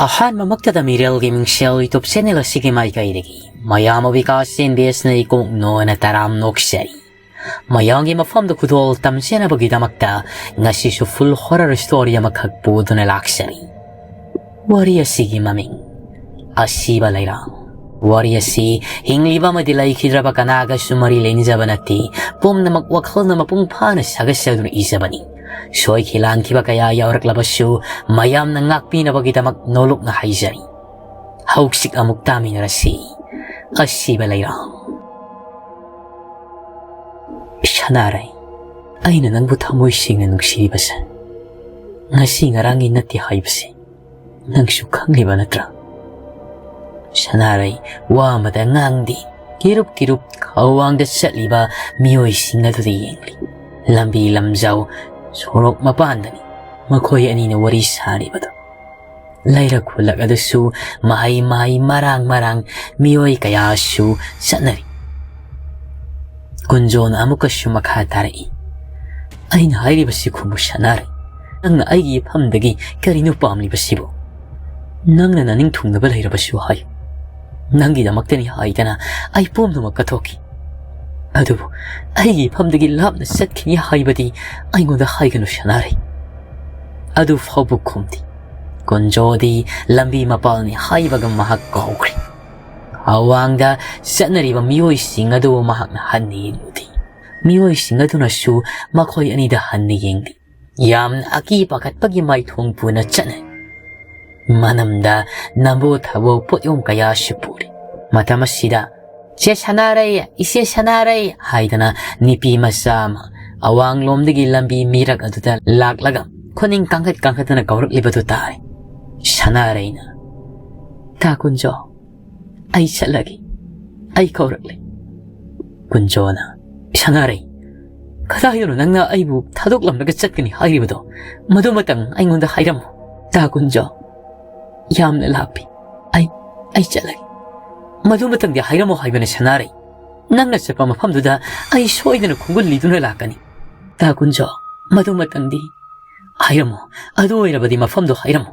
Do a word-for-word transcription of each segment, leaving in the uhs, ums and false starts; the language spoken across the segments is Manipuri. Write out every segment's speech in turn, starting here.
ꯑꯍꯥꯟꯕꯃꯛꯇꯗ ꯃꯤꯔꯦꯜꯒꯤ ꯃꯤꯡꯁꯦꯜ YouTube channel ꯑꯁꯤꯒꯤ ꯃꯥꯏꯀꯩꯗꯒꯤ ꯃꯌꯥꯝ ꯑꯕꯤꯀꯥꯁ ꯑꯦꯟ ꯕꯤ ꯑꯦꯁꯅ ꯏꯀꯣꯛ ꯅꯣꯅ ꯇꯔꯥꯝ ꯅꯣꯛꯆꯔꯤ꯫ ꯃꯌꯥꯝꯒꯤ ꯃꯐꯝꯗ ꯈꯨꯗꯣꯜ ꯇꯝꯖꯅꯕꯒꯤꯗꯃꯛꯇ ꯉꯁꯤꯁꯨ full horror story ꯑꯃꯈꯛ ꯄꯨꯗꯨꯅ ꯂꯥꯛꯆꯔꯤ꯫ ꯋꯥꯔꯤ ꯑꯁꯤꯒꯤ ꯃꯃꯤꯡ ꯑꯁꯤꯕ ꯂꯩꯔꯥꯡ꯫ ꯋꯥꯔꯤ ꯑꯁꯤ ꯍꯤꯡꯂꯤꯕ ꯑꯃꯗꯤ ꯂꯩꯈꯤꯗ꯭ꯔꯕ ꯀꯅꯥꯒꯁꯨ ꯃꯔꯤ ꯂꯩꯅꯖꯕ ꯅꯠꯇꯦ꯫ ꯄꯨꯝꯅꯃꯛ ꯋꯥꯈꯜꯅ ꯃꯄꯨꯡ ꯐꯥꯅ ꯁꯥꯒꯠꯆꯗꯨꯅ ꯏꯖꯕꯅꯤ꯫ ꯁꯣꯏꯈꯤ ꯂꯥꯟꯈꯤꯕ ꯀꯌꯥ ꯌꯥꯎꯔꯛꯂꯕꯁꯨ ꯃꯌꯥꯝꯅ ꯉꯥꯛꯄꯤꯅꯕꯒꯤꯗꯃꯛ ꯅꯣꯂꯨꯛꯅ ꯍꯥꯏꯖꯔꯤ꯫ ꯍꯧꯖꯤꯛ ꯑꯃꯨꯛ ꯇꯥꯃꯤꯟꯅꯔꯁꯤ꯫ ꯑꯁꯤꯕ ꯂꯩꯔꯥꯡ꯫ ꯁꯅꯥꯔꯩ, ꯑꯩꯅ ꯅꯪꯕꯨ ꯊꯃꯣꯏ ꯁꯦꯡꯅ ꯅꯨꯡꯁꯤꯔꯤꯕꯁꯦ ꯉꯁꯤ ꯉꯔꯥꯡꯒꯤ ꯅꯠꯇꯦ ꯍꯥꯏꯕꯁꯦ ꯅꯪꯁꯨ ꯈꯪꯂꯤꯕ ꯅꯠꯇ꯭ꯔꯥ? ꯁꯅꯥꯔꯩ ꯋꯥ ꯑꯃꯇ ꯉꯥꯡꯗꯦ꯫ ꯀꯤꯔꯨꯞ ꯀꯤꯔꯨꯞ ꯈꯧꯋꯥꯡꯗ ꯆꯠꯂꯤꯕ ꯃꯤꯑꯣꯏꯁꯤꯡ ꯑꯗꯨꯗ ꯌꯦꯡꯂꯤ꯫ ꯂꯝꯕꯤ ꯂꯝꯖꯥꯎ ꯁꯣꯔꯣꯛ ꯃꯄꯥꯟꯗꯅꯤ ꯃꯈꯣꯏ ꯑꯅꯤꯅ ꯋꯥꯔꯤ ꯁꯥꯔꯤꯕꯗꯨ꯫ ꯂꯩꯔꯛ ꯈꯨꯜꯂꯛ ꯑꯗꯨꯁꯨ ꯃꯍꯩ ꯃꯍꯩ ꯃꯔꯥꯡ ꯃꯔꯥꯡ ꯃꯤꯑꯣꯏ ꯀꯌꯥꯁꯨ ꯆꯠꯅꯔꯤ꯫ ꯀꯨꯟꯖꯣꯅ ꯑꯃꯨꯛꯀꯁꯨ ꯃꯈꯥ ꯇꯥꯔꯛꯏ, "ꯑꯩꯅ ꯍꯥꯏꯔꯤꯕꯁꯤ ꯈꯨꯝꯃꯨ ꯁꯅꯥꯔꯩ꯫ ꯅꯪꯅ ꯑꯩꯒꯤ ꯏꯐꯝꯗꯒꯤ ꯀꯔꯤꯅꯣ ꯄꯥꯝꯂꯤꯕꯁꯤꯕꯨ? ꯅꯪꯅ ꯅꯅꯤꯡ ꯊꯨꯡꯅꯕ ꯂꯩꯔꯕꯁꯨ ꯍꯥꯏꯌꯨ꯫ ꯅꯪꯒꯤꯗꯃꯛꯇꯅꯤ ꯍꯥꯏꯗꯅ ꯑꯩ ꯄꯨꯝꯅꯃꯛ ꯀꯠꯊꯣꯛꯈꯤ꯫ ꯑꯗꯨꯕꯨ ꯑꯩꯒꯤ ꯏꯐꯝꯗꯒꯤ ꯂꯥꯞꯅ ꯆꯠꯈꯤꯅꯤ ꯍꯥꯏꯕꯗꯤ ꯑꯩꯉꯣꯟꯗ ꯍꯥꯏꯒꯅꯨ ꯁꯅꯥꯔꯩ꯫" ꯑꯗꯨ ꯐꯥꯎꯕ ꯈꯨꯝꯗꯦ꯫ ꯀꯨꯟꯖꯣꯗꯤ ꯂꯝꯕꯤ ꯃꯄꯥꯜꯅꯤ ꯍꯥꯏꯕꯒ ꯃꯍꯥꯛ ꯀꯥꯎꯈ꯭ꯔꯦ꯫ ꯑꯋꯥꯡꯗ ꯆꯠꯅꯔꯤꯕ ꯃꯤꯑꯣꯏꯁꯤꯡ ꯑꯗꯨ ꯃꯍꯥꯛꯅ ꯍꯟꯅ ꯌꯦꯡꯂꯨꯗꯦ꯫ ꯃꯤꯑꯣꯏꯁꯤꯡ ꯑꯗꯨꯅꯁꯨ ꯃꯈꯣꯏ ꯑꯅꯤꯗ ꯍꯟꯅ ꯌꯦꯡꯗꯦ꯫ ꯌꯥꯝꯅ ꯑꯀꯤ ꯄꯥꯈꯠꯄꯒꯤ ꯃꯥꯏꯊꯣꯡ ꯄꯨꯅ ꯆꯠꯅꯩ꯫ ꯃꯅꯝꯗ ꯅꯝꯕꯣ ꯊꯕꯣ ꯄꯣꯠꯌꯣꯝ ꯀꯌꯥꯁꯨ ꯄꯨꯔꯤ꯫ ꯃꯇꯝ ꯑꯁꯤꯗ, "ꯆꯦ ꯁꯅꯥꯔꯩ, ꯏꯆꯦ ꯁꯅꯥꯔꯩ" ꯍꯥꯏꯗꯅ ꯅꯨꯄꯤ ꯃꯆꯥ ꯑꯃ ꯑꯋꯥꯡꯂꯣꯝꯗꯒꯤ ꯂꯝꯕꯤ ꯃꯤꯔꯛ ꯑꯗꯨꯗ ꯂꯥꯛꯂꯒ ꯈꯨꯅꯤꯡ ꯀꯥꯡꯈꯠ ꯀꯥꯡꯈꯠꯇꯅ ꯀꯧꯔꯛꯂꯤꯕꯗꯨ ꯇꯥꯔꯦ꯫ ꯁꯅꯥꯔꯩꯅ, "ꯇꯥ ꯀꯨꯟꯖꯣ, ꯑꯩ ꯆꯠꯂꯒꯦ꯫ ꯑꯩ ꯀꯧꯔꯛꯂꯦ꯫" ꯀꯨꯟꯖꯣꯅ, "ꯁꯅꯥꯔꯩ, ꯀꯗꯥꯏꯗꯅꯣ ꯅꯪꯅ ꯑꯩꯕꯨ ꯊꯥꯗꯣꯛꯂꯝꯂꯒ ꯆꯠꯀꯅꯤ ꯍꯥꯏꯔꯤꯕꯗꯣ? ꯃꯗꯨꯃꯇꯪ ꯑꯩꯉꯣꯟꯗ ꯍꯥꯏꯔꯝꯃꯨ꯫" "ꯇꯥ ꯀꯨꯟꯖꯣ, ꯌꯥꯝꯅ ꯂꯥꯞꯄꯤ꯫ ꯑꯩ, ꯑꯩ ꯆꯠꯂꯒꯦ꯫ ꯃꯗꯨꯃꯇꯪꯗꯤ ꯍꯥꯏꯔꯝꯃꯨ ꯍꯥꯏꯕꯅ ꯁꯅꯥꯔꯩ꯫ ꯅꯪꯅ ꯆꯠꯄ ꯃꯐꯝꯗꯨꯗ ꯑꯩ ꯁꯣꯏꯗꯅ ꯈꯣꯡꯒꯨꯜ ꯂꯤꯗꯨꯅ ꯂꯥꯛꯀꯅꯤ꯫ ꯇꯥ ꯀꯨꯟꯖꯣ, ꯃꯗꯨꯃꯇꯪꯗꯤ ꯍꯥꯏꯔꯝꯃꯨ꯫ ꯑꯗꯨ ꯑꯣꯏꯔꯕꯗꯤ ꯃꯐꯝꯗꯣ ꯍꯥꯏꯔꯝꯃꯨ꯫"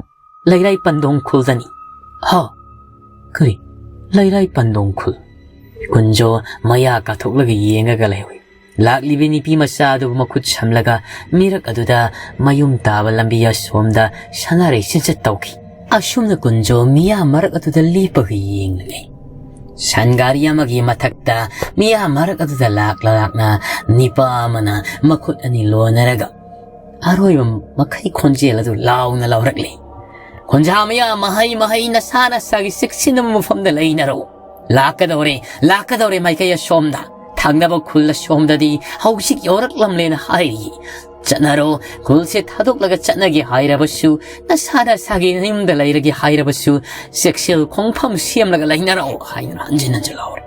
ꯂꯩꯔꯥꯏ ꯄꯟꯗꯣꯡ ꯈꯨꯜꯗꯅꯤ꯫ ꯍꯥ? ꯀꯔꯤ? ꯂꯩꯔꯥꯏ ꯄꯟꯗꯣꯡ ꯈꯨꯜ? ꯀꯨꯟꯖꯣ ꯃꯌꯥ ꯀꯥꯊꯣꯛꯂꯒ ꯌꯦꯡꯉꯒ ꯂꯩꯍꯧꯏ꯫ ꯂꯥꯛꯂꯤꯕꯤ ꯅꯨꯄꯤ ꯃꯆꯥ ꯑꯗꯨꯕꯨ ꯃꯈꯨꯠ ꯁꯝꯂꯒ ꯃꯤꯔꯛ ꯑꯗꯨꯗ ꯃꯌꯨꯝ ꯇꯥꯕ ꯂꯝꯕꯤ ꯑꯁꯣꯝꯗ ꯁꯅꯥꯔꯩ ꯆꯤꯟꯆꯠ ꯇꯧꯈꯤ꯫ ꯑꯁꯨꯝꯅ ꯀꯨꯟꯖꯣ ꯃꯤꯌꯥꯝ ꯃꯔꯛ ꯑꯗꯨꯗ ꯂꯦꯞꯄꯒ ꯌꯦꯡꯂꯒ ꯂꯩ꯫ ꯁꯟ ꯒꯥꯔꯤ ꯑꯃꯒꯤ ꯃꯊꯛꯇ ꯃꯤꯌꯥꯝ ꯃꯔꯛ ꯑꯗꯨꯗ ꯂꯥꯛꯂ ꯂꯥꯛꯅ ꯅꯤꯄꯥ ꯑꯃꯅ ꯃꯈꯨꯠ ꯑꯅꯤ ꯂꯣꯟꯅꯔꯒ ꯑꯔꯣꯏꯕ ꯃꯈꯩ ꯈꯣꯟꯖꯦꯜ ꯑꯗꯨ ꯂꯥꯎꯅ ꯂꯥꯎꯔꯛꯂꯤ꯫ "ꯈꯣꯟꯖꯥ ꯃꯌꯥꯝ, ꯃꯍꯩ ꯃꯍꯩ, ꯅꯁꯥ ꯅꯁꯥꯒꯤ ꯆꯦꯛꯁꯤꯟꯅꯕ ꯃꯐꯝꯗ ꯂꯩꯅꯔꯛꯎ꯫ ꯂꯥꯛꯀꯗꯧꯔꯦ, ꯂꯥꯛꯀꯗꯧꯔꯦ ꯃꯥꯏꯀꯩ ꯑꯁꯣꯝꯗ꯫ ꯊꯪꯅꯕ ꯈꯨꯜ ꯑꯁꯣꯝꯗꯗꯤ ꯍꯧꯖꯤꯛ ꯌꯧꯔꯛꯂꯝꯂꯦꯅ ꯍꯥꯏꯔꯤ꯫ ꯆꯠꯅꯔꯣ, ꯈꯨꯜꯁꯦ ꯊꯥꯗꯣꯛꯂꯒ ꯆꯠꯅꯒꯦ ꯍꯥꯏꯔꯕꯁꯨ, ꯅꯁꯥ ꯅꯁꯥꯒꯤ ꯌꯨꯝꯗ ꯂꯩꯔꯒꯦ ꯍꯥꯏꯔꯕꯁꯨ, ꯆꯦꯛꯁꯤꯜ ꯈꯣꯡꯐꯝ ꯁꯦꯝꯂꯒ ꯂꯩꯅꯔꯛꯑꯣ" ꯍꯥꯏꯗꯨꯅ ꯍꯟꯖꯤꯟ ꯍꯟꯖꯤꯟ ꯂꯥꯎꯔꯤ꯫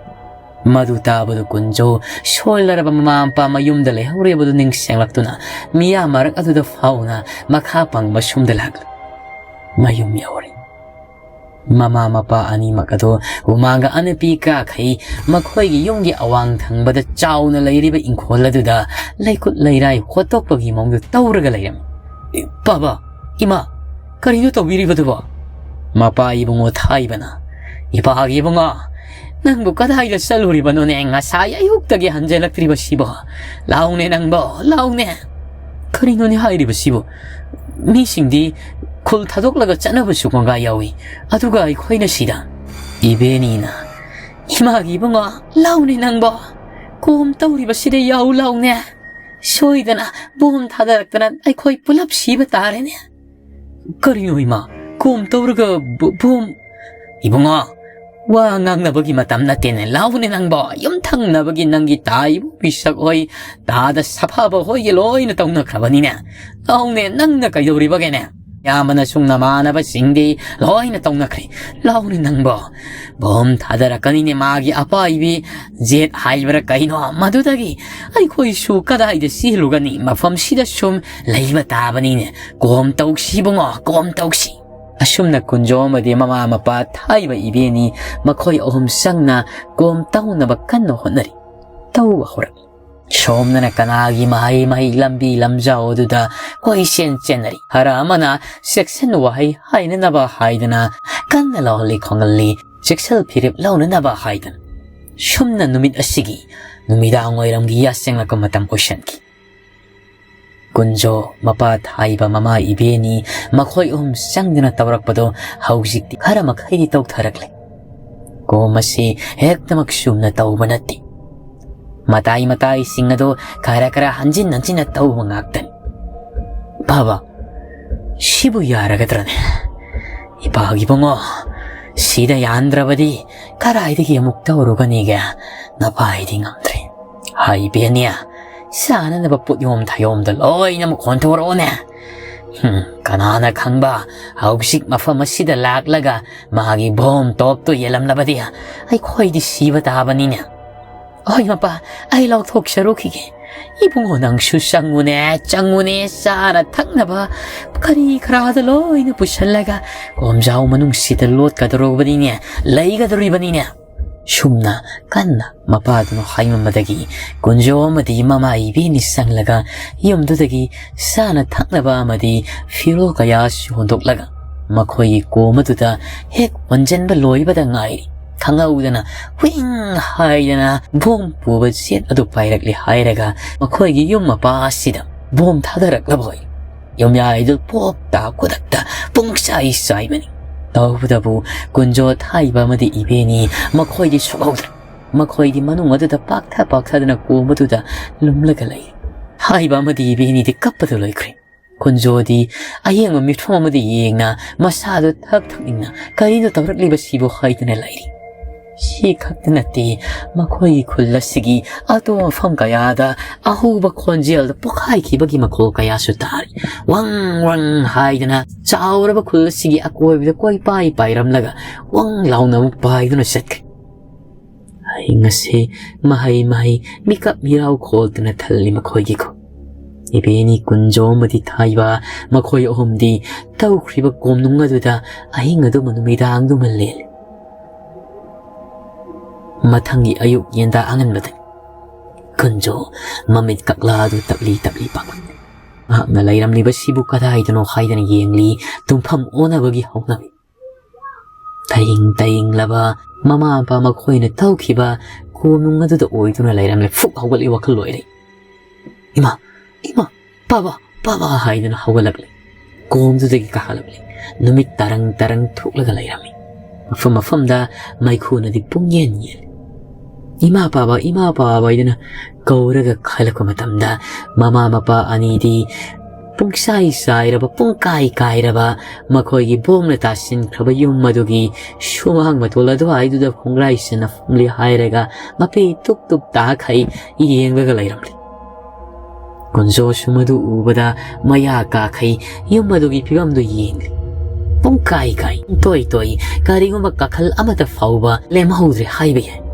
ꯃꯗꯨ ꯇꯥꯕꯗ ꯀꯨꯟꯖꯣ ꯁꯣꯏꯂꯔꯕ ꯃꯃꯥ ꯃꯄꯥ ꯃꯌꯨꯝꯗ ꯂꯩꯍꯧꯔꯤꯕꯗꯨ ꯅꯤꯡꯁꯤꯡꯂꯛꯇꯨꯅ ꯃꯤꯌꯥꯝ ꯃꯔꯛ ꯑꯗꯨꯗ ꯐꯥꯎꯅ ꯃꯈꯥ ꯄꯪꯕ ꯁꯣꯝꯗ ꯂꯥꯛꯂꯤ꯫ ꯃꯌꯨꯝ ꯌꯧꯔꯦ꯫ ꯃꯃꯥ ꯃꯄꯥ ꯑꯅꯤꯃꯛ ꯑꯗꯨ ꯍꯨꯃꯥꯡꯒ ꯑꯅꯞꯄꯤ ꯀꯥꯈꯩ ꯃꯈꯣꯏꯒꯤ ꯌꯨꯝꯒꯤ ꯑꯋꯥꯡ ꯊꯪꯕꯗ ꯆꯥꯎꯅ ꯂꯩꯔꯤꯕ ꯏꯪꯈꯣꯜ ꯑꯗꯨꯗ ꯂꯩꯀꯨꯠ ꯂꯩꯔꯥꯏ ꯍꯣꯠꯇꯣꯛꯄꯒꯤ ꯃꯑꯣꯡꯗ ꯇꯧꯔꯒ ꯂꯩꯔꯝꯃꯤ꯫ "ꯕꯥꯕꯥ, ꯏꯃꯥ, ꯀꯔꯤꯅꯣ ꯇꯧꯕꯤꯔꯤꯕꯗꯨꯕꯣ?" ꯃꯄꯥ ꯏꯕꯨꯡꯉꯣ ꯊꯥꯏꯕꯅ, "ꯏꯄꯥꯒꯤ ꯏꯕꯨꯡꯉꯣ, ꯅꯪꯕꯨ ꯀꯗꯥꯏꯗ ꯆꯠꯂꯨꯔꯤꯕꯅꯣꯅꯦ? ꯉꯁꯥꯏ ꯑꯌꯨꯛꯇꯒꯤ ꯍꯟꯖꯤꯜꯂꯛꯇ꯭ꯔꯤꯕꯁꯤꯕꯣ? ꯂꯥꯎꯅꯦ ꯅꯪꯕꯣ, ꯂꯥꯎꯅꯦ!" "ꯀꯔꯤꯅꯣꯅꯦ ꯍꯥꯏꯔꯤꯕꯁꯤꯕꯨ? ꯃꯤꯁꯤꯡꯗꯤ ꯈꯨꯜ ꯊꯥꯗꯣꯛꯂꯒ ꯆꯠꯅꯕꯁꯨ ꯀꯣꯡꯒꯥ ꯌꯥꯎꯏ, ꯑꯗꯨꯒ ꯑꯩꯈꯣꯏꯅ ꯁꯤꯗ?" ꯏꯕꯦꯅꯤꯅ, "ꯏꯃꯥꯒꯤ ꯏꯕꯨꯡꯉꯣ, ꯂꯥꯎꯅꯦ ꯅꯪꯕꯣ, ꯀꯣꯝ ꯇꯧꯔꯤꯕꯁꯤꯗ ꯌꯥꯎ ꯂꯥꯎꯅꯦ꯫ ꯁꯣꯏꯗꯅ ꯕꯣꯝ ꯊꯥꯗꯔꯛꯇꯅ ꯑꯩꯈꯣꯏ ꯄꯨꯂꯞ ꯁꯤꯕ ꯇꯥꯔꯦꯅꯦ꯫" "ꯀꯔꯤꯅꯣ ꯏꯃꯥ, ꯀꯣꯝ ꯇꯧꯔꯒ ꯕ-, ꯕꯣꯝ?" "ꯏꯕꯨꯡꯉꯣ, ꯋꯥ ꯉꯥꯡꯅꯕꯒꯤ ꯃꯇꯝ ꯅꯠꯇꯦꯅꯦ, ꯂꯥꯎꯅꯦ ꯅꯪꯕꯣ꯫ ꯌꯨꯝ ꯊꯪꯅꯕꯒꯤ ꯅꯪꯒꯤ ꯇꯥꯏꯕ ꯄꯤꯁꯛ ꯍꯣꯏ, ꯇꯥꯗ ꯁꯥꯐꯕ ꯍꯣꯏꯒꯤ ꯂꯣꯏꯅ ꯇꯧꯅꯈ꯭ꯔꯕꯅꯤꯅꯦ꯫ ꯂꯥꯎꯅꯦ, ꯅꯪꯅ ꯀꯩꯗꯧꯔꯤꯕꯒꯦꯅꯦ? ꯌꯥꯝꯕꯅ ꯁꯨꯝ ꯅꯃꯥꯟꯅꯕꯁꯤꯡꯗꯤ ꯂꯣꯏꯅ ꯇꯧꯅꯈ꯭ꯔꯦ꯫ ꯂꯥꯎꯅꯦ ꯅꯪꯕꯣ, ꯕꯣꯝ ꯊꯥꯗꯔꯛꯀꯅꯤꯅꯦ ꯃꯥꯒꯤ ꯑꯄꯥꯏꯕꯤ ꯖꯦꯠ ꯍꯥꯏꯕ꯭ꯔꯥ ꯀꯩꯅꯣ, ꯃꯗꯨꯗꯒꯤ ꯑꯩꯈꯣꯏꯁꯨ ꯀꯗꯥꯏꯗ ꯆꯦꯜꯂꯨꯒꯅꯤ? ꯃꯐꯝꯁꯤꯗ ꯁꯨꯝ ꯂꯩꯕ ꯇꯥꯕꯅꯤꯅꯦ꯫ ꯀꯣꯝ ꯇꯧꯁꯤ ꯏꯕꯨꯡꯉꯣ, ꯀꯣꯝ ꯇꯧꯁꯤ꯫" ꯑꯁꯨꯝꯅ ꯀꯨꯟꯖꯣ ꯑꯃꯗꯤ ꯃꯃꯥ ꯃꯄꯥ ꯊꯥꯏꯕ ꯏꯕꯦꯅꯤ ꯃꯈꯣꯏ ꯑꯍꯨꯝ ꯆꯪꯅ ꯀꯣꯝ ꯇꯧꯅꯕ ꯀꯟꯅ ꯍꯣꯠꯅꯔꯤ꯫ ꯇꯧꯕ ꯍꯧꯔꯛꯂꯤ꯫ ꯁꯣꯝꯗꯅ ꯀꯅꯥꯒꯤ ꯃꯍꯩ ꯃꯍꯩ ꯂꯝꯕꯤ ꯂꯝꯖꯥꯎ ꯑꯗꯨꯗ ꯀꯣꯏꯆꯦꯟ ꯆꯦꯟꯅꯔꯤ꯫ ꯈꯔ ꯑꯃꯅ ꯆꯦꯛꯁꯤꯟ ꯋꯥꯍꯩ ꯍꯥꯏꯅꯅꯕ ꯍꯥꯏꯗꯅ ꯀꯟꯅ ꯂꯥꯎꯍꯜꯂꯤ ꯈꯣꯡꯍꯜꯂꯤ, ꯆꯦꯛꯁꯤꯜ ꯐꯤꯔꯦꯞ ꯂꯧꯅꯅꯕ ꯍꯥꯏꯗꯅ꯫ ꯁꯨꯝꯅ ꯅꯨꯃꯤꯠ ꯑꯁꯤꯒꯤ ꯅꯨꯃꯤꯗꯥꯡ ꯋꯥꯏꯔꯝꯒꯤ ꯌꯥꯆꯪꯂꯛꯄ ꯃꯇꯝ ꯑꯣꯏꯁꯟꯈꯤ꯫ ꯀꯨꯟꯖꯣ, ꯃꯄꯥ ꯊꯥꯏꯕ, ꯃꯃꯥ ꯏꯕꯦꯅꯤ, ꯃꯈꯣꯏ ꯑꯍꯨꯝ ꯆꯪꯗꯨꯅ ꯇꯧꯔꯛꯄꯗꯣ ꯍꯧꯖꯤꯛꯇꯤ ꯈꯔ ꯃꯈꯩꯗꯤ ꯇꯧꯊꯔꯛꯂꯦ꯫ ꯀꯣꯝ ꯑꯁꯤ ꯍꯦꯛꯇꯃꯛ ꯆꯨꯝꯅ ꯇꯧꯕ ꯅꯠꯇꯦ꯫ ꯃꯇꯥꯏ ꯃꯇꯥꯏꯁꯤꯡ ꯑꯗꯨ ꯈꯔ ꯈꯔ ꯍꯟꯖꯤꯟ ꯍꯟꯖꯤꯟꯅ ꯇꯧꯕ ꯉꯥꯛꯇꯅꯤ꯫ ꯕꯥꯕꯥ, ꯁꯤꯕꯨ ꯌꯥꯔꯒꯗ꯭ꯔꯅꯦ? ꯏꯄꯥꯒꯤ ꯏꯕꯨꯡꯉꯣ, ꯁꯤꯗ ꯌꯥꯟꯗ꯭ꯔꯕꯗꯤ ꯀꯗꯥꯏꯗꯒꯤ ꯑꯃꯨꯛ ꯇꯧꯔꯨꯒꯅꯤꯒꯦ? ꯅꯄꯥꯏꯗꯤ ꯉꯝꯗ꯭ꯔꯦ꯫ ꯍꯥꯏ ꯏꯕꯦꯅꯤ, ꯆꯥꯅꯅꯕ ꯄꯣꯠꯌꯣꯝ ꯊꯥꯌꯣꯝꯗ ꯂꯣꯏꯅꯃꯛ ꯍꯣꯟꯊꯣꯔꯛꯑꯣꯅꯦ꯫ ꯍꯨꯝ, ꯀꯅꯥꯅ ꯈꯪꯕ, ꯍꯧꯖꯤꯛ ꯃꯐꯝ ꯑꯁꯤꯗ ꯂꯥꯛꯂꯒ ꯃꯥꯒꯤ ꯚꯣꯝ ꯇꯣꯞꯇꯨ ꯌꯦꯜꯂꯝꯂꯕꯗꯤ ꯑꯩꯈꯣꯏꯗꯤ ꯁꯤꯕ ꯇꯥꯕꯅꯤꯅꯦ꯫ ꯍꯣꯏ ꯃꯄꯥ, ꯑꯩ ꯂꯧꯊꯣꯛꯆꯔꯨꯈꯤꯒꯦ꯫ ꯏꯕꯨꯡꯉꯣ, ꯅꯪꯁꯨ ꯆꯪꯉꯨꯅꯦ, ꯆꯪꯉꯨꯅꯦ, ꯆꯥꯅ ꯊꯛꯅꯕ ꯀꯔꯤ ꯀꯔꯥꯗ ꯂꯣꯏꯅ ꯄꯨꯁꯜꯂꯒ ꯀꯣꯝꯖꯥꯎ ꯃꯅꯨꯡꯁꯤꯗ ꯂꯣꯠꯀꯗꯧꯔꯕꯅꯤꯅꯦ, ꯂꯩꯒꯗꯧꯔꯤꯕꯅꯤꯅꯦ꯫ ꯁꯨꯝꯅ ꯀꯟꯅ ꯃꯄꯥꯗꯨꯅ ꯍꯥꯏꯃꯟꯕꯗꯒꯤ ꯀꯨꯟꯖꯣ ꯑꯃꯗꯤ ꯃꯃꯥ ꯏꯕꯦꯅꯤ ꯆꯪꯂꯒ ꯌꯨꯝꯗꯨꯗꯒꯤ ꯆꯥꯅ ꯊꯛꯅꯕ ꯑꯃꯗꯤ ꯐꯤꯔꯣꯜ ꯀꯌꯥꯁꯨ ꯍꯣꯟꯗꯣꯛꯂꯒ ꯃꯈꯣꯏꯒꯤ ꯀꯣꯝ ꯑꯗꯨꯗ ꯍꯦꯛ ꯍꯣꯟꯖꯟꯕ ꯂꯣꯏꯕꯗ ꯉꯥꯏꯔꯤ꯫ ꯈꯪꯍꯧꯗꯅ ꯍꯨꯏꯡ ꯍꯥꯏꯗꯅ ꯕꯣꯝ ꯄꯨꯕ ꯖꯦꯠ ꯑꯗꯨ ꯄꯥꯏꯔꯛꯂꯦ ꯍꯥꯏꯔꯒ ꯃꯈꯣꯏꯒꯤ ꯌꯨꯝ ꯃꯄꯥ ꯑꯁꯤꯗ ꯕꯣꯝ ꯊꯥꯗꯔꯛꯂꯕ ꯑꯣꯏ꯫ ꯌꯨꯝꯌꯥꯏꯗꯨ ꯄꯣꯞ ꯇꯥ ꯈꯨꯗꯛꯇ ꯄꯨꯡꯆꯥꯏ ꯆꯥꯏꯕꯅꯤ꯫ ꯇꯧꯕꯇꯕꯨ ꯀꯨꯟꯖꯣ ꯊꯥꯏꯕ ꯑꯃꯗꯤ ꯏꯕꯦꯅꯤ ꯃꯈꯣꯏꯗꯤ ꯁꯣꯛꯍꯧꯗ꯭ꯔꯦ꯫ ꯃꯈꯣꯏꯗꯤ ꯃꯅꯨꯡ ꯑꯗꯨꯗ ꯄꯥꯛꯊ ꯄꯥꯛꯊꯗꯅ ꯀꯣꯝ ꯑꯗꯨꯗ ꯂꯨꯝꯂꯒ ꯂꯩ꯫ ꯊꯥꯏꯕ ꯑꯃꯗꯤ ꯏꯕꯦꯅꯤꯗꯤ ꯀꯞꯄꯗ ꯂꯣꯏꯈ꯭ꯔꯦ꯫ ꯀꯨꯟꯖꯣꯗꯤ ꯑꯌꯦꯡꯕ ꯃꯤꯠꯐꯝ ꯑꯃꯗ ꯌꯦꯡꯅ ꯃꯁꯥꯗꯨ ꯊꯛ ꯊꯛꯅꯤꯡꯅ ꯀꯔꯤꯅꯣ ꯇꯧꯔꯛꯂꯤꯕꯁꯤꯕꯨ ꯍꯥꯏꯗꯨꯅ ꯂꯩꯔꯤ꯫ ꯁꯤ ꯈꯛꯇ ꯅꯠꯇꯦ, ꯃꯈꯣꯏꯒꯤ ꯈꯨꯜ ꯑꯁꯤꯒꯤ ꯑꯇꯣꯞꯄ ꯃꯐꯝ ꯀꯌꯥꯗ ꯑꯍꯧꯕ ꯈꯣꯟꯖꯦꯜꯗ ꯄꯣꯛꯈꯥꯏꯈꯤꯕꯒꯤ ꯃꯈꯣꯜ ꯀꯌꯥꯁꯨ ꯇꯥꯔꯤ꯫ ꯋꯪ ꯋꯪ ꯍꯥꯏꯗꯅ ꯆꯥꯎꯔꯕ ꯈꯨꯜ ꯑꯁꯤꯒꯤ ꯑꯀꯣꯏꯕꯗ ꯀꯣꯏꯄꯥꯏ ꯄꯥꯏꯔꯝꯂꯒ ꯋꯪ ꯂꯥꯎꯅ ꯑꯃꯨꯛ ꯄꯥꯏꯗꯨꯅ ꯆꯠꯈ꯭ꯔꯦ꯫ ꯑꯍꯤꯡ ꯑꯁꯤ ꯃꯍꯩ ꯃꯍꯩ ꯃꯤꯀꯞ ꯃꯤꯔꯥꯎ ꯈꯣꯜꯗꯅ ꯊꯜꯂꯤ ꯃꯈꯣꯏꯒꯤ ꯈꯨꯜ꯫ ꯏꯕꯦꯅꯤ ꯀꯨꯟꯖꯣ ꯑꯃꯗꯤ ꯊꯥꯏꯕ ꯃꯈꯣꯏ ꯑꯍꯨꯝꯗꯤ ꯇꯧꯈ꯭ꯔꯤꯕ ꯀꯣꯝꯅꯨꯡ ꯑꯗꯨꯗ ꯑꯍꯤꯡ ꯑꯗꯨꯃ ꯅꯨꯃꯤꯗꯥꯡꯗꯨꯃ ꯂꯦꯜꯂꯤ꯫ ꯃꯊꯪꯒꯤ ꯑꯌꯨꯛ ꯌꯦꯟꯗꯥ ꯑꯉꯟꯕꯗꯅꯤ꯫ ꯀꯨꯟꯖꯣ ꯃꯃꯤꯠ ꯀꯛꯂꯥ ꯑꯗꯨ ꯇꯞꯂꯤ ꯇꯞꯂꯤ ꯄꯥꯡꯂꯝꯃꯤ꯫ ꯃꯍꯥꯛꯅ ꯂꯩꯔꯝꯂꯤꯕꯁꯤꯕꯨ ꯀꯗꯥꯏꯗꯅꯣ ꯍꯥꯏꯗꯅ ꯌꯦꯡꯂꯤ꯫ ꯇꯨꯝꯐꯝ ꯑꯣꯟꯅꯕꯒꯤ ꯍꯧꯅꯕꯤ꯫ ꯇꯌꯤꯡ ꯇꯌꯤꯡꯂꯕ ꯃꯃꯥ ꯃꯄꯥ ꯃꯈꯣꯏꯅ ꯇꯧꯈꯤꯕ ꯀꯣꯅꯨꯡ ꯑꯗꯨꯗ ꯑꯣꯏꯗꯨꯅ ꯂꯩꯔꯝꯂꯦ꯫ ꯐꯨꯛ ꯍꯧꯒꯠꯂꯤ, ꯋꯥꯈꯜ ꯂꯣꯏꯔꯦ꯫ "ꯏꯃꯥ, ꯏꯃꯥ, ꯄꯥꯕ, ꯄꯥꯕ" ꯍꯥꯏꯗꯨꯅ ꯍꯧꯒꯠꯂꯛꯂꯤ꯫ ꯀꯣꯝꯗꯨꯗꯒꯤ ꯀꯥꯈꯠꯂꯛꯂꯤ꯫ ꯅꯨꯃꯤꯠ ꯇꯔꯪ ꯇꯔꯪ ꯊꯣꯛꯂꯒ ꯂꯩꯔꯝꯃꯤ꯫ ꯃꯐꯝ ꯃꯐꯝꯗ ꯃꯩꯈꯨꯅꯗꯤ ꯄꯨꯡꯌꯦꯟ ꯌꯦꯜꯂꯤ꯫ "ꯏꯃꯥ ꯄꯥꯕ, ꯏꯃꯥ ꯄꯥꯕ" ꯍꯥꯏꯗꯨꯅ ꯀꯧꯔꯒ ꯀꯥꯈꯠꯂꯛꯄ ꯃꯇꯝꯗ, ꯃꯃꯥ ꯃꯄꯥ ꯑꯅꯤꯗꯤ ꯄꯨꯡꯆꯥꯏ ꯆꯥꯏꯔꯕ, ꯄꯨꯡꯀꯥꯏ ꯀꯥꯏꯔꯕ ꯃꯈꯣꯏꯒꯤ ꯕꯣꯝꯅ ꯇꯥꯁꯤꯟꯈ꯭ꯔꯕ ꯌꯨꯝ ꯑꯗꯨꯒꯤ ꯁꯨꯃꯥꯡ ꯃꯇꯣꯜ ꯑꯗꯨꯋꯥꯏꯗꯨꯗ ꯈꯣꯡꯒ꯭ꯔꯥꯏ ꯆꯟꯅ ꯐꯝꯂꯤ ꯍꯥꯏꯔꯒ ꯃꯄꯤ ꯇꯨꯞ ꯇꯨꯞ ꯇꯥꯈꯩ ꯌꯦꯡꯂꯒ ꯂꯩꯔꯝꯂꯤ꯫ ꯀꯨꯟꯖꯣꯁꯨ ꯃꯗꯨ ꯎꯕꯗ ꯃꯌꯥ ꯀꯥꯈꯩ ꯌꯨꯝ ꯑꯗꯨꯒꯤ ꯐꯤꯕꯝꯗꯨ ꯌꯦꯡꯂꯤ꯫ ꯄꯨꯡꯀꯥꯏ ꯀꯥꯏ, ꯇꯣꯏ ꯇꯣꯏ, ꯀꯔꯤꯒꯨꯝꯕ ꯀꯥꯈꯜ ꯑꯃꯠꯇ ꯐꯥꯎꯕ ꯂꯦꯝꯍꯧꯗ꯭ꯔꯦ ꯍꯥꯏꯕ ꯌꯥꯏ꯫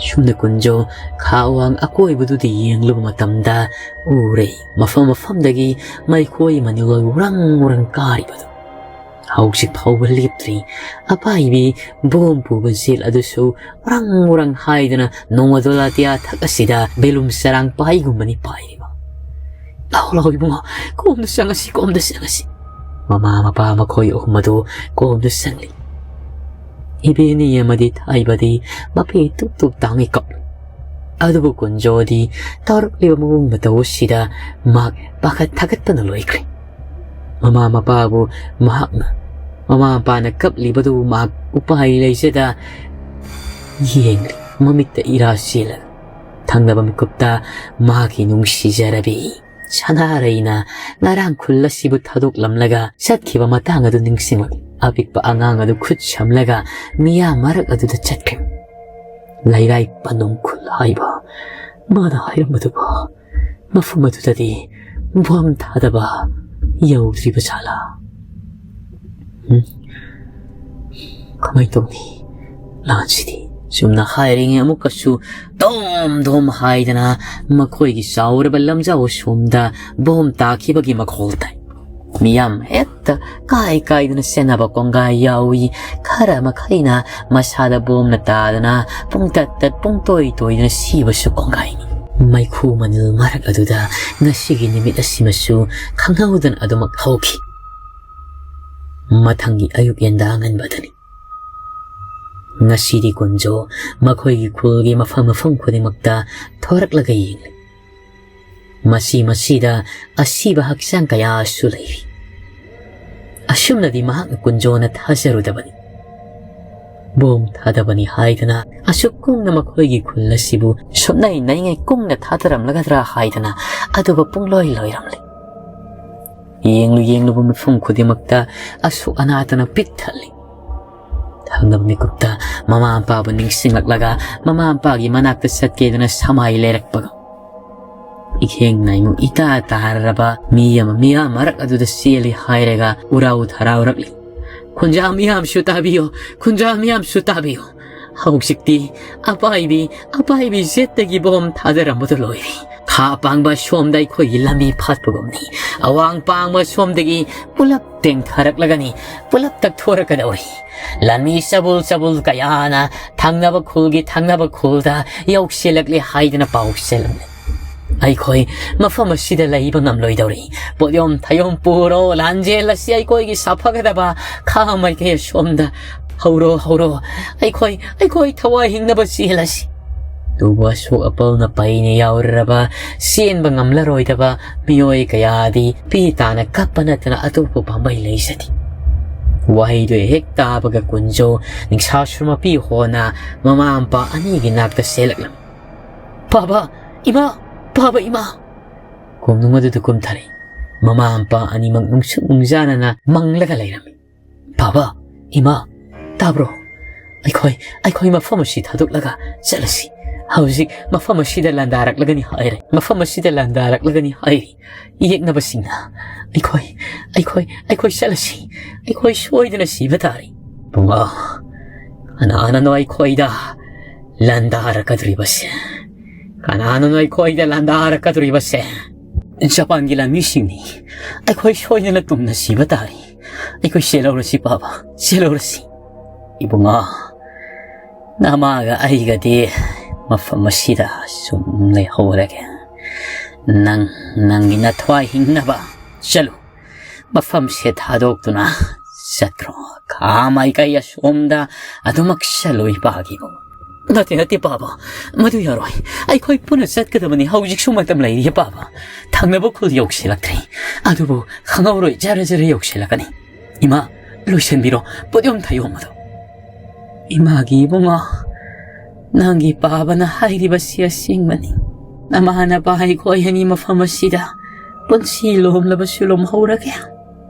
ꯁꯨꯝꯅ ꯀꯨꯟꯖꯣ ꯈꯥ ꯋꯥꯡ ꯑꯀꯣꯏꯕꯗꯨꯗ ꯌꯦꯡꯂꯨꯕ ꯃꯇꯝꯗ ꯎꯔꯦ, ꯃꯐꯝ ꯃꯐꯝꯗꯒꯤ ꯃꯩꯈꯣꯏ ꯃꯅꯤꯜ ꯎꯔꯪ ꯎꯔꯪ ꯀꯥꯔꯤꯕꯗꯨ꯫ ꯍꯧꯖꯤꯛ ꯐꯥꯎꯕ ꯂꯦꯞꯇ꯭ꯔꯤ꯫ ꯑꯄꯥꯏꯕꯤ ꯕꯣꯝ ꯄꯨꯕ ꯖꯦꯠ ꯑꯗꯨꯁꯨ ꯎꯔꯪ ꯎꯔꯪ ꯍꯥꯏꯗꯨꯅ ꯅꯣꯡꯃꯗꯣꯜ ꯑꯇꯤꯌꯥ ꯊꯛ ꯑꯁꯤꯗ ꯕꯦꯂꯨꯝ ꯆꯔꯥꯡ ꯄꯥꯏꯒꯨꯝꯕꯅꯤ ꯄꯥꯏꯔꯤꯕ꯫ "ꯂꯥꯎ, ꯂꯥꯎ ꯏꯕꯨꯡꯉꯣ, ꯀꯣꯝꯗ ꯆꯪꯉꯁꯤ, ꯀꯣꯝꯗ ꯆꯪꯉꯁꯤ"꯫ ꯃꯃꯥ ꯃꯄꯥ ꯃꯈꯣꯏ ꯑꯍꯨꯝ ꯑꯗꯨ ꯀꯣꯝꯗ ꯆꯪꯂꯤ꯫ ꯏꯕꯦꯅꯤ ꯑꯃꯗꯤ ꯊꯥꯏꯕꯗꯤ ꯃꯄꯤ ꯇꯨꯞ ꯇꯨꯞ ꯇꯥꯡꯉꯤ ꯀꯞꯂꯤ꯫ ꯑꯗꯨꯕꯨ ꯀꯨꯟꯖꯣꯗꯤ ꯇꯧꯔꯛꯂꯤꯕ ꯃꯑꯣꯡ ꯃꯇꯧ ꯑꯁꯤꯗ ꯃꯍꯥꯛ ꯄꯥꯈꯠ ꯊꯥꯒꯠꯄꯅ ꯂꯣꯏꯈ꯭ꯔꯦ꯫ ꯃꯃꯥ ꯃꯄꯥꯕꯨ ꯃꯍꯥꯛꯅ, ꯃꯃꯥ ꯃꯄꯥꯅ ꯀꯞꯂꯤꯕꯗꯨ ꯃꯍꯥꯛ ꯎꯄꯥꯏ ꯂꯩꯖꯗ ꯌꯦꯡꯂꯤ, ꯃꯃꯤꯠꯇ ꯏꯔꯥ ꯆꯦꯜꯂꯒ꯫ ꯊꯪꯅꯕ ꯃꯤꯀꯨꯞꯇ ꯃꯍꯥꯛꯀꯤ ꯅꯨꯡꯁꯤꯖꯔꯕꯤ ꯁꯅꯥꯔꯩꯅ ꯉꯔꯥꯡ ꯈꯨꯜ ꯑꯁꯤꯕꯨ ꯊꯥꯗꯣꯛꯂꯝꯂꯒ ꯆꯠꯈꯤꯕ ꯃꯇꯥꯡ ꯑꯗꯨ ꯅꯤꯡꯁꯤꯡꯂꯛꯏ꯫ ꯑꯄꯤꯛꯄ ꯑꯉꯥꯡ ꯑꯗꯨ ꯈꯨꯠ ꯁꯝꯂꯒ ꯃꯤꯌꯥꯝ ꯃꯔꯛ ꯑꯗꯨꯗ ꯆꯠꯈ꯭ꯔꯦ꯫ ꯂꯩꯔꯥꯏ ꯄꯅꯨꯡ ꯈꯨꯜ ꯍꯥꯏꯕ ꯃꯥꯅ ꯍꯥꯏꯔꯝꯕꯗꯨꯕꯨ ꯃꯐꯝ ꯑꯗꯨꯗꯗꯤ ꯕꯣꯝ ꯊꯥꯗꯕ ꯌꯧꯗ꯭ꯔꯤꯕ ꯖꯥꯠꯂꯥ? ꯎꯝ? ꯀꯃꯥꯏ ꯇꯧꯅꯤ? ꯂꯥꯟꯁꯤꯗꯤ꯫ ꯆꯨꯝꯅ ꯍꯥꯏꯔꯤꯉꯩ ꯑꯃꯨꯛꯀꯁꯨ ꯗꯣꯝ ꯗꯣꯝ ꯍꯥꯏꯗꯅ ꯃꯈꯣꯏꯒꯤ ꯆꯥꯎꯔꯕ ꯂꯝꯖꯥꯎ ꯑꯁꯣꯝꯗ ꯕꯣꯝ ꯇꯥꯈꯤꯕꯒꯤ ꯃꯈꯣꯜ ꯇꯥꯏ꯫ ꯃꯤꯌꯥꯝ ꯍꯦꯛ ꯃꯔꯛꯇ ꯀꯥꯏ ꯀꯥꯏꯗꯅ ꯆꯦꯟꯅꯕ ꯀꯣꯡꯒꯥꯏ ꯌꯥꯎꯏ꯫ ꯈꯔ ꯃꯈꯩꯅ ꯃꯁꯥꯗ ꯕꯣꯝꯅ ꯇꯥꯗꯅ ꯄꯨꯡꯇꯠ ꯇꯠ ꯄꯨꯡꯇꯣꯏ ꯇꯣꯏꯗꯅ ꯁꯤꯕꯁꯨ ꯀꯣꯡꯒꯥꯏꯅꯤ꯫ ꯃꯩꯈꯨ ꯃꯅꯤꯜ ꯃꯔꯛ ꯑꯗꯨꯗ ꯉꯁꯤꯒꯤ ꯅꯨꯃꯤꯠ ꯑꯁꯤꯃꯁꯨ ꯈꯪꯍꯧꯗꯅ ꯑꯗꯨꯃꯛ ꯍꯧꯈꯤ꯫ ꯃꯊꯪꯒꯤ ꯑꯌꯨꯛ ꯌꯦꯟꯗꯥ ꯉꯟꯕꯗꯅꯤ꯫ ꯉꯁꯤꯗꯤ ꯀꯨꯟꯖꯣ ꯃꯈꯣꯏꯒꯤ ꯈꯨꯜꯒꯤ ꯃꯐꯝ ꯃꯐꯝ ꯈꯨꯗꯤꯡꯃꯛꯇ ꯊꯣꯔꯛꯂꯒ ꯌꯦꯡꯂꯤ꯫ ꯃꯁꯤ ꯃꯁꯤꯗ ꯑꯁꯤꯕ ꯍꯛꯆꯥꯡ ꯀꯌꯥꯁꯨ ꯂꯩꯔꯤ꯫ ꯑꯁꯨꯝꯅꯗꯤ ꯃꯍꯥꯛꯅ ꯀꯨꯟꯖꯣꯅ ꯊꯥꯖꯔꯨꯗꯕꯅꯤ꯫ ꯕꯣꯝ ꯊꯥꯗꯕꯅꯤ ꯍꯥꯏꯗꯅ ꯑꯁꯨꯛ ꯀꯨꯡꯅ ꯃꯈꯣꯏꯒꯤ ꯈꯨꯜ ꯑꯁꯤꯕꯨ ꯁꯨꯞꯅꯩ ꯅꯩꯉꯩ ꯀꯨꯡꯅ ꯊꯥꯗꯔꯝꯂꯒꯗ꯭ꯔꯥ ꯍꯥꯏꯗꯅ ꯑꯗꯨꯕꯨ ꯄꯨꯡꯂꯣꯏ ꯂꯣꯏꯔꯝꯂꯦ꯫ ꯌꯦꯡꯂꯨ ꯌꯦꯡꯂꯨꯕ ꯃꯐꯝ ꯈꯨꯗꯤꯡꯃꯛꯇ ꯑꯁꯨꯛ ꯑꯅꯥꯇꯅ ꯄꯤꯛ ꯊꯜꯂꯤ꯫ ꯊꯪꯅꯕ ꯃꯤꯀꯨꯞꯇ ꯃꯃꯥ ꯃꯄꯥꯕꯨ ꯅꯤꯡꯁꯤꯡꯂꯛꯂꯒ ꯃꯃꯥ ꯃꯄꯥꯒꯤ ꯃꯅꯥꯛꯇ ꯆꯠꯀꯦꯗꯅ ꯁꯃꯥꯏ ꯂꯩꯔꯛꯄꯒ ꯏꯈꯦꯡ ꯅꯥꯏꯃꯨ ꯏꯇꯥ ꯇꯥꯔꯔꯕ ꯃꯤ ꯑꯃ ꯃꯤꯌꯥꯝ ꯃꯔꯛ ꯑꯗꯨꯗ ꯆꯦꯜꯂꯤ ꯍꯥꯏꯔꯒ ꯎꯔꯥꯎ ꯊꯔꯥꯎꯔꯛꯂꯤ꯫ "ꯈꯨꯟꯖꯥ ꯃꯤꯌꯥꯝꯁꯨ ꯇꯥꯕꯤꯌꯨ, ꯈꯨꯟꯖꯥ ꯃꯤꯌꯥꯝꯁꯨ ꯇꯥꯕꯤꯌꯨ꯫ ꯍꯧꯖꯤꯛꯇꯤ ꯑꯄꯥꯏꯕꯤ, ꯑꯄꯥꯏꯕꯤ ꯖꯦꯠꯇꯒꯤ ꯕꯣꯝ ꯊꯥꯗꯔꯝꯕꯗꯨ ꯂꯣꯏꯔꯦ꯫ ꯈꯥ ꯄꯥꯡꯕ ꯁꯣꯝꯗ ꯑꯩꯈꯣꯏꯒꯤ ꯂꯝꯕꯤ ꯐꯠꯄꯒꯨꯝꯅꯤ꯫ ꯑꯋꯥꯡ ꯄꯥꯡꯕ ꯁꯣꯝꯗꯒꯤ ꯄꯨꯂꯞ ꯇꯦꯡꯊꯔꯛꯂꯒꯅꯤ, ꯄꯨꯂꯞ ꯇꯛꯊꯣꯔꯛꯀꯗꯧꯔꯤ꯫ ꯂꯥꯟꯃꯤ ꯆꯕꯨꯜ ꯆꯕꯨꯜ ꯀꯌꯥꯅ ꯊꯪꯅꯕ ꯈꯨꯜꯒꯤ ꯊꯪꯅꯕ ꯈꯨꯜꯗ ꯌꯧꯁꯤꯜꯂꯛꯂꯦ ꯍꯥꯏꯗꯅ ꯄꯥꯎ ꯆꯦꯜꯂꯝꯂꯦ꯫ ꯑꯩꯈꯣꯏ ꯃꯐꯝ ꯑꯁꯤꯗ ꯂꯩꯕ ꯉꯝꯂꯣꯏꯗꯧꯔꯤ꯫ ꯄꯣꯠꯌꯣꯝ ꯊꯌꯣꯝ ꯄꯨꯔꯣ, ꯂꯥꯟꯖꯦꯜ ꯑꯁꯤ ꯑꯩꯈꯣꯏꯒꯤ ꯁꯥꯐꯒꯗꯕ ꯈꯥ ꯃꯥꯏꯀꯩ ꯑꯁꯣꯝꯗ ꯍꯧꯔꯣ, ꯍꯧꯔꯣ꯫ ꯑꯩꯈꯣꯏ, ꯑꯩꯈꯣꯏ ꯊꯋꯥꯏ ꯍꯤꯡꯅꯕ ꯆꯦꯜꯂꯁꯤ꯫" ꯇꯨꯕꯨ ꯑꯁꯣꯛ ꯑꯄꯜꯅ ꯄꯩꯅ ꯌꯥꯎꯔꯔꯕ, ꯆꯦꯟꯕ ꯉꯝꯂꯔꯣꯏꯗꯕ ꯃꯤꯑꯣꯏ ꯀꯌꯥꯗꯤ ꯄꯤ ꯇꯥꯅ ꯀꯞꯄ ꯅꯠꯇꯅ ꯑꯇꯣꯞꯄ ꯄꯥꯝꯕꯩ ꯂꯩꯖꯗꯦ꯫ ꯋꯥꯍꯩꯗꯨ ꯍꯦꯛ ꯇꯥꯕꯒ ꯀꯨꯟꯖꯣ ꯅꯤꯡꯁꯥꯁꯨꯔ ꯃꯄꯤ ꯍꯣꯅ ꯃꯃꯥ ꯃꯄꯥ ꯑꯅꯤꯒꯤ ꯅꯥꯛꯇ ꯆꯦꯜꯂꯛꯂꯝꯃꯤ꯫ "ꯄꯥꯕ, ꯏꯃꯥ! ꯄꯥꯕ, ꯏꯃꯥ!" ꯀꯣꯝꯅꯨꯡ ꯑꯗꯨꯗ ꯀꯨꯝꯊꯔꯦ꯫ ꯃꯃꯥ ꯃꯄꯥ ꯑꯅꯤꯃꯛ ꯅꯨꯡꯁꯨꯛ ꯅꯨꯡꯖꯥꯅꯅ ꯃꯪꯂꯒ ꯂꯩꯔꯝꯃꯤ꯫ "ꯄꯥꯕ, ꯏꯃꯥ, ꯇꯥꯕ꯭ꯔꯣ? ꯑꯩꯈꯣꯏ, ꯑꯩꯈꯣꯏ ꯃꯐꯝ ꯑꯁꯤ ꯊꯥꯗꯣꯛꯂꯒ ꯆꯠꯂꯁꯤ꯫ ꯍꯧꯖꯤꯛ ꯃꯐꯝ ꯑꯁꯤꯗ ꯂꯥꯟꯗꯥꯔꯛꯂꯒꯅꯤ ꯍꯥꯏꯔꯦ꯫ ꯃꯐꯝ ꯑꯁꯤꯗ ꯂꯥꯟꯗꯥꯔꯛꯂꯒꯅꯤ ꯍꯥꯏꯔꯤ꯫ ꯌꯦꯛꯅꯕꯁꯤꯡꯅ ꯑꯩꯈꯣꯏ, ꯑꯩꯈꯣꯏ, ꯑꯩꯈꯣꯏ ꯆꯠꯂꯁꯤ꯫ ꯑꯩꯈꯣꯏ ꯁꯣꯏꯗꯅ ꯁꯤꯕ ꯇꯥꯔꯦ꯫" "ꯄꯨꯡꯉꯣ, ꯀꯅꯥꯅꯅꯣ ꯑꯩꯈꯣꯏꯗ ꯂꯥꯟꯗꯥꯔꯛꯀꯗꯧꯔꯤꯕꯁꯦ? ꯀꯅꯥꯅꯅꯣ ꯑꯩꯈꯣꯏꯗ ꯂꯥꯟꯗꯥꯔꯛꯀꯗꯧꯔꯤꯕꯁꯦ?" ꯖꯄꯥꯟꯒꯤ ꯂꯥꯟꯃꯤꯁꯤꯡꯅꯤ꯫ ꯑꯩꯈꯣꯏ ꯁꯣꯏꯗꯅ ꯇꯨꯝꯅ ꯁꯤꯕ ꯇꯥꯔꯤ꯫ ꯑꯩꯈꯣꯏ ꯆꯦꯜꯍꯧꯔꯁꯤ ꯄꯥꯕ, ꯆꯦꯜꯍꯧꯔꯁꯤ꯫ ꯏꯕꯨꯡꯉꯣ, ꯅꯃꯥꯒ ꯑꯩꯒꯗꯤ ꯃꯐꯝ ꯑꯁꯤꯗ ꯁꯨꯝ ꯂꯩꯍꯧꯔꯒꯦ꯫ ꯅꯪ, ꯅꯪꯒꯤ ꯅꯊ꯭ꯋꯥꯏ ꯍꯤꯡꯅꯕ ꯆꯠꯂꯨ꯫ ꯃꯐꯝꯁꯦ ꯊꯥꯗꯣꯛꯇꯨꯅ ꯆꯠꯈ꯭ꯔꯣ꯫ ꯈꯥ ꯃꯥꯏꯀꯩ ꯑꯁꯣꯝꯗ ꯑꯗꯨꯃꯛ ꯆꯠꯂꯨ, ꯏꯄꯥꯒꯤꯕꯨ꯫ ꯅꯠꯇꯦ, ꯅꯠꯇꯦ, ꯄꯥꯕ꯫ ꯃꯗꯨ ꯌꯥꯔꯣꯏ꯫ ꯑꯩꯈꯣꯏ ꯄꯨꯟꯅ ꯆꯠꯀꯗꯕꯅꯤ꯫ ꯍꯧꯖꯤꯛꯁꯨ ꯃꯇꯝ ꯂꯩꯔꯤ, ꯄꯥꯕ꯫ ꯊꯪꯅꯕ ꯈꯨꯜ ꯌꯧꯁꯤꯜꯂꯛꯇ꯭ꯔꯤ꯫ ꯑꯗꯨꯕꯨ ꯈꯪꯍꯧꯔꯣꯏ, ꯖꯔ ꯖꯔ ꯌꯧꯁꯤꯜꯂꯛꯀꯅꯤ꯫ ꯏꯃꯥ, ꯂꯣꯏꯁꯤꯟꯕꯤꯔꯣ꯫ ꯄꯣꯠꯌꯣꯝ ꯊꯌꯣꯝ ꯑꯗꯨ꯫ ꯏꯃꯥꯒꯤ ꯏꯕꯨꯡꯉꯣ, ꯅꯪꯒꯤ ꯄꯥꯕꯅ ꯍꯥꯏꯔꯤꯕꯁꯤ ꯑꯁꯦꯡꯕꯅꯤ꯫ ꯅꯃꯥ ꯅꯄꯥ ꯑꯩꯈꯣꯏ ꯑꯅꯤ ꯃꯐꯝ ꯑꯁꯤꯗ ꯄꯨꯟꯁꯤ ꯂꯣꯝꯂꯕꯁꯨ ꯂꯣꯝꯍꯧꯔꯒꯦ꯫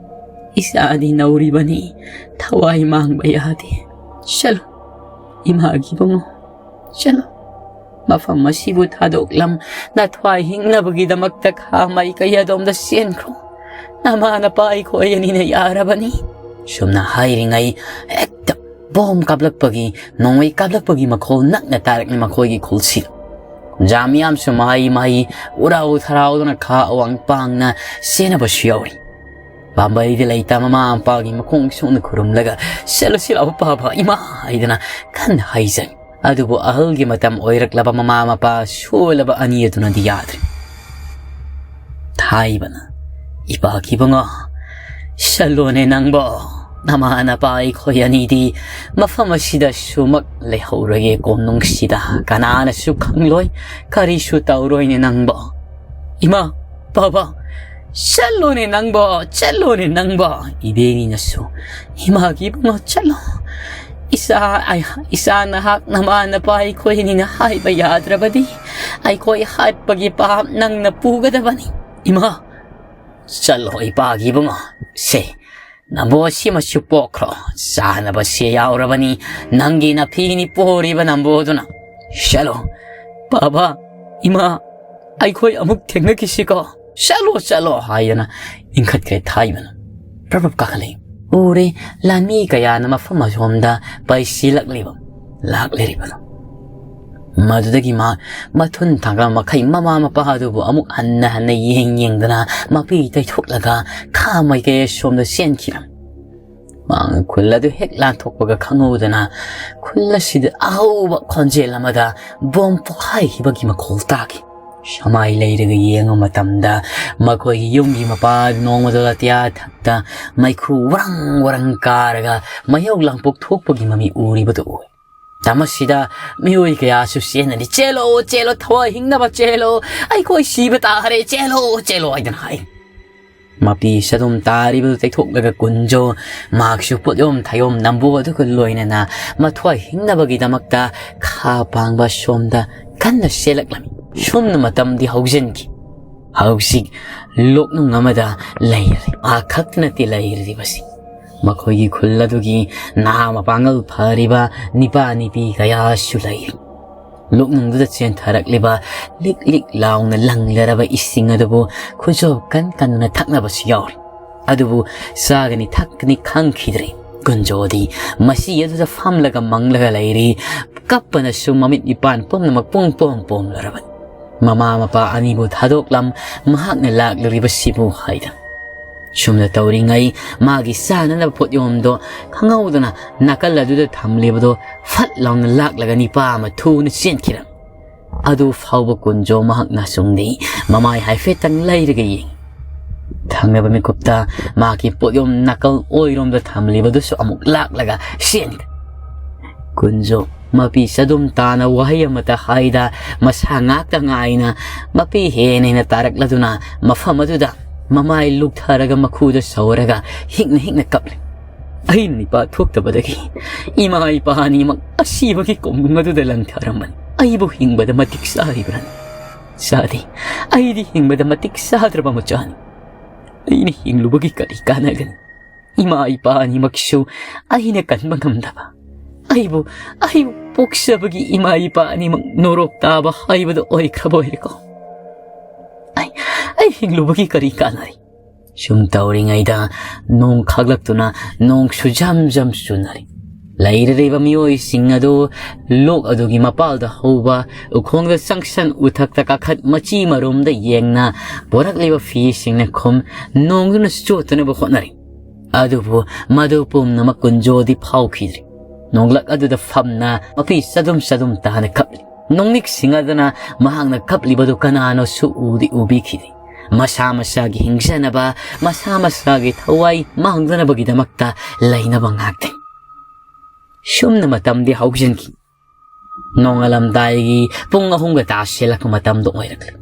ꯏꯆꯥꯗꯤ ꯅꯧꯔꯤꯕꯅꯤ, ꯊꯋꯥꯏ ꯃꯥꯡꯕ ꯌꯥꯗꯦ꯫ ꯆꯠꯂꯨ, ꯏꯃꯥꯒꯤ ꯏꯕꯨꯡꯉꯣ, ꯆꯠꯂꯨ꯫ ꯃꯐꯝ ꯑꯁꯤꯕꯨ ꯊꯥꯗꯣꯛꯂꯝ, ꯅꯊ꯭ꯋꯥꯏ ꯍꯤꯡꯅꯕꯒꯤꯗꯃꯛꯇ ꯈꯥ ꯃꯥꯏꯀꯩ ꯑꯗꯣꯝꯗ ꯆꯦꯟꯈ꯭ꯔꯣ꯫ ꯅꯃꯥ ꯅꯄꯥ ꯑꯩꯈꯣꯏ ꯑꯅꯤꯅ ꯌꯥꯔꯕꯅꯤ꯫ ꯁꯨꯝꯅ ꯍꯥꯏꯔꯤꯉꯩ ꯍꯦꯛꯇ ꯕꯣꯝ ꯀꯥꯞꯂꯛꯄꯒꯤ, ꯅꯣꯡꯃꯩ ꯀꯥꯞꯂꯛꯄꯒꯤ ꯃꯈꯣꯜ ꯅꯛꯅ ꯇꯥꯔꯛꯂꯤ ꯃꯈꯣꯏꯒꯤ ꯈꯨꯜꯁꯤꯗ꯫ ꯀꯨꯝꯖꯥ ꯃꯤꯌꯥꯝꯁꯨ ꯃꯍꯩ ꯃꯍꯩ ꯎꯔꯥꯎ ꯊꯔꯥꯎꯗꯨꯅ ꯈꯥ ꯑꯋꯥꯡ ꯄꯥꯡꯅ ꯆꯦꯟꯅꯕꯁꯨ ꯌꯥꯎꯔꯤ꯫ ꯄꯥꯝꯕꯩꯗꯤ ꯂꯩꯇ ꯃꯃꯥ ꯃꯄꯥꯒꯤ ꯃꯈꯣꯡ ꯁꯣꯛꯅ ꯈꯨꯔꯨꯝꯂꯒ, "ꯆꯠꯂꯨꯁꯤ ꯂꯥꯛꯑꯣ ꯄꯥꯕ, ꯏꯃꯥ" ꯍꯥꯏꯗꯨꯅ ꯀꯟꯅ ꯍꯥꯏꯖꯩ꯫ ꯑꯗꯨꯕꯨ ꯑꯍꯜꯒꯤ ꯃꯇꯝ ꯑꯣꯏꯔꯛꯂꯕ ꯃꯃꯥ ꯃꯄꯥ ꯁꯣꯜꯂꯕ ꯑꯅꯤ ꯑꯗꯨꯅꯗꯤ ꯌꯥꯗ꯭ꯔꯦ꯫ ꯊꯥꯏꯕꯅ, "ꯏꯄꯥꯒꯤ ꯏꯕꯨꯡꯉꯣ, ꯆꯠꯂꯣꯅꯦ ꯅꯪꯕꯣ꯫ ꯅꯃꯥ ꯅꯄꯥ ꯑꯩꯈꯣꯏ ꯑꯅꯤꯗꯤ ꯃꯐꯝ ꯑꯁꯤꯗ ꯁꯨꯃꯛ ꯂꯩꯍꯧꯔꯒꯦ ꯀꯣꯅꯨꯡꯁꯤꯗ꯫ ꯀꯅꯥꯅꯁꯨ ꯈꯪꯂꯣꯏ, ꯀꯔꯤꯁꯨ ꯇꯧꯔꯣꯏꯅꯦ ꯅꯪꯕꯣ꯫ ꯏꯃꯥ, ꯄꯥꯕ, ꯆꯠꯂꯣꯅꯦ ꯅꯪꯕꯣ, ꯆꯠꯂꯣꯅꯦ ꯅꯪꯕꯣ"꯫ ꯏꯕꯦꯅꯤꯅꯁꯨ, "ꯏꯃꯥꯒꯤ ꯏꯕꯨꯡꯉꯣ, ꯆꯠꯂꯣ꯫ ꯏꯆꯥ, ꯑꯩ, ꯏꯆꯥ ꯅꯍꯥꯛ ꯅꯃꯥ ꯅꯄꯥ ꯑꯩꯈꯣꯏ ꯑꯅꯤꯅ ꯍꯥꯏꯕ ꯌꯥꯗ꯭ꯔꯕꯗꯤ ꯑꯩꯈꯣꯏ ꯍꯥꯠꯄꯒꯤ ꯄꯥꯞ ꯅꯪꯅ ꯄꯨꯒꯗꯕꯅꯤ꯫ ꯏꯃꯥ, ꯆꯠꯂꯣ ꯏꯄꯥꯒꯤ ꯏꯕꯨꯡꯉꯣ꯫ ꯁꯦ, ꯅꯝꯕꯣ ꯁꯤꯃꯁꯨ ꯄꯣꯛꯈ꯭ꯔꯣ꯫ ꯆꯥꯅꯕꯁꯦ ꯌꯥꯎꯔꯕꯅꯤ꯫ ꯅꯪꯒꯤ ꯅꯐꯤꯅꯤ ꯄꯣꯔꯤꯕ ꯅꯝꯕꯣꯗꯨꯅ꯫ ꯆꯠꯂꯣ꯫ ꯄꯥꯕ, ꯏꯃꯥ, ꯑꯩꯈꯣꯏ ꯑꯃꯨꯛ ꯊꯦꯡꯅꯈꯤꯁꯤꯀꯣ꯫ ꯆꯠꯂꯣ, ꯆꯠꯂꯣ ꯍꯥꯏꯗꯅ ꯏꯟꯈꯠꯈ꯭ꯔꯦ ꯊꯥꯏꯕꯅ꯫ ꯄ꯭ꯔꯞ ꯄ꯭ꯔꯞ ꯀꯥꯈꯠꯂꯛꯏ꯫ ꯎꯔꯦ, ꯂꯥꯟꯃꯤ ꯀꯌꯥꯅ ꯃꯐꯝ ꯑꯁꯣꯝꯗ ꯄꯥꯏꯁꯤꯜꯂꯛꯂꯤꯕ, ꯂꯥꯛꯂꯤꯕꯗꯣ꯫ ꯃꯗꯨꯗꯒꯤ ꯃꯍꯥꯛ ꯃꯊꯨꯟ ꯊꯥꯡꯒꯠꯂꯝꯕ ꯃꯈꯩ ꯃꯃꯥ ꯃꯄꯥ ꯑꯗꯨꯕꯨ ꯑꯃꯨꯛ ꯍꯟꯅ ꯍꯟꯅ ꯌꯦꯡ ꯌꯦꯡꯗꯅ ꯃꯄꯤ ꯇꯩꯊꯣꯛꯂꯒ ꯈꯥ ꯃꯥꯏꯀꯩ ꯁꯣꯝꯗ ꯆꯦꯟꯈꯤꯔꯝꯃꯤ꯫ ꯃꯍꯥꯛꯅ ꯈꯨꯜ ꯑꯗꯨ ꯍꯦꯛ ꯂꯥꯟꯊꯣꯛꯄꯒ ꯈꯪꯍꯧꯗꯅ ꯈꯨꯜ ꯑꯁꯤꯗ ꯑꯍꯧꯕ ꯈꯣꯟꯖꯦꯜ ꯑꯃꯗ ꯕꯣꯝ ꯄꯣꯈꯥꯏꯈꯤꯕꯒꯤ ꯃꯈꯣꯜ ꯇꯥꯈꯤ꯫ ꯁꯃꯥꯏ ꯂꯩꯔꯒ ꯌꯦꯡꯕ ꯃꯇꯝꯗ ꯃꯈꯣꯏꯒꯤ ꯌꯨꯝꯒꯤ ꯃꯄꯥ ꯅꯣꯡꯃꯗꯣ ꯑꯇꯤꯌꯥ ꯊꯛꯇ ꯃꯩꯈꯨ ꯋꯥꯔꯪ ꯋꯥꯔꯪ ꯀꯥꯔꯒ ꯃꯩꯍꯧ ꯂꯥꯡꯄꯣꯛ ꯊꯣꯛꯄꯒꯤ ꯃꯃꯤ ꯎꯔꯤꯕꯗꯨ ꯎꯏ꯫ ꯃꯇꯝ ꯑꯁꯤꯗ ꯃꯤꯑꯣꯏ ꯀꯌꯥꯁꯨ ꯆꯦꯟꯅꯔꯤ, "ꯆꯦꯜꯂꯣ, ꯆꯦꯜꯂꯣ, ꯊꯋꯥꯏ ꯍꯤꯡꯅꯕ ꯆꯦꯜꯂꯣ, ꯑꯩꯈꯣꯏ ꯁꯤꯕ ꯇꯥꯔꯦ, ꯆꯦꯜꯂꯣ, ꯆꯦꯜꯂꯣ" ꯍꯥꯏꯗꯅ ꯍꯥꯏ꯫ ꯃꯄꯤ ꯆꯗꯨꯝ ꯇꯥꯔꯤꯕꯗꯨ ꯇꯩꯊꯣꯛꯂꯒ ꯀꯨꯟꯖꯣ ꯃꯍꯥꯛꯁꯨ ꯄꯣꯠꯌꯣꯝ ꯊꯌꯣꯝ ꯅꯝꯕꯨ ꯑꯗꯨꯒ ꯂꯣꯏꯅꯅ ꯃꯊ꯭ꯋꯥꯏ ꯍꯤꯡꯅꯕꯒꯤꯗꯃꯛꯇ ꯈꯥ ꯄꯥꯡꯕ ꯁꯣꯝꯗ ꯀꯟꯅ ꯆꯦꯜꯂꯛꯂꯝꯃꯤ꯫ ꯁꯨꯝꯅ ꯃꯇꯝꯗꯤ ꯍꯧꯖꯤꯟꯈꯤ꯫ ꯍꯧꯖꯤꯛ ꯂꯣꯛꯅꯨꯡ ꯑꯃꯗ ꯂꯩꯔꯦ꯫ ꯃꯍꯥꯛ ꯈꯛꯇ ꯅꯠꯇꯦ ꯂꯩꯔꯤꯕꯁꯤ꯫ ꯃꯈꯣꯏꯒꯤ ꯈꯨꯜ ꯑꯗꯨꯒꯤ ꯅꯍꯥ ꯃꯄꯥꯡꯒꯜ ꯐꯔꯤꯕ ꯅꯤꯄꯥ ꯅꯤꯄꯤ ꯀꯌꯥꯁꯨ ꯂꯩꯔꯤ꯫ ꯂꯣꯛꯅꯨꯡꯗꯨꯗ ꯆꯦꯟꯊꯔꯛꯂꯤꯕ ꯂꯤꯛ ꯂꯤꯛ ꯂꯥꯎꯅ ꯂꯪꯂꯔꯕ ꯏꯁꯤꯡ ꯑꯗꯨꯕꯨ ꯈꯨꯖꯣꯞ ꯀꯟ ꯀꯟꯅ ꯊꯛꯅꯕꯁꯨ ꯌꯥꯎꯔꯤ꯫ ꯑꯗꯨꯕꯨ ꯆꯥꯒꯅꯤ ꯊꯛꯀꯅꯤ ꯈꯪꯈꯤꯗ꯭ꯔꯦ꯫ ꯀꯨꯟꯖꯣꯗꯤ ꯃꯁꯤ ꯑꯗꯨꯗ ꯐꯝꯂꯒ ꯃꯪꯂꯒ ꯂꯩꯔꯤ꯫ ꯀꯞꯄꯅꯁꯨ ꯃꯃꯤꯠ ꯃꯤꯄꯥꯟ ꯄꯨꯝꯅꯃꯛ ꯄꯨꯡ ꯄꯣꯝ ꯄꯣꯝꯂꯔꯕꯅꯤ꯫ ꯃꯃꯥ ꯃꯄꯥ ꯑꯅꯤꯕꯨ ꯊꯥꯗꯣꯛꯂꯝ, ꯃꯍꯥꯛꯅ ꯂꯥꯛꯂꯤꯕꯁꯤꯕꯨ ꯍꯥꯏꯗ꯫ ꯁꯨꯝꯅ ꯇꯧꯔꯤꯉꯩ ꯃꯥꯒꯤ ꯆꯥꯅꯅꯕ ꯄꯣꯠꯌꯣꯝꯗꯣ ꯈꯪꯍꯧꯗꯅ ꯅꯥꯀꯜ ꯑꯗꯨꯗ ꯊꯝꯂꯤꯕꯗꯣ ꯐꯠ ꯂꯥꯎꯅ ꯂꯥꯛꯂꯒ ꯅꯤꯄꯥ ꯑꯃ ꯊꯨꯅ ꯆꯦꯟꯈꯤꯔꯝ꯫ ꯑꯗꯨ ꯐꯥꯎꯕ ꯀꯨꯟꯖꯣ ꯃꯍꯥꯛ ꯅꯥꯆꯨꯡꯗꯦ꯫ ꯃꯃꯥꯏ ꯍꯥꯏꯐꯦꯠꯇꯪ ꯂꯩꯔꯒ ꯌꯦꯡ꯫ ꯊꯪꯅꯕ ꯃꯤꯀꯨꯞꯇ ꯃꯍꯥꯛꯀꯤ ꯄꯣꯠꯌꯣꯝ ꯅꯥꯀꯜ ꯑꯣꯏꯔꯣꯝꯗ ꯊꯝꯂꯤꯕꯗꯨꯁꯨ ꯑꯃꯨꯛ ꯂꯥꯛꯂꯒ ꯆꯦꯟꯈ꯭ꯔꯦ꯫ ꯀꯨꯟꯖꯣ ꯃꯄꯤ ꯆꯗꯨꯝ ꯇꯥꯅ ꯋꯥꯍꯩ ꯑꯃꯠꯇ ꯍꯥꯏꯗ ꯃꯁꯥ ꯉꯥꯛꯇ ꯉꯥꯏꯅ ꯃꯄꯤ ꯍꯦꯟꯅ ꯍꯦꯟꯅ ꯇꯥꯔꯛꯂꯗꯨꯅ ꯃꯐꯝ ꯑꯗꯨꯗ ꯃꯃꯥꯏ ꯂꯨꯛꯊꯔꯒ ꯃꯈꯨꯗ ꯁꯧꯔꯒ ꯍꯤꯛꯅ ꯍꯤꯛꯅ ꯀꯞꯂꯤ꯫ ꯑꯩꯅ ꯅꯤꯄꯥ ꯊꯣꯛꯇꯕꯗꯒꯤ ꯏꯃꯥ ꯏꯄꯥ ꯑꯅꯤꯃꯛ ꯑꯁꯤꯕꯒꯤ ꯀꯣꯅꯨꯡ ꯑꯗꯨꯗ ꯂꯪꯊꯔꯝꯕꯅꯤ꯫ ꯑꯩꯕꯨ ꯍꯤꯡꯕꯗ ꯃꯇꯤꯛ ꯆꯥꯔꯤꯕ꯭ꯔꯥ? ꯆꯥꯗꯦ꯫ ꯑꯩꯗꯤ ꯍꯤꯡꯕꯗ ꯃꯇꯤꯛ ꯆꯥꯗ꯭ꯔꯕ ꯃꯆꯥꯅꯤ꯫ ꯑꯩꯅ ꯍꯤꯡꯂꯨꯕꯒꯤ ꯀꯔꯤ ꯀꯥꯟꯅꯒꯅꯤ? ꯏꯃꯥ ꯏꯄꯥ ꯑꯅꯤꯃꯛꯁꯨ ꯑꯩꯅ ꯀꯟꯕ ꯉꯝꯗꯕ꯫ ꯑꯩꯕꯨ, ꯑꯩꯕꯨ ꯄꯣꯛꯆꯕꯒꯤ ꯏꯃꯥ ꯏꯄꯥ ꯑꯅꯤꯃꯛ ꯅꯣꯔꯣꯛ ꯇꯥꯕ ꯍꯥꯏꯕꯗꯨ ꯑꯣꯏꯈ꯭ꯔꯕ ꯑꯣꯏꯔꯦꯀꯣ꯫ ꯑꯩ, ꯑꯩ ꯍꯤꯡꯂꯨꯕꯒꯤ ꯀꯔꯤ ꯀꯥꯟꯅꯔꯤ? ꯁꯨꯝ ꯇꯧꯔꯤꯉꯩꯗ ꯅꯣꯡ ꯈꯥꯛꯂꯛꯇꯨꯅ ꯅꯣꯡꯁꯨ ꯖꯝ ꯖꯝ ꯆꯨꯅꯔꯤ꯫ ꯂꯩꯔꯔꯤꯕ ꯃꯤꯑꯣꯏꯁꯤꯡ ꯑꯗꯨ ꯂꯣꯛ ꯑꯗꯨꯒꯤ ꯃꯄꯥꯜꯗ ꯍꯧꯕ ꯎꯈꯣꯡꯗ ꯆꯪꯁꯟ, ꯎꯊꯛꯇ ꯀꯥꯈꯠ, ꯃꯆꯤ ꯃꯔꯨꯝꯗ ꯌꯦꯡꯅ ꯄꯣꯔꯛꯂꯤꯕ ꯐꯤꯁꯤꯡꯅ ꯈꯨꯝ, ꯅꯣꯡꯗꯨꯅ ꯆꯣꯠꯇꯅꯕ ꯍꯣꯠꯅꯔꯤ꯫ ꯑꯗꯨꯕꯨ ꯃꯗꯨ ꯄꯨꯝꯅꯃꯛ ꯀꯨꯟꯖꯣꯗꯤ ꯐꯥꯎꯈꯤꯗ꯭ꯔꯤ꯫ ꯅꯣꯡꯂꯛ ꯑꯗꯨꯗ ꯐꯝꯅ ꯃꯄꯤ ꯆꯗꯨꯝ ꯆꯗꯨꯝ ꯇꯥꯅ ꯀꯞꯂꯤ꯫ ꯅꯣꯡꯅꯤꯛꯁꯤꯡ ꯑꯗꯨꯅ ꯃꯍꯥꯛꯅ ꯀꯞꯂꯤꯕꯗꯨ ꯀꯅꯥꯅꯣꯁꯨ ꯎꯗꯤ ꯎꯕꯤꯈꯤꯗꯦ꯫ ꯃꯁꯥ ꯃꯁꯥꯒꯤ ꯍꯤꯡꯖꯅꯕ, ꯃꯁꯥ ꯃꯁꯥꯒꯤ ꯊꯋꯥꯏ ꯃꯥꯡꯗꯅꯕꯒꯤꯗꯃꯛꯇ ꯂꯩꯅꯕ ꯉꯥꯛꯇꯅꯤ꯫ ꯁꯨꯝꯅ ꯃꯇꯝꯗꯤ ꯍꯧꯖꯤꯟꯈꯤ꯫ ꯅꯣꯡꯉꯥꯜꯂꯝꯗꯥꯏꯒꯤ ꯄꯨꯡ ꯑꯍꯨꯝꯒ ꯇꯥꯁꯤꯜꯂꯛꯄ ꯃꯇꯝꯗ ꯑꯣꯏꯔꯛꯂꯤ꯫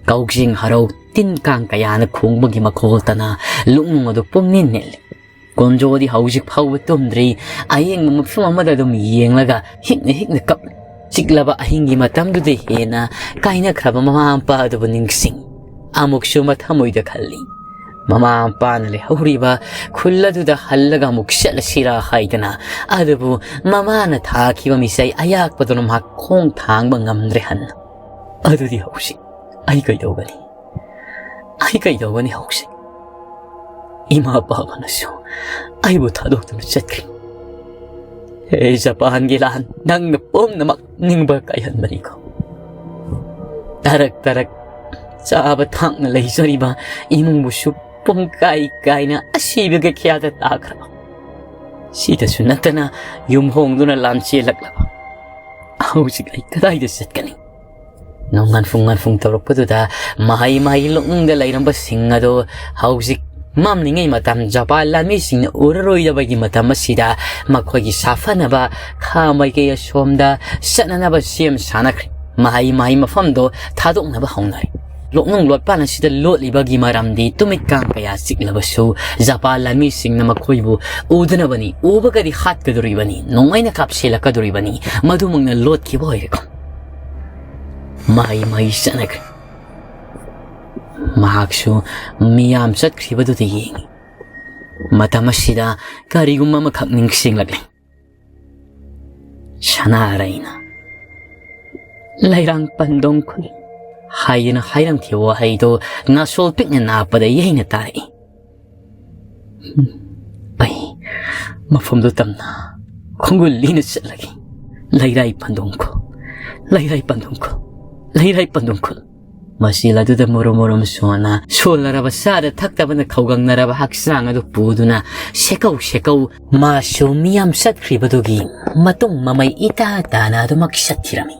ꯀꯧꯖꯤꯡ ꯍꯔꯧ ꯇꯤꯟ ꯀꯥꯡ ꯀꯌꯥꯅ ꯈꯣꯡꯕꯒꯤ ꯃꯈꯣꯜꯇꯅ ꯂꯨꯛꯅꯨꯡ ꯑꯗꯨ ꯄꯨꯝꯅꯤꯟ ꯅꯤꯜꯂꯤ꯫ ꯀꯣꯟꯖꯣꯗꯤ ꯍꯧꯖꯤꯛ ꯐꯥꯎꯕ ꯇꯨꯝꯗ꯭ꯔꯤ꯫ ꯑꯌꯦꯡꯕ ꯃꯐꯝ ꯑꯃꯗ ꯑꯗꯨꯝ ꯌꯦꯡꯂꯒ ꯍꯤꯛꯅ ꯍꯤꯛꯅ ꯀꯞꯂꯤ꯫ ꯆꯤꯛꯂꯕ ꯑꯍꯤꯡꯒꯤ ꯃꯇꯝꯗꯨꯗ ꯍꯦꯟꯅ ꯀꯥꯏꯅꯈ꯭ꯔꯕ ꯃꯃꯥ ꯃꯄꯥ ꯑꯗꯨꯕꯨ ꯅꯤꯡꯁꯤꯡ꯫ ꯑꯃꯨꯛꯁꯨ ꯃꯊꯃꯣꯏꯗ ꯈꯜꯂꯤ꯫ ꯃꯃꯥ ꯃꯄꯥꯅ ꯂꯩꯍꯧꯔꯤꯕ ꯈꯨꯜ ꯑꯗꯨꯗ ꯍꯜꯂꯒ ꯑꯃꯨꯛ ꯆꯠꯂꯁꯤꯔꯥ ꯍꯥꯏꯗꯅ꯫ ꯑꯗꯨꯕꯨ ꯃꯃꯥꯅ ꯊꯥꯈꯤꯕ ꯃꯤꯁꯩ ꯑꯌꯥꯛꯄꯗꯨꯅ ꯃꯍꯥꯛ ꯈꯣꯡ ꯊꯥꯡꯕ ꯉꯝꯗ꯭ꯔꯦ ꯍꯟꯅ꯫ ꯑꯗꯨꯗꯤ ꯍꯧꯖꯤꯛ ꯑꯩ ꯀꯩꯗꯧꯒꯅꯤ? ꯑꯩ ꯀꯩꯗꯧꯒꯅꯤ ꯍꯧꯖꯤꯛ? ꯏꯃꯥ ꯄꯥꯕꯅꯁꯨ ꯑꯩꯕꯨ ꯊꯥꯗꯣꯛꯇꯨꯅ ꯆꯠꯈ꯭ꯔꯦ꯫ ꯍꯦ ꯖꯄꯥꯟꯒꯤ ꯂꯥꯟ, ꯅꯪꯅ ꯄꯨꯝꯅꯃꯛ ꯅꯤꯡꯕ ꯀꯥꯏꯍꯟꯕꯅꯤꯀꯣ꯫ ꯇꯔꯛ ꯇꯔꯛ ꯆꯥꯕ ꯊꯛꯅ ꯂꯩꯖꯔꯤꯕ ꯏꯃꯨꯡꯕꯨꯁꯨ ꯄꯨꯡꯀꯥꯏ ꯀꯥꯏꯅ ꯑꯁꯤꯕꯒꯤ ꯈ꯭ꯌꯥꯗ ꯇꯥꯈ꯭ꯔꯕ꯫ ꯁꯤꯗꯁꯨ ꯅꯠꯇꯅ ꯌꯨꯝ ꯍꯣꯡꯗꯨꯅ ꯂꯥꯟ ꯆꯦꯜꯂꯛꯂꯕ꯫ ꯍꯧꯖꯤꯛ ꯑꯩ ꯀꯗꯥꯏꯗ ꯆꯠꯀꯅꯤ? ꯅꯣꯡꯉꯥꯟꯐꯨꯡ ꯉꯥꯟꯐꯨꯡ ꯇꯧꯔꯛꯄꯗꯨꯗ ꯃꯍꯩ ꯃꯍꯩ ꯂꯣꯛꯅꯨꯡꯗ ꯂꯩꯔꯝꯕꯁꯤꯡ ꯑꯗꯣ ꯍꯧꯖꯤꯛ ꯃꯝꯂꯤꯉꯩ ꯃꯇꯝ, ꯖꯄꯥꯟ ꯂꯥꯟꯃꯤꯁꯤꯡꯅ ꯎꯔꯔꯣꯏꯗꯕꯒꯤ ꯃꯇꯝ ꯑꯁꯤꯗ ꯃꯈꯣꯏꯒꯤ ꯁꯥꯐꯅꯕ ꯈꯥ ꯃꯥꯏꯀꯩ ꯑꯁꯣꯝꯗ ꯆꯠꯅꯅꯕ ꯁꯦꯝ ꯁꯥꯅꯈ꯭ꯔꯦ꯫ ꯃꯍꯩ ꯃꯍꯩ ꯃꯐꯝꯗꯣ ꯊꯥꯗꯣꯛꯅꯕ ꯍꯧꯅꯔꯦ꯫ ꯂꯣꯛꯅꯨꯡ ꯂꯣꯠꯄꯥꯟ ꯑꯁꯤꯗ ꯂꯣꯠꯂꯤꯕꯒꯤ ꯃꯔꯝꯗꯤ ꯇꯨꯃꯤꯠ ꯀꯥꯡ ꯀꯌꯥ ꯆꯤꯛꯂꯕꯁꯨ ꯖꯄꯥꯟ ꯂꯥꯟꯃꯤꯁꯤꯡꯅ ꯃꯈꯣꯏꯕꯨ ꯎꯗꯅꯕꯅꯤ, ꯎꯕꯒꯗꯤ ꯍꯥꯠꯀꯗꯣꯔꯤꯕꯅꯤ, ꯅꯣꯡꯃꯩꯅ ꯀꯥꯞꯁꯤꯜꯂꯛꯀꯗꯣꯔꯤꯕꯅꯤ, ꯃꯗꯨꯃꯛꯅ ꯂꯣꯠꯈꯤꯕ ꯑꯣꯏꯔꯦꯀꯣ꯫ ꯃꯍꯩ ꯃꯍꯩ ꯆꯠꯅꯈ꯭ꯔꯦ꯫ ꯃꯍꯥꯛꯁꯨ ꯃꯤꯌꯥꯝ ꯆꯠꯈ꯭ꯔꯤꯕꯗꯨꯗ ꯌꯦꯡꯉꯤ꯫ ꯃꯇꯝ ꯑꯁꯤꯗ ꯀꯔꯤꯒꯨꯝꯕ ꯑꯃꯈꯛ ꯅꯤꯡꯁꯤꯡꯂꯛꯂꯦ꯫ ꯁꯅꯥꯔꯩꯅ "ꯂꯩꯔꯥꯡ ꯄꯟꯗꯣꯡ ꯈꯨꯜ" ꯍꯥꯏꯗꯅ ꯍꯥꯏꯔꯝꯈꯤꯕ ꯋꯥꯍꯩꯗꯣ ꯅꯥꯁꯣꯜ ꯄꯤꯛꯅ ꯅꯥꯞꯄꯗ ꯌꯩꯅ ꯇꯥꯔꯛꯏ꯫ ꯑꯩ ꯃꯐꯝꯗꯨ ꯇꯝꯅ ꯈꯣꯡꯒꯨꯜ ꯂꯤꯅ ꯆꯠꯂꯒꯦ꯫ ꯂꯩꯔꯥꯏ ꯄꯟꯗꯣꯡꯈꯣꯜ, ꯂꯩꯔꯥꯏ ꯄꯟꯗꯣꯡꯈꯣꯜ, ꯂꯩꯔꯥꯏ ꯄꯟꯗꯣꯡꯈꯣꯜ꯫ ꯃꯁꯤꯜ ꯑꯗꯨꯗ ꯃꯨꯔꯨꯝ ꯃꯨꯔꯨꯝ ꯁꯣꯟꯅ ꯁꯣꯜꯂꯔꯕ ꯆꯥꯗ ꯊꯛꯇꯕꯅ ꯈꯧꯒꯪꯅꯔꯕ ꯍꯛꯆꯥꯡ ꯑꯗꯨ ꯄꯨꯗꯨꯅ ꯁꯦꯀꯧ ꯁꯦꯀꯧ ꯃꯥꯁꯨ ꯃꯤꯌꯥꯝ ꯆꯠꯈ꯭ꯔꯤꯕꯗꯨꯒꯤ ꯃꯇꯨꯡ ꯃꯃꯩ ꯏꯇꯥ ꯇꯥꯅ ꯑꯗꯨꯃꯛ ꯆꯠꯈꯤꯔꯝꯃꯤ꯫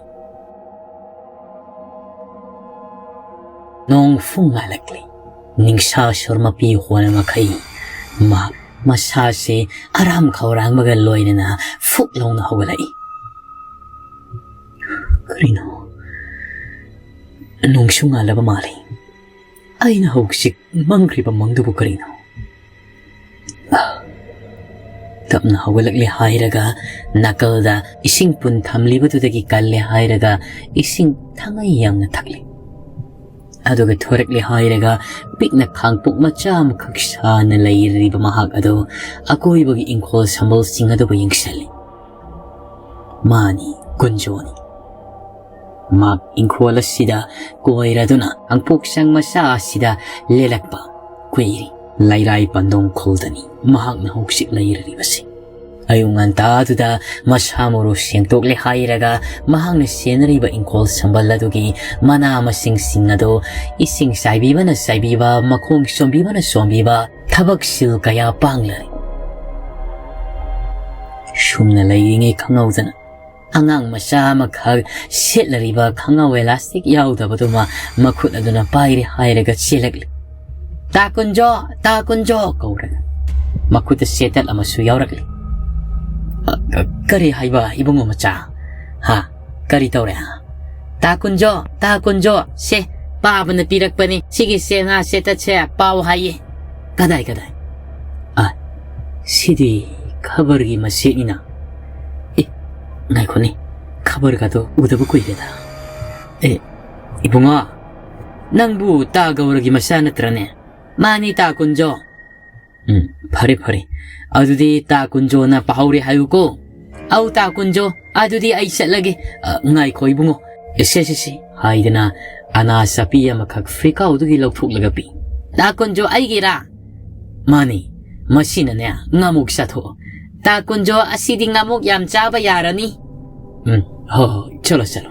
ꯅꯣꯡ ꯐꯨꯡ ꯉꯥꯜꯂꯛꯂꯤ꯫ ꯅꯤꯡꯁꯥ ꯁꯣꯔ ꯃꯄꯤ ꯍꯣꯅ ꯃꯈꯩ ꯃꯍꯥꯛ ꯃꯁꯥꯁꯦ ꯑꯔꯥꯝ ꯈꯧꯔꯥꯡꯕꯒ ꯂꯣꯏꯅꯅ ꯐꯨꯛ ꯂꯥꯎꯅ ꯍꯧꯒꯠꯂꯛꯏ꯫ ꯀꯔꯤꯅꯣ? ꯅꯣꯡꯁꯨ ꯉꯥꯜꯂꯕ ꯃꯥꯜꯂꯤ꯫ ꯑꯩꯅ ꯍꯧꯖꯤꯛ ꯃꯪꯈ꯭ꯔꯤꯕ ꯃꯪꯗꯨꯕꯨ ꯀꯔꯤꯅꯣ? ꯇꯞꯅ ꯍꯧꯒꯠꯂꯛꯂꯦ ꯍꯥꯏꯔꯒ ꯅꯥꯀꯜꯗ ꯏꯁꯤꯡ ꯄꯨꯟ ꯊꯝꯂꯤꯕꯗꯨꯗꯒꯤ ꯀꯜꯂꯦ ꯍꯥꯏꯔꯒ ꯏꯁꯤꯡ ꯊꯥꯡꯉꯩ ꯌꯥꯝꯅ ꯊꯛꯂꯦ꯫ ꯑꯗꯨꯒ ꯊꯣꯔꯛꯂꯦ ꯍꯥꯏꯔꯒ ꯄꯤꯛꯅ ꯈꯥꯡꯄꯣꯛ ꯃꯆꯥ ꯑꯃꯈꯛ ꯁꯥꯅ ꯂꯩꯔꯤꯕ ꯃꯍꯥꯛ ꯑꯗꯨ ꯑꯀꯣꯏꯕꯒꯤ ꯏꯪꯈꯣꯜ ꯁꯝꯕꯜꯁꯤꯡ ꯑꯗꯨꯕꯨ ꯌꯦꯡꯁꯤꯜꯂꯤ꯫ ꯃꯥꯅꯤ, ꯀꯨꯟꯖꯣꯅꯤ꯫ ꯃꯍꯥꯛ ꯏꯪꯈꯣꯜ ꯑꯁꯤꯗ ꯀꯣꯏꯔꯗꯨꯅ ꯈꯥꯡꯄꯣꯛꯁꯪ ꯃꯆꯥ ꯑꯁꯤꯗ ꯂꯦꯜꯂꯛꯄ ꯀꯨꯏꯔꯦ꯫ ꯂꯩꯔꯥꯏ ꯄꯟꯗꯣꯡ ꯈꯨꯜꯗꯅꯤ ꯃꯍꯥꯛꯅ ꯍꯧꯖꯤꯛ ꯂꯩꯔꯤꯕꯁꯤ꯫ ꯑꯌꯨꯛ ꯉꯟꯇꯥꯗꯨꯗ ꯃꯁꯥ ꯃꯎ ꯁꯦꯡꯗꯣꯛꯂꯦ ꯍꯥꯏꯔꯒ ꯃꯍꯥꯛꯅ ꯁꯦꯟꯅꯔꯤꯕ ꯏꯪꯈꯣꯜ ꯁꯝꯕꯜ ꯑꯗꯨꯒꯤ ꯃꯅꯥ ꯃꯁꯤꯡꯁꯤꯡ ꯑꯗꯨ ꯏꯁꯤꯡ ꯆꯥꯏꯕꯤꯕꯅ ꯆꯥꯏꯕꯤꯕ, ꯃꯈꯣꯡ ꯁꯣꯝꯕꯤꯕꯅ ꯁꯣꯝꯕꯤꯕ, ꯊꯕꯛ ꯁꯤꯜ ꯀꯌꯥ ꯄꯥꯡꯂꯔꯤ꯫ ꯁꯨꯝꯅ ꯂꯩꯔꯤꯉꯩ ꯈꯪꯍꯧꯗꯅ ꯑꯉꯥꯡ ꯃꯆꯥ ꯑꯃꯈꯛ ꯁꯦꯠꯂꯔꯤꯕ ꯈꯪꯉꯥꯎ elastic ꯌꯥꯎꯗꯕꯗꯨꯃ ꯃꯈꯨꯠ ꯑꯗꯨꯅ ꯄꯥꯏꯔꯦ ꯍꯥꯏꯔꯒ ꯆꯦꯜꯂꯛꯂꯤ꯫ "ꯇꯥ ꯀꯨꯟꯖꯣ, ꯇꯥ ꯀꯨꯟꯖꯣ!" ꯀꯧꯔꯒ ꯃꯈꯨꯠꯇ ꯆꯦꯇꯠ ꯑꯃꯁꯨ ꯌꯥꯎꯔꯛꯂꯤ꯫ "ꯑ, ꯀ-, ꯀꯔꯤ ꯍꯥꯏꯕ, ꯏꯕꯨꯡꯉꯣ ꯃꯆꯥ? ꯍꯥ? ꯀꯔꯤ ꯇꯧꯔꯦ? ꯇꯥ ꯀꯨꯟꯖꯣ, ꯇꯥ ꯀꯨꯟꯖꯣ, ꯁꯦ, ꯄꯥꯕꯅ ꯄꯤꯔꯛꯄꯅꯤ꯫ ꯁꯤꯒꯤ ꯆꯦꯅꯥ ꯆꯦꯇꯠꯁꯦ ꯄꯥꯎ ꯍꯥꯏꯌꯦ꯫" "ꯀꯗꯥꯏ, ꯀꯗꯥꯏ? ꯑ, ꯁꯤꯗꯤ ꯈꯕꯔꯒꯤ ꯃꯆꯦꯠꯅꯤꯅ꯫ ꯑꯦ, ꯉꯥꯏꯈꯣꯅꯦ, ꯈꯕꯔꯒꯗꯣ ꯎꯗꯕ ꯀꯨꯏꯔꯦꯗ꯫ ꯑꯦ, ꯏꯕꯨꯡꯉꯣ, ꯅꯪꯕꯨ ꯇꯥ ꯒꯧꯔꯒꯤ ꯃꯆꯥ ꯅꯠꯇ꯭ꯔꯅꯦ?" "ꯃꯥꯅꯤ, ꯇꯥ ꯀꯨꯟꯖꯣ꯫" "ꯎꯝ, ꯐꯔꯦ, ꯐꯔꯦ꯫ ꯑꯗꯨꯗꯤ ꯇꯥ ꯀꯨꯟꯖꯣꯅ ꯄꯥꯍꯧꯔꯦ ꯍꯥꯏꯌꯨꯀꯣ꯫" "ꯑꯧ, ꯇꯥ ꯀꯨꯟꯖꯣ꯫ ꯑꯗꯨꯗꯤ ꯑꯩ ꯆꯠꯂꯒꯦ꯫" "ꯑ, ꯉꯥꯏꯈꯣ ꯏꯕꯨꯡꯉꯣ꯫ ꯑꯦ, ꯁꯦ, ꯁꯦ, ꯁꯦ," ꯍꯥꯏꯗꯅ ꯑꯅꯥ ꯆꯥꯄꯤ ꯑꯃꯈꯛ ꯐꯤꯀꯥꯎꯗꯒꯤ ꯂꯧꯊꯣꯛꯂꯒ ꯄꯤ꯫ "ꯇꯥ ꯀꯨꯟꯖꯣ ꯑꯩꯒꯤꯔꯥ?" "ꯃꯥꯅꯤ, ꯃꯁꯤꯅꯅꯦ ꯉꯥꯃꯨꯛ ꯆꯥꯊꯣꯛꯑꯣ꯫ ꯇꯥ ꯀꯨꯟꯖꯣ, ꯑꯁꯤꯗꯤ ꯉꯥꯃꯣꯛ ꯌꯥꯝ ꯆꯥꯕ ꯌꯥꯔꯅꯤ꯫ ꯎꯝ, ꯍꯣ, ꯍꯣ, ꯆꯠꯂꯣ, ꯆꯠꯂꯣ꯫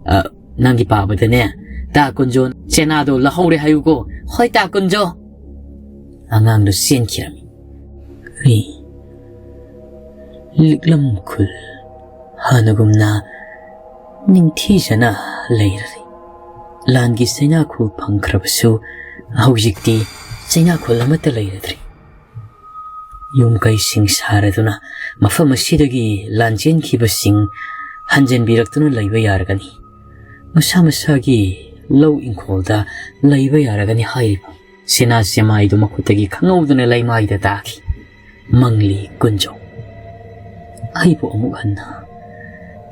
ꯑ, ꯅꯪꯒꯤ ꯄꯥꯕꯗꯅꯦ, ꯇꯥ ꯀꯨꯟꯖꯣ ꯆꯦꯅꯥꯗꯣ ꯂꯧꯍꯧꯔꯦ ꯍꯥꯏꯌꯨꯀꯣ꯫ ꯍꯣꯏ, ꯇꯥ ꯀꯨꯟꯖꯣ꯫ ꯑꯉꯥꯡꯗꯣ ꯆꯦꯟꯈꯤꯔꯝꯃꯤ꯫ ꯀꯔꯤ? ꯂꯤꯛꯂꯝ ꯈꯨꯜ ꯍꯥꯟꯅꯒꯨꯝꯅ ꯅꯤꯡꯊꯤꯖꯅ ꯂꯩꯔꯔꯦ꯫ ꯂꯥꯟꯒꯤ ꯆꯩꯅꯥꯈꯣꯜ ꯐꯪꯈ꯭ꯔꯕꯁꯨ ꯍꯧꯖꯤꯛꯇꯤ ꯆꯩꯅꯥꯈꯣꯜ ꯑꯃꯠꯇ ꯂꯩꯔꯗ꯭ꯔꯦ꯫ ꯌꯨꯝ ꯀꯩꯁꯤꯡ ꯁꯥꯔꯗꯨꯅ ꯃꯐꯝ ꯑꯁꯤꯗꯒꯤ ꯂꯥꯟꯖꯦꯟꯈꯤꯕꯁꯤꯡ ꯍꯟꯖꯤꯟꯕꯤꯔꯛꯇꯨꯅ ꯂꯩꯕ ꯌꯥꯔꯒꯅꯤ꯫ ꯃꯁꯥ ꯃꯁꯥꯒꯤ ꯂꯧ ꯏꯪꯈꯣꯜꯗ ꯂꯩꯕ ꯌꯥꯔꯒꯅꯤ ꯍꯥꯏꯔꯤꯕ ꯁꯤꯅꯥ ꯁꯦꯃꯥꯏꯗꯨ ꯃꯈꯨꯠꯇꯒꯤ ꯈꯪꯍꯧꯗꯅ ꯂꯩꯃꯥꯏꯗ ꯇꯥꯈꯤ꯫ ꯃꯪꯂꯤ ꯀꯨꯟꯖꯧ꯫ ꯑꯩꯕꯨ ꯑꯃꯨꯛ ꯍꯟꯅ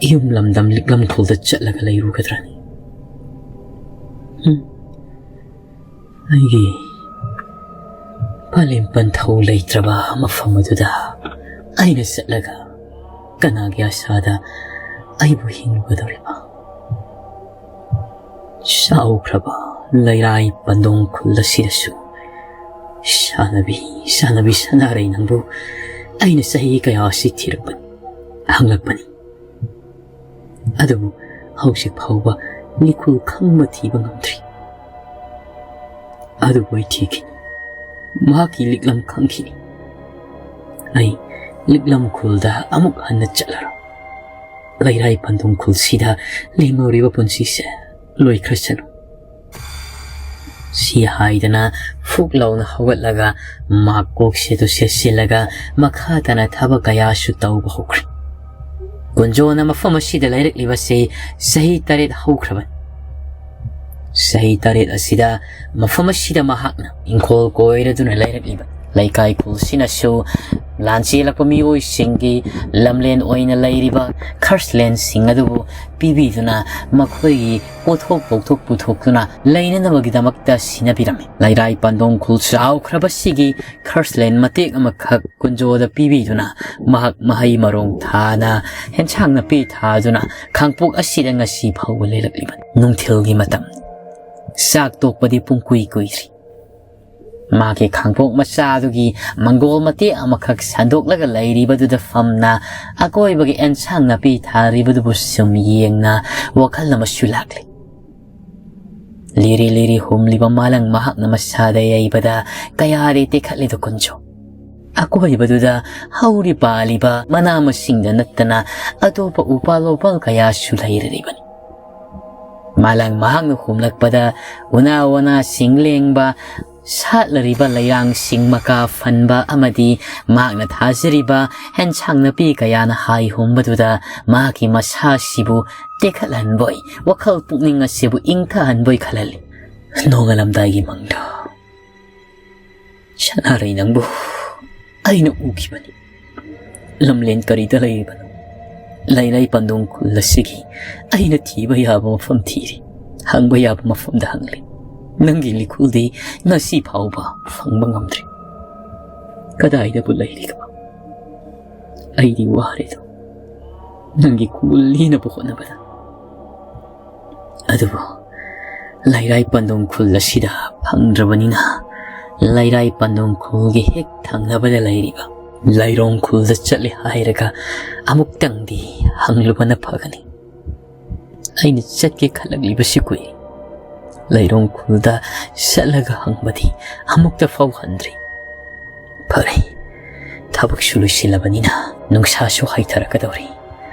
ꯏꯌꯨꯝ ꯂꯝꯗꯝ ꯂꯤꯛꯂꯝ ꯈꯨꯜꯗ ꯆꯠꯂꯒ ꯂꯩꯔꯨꯒꯗ꯭ꯔꯅꯤ? ꯎꯝ꯫ ꯑꯩꯒꯤ ꯄꯥꯂꯦꯝ ꯄꯟꯊꯧ ꯂꯩꯇ꯭ꯔꯕ ꯃꯐꯝ ꯑꯗꯨꯗ ꯑꯩꯅ ꯆꯠꯂꯒ ꯀꯅꯥꯒꯤ ꯑꯁꯥꯗ ꯑꯩꯕꯨ ꯍꯤꯡꯂꯨꯒꯗꯧꯔꯤꯕ? ꯆꯥꯎꯈ꯭ꯔꯕ ꯂꯩꯔꯥꯏ ꯄꯟꯗꯣꯡ ꯈꯨꯜ ꯑꯁꯤꯗꯁꯨ ꯁꯥꯟꯅꯕꯤ, ꯁꯥꯟꯅꯕꯤ ꯁꯅꯥꯔꯩ ꯅꯪꯕꯨ ꯑꯩꯅ ꯆꯍꯤ ꯀꯌꯥ ꯑꯁꯤ ꯊꯤꯔꯛꯄꯅꯤ, ꯍꯪꯂꯛꯄꯅꯤ꯫ ꯑꯗꯨꯕꯨ ꯍꯧꯖꯤꯛ ꯐꯥꯎꯕ ꯂꯤꯈꯨꯜ ꯈꯪꯕ ꯊꯤꯕ ꯉꯝꯗ꯭ꯔꯤ꯫ ꯑꯗꯨꯕꯨ ꯑꯩ ꯊꯤꯈꯤꯅꯤ꯫ ꯃꯍꯥꯛꯀꯤ ꯂꯤꯛꯂꯝ ꯈꯪꯈꯤꯅꯤ꯫ ꯑꯩ ꯂꯤꯛꯂꯝ ꯈꯨꯜꯗ ꯑꯃꯨꯛ ꯍꯟꯅ ꯆꯠꯂꯔꯣꯏ꯫ ꯂꯩꯔꯥꯏ ꯄꯟꯗꯣꯡ ꯈꯨꯜꯁꯤꯗ ꯂꯦꯝꯍꯧꯔꯤꯕ ꯄꯨꯟꯁꯤꯁꯦ ꯂꯣꯏꯈ꯭ꯔꯁꯅꯨ꯫ ꯁꯤ ꯍꯥꯏꯗꯅ ꯐꯨꯛ ꯂꯥꯎꯅ ꯍꯧꯒꯠꯂꯒ ꯃꯍꯥꯛ ꯀꯣꯛꯁꯦꯠꯇꯨ ꯁꯦꯠꯆꯤꯜꯂꯒ ꯃꯈꯥ ꯇꯥꯅ ꯊꯕꯛ ꯀꯌꯥꯁꯨ ꯇꯧꯕ ꯍꯧꯈ꯭ꯔꯦ꯫ ꯀꯨꯟꯖꯣꯅ ꯃꯐꯝ ꯑꯁꯤꯗ ꯂꯩꯔꯛꯂꯤꯕꯁꯤ ꯆꯍꯤ ꯇꯔꯦꯠ ꯍꯧꯈ꯭ꯔꯕꯅꯤ꯫ ꯆꯍꯤ ꯇꯔꯦꯠ ꯑꯁꯤꯗ ꯃꯐꯝ ꯑꯁꯤꯗ ꯃꯍꯥꯛꯅ ꯏꯪꯈꯣꯜ ꯀꯣꯏꯔꯗꯨꯅ ꯂꯩꯔꯛꯂꯤꯕ ꯂꯩꯀꯥꯏ ꯈꯨꯜꯁꯤꯅꯁꯨ ꯂꯥꯟ ꯆꯦꯜꯂꯛꯄ ꯃꯤꯑꯣꯏꯁꯤꯡꯒꯤ ꯂꯝꯂꯦꯟ ꯑꯣꯏꯅ ꯂꯩꯔꯤꯕ ꯈꯔꯁꯂꯦꯟꯁꯤꯡ ꯑꯗꯨꯕꯨ ꯄꯤꯕꯤꯗꯨꯅ ꯃꯈꯣꯏꯒꯤ ꯄꯣꯠꯊꯣꯛ ꯄꯣꯛꯊꯣꯛ ꯄꯨꯊꯣꯛꯇꯨꯅ ꯂꯩꯅꯅꯕꯒꯤꯗꯃꯛꯇ ꯁꯤꯟꯅꯕꯤꯔꯝꯃꯤ꯫ ꯂꯩꯔꯥꯏ ꯄꯟꯗꯣꯡ ꯈꯨꯜ ꯆꯥꯎꯈ꯭ꯔꯕꯁꯤꯒꯤ ꯈꯔꯁꯂꯦꯟ ꯃꯇꯦꯛ ꯑꯃꯈꯛ ꯀꯨꯟꯖꯣꯗ ꯄꯤꯕꯤꯗꯨꯅ ꯃꯍꯥꯛ ꯃꯍꯩ ꯃꯔꯣꯡ ꯊꯥꯅ, ꯍꯦꯟꯁꯥꯡ ꯅꯥꯄꯤ ꯊꯥꯗꯨꯅ ꯈꯥꯡꯄꯣꯛ ꯑꯁꯤꯗ ꯉꯁꯤ ꯐꯥꯎꯕ ꯂꯩꯔꯛꯂꯤꯕꯅꯤ꯫ ꯅꯨꯡꯊꯤꯜꯒꯤ ꯃꯇꯝ꯫ ꯆꯥꯛ ꯇꯣꯛꯄꯗꯤ ꯄꯨꯡ ꯀꯨꯏ ꯀꯨꯏꯗ꯭ꯔꯤ꯫ ꯃꯍꯥꯛꯀꯤ ꯈꯥꯡꯄꯣꯛ ꯃꯆꯥꯗꯨꯒꯤ ꯃꯪꯒꯣꯜ ꯃꯇꯦꯛ ꯑꯃꯈꯛ ꯁꯟꯗꯣꯛꯂꯒ ꯂꯩꯔꯤꯕꯗꯨꯗ ꯐꯝꯅ ꯑꯀꯣꯏꯕꯒꯤ ꯑꯦꯟꯁꯥꯡ ꯅꯥꯄꯤ ꯊꯥꯔꯤꯕꯗꯨꯕꯨ ꯁꯨꯝ ꯌꯦꯡꯅ ꯋꯥꯈꯜ ꯑꯃꯁꯨ ꯂꯥꯛꯂꯤ꯫ ꯂꯤꯔꯤ ꯂꯤꯔꯤ ꯍꯨꯝꯂꯤꯕ ꯃꯥꯂꯪ ꯃꯍꯥꯛꯅ ꯃꯁꯥꯗ ꯌꯩꯕꯗ ꯀꯌꯥꯗꯤ ꯇꯦꯛꯈꯠꯂꯤꯗꯣ ꯀꯨꯟꯖꯣ꯫ ꯑꯀꯣꯏꯕꯗꯨꯗ ꯍꯧꯔꯤ ꯄꯥꯜꯂꯤꯕ ꯃꯅꯥ ꯃꯁꯤꯡꯗ ꯅꯠꯇꯅ ꯑꯇꯣꯞꯄ ꯎꯄꯥꯜ ꯋꯥꯄꯥꯜ ꯀꯌꯥꯁꯨ ꯂꯩꯔꯤꯕꯅꯤ꯫ ꯃꯥꯂꯪ ꯃꯍꯥꯛꯅ ꯍꯨꯝꯂꯛꯄꯗ ꯎꯅꯥ ꯋꯥꯅꯥꯁꯤꯡ ꯂꯦꯡꯕ, ꯁꯥꯠꯂꯔꯤꯕ ꯂꯩꯔꯥꯡꯁꯤꯡ ꯃꯀꯥ ꯐꯟꯕ ꯑꯃꯗꯤ ꯃꯍꯥꯛꯅ ꯊꯥꯖꯔꯤꯕ ꯑꯦꯟꯁꯥꯡ ꯅꯥꯄꯤ ꯀꯌꯥꯅ ꯍꯥꯏ ꯍꯨꯝꯕꯗꯨꯗ ꯃꯍꯥꯛꯀꯤ ꯃꯁꯥꯁꯤꯕꯨ ꯇꯦꯛꯈꯠꯍꯟꯕꯣꯏ, ꯋꯥꯈꯜ ꯄꯨꯛꯅꯤꯡ ꯑꯁꯤꯕꯨ ꯏꯪꯊꯍꯟꯕꯣꯏ ꯈꯜꯍꯜꯂꯤ꯫ ꯅꯣꯡꯉꯥꯜꯂꯝꯗꯥꯏꯒꯤ ꯃꯪꯗ ꯁꯅꯥꯔꯩ ꯅꯪꯕꯨ ꯑꯩꯅ ꯎꯈꯤꯕꯅꯤ꯫ ꯂꯝꯂꯦꯟ ꯀꯔꯤꯗ ꯂꯩꯔꯤꯕꯅꯣ? ꯂꯩꯔꯥꯏ ꯄꯟꯗꯣꯡ ꯈꯨꯜ ꯑꯁꯤꯒꯤ ꯑꯩꯅ ꯊꯤꯕ ꯌꯥꯕ ꯃꯐꯝ ꯊꯤꯔꯤ, ꯍꯪꯕ ꯌꯥꯕ ꯃꯐꯝꯗ ꯍꯪꯂꯤ꯫ ꯅꯪꯒꯤ ꯂꯤꯈꯨꯜꯗꯤ ꯉꯁꯤ ꯐꯥꯎꯕ ꯐꯪꯕ ꯉꯝꯗ꯭ꯔꯤ꯫ ꯀꯗꯥꯏꯗꯕꯨ ꯂꯩꯔꯤꯒꯕ? ꯑꯩꯗꯤ ꯋꯥꯔꯦꯗꯣ ꯅꯪꯒꯤ ꯈꯨꯜ ꯂꯤꯅꯕ ꯍꯣꯠꯅꯕꯗ꯫ ꯑꯗꯨꯕꯨ ꯂꯩꯔꯥꯏ ꯄꯟꯗꯣꯡ ꯈꯨꯜ ꯑꯁꯤꯗ ꯐꯪꯗ꯭ꯔꯕꯅꯤꯅ, ꯂꯩꯔꯥꯏ ꯄꯟꯗꯣꯡ ꯈꯨꯜꯒꯤ ꯍꯦꯛ ꯊꯪꯅꯕꯗ ꯂꯩꯔꯤꯕ ꯂꯩꯔꯣꯡ ꯈꯨꯜꯗ ꯆꯠꯂꯦ ꯍꯥꯏꯔꯒ ꯑꯃꯨꯛꯇꯪꯗꯤ ꯍꯪꯂꯨꯕꯅ ꯐꯒꯅꯤ꯫ ꯑꯩꯅ ꯆꯠꯀꯦ ꯈꯜꯂꯛꯂꯤꯕꯁꯤ ꯀꯨꯏ꯫ ꯂꯩꯔꯣꯡ ꯈꯨꯜꯗ ꯆꯠꯂꯒ ꯍꯪꯕꯗꯤ ꯑꯃꯨꯛꯇ ꯐꯥꯎ ꯍꯟꯗ꯭ꯔꯤ꯫ ꯐꯔꯦ, ꯊꯕꯛꯁꯨ ꯂꯣꯏꯁꯤꯜꯂꯕꯅꯤꯅ ꯅꯨꯡꯁꯥꯁꯨ ꯍꯥꯏꯊꯔꯛꯀꯗꯧꯔꯤ꯫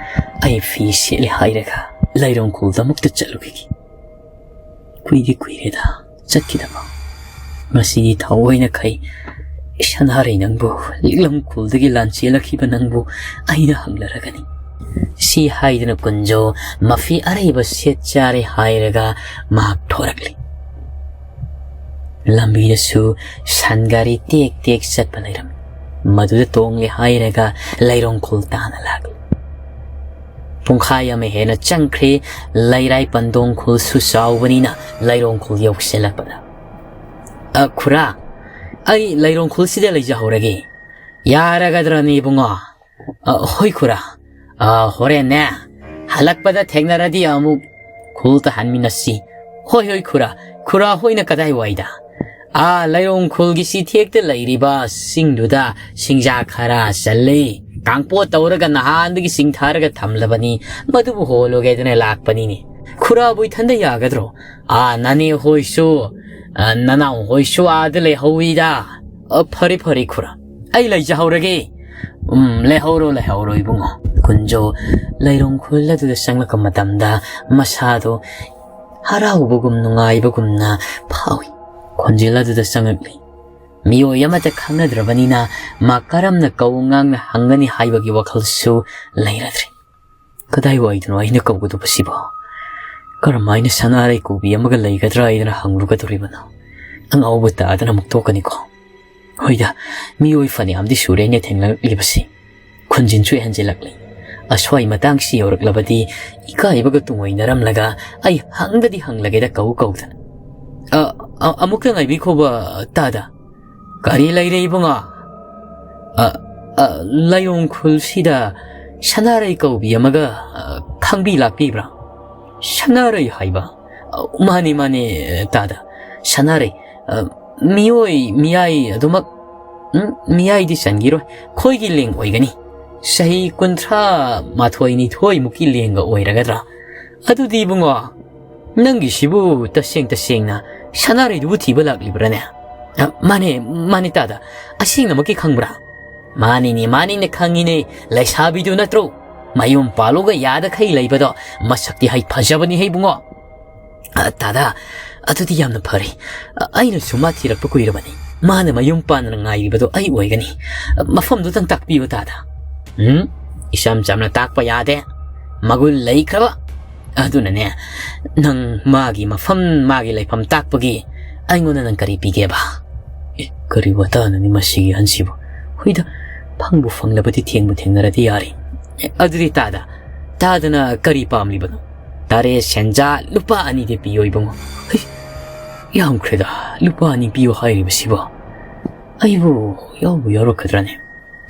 ꯑꯩ ꯐꯤ ꯁꯦꯠꯂꯦ ꯍꯥꯏꯔꯒ ꯂꯩꯔꯣꯡ ꯈꯨꯜꯗ ꯑꯃꯨꯛꯇ ꯆꯠꯂꯨꯈꯤꯒꯦ꯫ ꯀꯨꯏꯗꯤ ꯀꯨꯏꯔꯦꯗ ꯆꯠꯈꯤꯗꯕ꯫ ꯉꯁꯤꯗꯤ ꯊꯑꯣꯏꯅ ꯈꯩ ꯁꯅꯥꯔꯩ ꯅꯪꯕꯨ, ꯂꯤꯛꯂꯝ ꯈꯨꯜꯗꯒꯤ ꯂꯥꯟ ꯆꯦꯜꯂꯛꯈꯤꯕ ꯅꯪꯕꯨ ꯑꯩꯅ ꯍꯪꯂꯔꯒꯅꯤ꯫ ꯁꯤ ꯍꯥꯏꯗꯨꯅ ꯀꯨꯟꯖꯣ ꯃꯐꯤ ꯑꯔꯩꯕ ꯁꯦꯠ ꯆꯥꯔꯦ ꯍꯥꯏꯔꯒ ꯃꯍꯥꯛ ꯊꯣꯔꯛꯂꯤ꯫ ꯂꯝꯕꯤꯗꯁꯨ ꯁꯟ ꯒꯥꯔꯤ ꯇꯦꯛ ꯇꯦꯛ ꯆꯠꯄ ꯂꯩꯔꯝꯃꯤ꯫ ꯃꯗꯨꯗ ꯇꯣꯡꯂꯦ ꯍꯥꯏꯔꯒ ꯂꯩꯔꯣꯡ ꯈꯨꯜ ꯇꯥꯅ ꯂꯥꯛꯂꯤ꯫ ꯄꯨꯡꯈꯥꯏ ꯑꯃ ꯍꯦꯟꯅ ꯆꯪꯈ꯭ꯔꯦ ꯂꯩꯔꯥꯏ ꯄꯟꯗꯣꯡ ꯈꯨꯜꯁꯨ ꯆꯥꯎꯕꯅꯤꯅ ꯂꯩꯔꯣꯡ ꯈꯨꯜ ꯌꯧꯁꯤꯜꯂꯛꯄꯗ꯫ "ꯑ, ꯈꯨꯔꯥ, ꯑꯩ ꯂꯩꯔꯣꯡ ꯈꯨꯜꯁꯤꯗ ꯂꯩꯖꯍꯧꯔꯒꯦ꯫ ꯌꯥꯔꯒꯗ꯭ꯔꯅꯦ ꯏꯕꯨꯡꯉꯣ?" "ꯑ, ꯍꯣꯏ ꯈꯨꯔꯥ꯫ ꯑ, ꯍꯣꯔꯦꯟꯅꯦ ꯍꯜꯂꯛꯄꯗ ꯊꯦꯡꯅꯔꯗꯤ ꯑꯃꯨꯛ ꯈꯨꯜ ꯇꯥꯍꯟꯃꯤꯟꯅꯁꯤ꯫" "ꯍꯣꯏ, ꯍꯣꯏ ꯈꯨꯔꯥ꯫ ꯈꯨꯔꯥ ꯍꯣꯏꯅ ꯀꯗꯥꯏꯋꯥꯏꯗ?" "ꯑꯥ, ꯂꯩꯔꯣꯡ ꯈꯨꯜꯒꯤ ꯆꯤꯊꯦꯛꯇ ꯂꯩꯔꯤꯕ ꯆꯤꯡꯗꯨꯗ ꯆꯤꯡꯖꯥ ꯈꯔ ꯆꯜꯂꯤ꯫ ꯀꯥꯡꯄꯣꯠ ꯇꯧꯔꯒ ꯅꯍꯥꯟꯗꯒꯤ ꯆꯤꯡꯊꯔꯒ ꯊꯝꯂꯕꯅꯤ꯫ ꯃꯗꯨꯕꯨ ꯍꯣꯜꯂꯨꯒꯦꯗꯅ ꯂꯥꯛꯄꯅꯤꯅꯦ꯫ ꯈꯨꯔꯥꯕꯨ ꯏꯊꯟꯗ ꯌꯥꯒꯗ꯭ꯔꯣ? ꯑꯥ, ꯅꯅꯦ ꯍꯣꯏꯁꯨ, ꯑ, ꯅꯅꯥꯎ ꯍꯣꯏꯁꯨ ꯑꯥꯗ ꯂꯩꯍꯧꯋꯤꯗ꯫ ꯑ, ꯐꯔꯦ, ꯐꯔꯦ, ꯈꯨꯔꯥ꯫ ꯑꯩ ꯂꯩꯖꯍꯧꯔꯒꯦ꯫ ꯎꯝ, ꯂꯩꯍꯧꯔꯣ, ꯂꯩꯍꯧꯔꯣ, ꯏꯕꯨꯡꯉꯣ꯫" ꯀꯨꯟꯖꯣ ꯂꯩꯔꯣꯡ ꯈꯨꯜ ꯑꯗꯨꯗ ꯆꯪꯂꯛꯄ ꯃꯇꯝꯗ ꯃꯁꯥꯗꯣ ꯍꯔꯥꯎꯕꯒꯨꯝ ꯅꯨꯡꯉꯥꯏꯕꯒꯨꯝꯅ ꯐꯥꯎꯏ꯫ ꯈꯣꯟꯖꯦꯜ ꯑꯗꯨꯗ ꯆꯪꯂꯛꯂꯤ꯫ ꯃꯤꯑꯣꯏ ꯑꯃꯠꯇ ꯈꯪꯅꯗ꯭ꯔꯕꯅꯤꯅ ꯃꯥ ꯀꯔꯝꯅ ꯀꯧ ꯉꯥꯡꯅ ꯍꯪꯒꯅꯤ ꯍꯥꯏꯕꯒꯤ ꯋꯥꯈꯜꯁꯨ ꯂꯩꯔꯗ꯭ꯔꯦ꯫ "ꯀꯗꯥꯏꯋꯥꯏꯗꯅꯣ ꯑꯩꯅ ꯀꯧꯒꯗꯧꯕꯁꯤꯕꯣ? ꯀꯔꯝꯍꯥꯏꯅ ꯁꯅꯥꯔꯩ ꯀꯧꯕꯤ ꯑꯃꯒ ꯂꯩꯒꯗ꯭ꯔꯥ ꯍꯥꯏꯗꯅ ꯍꯪꯂꯨꯒꯗꯧꯔꯤꯕꯅꯣ? ꯑꯉꯥꯎꯕ ꯇꯥꯗꯅ ꯑꯃꯨꯛ ꯊꯣꯛꯀꯅꯤꯀꯣ꯫ ꯍꯣꯏꯗ, ꯃꯤꯑꯣꯏ ꯐꯅꯌꯥꯝꯗꯤ ꯁꯨꯔꯦꯅꯦ ꯊꯦꯡꯅꯔꯛꯂꯤꯕꯁꯤ꯫" ꯈꯣꯟꯖꯤꯟꯁꯨ ꯍꯦꯟꯖꯤꯜꯂꯛꯂꯤ꯫ ꯑꯁ꯭ꯋꯥꯏ ꯃꯇꯥꯡꯁꯤ ꯌꯧꯔꯛꯂꯕꯗꯤ ꯏꯀꯥꯏꯕꯒ ꯇꯨꯡꯑꯣꯏꯅꯔꯝꯂꯒ ꯑꯩ ꯍꯪꯗꯗꯤ ꯍꯪꯂꯒꯦꯗ ꯀꯧ ꯀꯧꯗꯅ꯫ "ꯑ, ꯑ, ꯑꯃꯨꯛꯇ ꯉꯥꯏꯕꯤꯈꯣꯕ, ꯇꯥꯗ꯫" "ꯀꯔꯤ ꯂꯩꯔꯦ, ꯏꯕꯨꯡꯉꯣ?" "ꯑ, ꯑ, ꯂꯥꯏꯌꯣꯡ ꯈꯨꯜꯁꯤꯗ ꯁꯅꯥꯔꯩ ꯀꯧꯕꯤ ꯑꯃꯒ, ꯑ, ꯈꯪꯕꯤ ꯂꯥꯛꯄꯤꯕ꯭ꯔꯥ?" "ꯁꯅꯥꯔꯩ ꯍꯥꯏꯕ?" "ꯑ, ꯃꯥꯅꯦ, ꯃꯥꯅꯦ, ꯇꯥꯗ꯫ ꯁꯅꯥꯔꯩ, ꯑ, ꯃꯤꯑꯣꯏ ꯃꯤꯌꯥꯏ ꯑꯗꯨꯃꯛ, ꯎꯝ, ꯃꯤꯌꯥꯏꯗꯤ ꯆꯟꯈꯤꯔꯣꯏ꯫ ꯑꯩꯈꯣꯏꯒꯤ ꯂꯦꯡ ꯑꯣꯏꯒꯅꯤ꯫ ꯆꯍꯤ ꯀꯨꯟꯊ꯭ꯔꯥ ꯃꯥꯊꯣꯏ ꯅꯤꯊꯣꯏꯃꯨꯛꯀꯤ ꯂꯦꯡꯒ ꯑꯣꯏꯔꯒꯗ꯭ꯔꯥ꯫ ꯑꯗꯨꯗꯤ ꯏꯕꯨꯡꯉꯣ, ꯅꯪꯒꯤꯁꯤꯕꯨ ꯇꯁꯦꯡ ꯇꯁꯦꯡꯅ ꯁꯅꯥꯔꯩꯗꯨꯕꯨ ꯊꯤꯕ ꯂꯥꯛꯂꯤꯕ꯭ꯔꯥꯅꯦ?" "ꯑ, ꯃꯥꯅꯦ, ꯃꯥꯅꯦ, ꯇꯥꯗ꯫ ꯑꯁꯦꯡꯅꯃꯛꯀꯤ ꯈꯪꯕ꯭ꯔꯥ?" "ꯃꯥꯅꯤꯅꯦ, ꯃꯥꯅꯤꯅꯦ, ꯈꯪꯉꯤꯅꯦ꯫ ꯂꯩꯁꯥꯕꯤꯗꯨ ꯅꯠꯇ꯭ꯔꯣ? ꯃꯌꯨꯝ ꯄꯥꯜꯂꯨꯒ ꯌꯥꯗꯈꯩ ꯂꯩꯕꯗꯣ꯫ ꯃꯁꯛꯇꯤ ꯍꯩ ꯐꯖꯕꯅꯤ ꯍꯦ, ꯏꯕꯨꯡꯉꯣ꯫" "ꯑ, ꯇꯥꯗ, ꯑꯗꯨꯗꯤ ꯌꯥꯝꯅ ꯐꯔꯦ꯫ ꯑ, ꯑꯩꯅꯁꯨ ꯃꯥ ꯊꯤꯔꯛꯄ ꯀꯨꯏꯔꯕꯅꯤ꯫ ꯃꯥꯅ ꯃꯌꯨꯝ ꯄꯥꯟꯗꯅ ꯉꯥꯏꯔꯤꯕꯗꯣ ꯑꯩ ꯑꯣꯏꯒꯅꯤ꯫ ꯑ, ꯃꯐꯝꯗꯨꯇꯪ ꯇꯥꯛꯄꯤꯌꯨ, ꯇꯥꯗ꯫" "ꯎꯝ, ꯏꯆꯝ ꯆꯝꯅ ꯇꯥꯛꯄ ꯌꯥꯗꯦ꯫ ꯃꯒꯨꯟ ꯂꯩꯈ꯭ꯔꯕ꯫ ꯑꯗꯨꯅꯅꯦ, ꯅꯪ ꯃꯥꯒꯤ ꯃꯐꯝ, ꯃꯥꯒꯤ ꯂꯩꯐꯝ ꯇꯥꯛꯄꯒꯤ ꯑꯩꯉꯣꯟꯗ ꯅꯪ ꯀꯔꯤ ꯄꯤꯒꯦꯕ?" "ꯑꯦ, ꯀꯔꯤ ꯋꯥꯇꯥꯅꯣꯅꯦ ꯃꯁꯤꯒꯤ ꯑꯍꯟꯁꯤꯕꯨ? ꯍꯨꯏꯗ, ꯐꯪꯕꯨ ꯐꯪꯂꯕꯗꯤ ꯊꯦꯡꯕꯨ ꯊꯦꯡꯅꯔꯗꯤ ꯌꯥꯔꯦ꯫ ꯑꯦ, ꯑꯗꯨꯗꯤ ꯇꯥꯗ, ꯇꯥꯗꯅ ꯀꯔꯤ ꯄꯥꯝꯂꯤꯕꯅꯣ?" "ꯇꯔꯦꯠ ꯁꯦꯟꯖꯥ ꯂꯨꯄꯥ ꯑꯅꯤꯗꯤ ꯄꯤꯌꯣ, ꯏꯕꯨꯡꯉꯣ꯫" "ꯍꯩ, ꯌꯥꯝꯈ꯭ꯔꯦꯗ, ꯂꯨꯄꯥ ꯑꯅꯤ ꯄꯤꯌꯣ ꯍꯥꯏꯔꯤꯕꯁꯤꯕꯣ꯫ ꯑꯩꯕꯨ ꯌꯥꯎꯕꯨ ꯌꯥꯎꯔꯛꯀꯗ꯭ꯔꯅꯦ?"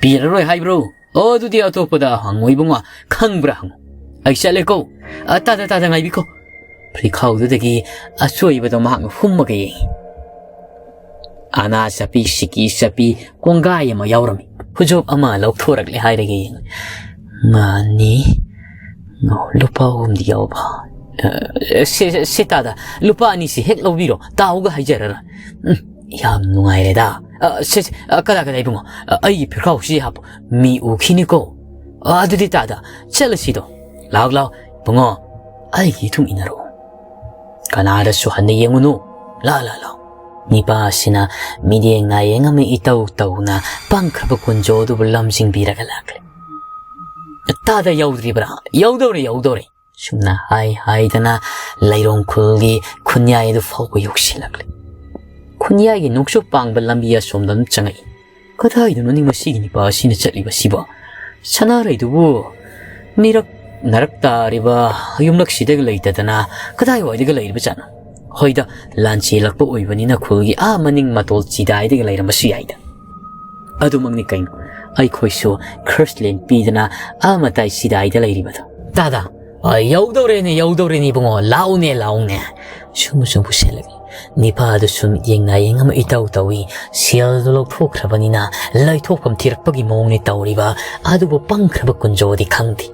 "ꯄꯤꯔꯔꯣꯏ ꯍꯥꯏꯕ꯭ꯔꯣ? ꯑꯣ, ꯑꯗꯨꯗꯤ ꯑꯇꯣꯞꯄꯗ ꯍꯪꯉꯣ, ꯏꯕꯨꯡꯉꯣ꯫ ꯈꯪꯕ꯭ꯔꯥ ꯍꯪꯉꯣ꯫ ꯑꯩ ꯆꯠꯂꯦꯀꯣ꯫ ꯑ, ꯇꯥꯗ, ꯇꯥꯗ, ꯉꯥꯏꯕꯤꯈꯣ꯫" ꯐꯨꯔꯤꯈꯥꯎꯗꯨꯗꯒꯤ ꯑꯆꯣꯏꯕꯗꯣ ꯃꯍꯥꯛꯅ ꯍꯨꯝꯃꯒ ꯌꯦꯡꯉꯤ꯫ ꯑꯅꯥ ꯆꯠꯄꯤ, ꯁꯤꯀꯤ ꯆꯠꯄꯤ, ꯀꯣꯡꯒꯥꯏ ꯑꯃ ꯌꯥꯎꯔꯝꯃꯤ꯫ ꯈꯨꯖꯣꯞ ꯑꯃ ꯂꯧꯊꯣꯔꯛꯂꯦ ꯍꯥꯏꯔꯒ ꯌꯦꯡꯉꯦ꯫ ꯃꯥꯅꯤ, ꯂꯨꯄꯥ ꯑꯍꯨꯝꯗꯤ ꯌꯥꯎꯕ꯫ ꯑ, ꯁꯦ, ꯁꯦ, ꯁꯦ ꯇꯥꯗ, ꯂꯨꯄꯥ ꯑꯅꯤꯁꯤ ꯍꯦꯛ ꯂꯧꯕꯤꯔꯣ, ꯇꯥꯎꯒ ꯍꯥꯏꯖꯔꯔꯣꯏ꯫ ꯎꯝ, ꯌꯥꯝ ꯅꯨꯡꯉꯥꯏꯔꯦꯗ꯫ ꯑ, ꯁꯦ, ꯁꯦ, ꯑ, ꯀꯗꯥ, ꯀꯗꯥ, ꯏꯕꯨꯡꯉꯣ? ꯑ, ꯑꯩꯒꯤ ꯐꯤꯈꯥꯎꯁꯤ ꯍꯥꯞꯄꯨ, ꯃꯤ ꯎꯈꯤꯅꯤꯀꯣ꯫ ꯑ, ꯑꯗꯨꯗꯤ ꯇꯥꯗ, ꯆꯠꯂꯁꯤꯗꯣ꯫ ꯂꯥꯎ, ꯂꯥꯎ, ꯏꯕꯨꯡꯉꯣ, ꯑꯩꯒꯤ ꯏꯇꯨꯡ ꯏꯟꯅꯔꯛꯑꯣ꯫ ꯀꯅꯥꯗꯁꯨ ꯍꯟꯅ ꯌꯦꯡꯉꯨꯅꯨ꯫ ꯂꯥ, ꯂꯥ, ꯂꯥꯎ꯫ ꯅꯤꯄꯥ ꯑꯁꯤꯅ ꯃꯤꯠꯌꯦꯡ ꯅꯥꯌꯦꯡ ꯑꯃ ꯏꯇꯧ ꯇꯧꯅ ꯄꯪꯈ꯭ꯔꯕ ꯀꯨꯟꯖꯣ ꯑꯗꯨꯕꯨ ꯂꯝꯖꯤꯡꯕꯤꯔꯒ ꯂꯥꯛꯂꯦ꯫ ꯇꯥꯗ ꯌꯧꯗ꯭ꯔꯤꯕ꯭ꯔꯥ? ꯌꯧꯗꯧꯔꯦ, ꯌꯧꯗꯧꯔꯦ꯫ ꯁꯨꯝꯅ ꯍꯥꯏ ꯍꯥꯏꯗꯅ ꯂꯩꯔꯣꯡ ꯈꯨꯜꯒꯤ ꯈꯨꯟꯌꯥꯏ ꯑꯗꯨ ꯐꯥꯎꯕ ꯌꯧꯁꯤꯜꯂꯛꯂꯦ꯫ ꯈꯨꯟꯌꯥꯏꯒꯤ ꯅꯣꯡꯆꯨꯞ ꯄꯥꯡꯕ ꯂꯝꯕꯤ ꯑꯁꯣꯝꯗ ꯑꯗꯨꯝ ꯆꯪꯉꯛꯏ꯫ ꯀꯗꯥꯏꯗꯅꯣꯅꯤ ꯃꯁꯤꯒꯤ ꯅꯤꯄꯥ ꯑꯁꯤꯅ ꯆꯠꯂꯤꯕꯁꯤꯕꯣ? ꯁꯅꯥꯔꯩꯗꯨꯕꯨ ꯃꯤꯔꯛ ꯅꯔꯛ ꯇꯥꯔꯤꯕ ꯌꯨꯝꯂꯛꯁꯤꯗ ꯂꯩꯇꯗꯅ ꯀꯗꯥꯏꯋꯥꯏꯗꯒ ꯂꯩꯔꯤꯕꯖꯥꯠꯅꯣ? ꯍꯣꯏꯗ, ꯂꯥꯟ ꯆꯦꯜꯂꯛꯄ ꯑꯣꯏꯕꯅꯤꯅ ꯈꯨꯜꯒꯤ ꯑꯥ ꯃꯅꯤꯡ ꯃꯇꯣꯜ ꯆꯤꯗꯥꯏꯗꯒ ꯂꯩꯔꯝꯕꯁꯨ ꯌꯥꯏꯗ꯫ ꯑꯗꯨꯃꯛꯅꯤ ꯀꯩꯅꯣ, ꯑꯩꯈꯣꯏꯁꯨ ꯈ꯭ꯔꯤꯁꯂꯦꯟ ꯄꯤꯗꯅ ꯑꯥ ꯃꯇꯥꯏ ꯆꯤꯗꯥꯏꯗ ꯂꯩꯔꯤꯕꯗꯣ꯫ ꯇꯥꯗ, ꯑ, ꯌꯧꯗꯧꯔꯦꯅꯦ, ꯌꯧꯗꯧꯔꯦꯅꯦ ꯏꯕꯨꯡꯉꯣ, ꯂꯥꯛꯎꯅꯦ, ꯂꯥꯛꯎꯅꯦ꯫ ꯁꯨꯝ ꯁꯨꯝ ꯄꯨꯁꯜꯂꯛꯏ꯫ ꯅꯤꯄꯥꯗꯨ ꯁꯨꯝ ꯌꯦꯡꯅ ꯌꯦꯡ ꯑꯃ ꯏꯇꯧ ꯇꯧꯏ꯫ ꯁꯦꯜꯗꯨ ꯂꯧꯊꯣꯛꯈ꯭ꯔꯕꯅꯤꯅ ꯂꯩꯊꯣꯛꯐꯝ ꯊꯤꯔꯛꯄꯒꯤ ꯃꯑꯣꯡꯅꯤ ꯇꯧꯔꯤꯕ꯫ ꯑꯗꯨꯕꯨ ꯄꯪꯈ꯭ꯔꯕ ꯀꯨꯟꯖꯣꯗꯤ ꯈꯪꯗꯦ꯫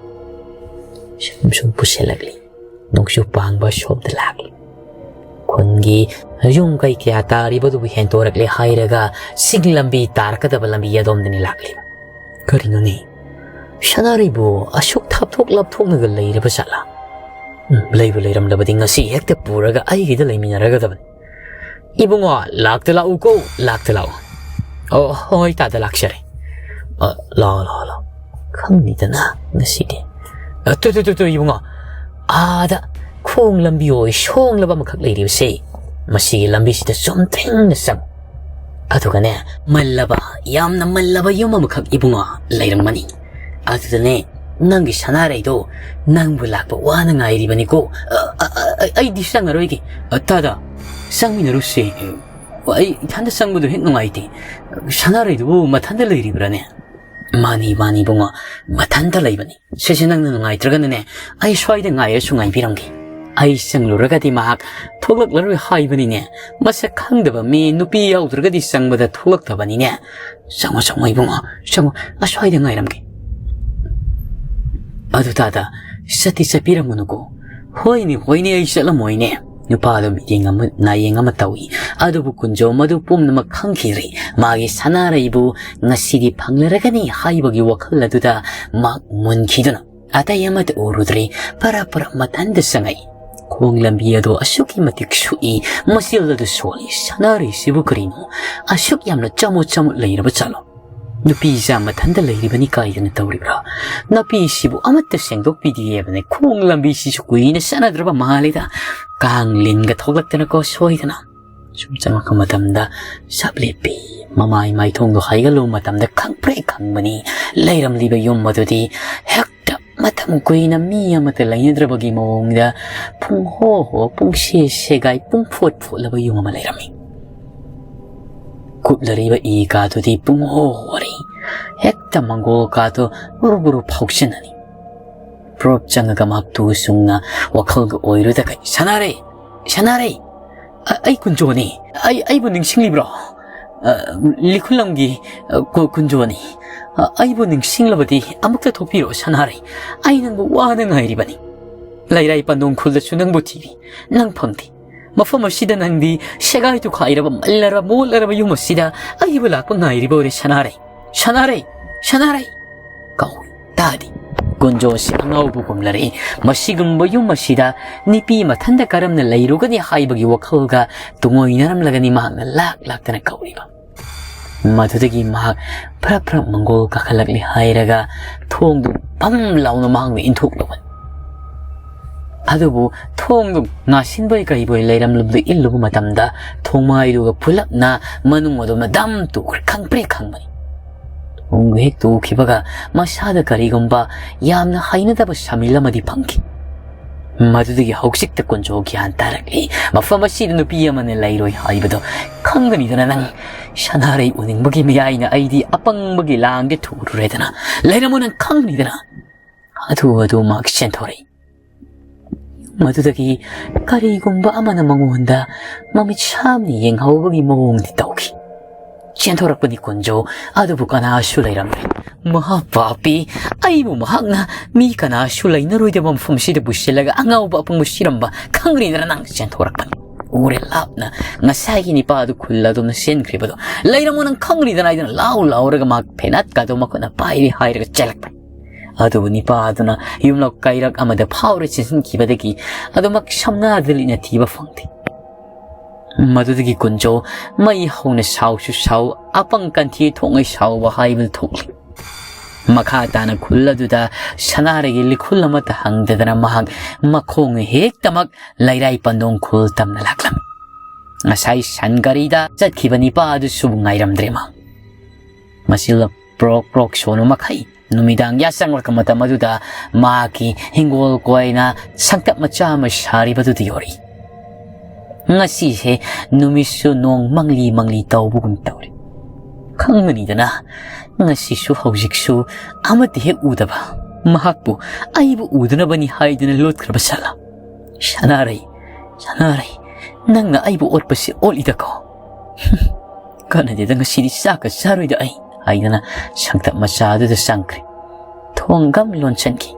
ꯁꯨꯝ ꯁꯨꯝ ꯄꯨꯁꯜꯂꯛꯂꯤ꯫ ꯅꯣꯡꯆꯨꯞ ꯄꯥꯡꯕ ꯁꯣꯝꯗ ꯂꯥꯛꯂꯤ꯫ ꯈꯨꯟꯒꯤ ꯌꯨꯝ ꯀꯩ ꯀꯌꯥ ꯇꯥꯔꯤꯕꯗꯨꯕꯨ ꯍꯦꯟꯇꯣꯔꯛꯂꯦ ꯍꯥꯏꯔꯒ ꯆꯤꯡ ꯂꯝꯕꯤ ꯇꯥꯔꯛꯀꯗꯕ ꯂꯝꯕꯤ ꯑꯗꯣꯝꯗꯅꯤ ꯂꯥꯛꯂꯤꯕ꯫ ꯀꯔꯤꯅꯣꯅꯦ? ꯁꯅꯥꯔꯩꯕꯨ ꯑꯁꯨꯛ ꯊꯥꯞꯊꯣꯛ ꯂꯥꯞꯊꯣꯛꯅꯒ ꯂꯩꯔꯕ ꯖꯥꯠꯂꯥ? ꯎꯝ, ꯂꯩꯕꯨ ꯂꯩꯔꯝꯂꯕꯗꯤ ꯉꯁꯤ ꯍꯦꯛꯇ ꯄꯨꯔꯒ ꯑꯩꯒꯤꯗ ꯂꯩꯃꯤꯟꯅꯔꯒꯗꯕꯅꯤ꯫ ꯏꯕꯨꯡꯉꯣ, ꯂꯥꯛꯇ ꯂꯥꯛꯎꯀꯣ, ꯂꯥꯛꯇ ꯂꯥꯛꯎ꯫ ꯑꯣ, ꯍꯣꯏ, ꯇꯥꯗ ꯂꯥꯛꯆꯔꯦ꯫ ꯑ, ꯂꯥꯛꯑꯣ, ꯂꯥꯛꯑꯣ, ꯂꯥꯛꯑꯣ꯫ ꯈꯪꯅꯤꯗꯅ ꯉꯁꯤꯗꯤ꯫ ꯑ, ꯇꯨ, ꯇꯨ, ꯇꯨ, ꯇꯨ, ꯏꯕꯨꯡꯉꯣ꯫ ꯑꯥꯗ ꯈꯣꯡ ꯂꯝꯕꯤ ꯑꯣꯏ ꯁꯣꯡꯂꯕ ꯑꯃꯈꯛ ꯂꯩꯔꯤꯕꯁꯦ, ꯃꯁꯤꯒꯤ ꯂꯝꯕꯤꯁꯤꯗ ꯆꯨꯝꯗ꯭ꯔꯤꯡꯅ ꯆꯪꯉꯨ꯫ ꯑꯗꯨꯒꯅꯦ, ꯃꯜꯂꯕ, ꯌꯥꯝꯅ ꯃꯜꯂꯕ ꯌꯨꯝ ꯑꯃꯈꯛ ꯏꯕꯨꯡꯉꯣ ꯂꯩꯔꯝꯃꯅꯤ꯫ ꯑꯗꯨꯗꯅꯦ, ꯅꯪꯒꯤ ꯁꯅꯥꯔꯩꯗꯣ ꯅꯪꯕꯨ ꯂꯥꯛꯄ ꯋꯥꯅ ꯉꯥꯏꯔꯤꯕꯅꯤꯀꯣ꯫ ꯑ, ꯑ, ꯑ, ꯑꯩꯗꯤ ꯆꯪꯉꯔꯣꯏꯒꯦ꯫ ꯑ, ꯇꯥꯗ, ꯆꯪꯃꯤꯟꯅꯔꯨꯁꯦ꯫ ꯑꯩ ꯏꯊꯟꯗ ꯆꯪꯕꯗꯣ ꯍꯦꯛ ꯅꯨꯡꯉꯥꯏꯇꯦ꯫ ꯁꯅꯥꯔꯩꯗꯨꯕꯨ ꯃꯊꯟꯇ ꯂꯩꯔꯤꯕ꯭ꯔꯥꯅꯦ? ꯃꯥꯅꯤ, ꯃꯥꯅꯤ ꯏꯕꯨꯡꯉꯣ, ꯃꯊꯟꯇ ꯂꯩꯕꯅꯤ꯫ ꯁꯦ, ꯁꯦ, ꯅꯪꯅ ꯅꯨꯡꯉꯥꯏꯇ꯭ꯔꯒꯅꯅꯦ, ꯑꯩ ꯁ꯭ꯋꯥꯏꯗ ꯉꯥꯏꯔꯁꯨ ꯉꯥꯏꯕꯤꯔꯝꯒꯦ꯫ ꯑꯩ ꯆꯪꯂꯨꯔꯒꯗꯤ ꯃꯍꯥꯛ ꯊꯣꯛꯂꯛꯂꯔꯣꯏ ꯍꯥꯏꯕꯅꯤꯅꯦ꯫ ꯃꯁꯛ ꯈꯪꯗꯕ ꯃꯤ ꯅꯨꯄꯤ ꯌꯥꯎꯗ꯭ꯔꯒꯗꯤ ꯆꯪꯕꯗ ꯊꯣꯛꯂꯛꯇꯕꯅꯤꯅꯦ꯫ "ꯆꯪꯉꯣ, ꯆꯪꯉꯣ ꯏꯕꯨꯡꯉꯣ, ꯆꯪꯉꯣ, ꯑꯁ꯭ꯋꯥꯏꯗ ꯉꯥꯏꯔꯝꯒꯦ꯫" "ꯑꯗꯨ ꯇꯥꯗ, ꯆꯠꯇꯤ ꯆꯠꯄꯤꯔꯝꯒꯅꯨꯀꯣ꯫" "ꯍꯣꯏꯅꯦ, ꯍꯣꯏꯅꯦ, ꯑꯩ ꯆꯠꯂꯝꯃꯣꯏꯅꯦ꯫" ꯅꯨꯄꯥꯗꯣ ꯃꯤꯠꯌꯦꯡ ꯑꯃ, ꯅꯥꯌꯦꯡ ꯑꯃ ꯇꯧꯏ꯫ ꯑꯗꯨꯕꯨ ꯀꯨꯟꯖꯣ ꯃꯗꯨ ꯄꯨꯝꯅꯃꯛ ꯈꯪꯈꯤꯗ꯭ꯔꯤ꯫ ꯃꯥꯒꯤ ꯁꯅꯥꯔꯩꯕꯨ ꯉꯁꯤꯗꯤ ꯐꯪꯂꯔꯒꯅꯤ ꯍꯥꯏꯕꯒꯤ ꯋꯥꯈꯜ ꯑꯗꯨꯗ ꯃꯍꯥꯛ ꯃꯨꯟꯈꯤꯗꯨꯅ ꯑꯇꯩ ꯑꯃꯠꯇ ꯎꯔꯨꯗ꯭ꯔꯦ꯫ ꯄꯔꯞ ꯄꯔꯞ ꯃꯊꯟꯇ ꯆꯪꯉꯛꯏ꯫ ꯈꯣꯡ ꯂꯝꯕꯤ ꯑꯗꯣ ꯑꯁꯨꯛꯀꯤ ꯃꯇꯤꯛ ꯁꯨꯛꯏ, ꯃꯆꯤꯜ ꯑꯗꯨ ꯁꯣꯜꯂꯤ꯫ ꯁꯅꯥꯔꯩꯁꯤꯕꯨ ꯀꯔꯤꯅꯣ ꯑꯁꯨꯛ ꯌꯥꯝꯅ ꯆꯃꯣꯠ ꯆꯃꯣꯠ ꯂꯩꯔꯕ ꯖꯥꯠꯂꯣ? ꯅꯨꯄꯤꯁꯦ ꯃꯊꯟꯇ ꯂꯩꯔꯤꯕꯅꯤ ꯀꯥꯏꯗꯅ ꯇꯧꯔꯤꯕ꯭ꯔꯥ? ꯅꯨꯄꯤꯁꯤꯕꯨ ꯑꯃꯠꯇ ꯁꯦꯡꯗꯣꯛꯄꯤꯗꯦ ꯍꯥꯏꯕꯅꯦ꯫ ꯈꯣꯡ ꯂꯝꯕꯤꯁꯤꯁꯨ ꯀꯨꯏꯅ ꯆꯠꯅꯗ꯭ꯔꯕ ꯃꯥꯜꯂꯤꯗ꯫ ꯀꯥꯡ ꯂꯤꯟꯒ ꯊꯣꯛꯂꯛꯇꯅꯀꯣ ꯁꯣꯏꯗꯅ꯫ ꯁꯨꯝ ꯆꯪꯉꯛꯄ ꯃꯇꯝꯗ ꯁꯞ ꯂꯦꯞꯄꯤ꯫ ꯃꯃꯥꯏ ꯃꯥꯏꯊꯣꯡꯗꯣ ꯍꯥꯏꯒꯠꯂꯨꯕ ꯃꯇꯝꯗ ꯈꯪꯄ꯭ꯔꯦꯛ ꯈꯪꯕꯅꯤ꯫ ꯂꯩꯔꯝꯂꯤꯕ ꯌꯨꯝ ꯑꯗꯨꯗꯤ ꯍꯦꯛꯇ ꯃꯇꯝ ꯀꯨꯏꯅ ꯃꯤ ꯑꯃꯠꯇ ꯂꯩꯅꯗ꯭ꯔꯕꯒꯤ ꯃꯑꯣꯡꯗ ꯄꯨꯡꯍꯣ ꯍꯣ, ꯄꯨꯡꯁꯦ ꯁꯦꯒꯥꯏ, ꯄꯨꯡꯐꯣꯠ ꯐꯣꯠꯂꯕ ꯌꯨꯝ ꯑꯃ ꯂꯩꯔꯝꯃꯤ꯫ ꯀꯨꯞꯂꯔꯤꯕ ꯏ ꯀꯥꯗꯨꯗꯤ ꯄꯨꯡꯍꯣ ꯍꯣꯔꯤ꯫ ꯍꯦꯛꯇ ꯃꯪꯒꯣꯜ ꯀꯥꯗꯣ ꯎꯔꯨ ꯎꯔꯨ ꯐꯥꯎꯆꯟꯅꯅꯤ꯫ ꯄ꯭ꯔꯣꯞ ꯆꯪꯉꯒ ꯃꯍꯥꯛ ꯇꯨ ꯁꯨꯡꯅ ꯋꯥꯈꯜꯒ ꯑꯣꯏꯔꯨꯗꯈꯩ, "ꯁꯅꯥꯔꯩ! ꯁꯅꯥꯔꯩ! ꯑ-, ꯑꯩ ꯀꯨꯟꯖꯣꯅꯤ꯫ ꯑꯩ, ꯑꯩꯕꯨ ꯅꯤꯡꯁꯤꯡꯂꯤꯕ꯭ꯔꯣ? ꯑ, ꯂꯤꯈꯨꯂꯝꯒꯤ, ꯑ, ꯀꯨ-, ꯀꯨꯟꯖꯣꯅꯤ꯫ ꯑ, ꯑꯩꯕꯨ ꯅꯤꯡꯁꯤꯡꯂꯕꯗꯤ ꯑꯃꯨꯛꯇ ꯊꯣꯛꯄꯤꯔꯛꯑꯣ ꯁꯅꯥꯔꯩ꯫ ꯑꯩ ꯅꯪꯕꯨ ꯋꯥꯅ ꯉꯥꯏꯔꯤꯕꯅꯤ꯫ ꯂꯩꯔꯥꯏ ꯄꯟꯗꯣꯡ ꯈꯨꯜꯗꯁꯨ ꯅꯪꯕꯨ ꯊꯤꯔꯤ꯫ ꯅꯪ ꯐꯪꯗꯦ꯫ ꯃꯐꯝ ꯑꯁꯤꯗ ꯅꯪꯗꯤ ꯁꯦꯒꯥꯏ ꯇꯨꯈꯥꯏꯔꯕ, ꯃꯜꯂꯔꯕ, ꯃꯣꯠꯂꯔꯕ ꯌꯨꯝ ꯑꯁꯤꯗ ꯑꯩꯕꯨ ꯂꯥꯛꯄ ꯉꯥꯏꯔꯤꯕ ꯑꯣꯏꯔꯦ ꯁꯅꯥꯔꯩ꯫ ꯁꯅꯥꯔꯩ! ꯁꯅꯥꯔꯩ!" ꯀꯧꯏ꯫ ꯇꯥꯗꯦ꯫ ꯀꯨꯟꯖꯣꯁꯤ ꯑꯉꯥꯎꯕꯒꯨꯝ ꯂꯩꯔꯛꯏ꯫ ꯃꯁꯤꯒꯨꯝꯕ ꯌꯨꯝ ꯑꯁꯤꯗ ꯅꯨꯄꯤ ꯃꯊꯟꯇ ꯀꯔꯝꯅ ꯂꯩꯔꯨꯒꯅꯤ ꯍꯥꯏꯕꯒꯤ ꯋꯥꯈꯜꯒ ꯇꯨꯡꯑꯣꯏꯅꯔꯝꯂꯒꯅꯤ ꯃꯍꯥꯛꯅ ꯂꯥꯛ ꯂꯥꯛꯇꯅ ꯀꯧꯔꯤꯕ꯫ ꯃꯗꯨꯗꯒꯤ ꯃꯍꯥꯛ ꯐꯔꯞ ꯐꯔꯞ ꯃꯪꯒꯣꯜ ꯀꯥꯈꯠꯂꯛꯂꯦ ꯍꯥꯏꯔꯒ ꯊꯣꯡꯗꯨ ꯐꯝ ꯂꯥꯎꯅ ꯃꯍꯥꯛꯅ ꯏꯟꯊꯣꯛꯂꯨꯕꯅꯤ꯫ ꯑꯗꯨꯕꯨ ꯊꯣꯡꯗꯨ ꯉꯥꯁꯤꯟꯕꯣꯏ ꯀꯔꯤꯕꯣꯏ ꯂꯩꯔꯝꯂꯕꯗꯨ ꯏꯜꯂꯨꯕ ꯃꯇꯝꯗ ꯊꯣꯡꯃꯥꯏꯗꯨꯒ ꯄꯨꯂꯞꯅ ꯃꯅꯨꯡ ꯑꯗꯨ ꯃꯗꯝ ꯇꯨꯈ꯭ꯔꯦ, ꯈꯪꯄ꯭ꯔꯦꯛ ꯈꯪꯕꯅꯤ꯫ ꯊꯣꯡꯗꯨ ꯍꯦꯛ ꯇꯨꯈꯤꯕꯒ ꯃꯁꯥꯗ ꯀꯔꯤꯒꯨꯝꯕ ꯌꯥꯝꯅ ꯍꯩꯅꯗꯕ ꯁꯃꯤꯜ ꯑꯃꯗꯤ ꯐꯪꯈꯤ꯫ ꯃꯗꯨꯗꯒꯤ ꯍꯧꯖꯤꯛꯇ ꯀꯨꯟꯖꯣ ꯒ꯭ꯌꯥꯟ ꯇꯥꯔꯛꯂꯤ꯫ ꯃꯐꯝ ꯑꯁꯤꯗ ꯅꯨꯄꯤ ꯑꯃꯅ ꯂꯩꯔꯣꯏ ꯍꯥꯏꯕꯗꯨ ꯈꯪꯒꯅꯤꯗꯅ ꯅꯪ꯫ ꯁꯅꯥꯔꯩ ꯎꯅꯤꯡꯕꯒꯤ ꯃꯌꯥꯏꯅ ꯑꯩꯗꯤ ꯑꯄꯪꯕꯒꯤ ꯂꯥꯡꯗ ꯊꯨꯔꯨꯔꯦꯗꯅ꯫ ꯂꯩꯔꯝꯃꯣ ꯅꯪ ꯈꯪꯒꯅꯤꯗꯅ꯫ ꯑꯗꯨ ꯑꯗꯨ ꯃꯍꯥꯛ ꯆꯦꯟꯊꯣꯔꯛꯏ꯫ ꯃꯗꯨꯗꯒꯤ ꯀꯔꯤꯒꯨꯝꯕ ꯑꯃꯅ ꯃꯉꯣꯟꯗ ꯃꯃꯤꯠ ꯁꯥꯝꯅ ꯌꯦꯡꯍꯧꯕꯒꯤ ꯃꯑꯣꯡꯗꯤ ꯇꯧꯈꯤ꯫ ꯆꯦꯟꯊꯣꯔꯛꯄꯅꯤ ꯀꯨꯟꯖꯣ, ꯑꯗꯨꯕꯨ ꯀꯅꯥꯁꯨ ꯂꯩꯔꯝꯗ꯭ꯔꯦ꯫ "ꯃꯍꯥ ꯄꯥꯄꯤ, ꯑꯩꯕꯨ ꯃꯍꯥꯛꯅ ꯃꯤ ꯀꯅꯥꯁꯨ ꯂꯩꯅꯔꯣꯏꯗꯕ ꯃꯐꯝꯁꯤꯗ ꯄꯨꯁꯤꯜꯂꯒ ꯑꯉꯥꯎꯕ ꯑꯄꯪꯕ ꯁꯤꯔꯝꯕ ꯈꯪꯒꯅꯤꯗꯅ ꯅꯪ ꯆꯦꯟꯊꯣꯔꯛꯄꯅꯤ"꯫ ꯎꯔꯦ ꯂꯥꯞꯅ ꯉꯁꯥꯏꯒꯤ ꯅꯤꯄꯥ ꯑꯗꯨ ꯈꯨꯜ ꯑꯗꯣꯝꯗ ꯆꯦꯟꯈ꯭ꯔꯤꯕꯗꯣ꯫ "ꯂꯩꯔꯝꯃꯣ ꯅꯪ ꯈꯪꯒꯅꯤꯗꯅ" ꯍꯥꯏꯗꯨꯅ ꯂꯥꯎ ꯂꯥꯎꯔꯒ ꯃꯍꯥꯛ ꯐꯦꯅꯥꯠꯀꯗꯣ ꯃꯈꯨꯠꯅ ꯄꯥꯏꯔꯤ ꯍꯥꯏꯔꯒ ꯆꯦꯜꯂꯛꯄꯅꯤ꯫ ꯑꯗꯨꯕꯨ ꯅꯤꯄꯥ ꯑꯗꯨꯅ ꯌꯨꯝꯂꯛ ꯀꯩꯔꯛ ꯑꯃꯗ ꯐꯥꯎꯔ ꯆꯦꯟꯁꯤꯟꯈꯤꯕꯗꯒꯤ ꯑꯗꯨꯃꯛ ꯁꯝꯅꯥꯗ ꯂꯤꯠꯅ ꯊꯤꯕ ꯐꯪꯗꯦ꯫ ꯃꯗꯨꯗꯒꯤ ꯀꯨꯟꯖꯣ ꯃꯩ ꯍꯧꯅ ꯁꯥꯎꯁꯨ ꯁꯥꯎ, ꯑꯄꯪ ꯀꯟꯊꯤ ꯊꯣꯛꯉꯩ ꯁꯥꯎꯕ ꯍꯥꯏꯕꯗꯨ ꯊꯣꯛꯂꯤ꯫ ꯃꯈꯥ ꯇꯥꯅ ꯈꯨꯜ ꯑꯗꯨꯗ ꯁꯅꯥꯔꯩꯒꯤ ꯂꯤꯈꯨꯜ ꯑꯃꯠꯇ ꯍꯪꯗꯗꯅ ꯃꯍꯥꯛ ꯃꯈꯣꯡ ꯍꯦꯛꯇꯃꯛ ꯂꯩꯔꯥꯏ ꯄꯟꯗꯣꯡ ꯈꯨꯜ ꯇꯝꯅ ꯂꯥꯛꯂꯝꯃꯤ꯫ ꯉꯁꯥꯏ ꯁꯟ ꯒꯥꯔꯤꯗ ꯆꯠꯈꯤꯕ ꯅꯤꯄꯥ ꯑꯗꯨꯁꯨ ꯉꯥꯏꯔꯝꯗ꯭ꯔꯦ ꯃꯍꯥꯛ꯫ ꯃꯁꯤ ꯄ꯭ꯔꯣꯛ ꯄ꯭ꯔꯣꯛ ꯁꯣꯟꯕ ꯃꯈꯩ ꯅꯨꯃꯤꯗꯥꯡ ꯌꯥꯆꯪꯂꯛꯄ ꯃꯇꯝ ꯑꯗꯨꯗ ꯃꯍꯥꯛꯀꯤ ꯍꯤꯡꯒꯣꯜ ꯀꯣꯏꯅ ꯁꯪꯇꯞ ꯃꯆꯥ ꯑꯃ ꯁꯥꯔꯤꯕꯗꯨꯗ ꯌꯧꯔꯛꯏ꯫ ꯉꯁꯤꯁꯦ ꯅꯨꯃꯤꯠꯁꯨ ꯅꯣꯡ ꯃꯪꯂꯤ ꯃꯪꯂꯤ ꯇꯧꯕꯒꯨꯝ ꯇꯧꯔꯤ꯫ ꯈꯪꯒꯅꯤꯗꯅ, ꯉꯁꯤꯁꯨ ꯍꯧꯖꯤꯛꯁꯨ ꯑꯃꯠꯇ ꯍꯦꯛ ꯎꯗꯕ, ꯃꯍꯥꯛꯄꯨ ꯑꯩꯕꯨ ꯎꯗꯅꯕꯅꯤ ꯍꯥꯏꯗꯨꯅ ꯂꯣꯠꯈ꯭ꯔꯕ ꯁꯥꯂꯥ꯫ "ꯁꯅꯥꯔꯩ, ꯁꯅꯥꯔꯩ, ꯅꯪꯅ ꯑꯩꯕꯨ ꯑꯣꯠꯄꯁꯤ ꯑꯣꯠꯂꯤꯗꯀꯣ꯫ ꯀꯥꯟꯅꯗꯦꯗ, ꯉꯁꯤꯗꯤ ꯆꯥꯛꯀ ꯆꯥꯔꯣꯏꯗ ꯑꯩ" ꯍꯥꯏꯗꯅ ꯁꯪꯇꯞ ꯃꯆꯥ ꯑꯗꯨꯗ ꯆꯪꯈ꯭ꯔꯦ꯫ ꯊꯣꯡ ꯒꯝ ꯂꯣꯟꯁꯤꯟꯈꯤ꯫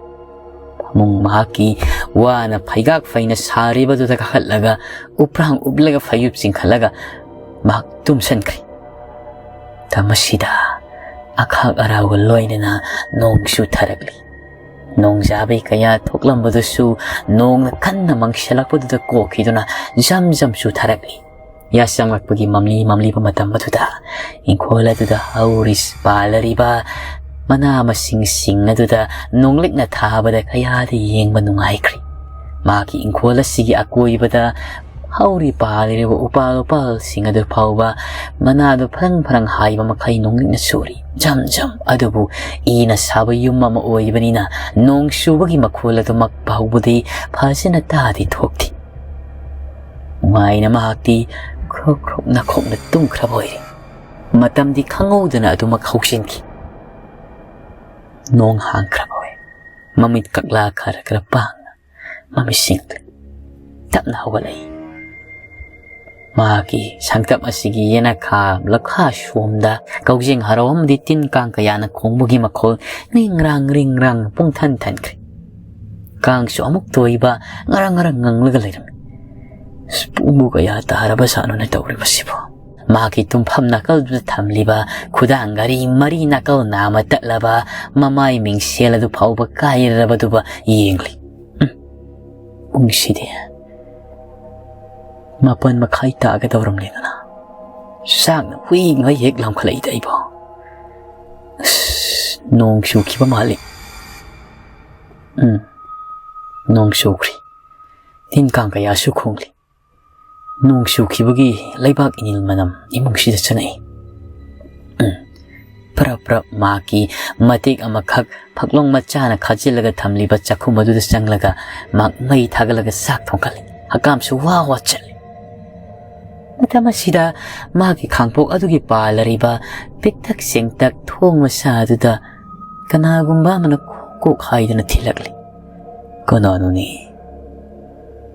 ꯐꯃꯨꯡ ꯃꯍꯥꯛꯀꯤ ꯋꯥꯅ ꯐꯩꯒꯥꯛ ꯐꯩꯅ ꯁꯥꯔꯤꯕꯗꯨꯗ ꯀꯥꯈꯠꯂꯒ ꯎꯞꯄ꯭ꯔꯥꯡ ꯎꯞꯂꯒ ꯐꯩꯖꯨꯞ ꯆꯤꯡꯈꯠꯂꯒ ꯃꯍꯥꯛ ꯇꯨꯝꯁꯤꯟꯈ꯭ꯔꯦ꯫ ꯇꯃꯁꯤꯗ ꯑꯈꯥꯛ ꯑꯔꯥꯎꯒ ꯂꯣꯏꯅꯅ ꯅꯣꯡ ꯆꯨꯊꯔꯛꯂꯤ꯫ ꯅꯣꯡꯖꯥꯕꯩ ꯀꯌꯥ ꯊꯣꯛꯂꯝꯕꯗꯨꯁꯨ ꯅꯣꯡꯅ ꯀꯟꯅ ꯃꯪꯁꯤꯜꯂꯛꯄꯗꯨꯗ ꯀꯣꯛꯈꯤꯗꯨꯅ ꯖꯝ ꯖꯝ ꯆꯨꯊꯔꯛꯂꯤ꯫ ꯌꯥꯆꯪꯂꯛꯄꯒꯤ ꯃꯝꯂꯤ ꯃꯝꯂꯤꯕ ꯃꯇꯝ ꯑꯗꯨꯗ ꯏꯪꯈꯣꯜ ꯑꯗꯨꯗ ꯍꯧꯔꯤ ꯄꯥꯜꯂꯔꯤꯕ ꯃꯅꯥ ꯃꯁꯤꯡꯁꯤꯡ ꯑꯗꯨꯗ ꯅꯣꯡꯂꯤꯛꯅ ꯊꯥꯕꯗ ꯀꯌꯥꯗ ꯌꯦꯡꯕ ꯅꯨꯡꯉꯥꯏꯈ꯭ꯔꯤ꯫ ꯃꯍꯥꯛꯀꯤ ꯏꯪꯈꯣꯜ ꯑꯁꯤꯒꯤ ꯑꯀꯣꯏꯕꯗ ꯍꯧꯔꯤ ꯄꯥꯜꯂꯤꯕ ꯎꯄꯥꯜ ꯎꯄꯥꯜꯁꯤꯡ ꯑꯗꯨ ꯐꯥꯎꯕ ꯃꯅꯥꯗꯨ ꯐꯔꯪ ꯐꯔꯪ ꯍꯥꯏꯕ ꯃꯈꯩ ꯅꯣꯡꯂꯤꯛꯅ ꯆꯨꯔꯤ꯫ ꯖꯝ ꯖꯝ꯫ ꯑꯗꯨꯕꯨ ꯏꯅ ꯁꯥꯕ ꯌꯨꯝ ꯑꯃ ꯑꯣꯏꯕꯅꯤꯅ ꯅꯣꯡ ꯆꯨꯕꯒꯤ ꯃꯈꯣꯜ ꯑꯗꯨꯃꯛ ꯐꯥꯎꯕꯗꯤ ꯐꯖꯅ ꯇꯥꯗꯤ ꯊꯣꯛꯇꯦ꯫ ꯅꯨꯡꯉꯥꯏꯅ ꯃꯍꯥꯛꯇꯤ ꯈ꯭ꯔꯣꯛ ꯈ꯭ꯔꯣꯛ ꯅꯥꯈꯣꯛꯅ ꯇꯨꯝꯈ꯭ꯔꯕ ꯑꯣꯏꯔꯦ꯫ ꯃꯇꯝꯗꯤ ꯈꯪꯍꯧꯗꯅ ꯑꯗꯨꯃꯛ ꯍꯧꯖꯤꯟꯈꯤ꯫ ꯅꯣꯡ ꯍꯥꯡꯈ꯭ꯔꯕ ꯑꯣꯏ꯫ ꯃꯃꯤꯠ ꯀꯛꯂꯥ ꯈꯔ ꯈꯔ ꯄꯥꯡꯅ ꯃꯃꯤꯠ ꯁꯤꯡꯂꯦ꯫ ꯇꯞꯅ ꯍꯧꯒꯠꯂꯛꯏ꯫ ꯃꯍꯥꯛꯀꯤ ꯁꯪꯇꯞ ꯑꯁꯤꯒꯤ ꯌꯦꯅꯈꯥ ꯂꯈꯥ ꯁꯣꯝꯗ ꯀꯧꯖꯦꯡ ꯍꯔꯥꯎ ꯑꯃꯗꯤ ꯇꯤꯟ ꯀꯥꯡ ꯀꯌꯥꯅ ꯈꯣꯡꯕꯒꯤ ꯃꯈꯣꯜ ꯔꯤꯡ ꯔꯥꯡ ꯔꯤꯡ ꯔꯥꯡ ꯄꯨꯡꯊꯟ ꯊꯟꯈ꯭ꯔꯦ꯫ ꯀꯥꯡꯁꯨ ꯑꯃꯨꯛ ꯇꯣꯏꯕ ꯉꯔꯪ ꯉꯔꯪ ꯉꯪꯂꯒ ꯂꯩꯔꯝꯃꯤ꯫ ꯑꯁ, ꯄꯨꯡꯕꯨ ꯀꯌꯥ ꯇꯥꯔꯕ ꯁꯥꯠꯅꯣꯅ ꯇꯧꯔꯤꯕꯁꯤꯕꯣ? ꯃꯍꯥꯛꯀꯤ ꯇꯨꯝꯐꯝ ꯅꯥꯀꯜꯗꯨꯗ ꯊꯝꯂꯤꯕ ꯈꯨꯗꯥꯡ ꯘꯔꯤ ꯃꯔꯤ ꯅꯥꯀꯜ ꯅꯥꯝꯃ ꯇꯠꯂꯕ ꯃꯃꯥꯏ ꯃꯤꯡꯁꯦꯜ ꯑꯗꯨ ꯐꯥꯎꯕ ꯀꯥꯏꯔꯕꯗꯨꯕ ꯌꯦꯡꯂꯤ꯫ ꯎꯝ, ꯄꯨꯡꯁꯤꯗꯤ ꯃꯥꯄꯟ ꯃꯈꯥꯏ ꯇꯥꯒꯗꯧꯔꯝꯂꯦꯗꯅ꯫ ꯆꯥꯛꯅ ꯍꯨꯏꯉꯩ ꯍꯦꯛ ꯂꯥꯝꯈꯠꯂꯛꯏꯗ ꯑꯩꯕꯣ꯫ ꯑꯁ, ꯅꯣꯡ ꯆꯨꯈꯤꯕ ꯃꯥꯜꯂꯤ꯫ ꯎꯝ, ꯅꯣꯡ ꯆꯨꯈ꯭ꯔꯦ꯫ ꯇꯤꯟ ꯀꯥꯡ ꯀꯌꯥꯁꯨ ꯈꯣꯡꯂꯤ꯫ ꯅꯣꯡ ꯆꯨꯈꯤꯕꯒꯤ ꯂꯩꯕꯥꯛ ꯏꯅꯤꯜ ꯃꯅꯝ ꯏꯃꯨꯡꯁꯤꯗ ꯆꯪꯉꯛꯏ꯫ ꯎꯝ, ꯄ꯭ꯔꯞ ꯄ꯭ꯔꯞ ꯃꯍꯥꯛꯀꯤ ꯃꯇꯦꯛ ꯑꯃꯈꯛ ꯐꯛꯂꯣꯡ ꯃꯆꯥꯅ ꯈꯥꯖꯤꯜꯂꯒ ꯊꯝꯂꯤꯕ ꯆꯥꯛꯈꯨꯝ ꯑꯗꯨꯗ ꯆꯪꯂꯒ ꯃꯍꯥꯛ ꯃꯩ ꯊꯥꯒꯠꯂꯒ ꯆꯥꯛ ꯊꯣꯡꯒꯠꯂꯤ꯫ ꯍꯀꯥꯝꯁꯨ ꯋꯥ ꯋꯥ ꯆꯠꯂꯤ꯫ ꯃꯇꯝ ꯑꯁꯤꯗ ꯃꯥꯒꯤ ꯈꯥꯡꯄꯣꯛ ꯑꯗꯨꯒꯤ ꯄꯥꯜꯂꯔꯤꯕ ꯄꯤꯛꯇꯛ ꯆꯦꯡꯇꯛ ꯊꯣꯡ ꯃꯆꯥ ꯑꯗꯨꯗ ꯀꯅꯥꯒꯨꯝꯕ ꯑꯃꯅ ꯀꯣꯛ ꯀꯣꯛ ꯍꯥꯏꯗꯨꯅ ꯊꯤꯜꯂꯛꯂꯤ꯫ "ꯀꯅꯥꯅꯣꯅꯦ?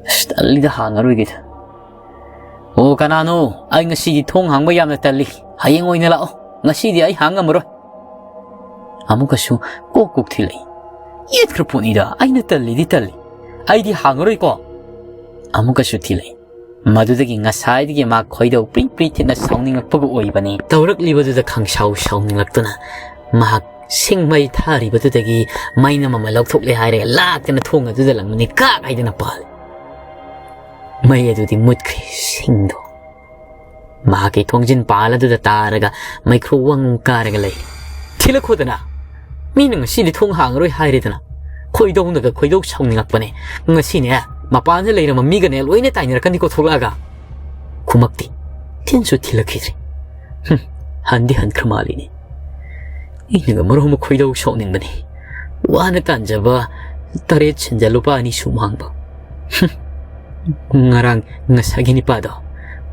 ꯑꯁ, ꯇꯜꯂꯤꯗ, ꯍꯥꯡꯉꯔꯣꯏꯒꯦꯗ꯫ ꯑꯣ, ꯀꯅꯥꯅꯣ? ꯑꯩ ꯉꯁꯤꯗꯤ ꯊꯣꯡ ꯍꯥꯡꯕ ꯌꯥꯝꯅ ꯇꯜꯂꯤ꯫ ꯍꯌꯦꯡ ꯑꯣꯏꯅ ꯂꯥꯛꯑꯣ꯫ ꯉꯁꯤꯗꯤ ꯑꯩ ꯍꯥꯡ ꯉꯝꯃꯔꯣꯏ꯫" ꯑꯃꯨꯛꯀꯁꯨ ꯀꯣꯛ ꯀꯣꯛ ꯊꯤꯜꯂꯛꯏ꯫ "ꯌꯦꯠꯈ꯭ꯔ ꯄꯣꯠꯅꯤꯗ, ꯑꯩꯅ ꯇꯜꯂꯤꯗꯤ ꯇꯜꯂꯤ꯫ ꯑꯩꯗꯤ ꯍꯥꯡꯉꯔꯣꯏꯀꯣ꯫" ꯑꯃꯨꯛꯀꯁꯨ ꯊꯤꯜꯂꯛꯏ꯫ ꯃꯗꯨꯗꯒꯤ ꯉꯁꯥꯏꯗꯒꯤ ꯃꯥ ꯈꯣꯏꯗꯧ ꯄ꯭ꯔꯤ ꯄ꯭ꯔꯤ ꯊꯤꯠꯅ ꯁꯥꯎꯅꯤꯡꯂꯛꯄꯒ ꯑꯣꯏꯕꯅꯤ꯫ ꯇꯧꯔꯛꯂꯤꯕꯗꯨꯗ ꯈꯪꯁꯥꯎ ꯁꯥꯎꯅꯤꯡꯂꯛꯇꯨꯅ ꯃꯍꯥꯛ ꯁꯤꯡ ꯃꯩ ꯊꯥꯔꯤꯕꯗꯨꯗꯒꯤ ꯃꯩꯅꯝ ꯑꯃ ꯂꯧꯊꯣꯛꯂꯦ ꯍꯥꯏꯔꯒ ꯂꯥꯛꯇꯅ ꯊꯣꯡ ꯑꯗꯨꯗ ꯂꯪꯅꯤ ꯀꯥꯛ ꯍꯥꯏꯗꯅ ꯄꯥꯜꯂꯤ꯫ ꯃꯩ ꯑꯗꯨꯗꯤ ꯃꯨꯠꯈ꯭ꯔꯦ꯫ ꯁꯤꯡꯗꯣ ꯃꯍꯥꯛꯀꯤ ꯊꯣꯡꯖꯤꯟ ꯄꯥꯜ ꯑꯗꯨꯗ ꯇꯥꯔꯒ ꯃꯩꯈ꯭ꯔꯨ ꯋꯪ ꯀꯥꯔꯒ ꯂꯩ꯫ "ꯊꯤꯜꯂꯛꯈꯣꯗꯅ! ꯃꯤꯅ ꯉꯁꯤꯗꯤ ꯊꯣꯡ ꯍꯥꯡꯉꯔꯣꯏ ꯍꯥꯏꯔꯦꯗꯅ꯫ ꯈꯣꯏꯗꯧꯅꯒ ꯈꯣꯏꯗꯧ ꯁꯥꯎꯅꯤꯡꯂꯛꯄꯅꯦ꯫ ꯉꯁꯤꯅꯦ, ꯃꯄꯥꯟꯗ ꯂꯩꯔꯝꯕ ꯃꯤꯒꯅꯦ ꯂꯣꯏꯅ ꯇꯥꯏꯅꯔꯛꯀꯅꯤꯀꯣ ꯊꯣꯛꯂꯛꯑꯒ꯫" ꯈꯨꯃꯛꯇꯤ ꯊꯤꯟꯁꯨ ꯊꯤꯜꯂꯛꯈꯤꯗ꯭ꯔꯦ꯫ ꯍꯨꯝ, ꯍꯟꯗꯤ ꯍꯟꯈ꯭ꯔ ꯃꯥꯜꯂꯤꯅꯦ꯫ ꯑꯩꯅꯒ ꯃꯔꯣꯝ ꯑꯃ ꯈꯣꯏꯗꯧ ꯁꯥꯎꯅꯤꯡꯕꯅꯤ꯫ ꯋꯥꯅ ꯇꯥꯟꯖꯕ ꯇꯔꯦꯠ ꯁꯦꯟꯖ ꯂꯨꯄꯥ ꯑꯅꯤ ꯁꯨ ꯃꯥꯡꯕ꯫ ꯍꯨꯝ, ꯉꯔꯥꯡ ꯉꯁꯥꯏꯒꯤ ꯅꯤꯄꯥꯗꯣ,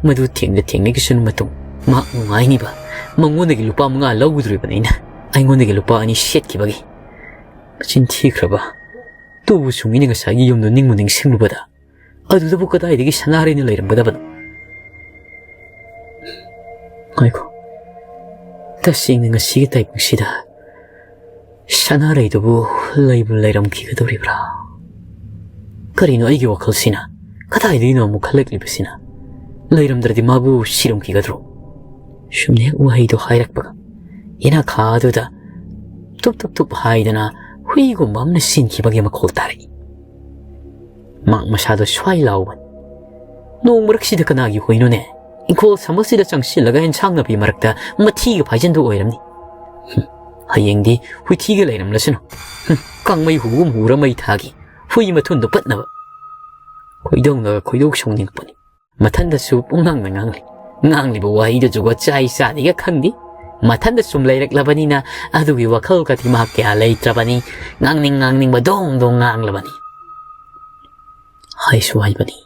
ꯃꯗꯨ ꯊꯦꯡꯗ ꯊꯦꯡꯅꯈꯤꯁꯅꯨ ꯃꯇꯨꯡ꯫ ꯃꯍꯥꯛ ꯅꯨꯡꯉꯥꯏꯅꯤꯕ꯫ ꯃꯉꯣꯟꯗꯒꯤ ꯂꯨꯄꯥ ꯃꯉꯥ ꯂꯧꯒꯗꯧꯔꯤꯕꯅꯤ ꯑꯩꯅ, ꯑꯩꯉꯣꯟꯗꯒꯤ ꯂꯨꯄꯥ ꯑꯅꯤ ꯁꯦꯠꯈꯤꯕꯒꯤ꯫ ꯃꯆꯤꯟ ꯊꯤꯈ꯭ꯔꯕ꯫ ꯇꯨꯕꯨ ꯁꯨꯡꯉꯤꯅꯦ ꯉꯁꯥꯏꯒꯤ ꯌꯨꯝꯗꯣ ꯅꯤꯡꯕꯨ ꯅꯤꯡꯁꯤꯡꯂꯨꯕꯗ꯫ ꯑꯗꯨꯗꯕꯨ ꯀꯗꯥꯏꯗꯒꯤ ꯁꯅꯥꯔꯩꯅ ꯂꯩꯔꯝꯒꯗꯕꯅꯣ? ꯉꯥꯏꯈꯣ, ꯇꯁꯦꯡꯅ ꯉꯁꯤꯒꯤ ꯇꯥꯏꯕꯪꯁꯤꯗ ꯁꯅꯥꯔꯩꯗꯨꯕꯨ ꯂꯩꯕꯨ ꯂꯩꯔꯝꯈꯤꯒꯗꯧꯔꯤꯕ꯭ꯔꯥ? ꯀꯔꯤꯅꯣ ꯑꯩꯒꯤ ꯋꯥꯈꯜꯁꯤꯅ? ꯀꯗꯥꯏꯗꯒꯤꯅꯣ ꯑꯃꯨꯛ ꯈꯜꯂꯛꯂꯤꯕꯁꯤꯅ? ꯂꯩꯔꯝꯗ꯭ꯔꯗꯤ ꯃꯥꯕꯨ ꯁꯤꯔꯝꯈꯤꯒꯗ꯭ꯔꯣ? ꯁꯨꯝꯅ ꯍꯦꯛ ꯋꯥꯍꯩꯗꯣ ꯍꯥꯏꯔꯛꯄꯒ, ꯌꯦꯅꯈꯥꯗꯨꯗ ꯇꯨꯞ ꯇꯨꯞ ꯇꯨꯞ ꯍꯥꯏꯗꯅ ꯍꯨꯏꯒꯨꯝꯕ ꯑꯃꯅ ꯁꯤꯟꯈꯤꯕꯒꯤ ꯃꯈꯣꯜ ꯇꯥꯔꯛꯏ꯫ ꯃꯍꯥꯛ ꯃꯁꯥꯗꯣ ꯁ꯭ꯋꯥꯏ ꯂꯥꯎꯕꯅꯤ꯫ ꯅꯣꯡ ꯃꯔꯛꯁꯤꯗ ꯀꯅꯥꯒꯤ ꯍꯨꯏꯅꯣꯅꯦ? ꯏꯪꯈꯣꯜ ꯁꯝꯕꯁꯤꯗ ꯆꯪꯁꯤꯜꯂꯒ ꯏꯟꯁꯥꯡ ꯅꯥꯄꯤ ꯃꯔꯛꯇ ꯃꯊꯤꯒ ꯐꯥꯏꯖꯤꯟꯗꯨ ꯑꯣꯏꯔꯝꯅꯤ꯫ ꯍꯨꯝ, ꯍꯌꯦꯡꯗꯤ ꯍꯨꯏꯊꯤꯒ ꯂꯩꯔꯝꯂꯁꯅꯨ꯫ ꯍꯨꯝ, ꯀꯥꯡꯃꯩ ꯍꯨꯒꯨꯝ ꯍꯨꯔ ꯃꯩ ꯊꯥꯒꯤ꯫ ꯍꯨꯏ ꯃꯊꯨꯟꯗꯣ ꯄꯠꯅꯕ꯫ ꯈꯣꯏꯗꯧꯅꯒ ꯈꯣꯏꯗꯧ ꯁꯥꯎꯅꯤꯡꯉꯛꯄꯅꯤ꯫ ꯃꯊꯟꯗꯁꯨ ꯄꯨꯡꯉꯥꯡꯗ ꯉꯥꯡꯂꯤ꯫ ꯉꯥꯡꯂꯤꯕ ꯋꯥꯍꯩꯗꯨ ꯖꯨꯒꯣꯠ ꯆꯥꯏ ꯆꯥꯗꯦꯒ ꯈꯪꯗꯦ꯫ ꯃꯊꯟꯗ ꯁꯨꯝ ꯂꯩꯔꯛꯂꯕꯅꯤꯅ ꯑꯗꯨꯒꯤ ꯋꯥꯈꯜꯒꯗꯤ ꯃꯍꯥꯛ ꯀꯌꯥ ꯂꯩꯇ꯭ꯔꯕꯅꯤ꯫ ꯉꯥꯡꯅꯤꯡ ꯉꯥꯡꯅꯤꯡꯕ ꯗꯣꯡ ꯗꯣꯡ ꯉꯥꯡꯂꯕꯅꯤ꯫ ꯍꯥꯏꯁꯨ ꯍꯥꯏꯕꯅꯤ,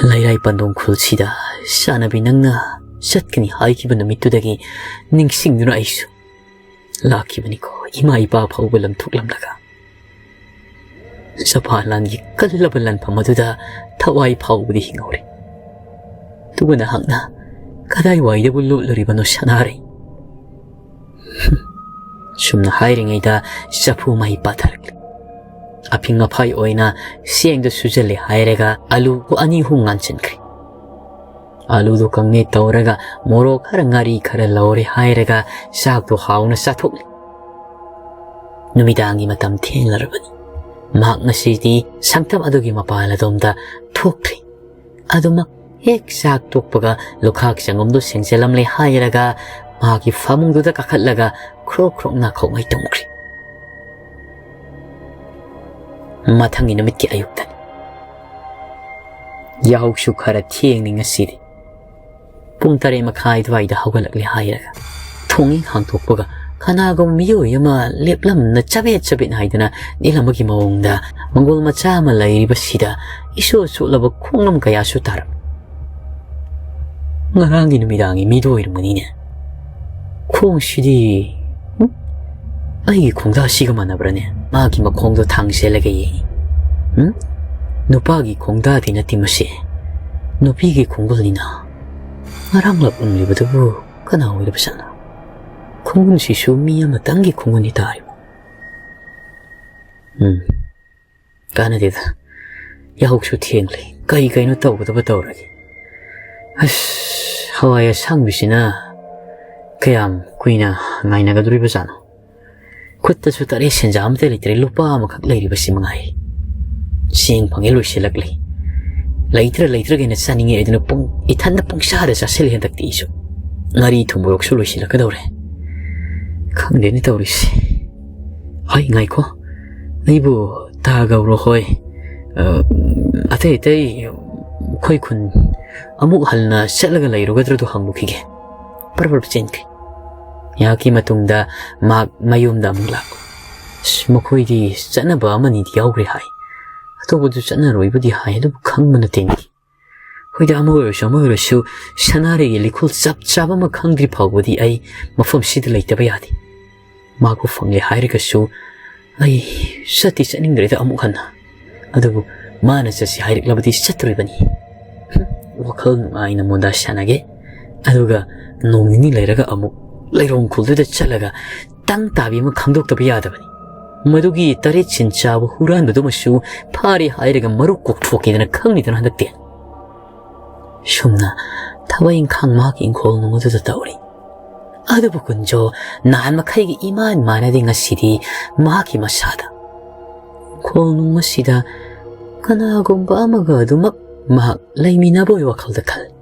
ꯂꯩꯔꯥꯏ ꯄꯟꯗꯣꯡ ꯈꯨꯜꯁꯤꯗ ꯆꯥꯟꯅꯕꯤ ꯅꯪꯅ ꯆꯠꯀꯅꯤ ꯍꯥꯏꯈꯤꯕ ꯅꯨꯃꯤꯠꯇꯨꯗꯒꯤ ꯅꯤꯡꯁꯤꯡꯗꯨꯅ ꯑꯩꯁꯨ ꯂꯥꯛꯈꯤꯕꯅꯤꯀꯣ, ꯏꯃꯥ ꯏꯄꯥ ꯐꯥꯎꯕ ꯂꯝꯊꯣꯛꯂꯝꯂꯒ꯫ ꯖꯄꯥꯟ ꯂꯥꯟꯒꯤ ꯀꯜꯂꯕ ꯂꯥꯟꯐꯝ ꯑꯗꯨꯗ ꯊꯋꯥꯏ ꯐꯥꯎꯕꯗꯤ ꯍꯤꯡꯍꯧꯔꯦ꯫ ꯑꯗꯨꯒ ꯅꯍꯥꯛꯅ ꯀꯗꯥꯏꯋꯥꯏꯗꯕꯨ ꯂꯣꯠꯂꯨꯔꯤꯕꯅꯣ, ꯁꯅꯥꯔꯩ? ꯁꯨꯝꯅ ꯍꯥꯏꯔꯤꯉꯩꯗ ꯆꯐꯨ ꯃꯩ ꯄꯥꯊꯔꯛꯂꯦ꯫ ꯑꯐꯤꯡ ꯑꯐꯥꯏ ꯑꯣꯏꯅ ꯆꯦꯡꯗꯨ ꯁꯨꯖꯜꯂꯦ ꯍꯥꯏꯔꯒ ꯑꯂꯨ ꯑꯅꯤ ꯑꯍꯨꯝ ꯉꯥꯟꯁꯤꯟꯈ꯭ꯔꯦ꯫ ꯑꯂꯨꯗꯨ ꯀꯪꯃꯦꯠ ꯇꯧꯔꯒ ꯃꯣꯔꯣꯛ ꯈꯔ, ꯉꯥꯔꯤ ꯈꯔ ꯂꯧꯔꯦ ꯍꯥꯏꯔꯒ ꯆꯥꯛꯇꯨ ꯍꯥꯎꯅ ꯆꯥꯊꯣꯛꯂꯦ꯫ ꯅꯨꯃꯤꯗꯥꯡꯒꯤ ꯃꯇꯝ ꯊꯦꯡꯂꯔꯕꯅꯤ꯫ ꯃꯍꯥꯛ ꯉꯁꯤꯗꯤ ꯁꯪꯇꯝ ꯑꯗꯨꯒꯤ ꯃꯄꯥꯟ ꯑꯗꯣꯝꯗ ꯊꯣꯛꯈ꯭ꯔꯦ꯫ ꯑꯗꯨꯃꯛ ꯍꯦꯛ ꯆꯥꯛ ꯇꯣꯛꯄꯒ ꯂꯨꯈꯥꯛ ꯆꯪꯒꯝꯗꯨ ꯁꯦꯡꯖꯜꯂꯝꯂꯦ ꯍꯥꯏꯔꯒ ꯃꯍꯥꯛꯀꯤ ꯐꯃꯨꯡꯗꯨꯗ ꯀꯥꯈꯠꯂꯒ ꯈ꯭ꯔꯣꯛ ꯈ꯭ꯔꯣꯛ ꯅꯥꯈꯣꯛꯉꯩ ꯇꯨꯝꯈ꯭ꯔꯦ꯫ ꯃꯊꯪꯒꯤ ꯅꯨꯃꯤꯠꯀꯤ ꯑꯌꯨꯛꯇꯅꯤ꯫ ꯌꯥꯍꯧꯁꯨ ꯈꯔ ꯊꯦꯡꯅꯤ ꯉꯁꯤꯗꯤ꯫ ꯄꯨꯡ ꯇꯔꯦꯠ ꯃꯈꯥꯏ ꯑꯗꯨꯋꯥꯏꯗ ꯍꯧꯒꯠꯂꯛꯂꯦ ꯍꯥꯏꯔꯒ ꯊꯣꯡ ꯍꯦꯛ ꯍꯥꯡꯗꯣꯛꯄꯒ ꯀꯅꯥꯒꯨꯝꯕ ꯃꯤꯑꯣꯏ ꯑꯃ ꯂꯦꯞꯂꯝꯅ ꯆꯕꯦꯠ ꯆꯕꯦꯠ ꯍꯥꯏꯗꯅ ꯅꯤꯜ ꯑꯃꯒꯤ ꯃꯑꯣꯡꯗ ꯃꯪꯒꯣꯜ ꯃꯆꯥ ꯑꯃ ꯂꯩꯔꯤꯕꯁꯤꯗ ꯏꯁꯨ ꯁꯨꯠꯂꯕ ꯈꯣꯡꯅꯝ ꯀꯌꯥꯁꯨ ꯇꯥꯔꯝꯃꯤ꯫ ꯉꯔꯥꯡꯒꯤ ꯅꯨꯃꯤꯗꯥꯡꯒꯤ ꯃꯤꯗꯣ ꯑꯣꯏꯔꯝꯒꯅꯤꯅꯦ꯫ ꯈꯣꯡꯁꯤꯗꯤ, ꯎꯝ? ꯑꯩꯒꯤ ꯈꯣꯡꯗꯥꯁꯤꯒ ꯃꯥꯟꯅꯕ꯭ꯔꯅꯦ? ꯃꯥꯒꯤ ꯃꯈꯣꯡꯗꯣ ꯊꯥꯡꯖꯦꯜꯂꯒ ꯌꯦꯡꯉꯤ꯫ "ꯎꯝ? ꯅꯨꯄꯥꯒꯤ ꯈꯣꯡꯗꯥꯗꯤ ꯅꯠꯇꯦ ꯃꯁꯤ꯫ ꯅꯨꯄꯤꯒꯤ ꯈꯣꯡꯒꯨꯜꯅꯤꯅ꯫ ꯉꯔꯥꯡ ꯂꯥꯛꯂꯝꯂꯤꯕꯗꯨꯕꯨ ꯀꯅꯥ ꯑꯣꯏꯔꯕꯖꯥꯠꯅꯣ? ꯈꯣꯡꯒꯨꯜꯁꯤꯁꯨ ꯃꯤ ꯑꯃꯇꯪꯒꯤ ꯈꯣꯡꯒꯨꯜꯗꯤ ꯇꯥꯔꯤꯕ꯫ ꯎꯝ, ꯀꯥꯟꯅꯗꯦꯗ꯫ ꯌꯥꯍꯧꯁꯨ ꯊꯦꯡꯂꯦ꯫ ꯀꯩ ꯀꯩꯅꯣ ꯇꯧꯒꯗꯕ ꯇꯧꯔꯒꯦ꯫ ꯑꯁ, ꯍꯋꯥꯏ ꯑꯁꯥꯡꯕꯤꯁꯤꯅ ꯀꯌꯥꯝ ꯀꯨꯏꯅ ꯉꯥꯏꯅꯒꯗꯧꯔꯤꯕꯖꯥꯠꯅꯣ? ꯈꯨꯠꯇꯁꯨ ꯇꯔꯦꯠ ꯁꯦꯟꯖꯥ ꯑꯃꯠꯇ ꯂꯩꯇ꯭ꯔꯦ, ꯂꯨꯄꯥ ꯑꯃꯈꯛ ꯂꯩꯔꯤꯕꯁꯤ ꯃꯉꯥꯏ꯫ ꯆꯦꯡ ꯐꯪꯉꯦ ꯂꯣꯏꯁꯤꯜꯂꯛꯂꯦ꯫ ꯂꯩꯇ꯭ꯔ ꯂꯩꯇ꯭ꯔꯒꯦꯅ ꯆꯥꯅꯤꯡꯉꯦ ꯍꯥꯏꯗꯨꯅ ꯄꯨꯡ ꯏꯊꯟꯗ ꯄꯨꯡꯆꯥꯗ ꯆꯥꯁꯤꯜꯂꯤ ꯍꯟꯗꯛꯇꯤ ꯑꯩꯁꯨ꯫ ꯉꯥꯔꯤ ꯊꯨꯝ ꯃꯣꯔꯣꯛꯁꯨ ꯂꯣꯏꯁꯤꯜꯂꯛꯀꯗꯧꯔꯦ꯫ ꯈꯪꯗꯦꯅꯦ ꯇꯧꯔꯤꯁꯦ꯫ ꯍꯣꯏ, ꯉꯥꯏꯈꯣ꯫ ꯑꯩꯕꯨ ꯇꯥ ꯒꯧꯔ ꯍꯣꯏ, ꯑ, ꯑꯇꯩ ꯑꯇꯩ ꯑꯩꯈꯣꯏ ꯈꯨꯟ ꯑꯃꯨꯛ ꯍꯟꯅ ꯆꯠꯂꯒ ꯂꯩꯔꯨꯒꯗ꯭ꯔꯗꯨ ꯍꯪꯂꯨꯈꯤꯒꯦ꯫ ꯄꯔꯞ ꯄꯔꯞ ꯆꯦꯟꯈꯤ꯫ ꯉꯥꯏꯍꯥꯛꯀꯤ ꯃꯇꯨꯡꯗ ꯃꯍꯥꯛ ꯃꯌꯨꯝꯗ ꯑꯃꯨꯛ ꯂꯥꯛ꯫ "ꯑꯁ, ꯃꯈꯣꯏꯗꯤ ꯆꯠꯅꯕ ꯑꯃꯅꯤꯗꯤ ꯌꯥꯎꯈ꯭ꯔꯦ ꯍꯥꯏ꯫ ꯑꯇꯣꯞꯄꯗꯨ ꯆꯠꯅꯔꯣꯏꯕꯨꯗꯤ ꯍꯥꯏ, ꯑꯗꯨꯕꯨ ꯈꯪꯕ ꯅꯠꯇꯦꯅꯦ꯫ ꯍꯣꯏꯗ, ꯑꯃ ꯑꯣꯏꯔꯁꯨ ꯑꯃ ꯑꯣꯏꯔꯁꯨ ꯁꯅꯥꯔꯩꯒꯤ ꯂꯤꯈꯨꯜ ꯆꯞ ꯆꯥꯕ ꯑꯃ ꯈꯪꯗ꯭ꯔꯤ ꯐꯥꯎꯕꯗꯤ ꯑꯩ ꯃꯐꯝꯁꯤꯗ ꯂꯩꯇꯕ ꯌꯥꯗꯦ꯫ ꯃꯥꯕꯨ ꯐꯪꯂꯦ ꯍꯥꯏꯔꯒꯁꯨ ꯑꯩ ꯆꯠꯇꯤ ꯆꯠꯅꯤꯡꯗ꯭ꯔꯦꯗ ꯑꯃꯨꯛ ꯍꯟꯅ꯫ ꯑꯗꯨꯕꯨ ꯃꯥꯅ ꯆꯠꯁꯤ ꯍꯥꯏꯔꯛꯂꯕꯗꯤ ꯆꯠꯇꯣꯔꯤꯕꯅꯤ꯫" ꯍꯨꯝ, ꯋꯥꯈꯜ ꯅꯨꯡꯉꯥꯏꯅ ꯃꯣꯟꯗꯥ ꯁꯥꯟꯅꯒꯦ꯫ ꯑꯗꯨꯒ ꯅꯣꯡ ꯅꯤꯅꯤ ꯂꯩꯔꯒ ꯑꯃꯨꯛ ꯂꯩꯔꯣꯡ ꯈꯨꯜꯗꯨꯗ ꯆꯠꯂꯒ ꯇꯪ ꯇꯥꯕꯤ ꯑꯃ ꯈꯪꯗꯣꯛꯇꯕ ꯌꯥꯗꯕꯅꯤ꯫ ꯃꯗꯨꯒꯤ ꯇꯔꯦꯠ ꯁꯤꯟ ꯆꯥꯕ ꯍꯨꯔꯥꯟꯕꯗꯨꯃꯁꯨ ꯐꯥꯔꯦ ꯍꯥꯏꯔꯒ ꯃꯔꯨ ꯀꯣꯛꯊꯣꯛꯈꯤꯗꯅ ꯈꯪꯂꯤꯗꯅ ꯍꯟꯗꯛꯇꯤ꯫ ꯁꯨꯝꯅ ꯊꯕꯛ ꯏꯪꯈꯥꯡ ꯃꯍꯥꯛꯀꯤ ꯏꯪꯈꯣꯜ ꯅꯨꯡ ꯑꯗꯨꯗ ꯇꯧꯔꯤ꯫ ꯑꯗꯨꯕꯨ ꯀꯨꯟꯖꯣ, ꯅꯍꯥꯟ ꯃꯈꯩꯒꯤ ꯏꯃꯥꯟ ꯃꯥꯟꯅꯗꯦ ꯉꯁꯤꯗꯤ ꯃꯍꯥꯛꯀꯤ ꯃꯁꯥꯗ꯫ ꯏꯪꯈꯣꯜ ꯅꯨꯡ ꯑꯁꯤꯗ ꯀꯅꯥꯒꯨꯝꯕ ꯑꯃꯒ ꯑꯗꯨꯃꯛ ꯃꯍꯥꯛ ꯂꯩꯃꯤꯟꯅꯕꯒꯤ ꯋꯥꯈꯜꯗ ꯈꯜꯂꯤ꯫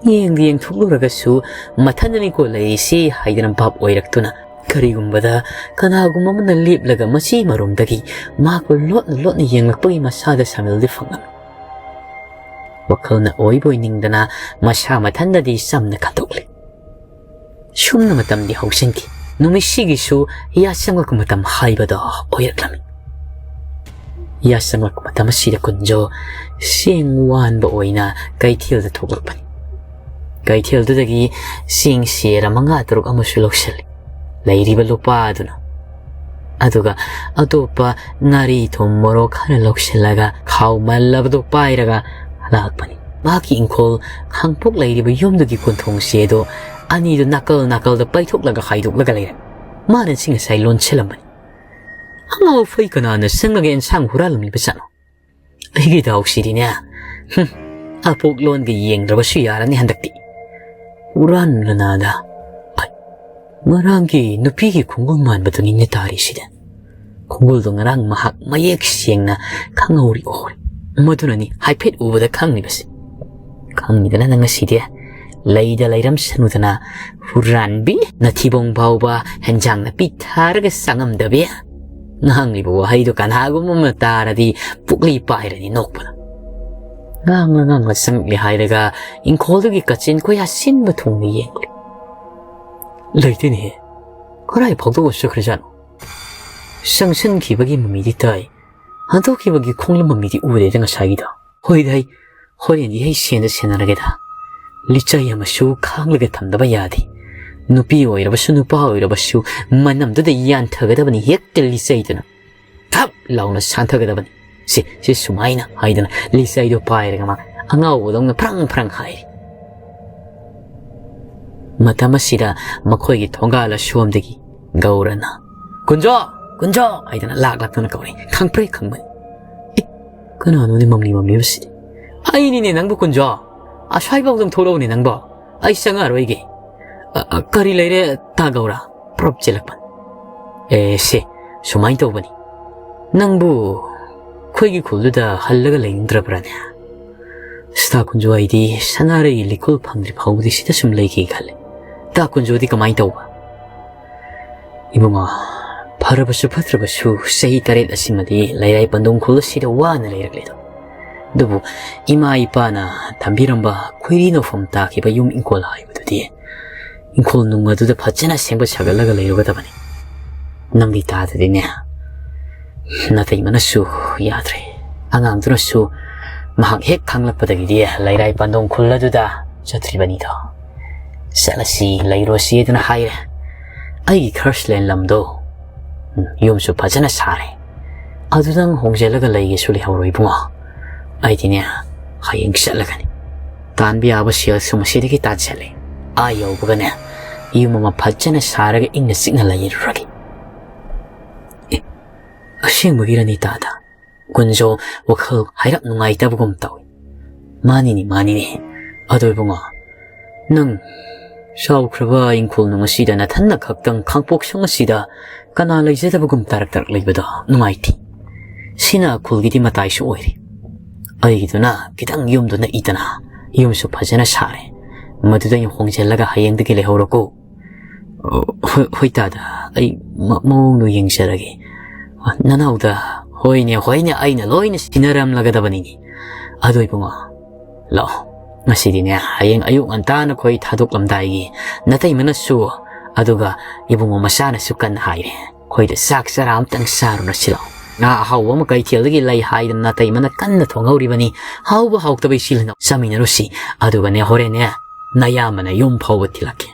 ꯌꯦꯡꯗꯤ ꯌꯦꯡꯊꯣꯛꯂꯨꯔꯒꯁꯨ ꯃꯊꯟꯗꯅꯤꯀꯣ ꯂꯩꯔꯤꯁꯤ ꯍꯥꯏꯗꯅ ꯚꯥꯞ ꯑꯣꯏꯔꯛꯇꯨꯅ, ꯀꯔꯤꯒꯨꯝꯕꯗ ꯀꯅꯥꯒꯨꯝꯕ ꯑꯃꯅ ꯂꯦꯞꯂꯒ ꯃꯁꯤ ꯃꯔꯣꯝꯗꯒꯤ ꯃꯍꯥꯛꯄꯨ ꯂꯣꯠꯅ ꯂꯣꯠꯅ ꯌꯦꯡꯂꯛꯄꯒꯤ ꯃꯁꯥꯗ ꯁꯥꯃꯤꯜꯗꯤ ꯐꯪꯂꯝꯃꯤ꯫ ꯋꯥꯈꯜꯅ ꯑꯣꯏꯕꯣꯏ ꯅꯤꯡꯗꯅ ꯃꯁꯥ ꯃꯊꯟꯗꯗꯤ ꯆꯝꯅ ꯈꯟꯗꯣꯛꯂꯤ꯫ ꯁꯨꯝꯅ ꯃꯇꯝꯗꯤ ꯍꯧꯁꯤꯟꯈꯤ꯫ ꯅꯨꯃꯤꯠꯁꯤꯒꯤꯁꯨ ꯌꯥꯆꯪꯂꯛꯄ ꯃꯇꯝ ꯍꯥꯏꯕꯗꯣ ꯑꯣꯏꯔꯛꯂꯝꯃꯤ꯫ ꯌꯥꯆꯪꯂꯛꯄ ꯃꯇꯝ ꯑꯁꯤꯗ ꯀꯨꯟꯖꯣ ꯆꯦꯡ ꯋꯥꯟꯕ ꯑꯣꯏꯅ ꯀꯩꯊꯦꯜꯗ ꯊꯣꯛꯂꯛꯄꯅꯤ꯫ ꯀꯩꯊꯦꯜꯗꯨꯗꯒꯤ ꯆꯦꯡ ꯁꯦꯔ ꯃꯉꯥ ꯇꯔꯨꯛ ꯑꯃꯁꯨ ꯂꯧꯁꯤꯜꯂꯤ꯫ ꯂꯩꯔꯤꯕ ꯂꯨꯄꯥ ꯑꯗꯨꯅ ꯑꯗꯨꯒ ꯑꯇꯣꯞꯄ ꯉꯥꯔꯤ ꯊꯨꯝ ꯃꯣꯔꯣꯛ ꯈꯔ ꯂꯧꯁꯤꯜꯂꯒ ꯈꯥꯎ ꯃꯜꯂꯕꯗꯨ ꯄꯥꯏꯔꯒ ꯂꯥꯛꯄꯅꯤ꯫ ꯃꯍꯥꯛꯀꯤ ꯏꯪꯈꯣꯜ ꯈꯥꯡꯄꯣꯛ ꯂꯩꯔꯤꯕ ꯌꯨꯝꯗꯨꯒꯤ ꯀꯣꯟꯊꯣꯡꯁꯦ ꯑꯗꯣ ꯑꯅꯤꯗꯨ ꯅꯥꯀꯜ ꯅꯥꯀꯜꯗ ꯄꯩꯊꯣꯛꯂꯒ ꯍꯥꯏꯗꯣꯛꯂꯒ ꯂꯩꯔꯦ꯫ ꯃꯥꯅ ꯁꯤ ꯉꯁꯥꯏ ꯂꯣꯟꯁꯤꯜꯂꯝꯕꯅꯤ꯫ ꯑꯉꯥꯎ ꯑꯐꯩ ꯀꯅꯥꯅ ꯆꯪꯉꯒ ꯑꯦꯟꯁꯥꯡ ꯍꯨꯔꯥꯜꯂꯝꯂꯤꯕ ꯖꯥꯠꯅꯣ? ꯑꯩꯒꯤ ꯗꯥꯎꯁꯤꯗꯤꯅꯦ꯫ ꯍꯨꯝ, ꯑꯄꯣꯛꯂꯣꯟꯒ ꯌꯦꯡꯗ꯭ꯔꯕꯁꯨ ꯌꯥꯔꯅꯤ ꯍꯟꯗꯛꯇꯤ꯫ ꯍꯨꯔꯥꯟꯂꯅꯥꯗ꯫ ꯐꯩ, ꯉꯔꯥꯡꯒꯤ ꯅꯨꯄꯤꯒꯤ ꯈꯣꯡꯒꯨꯜ ꯃꯥꯟꯕꯗꯨꯅꯤꯅꯦ ꯇꯥꯔꯤꯁꯤꯗꯤ꯫ ꯈꯣꯡꯒꯨꯜꯗꯣ ꯉꯔꯥꯡ ꯃꯍꯥꯛ ꯃꯌꯦꯛ ꯁꯦꯡꯅ ꯈꯪꯍꯧꯔꯤ ꯑꯣꯏ꯫ ꯃꯗꯨꯅꯅꯤ ꯍꯥꯏꯐꯦꯠ ꯎꯕꯗ ꯈꯪꯂꯤꯕꯁꯦ꯫ ꯈꯪꯉꯤꯗꯅ ꯅꯪ ꯉꯁꯤꯗꯤ꯫ ꯂꯩꯗ ꯂꯩꯔꯝꯁꯅꯨꯗꯅ, ꯍꯨꯔꯥꯟꯕꯤ, ꯅꯊꯤꯕꯣꯡ ꯐꯥꯎꯕ ꯍꯦꯟꯖꯥꯡ ꯅꯥꯄꯤ ꯊꯥꯔꯒ ꯆꯥꯉꯝꯗꯕꯤ꯫ ꯉꯥꯡꯂꯤꯕ ꯋꯥꯍꯩꯗꯣ ꯀꯅꯥꯒꯨꯝꯕ ꯑꯃꯅ ꯇꯥꯔꯗꯤ ꯄꯨꯛꯂꯤ ꯄꯥꯏꯔꯅꯤ ꯅꯣꯛꯄꯗ꯫ ꯉꯥꯡꯂ ꯉꯥꯡꯂ ꯆꯪꯂꯛꯂꯦ ꯍꯥꯏꯔꯒ ꯏꯪꯈꯣꯜꯗꯨꯒꯤ ꯀꯥꯆꯤꯟ ꯀꯣꯏꯌꯥ ꯁꯤꯟꯕ ꯊꯨꯡꯅ ꯌꯦꯡꯂꯦ꯫ ꯂꯩꯇꯦꯅꯦꯍꯦ꯫ ꯀꯗꯥꯏ ꯐꯥꯎꯗꯣꯛꯑ ꯆꯠꯈ꯭ꯔꯖꯥꯠꯅꯣ? ꯆꯪꯁꯤꯟꯈꯤꯕꯒꯤ ꯃꯃꯤꯗꯤ ꯇꯥꯏ꯫ ꯍꯟꯗꯣꯛꯈꯤꯕꯒꯤ ꯈꯣꯡꯂꯝ ꯃꯃꯤꯗꯤ ꯎꯗꯦꯗ ꯉꯁꯥꯏꯒꯤꯗꯣ꯫ ꯍꯣꯏꯗ, ꯑꯩ ꯍꯣꯔꯦꯟꯗꯤ ꯑꯩ ꯁꯦꯟꯗ ꯁꯦꯟꯅꯔꯒꯦꯗ꯫ ꯂꯤꯆꯩ ꯑꯃꯁꯨ ꯈꯥꯡꯂꯒ ꯊꯝꯗꯕ ꯌꯥꯗꯦ꯫ ꯅꯨꯄꯤ ꯑꯣꯏꯔꯕꯁꯨ ꯅꯨꯄꯥ ꯑꯣꯏꯔꯕꯁꯨ ꯃꯅꯝꯗꯨꯗ ꯌꯥꯟꯊꯒꯗꯕꯅꯤ ꯍꯦꯛꯇ ꯂꯤꯆꯩꯗꯨꯅ꯫ ꯊꯛ ꯂꯥꯎꯅ ꯁꯥꯟꯊꯒꯗꯕꯅꯤ꯫ ꯁꯤ, ꯁꯤ ꯁꯨꯃꯥꯏꯅ ꯍꯥꯏꯗꯅ ꯂꯤꯆꯩꯗꯨ ꯄꯥꯏꯔꯒ ꯃꯥ ꯑꯉꯥꯎꯕꯗꯧꯅ ꯐ꯭ꯔꯪ ꯐ꯭ꯔꯪ ꯍꯥꯏꯔꯤ꯫ ꯃꯇꯝ ꯑꯁꯤꯗ ꯃꯈꯣꯏꯒꯤ ꯊꯣꯡꯒꯥꯜ ꯑꯁꯣꯝꯗꯒꯤ ꯒꯧꯔꯅ, "ꯀꯨꯟꯖꯣ! ꯀꯨꯟꯖꯣ!" ꯍꯥꯏꯗꯅ ꯂꯥꯛ ꯂꯥꯛꯇꯅ ꯀꯧꯔꯛꯏ꯫ ꯈꯪꯄ꯭ꯔꯦꯛ ꯈꯪꯕꯅꯤ꯫ "ꯑꯦ, ꯀꯅꯥꯅꯣꯅꯦ ꯃꯝꯂꯤ ꯃꯝꯂꯤꯕꯁꯤꯗꯤ?" "ꯑꯩꯅꯤꯅꯦ ꯅꯪꯕꯨ, ꯀꯨꯟꯖꯣ! ꯑꯁ꯭ꯋꯥꯏꯐꯥꯎꯗꯪ ꯊꯣꯛꯂꯛꯎꯅꯦ ꯅꯪꯕꯣ꯫ ꯑꯩ ꯆꯪꯉꯛꯑꯔꯣꯏꯒꯦ꯫" "ꯑ, ꯑ, ꯀꯔꯤ ꯂꯩꯔꯦ ꯇꯥ ꯒꯧꯔ?" ꯄ꯭ꯔꯞ ꯆꯦꯜꯂꯛꯄꯅꯤ꯫ "ꯑꯦ, ꯁꯦ, ꯁꯨꯃꯥꯏꯅ ꯇꯧꯕꯅꯤ꯫ ꯅꯪꯕꯨ ꯑꯩꯈꯣꯏꯒꯤ ꯈꯨꯜꯗꯨꯗ ꯍꯜꯂꯒ ꯂꯩꯅꯤꯡꯗ꯭ꯔꯕ꯭ꯔꯥꯅꯦ?" "ꯑꯁ, ꯇꯥ ꯀꯨꯟꯖꯣ, ꯑꯩꯗꯤ ꯁꯅꯥꯔꯩ ꯂꯤꯀꯨꯜ ꯐꯪꯗ꯭ꯔꯤ ꯐꯥꯎꯕꯗꯤ ꯁꯤꯗ ꯁꯨꯝ ꯂꯩꯒꯦ ꯈꯜꯂꯦ꯫ ꯇꯥ ꯀꯨꯟꯖꯣꯗꯤ ꯀꯃꯥꯏꯅ ꯇꯧꯕ?" "ꯏꯕꯨꯡꯉꯣ, ꯐꯔꯕꯁꯨ ꯐꯠꯇ꯭ꯔꯕꯁꯨ ꯆꯍꯤ ꯇꯔꯦꯠ ꯑꯁꯤꯃꯗꯤ ꯂꯩꯔꯥꯏ ꯄꯟꯗꯣꯡ ꯈꯨꯜ ꯑꯁꯤꯗ ꯋꯥꯅ ꯂꯩꯔꯛꯂꯦꯗꯣ꯫ ꯑꯗꯨꯕꯨ ꯏꯃꯥ ꯏꯄꯥꯅ ꯊꯝꯕꯤꯔꯝꯕ ꯈꯣꯏꯔꯤ ꯅꯧꯐꯝ ꯇꯥꯈꯤꯕ ꯌꯨꯝ ꯏꯪꯈꯣꯜ ꯍꯥꯏꯕꯗꯨꯗꯤ, ꯏꯪꯈꯣꯜ ꯅꯨꯡ ꯑꯗꯨꯗ ꯐꯖꯅ ꯁꯦꯝꯒꯠ ꯁꯥꯒꯠꯂꯒ ꯂꯩꯔꯨꯒꯗꯕꯅꯤ꯫ ꯅꯪꯗꯤ ꯇꯥꯗꯗꯤꯅꯦ, ꯅꯇꯩꯃꯅꯁꯨ ꯌꯥꯗ꯭ꯔꯦ, ꯑꯉꯥꯡꯗꯨꯅꯁꯨ ꯃꯍꯥꯛ ꯍꯦꯛ ꯈꯪꯂꯛꯄꯗꯒꯤꯗꯤ ꯂꯩꯔꯥꯏ ꯄꯟꯗꯣꯡ ꯈꯨꯜ ꯑꯗꯨꯗ ꯆꯠꯇ꯭ꯔꯤꯕꯅꯤꯗꯣ꯫ ꯆꯠꯂꯁꯤ, ꯂꯩꯔꯨꯔꯁꯤ ꯑꯗꯨꯅ ꯍꯥꯏꯔꯦ꯫ ꯑꯩꯒꯤ ꯈꯔꯁꯂꯦꯟ ꯂꯝꯗꯣ ꯎꯝ, ꯌꯨꯝꯁꯨ ꯐꯖꯅ ꯁꯥꯔꯦ꯫ ꯑꯗꯨꯗꯪ ꯍꯣꯡꯖꯤꯜꯂꯒ ꯂꯩꯒꯦꯁꯨ ꯂꯩꯍꯧꯔꯣꯏ ꯏꯕꯨꯡꯉꯣ꯫ ꯑꯩꯗꯤꯅꯦ, ꯍꯌꯦꯡ ꯆꯠꯂꯒꯅꯤ꯫ ꯇꯥꯟꯕ ꯌꯥꯕ ꯁꯦꯜ ꯁꯨꯝ ꯑꯁꯤꯗꯒꯤ ꯇꯥꯟꯁꯤꯜꯂꯦ꯫ ꯑꯥ ꯌꯧꯕꯒꯅꯦ, ꯌꯨꯝ ꯑꯃ ꯐꯖꯅ ꯁꯥꯔꯒ ꯏꯪꯅ ꯆꯤꯛꯅ ꯂꯩꯔꯨꯔꯒꯦ꯫ ꯑꯦ, ꯑꯁꯦꯡꯕꯒꯤꯔꯅꯤ ꯇꯥꯗ? ꯀꯨꯟꯖꯣ ꯋꯥꯈꯜ ꯍꯥꯏꯔꯞ ꯅꯨꯡꯉꯥꯏꯇꯕꯒꯨꯝ ꯇꯧꯏ꯫ ꯃꯥꯅꯤꯅꯦ, ꯃꯥꯅꯤꯅꯦ꯫ ꯑꯗꯣ ꯏꯕꯨꯡꯉꯣ, ꯅꯪ ꯆꯥꯎꯈ꯭ꯔꯕ ꯏꯪꯈꯣꯜ ꯅꯨꯡ ꯑꯁꯤꯗ ꯅꯊꯟꯅ ꯈꯛꯇꯪ ꯈꯥꯡꯄꯣꯛꯁꯪ ꯑꯁꯤꯗ ꯀꯅꯥ ꯂꯩꯖꯗꯕꯒꯨꯝ ꯇꯥꯔꯛ ꯇꯥꯔꯛ ꯂꯩꯕꯗꯣ ꯅꯨꯡꯉꯥꯏꯇꯦ꯫ ꯁꯤꯅ ꯈꯨꯜꯒꯤꯗꯤ ꯃꯇꯥꯏꯁꯨ ꯑꯣꯏꯔꯦ꯫ ꯑꯩꯒꯤꯗꯨꯅ ꯈꯤꯇꯪ ꯌꯨꯝꯗꯨ ꯅꯛꯏꯗꯅ, ꯌꯨꯝꯁꯨ ꯐꯖꯅ ꯁꯥꯔꯦ꯫ ꯃꯗꯨꯗ ꯑꯩꯅ ꯍꯣꯡꯖꯤꯜꯂꯒ ꯍꯌꯦꯡꯗꯒꯤ ꯂꯩꯍꯧꯔꯣꯀꯣ꯫ ꯑꯣ, ꯍꯣꯏ, ꯍꯣꯏ ꯇꯥꯗ, ꯑꯩ ꯃ-, ꯃꯑꯣꯡꯗꯣ ꯌꯦꯡꯖꯔꯒꯦ꯫ ꯅꯅꯥꯎꯗ, ꯍꯣꯏꯅꯦ, ꯍꯣꯏꯅꯦ, ꯑꯩꯅ ꯂꯣꯏꯅ ꯁꯤꯟꯅꯔꯝꯂꯒꯗꯕꯅꯤꯅꯦ꯫ ꯑꯗꯣ ꯏꯕꯨꯡꯉꯣ, ꯂꯥꯛꯑꯣ, ꯉꯁꯤꯗꯤꯅꯦ, ꯍꯌꯦꯡ ꯑꯌꯨꯛ ꯉꯟꯇꯥꯅ ꯑꯩꯈꯣꯏ ꯊꯥꯗꯣꯛꯂꯝꯗꯥꯏꯒꯤ ꯅꯇꯩꯃꯅꯁꯨ, ꯑꯗꯨꯒ ꯏꯕꯨꯡꯉꯣ ꯃꯆꯥꯅꯁꯨ ꯀꯟꯅ ꯍꯥꯏꯔꯦ, ꯑꯩꯈꯣꯏꯗ ꯆꯥꯛ ꯆꯔꯥ ꯑꯃꯇꯪ ꯆꯥꯔꯨꯔꯁꯤ ꯂꯥꯛꯑꯣ꯫ ꯉꯥ ꯑꯍꯥꯎꯕ ꯑꯃ ꯀꯩꯊꯦꯜꯗꯒꯤ ꯂꯩ ꯍꯥꯏꯗꯅ ꯅꯇꯩꯃꯅ ꯀꯟꯅ ꯊꯣꯡꯍꯧꯔꯤꯕꯅꯤ꯫ ꯍꯥꯎꯕ ꯍꯥꯎꯇꯕ ꯏꯆꯤꯜ ꯏꯅꯥꯎ ꯆꯥꯃꯤꯟꯅꯔꯨꯁꯤ꯫ ꯑꯗꯨꯒꯅꯦ, ꯍꯣꯔꯦꯟꯅꯦ, ꯅꯌꯥꯝꯕꯅ ꯌꯨꯝ ꯐꯥꯎꯕ ꯊꯤꯜꯂꯛꯀꯦ꯫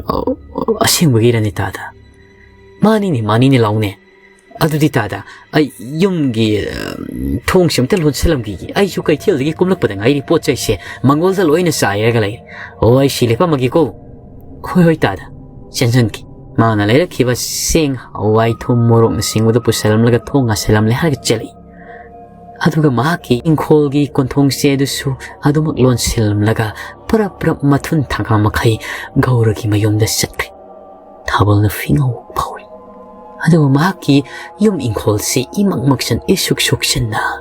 ꯑꯣ, ꯑꯣ, ꯑꯁꯦꯡꯕꯒꯤꯔꯅꯦ ꯇꯥꯗ? ꯃꯥꯅꯤꯅꯦ, ꯃꯥꯅꯤꯅꯦ, ꯂꯥꯎꯅꯦ꯫ ꯑꯗꯨꯗꯤ ꯇꯥꯗ, ꯑꯩ ꯌꯨꯝꯒꯤ, ꯑ, ꯊꯣꯡꯁꯦ ꯑꯝꯇ ꯂꯣꯟꯁꯤꯜꯂꯝꯈꯤꯒꯦ꯫ ꯑꯩꯁꯨ ꯀꯩꯊꯦꯜꯗꯒꯤ ꯀꯨꯝꯂꯛꯄꯗ ꯉꯥꯏꯔꯤ, ꯄꯣꯠ ꯆꯩꯁꯦ ꯃꯪꯒꯣꯜꯗ ꯂꯣꯏꯅ ꯆꯥꯏꯔꯒ ꯂꯩꯔꯦ꯫ ꯑꯣ, ꯑꯩ ꯁꯤ ꯂꯦꯞꯄꯝꯃꯒꯦꯀꯣ꯫ ꯍꯣꯏ, ꯍꯣꯏ ꯇꯥꯗ, ꯆꯦꯟꯁꯤꯟꯈꯤ꯫ ꯃꯥꯅ ꯂꯩꯔꯛꯈꯤꯕ ꯆꯦꯡ, ꯍꯋꯥꯏ, ꯊꯨꯝ, ꯃꯣꯔꯣꯛꯅꯆꯤꯡꯕꯗꯨ ꯄꯨꯁꯜꯂꯝꯂꯒ ꯊꯣꯡ ꯉꯥꯁꯤꯜꯂꯝꯂꯦ ꯍꯥꯏꯔꯒ ꯆꯦꯜꯂꯛꯏ꯫ ꯑꯗꯨꯒ ꯃꯍꯥꯛꯀꯤ ꯏꯪꯈꯣꯜꯒꯤ ꯀꯣꯟꯊꯣꯡꯁꯦ ꯑꯗꯨꯁꯨ ꯑꯗꯨꯃꯛ ꯂꯣꯟꯁꯤꯜꯂꯝꯂꯒ ꯄꯨꯔꯞ ꯄꯨꯔꯞ ꯃꯊꯨꯟ ꯊꯪꯀꯥ ꯃꯈꯩ ꯒꯧꯔꯒꯤ ꯃꯌꯨꯝꯗ ꯆꯠꯈ꯭ꯔꯦ꯫ ꯊꯥꯕꯜꯅ ꯐꯤꯉꯧ ꯐꯧꯔꯤ꯫ ꯑꯗꯨꯒ ꯃꯍꯥꯛꯀꯤ ꯌꯨꯝ ꯏꯪꯈꯣꯜꯁꯤ ꯏꯃꯛ ꯃꯛꯁꯟ ꯏꯁꯨꯛ ꯁꯨꯛꯁꯟꯅ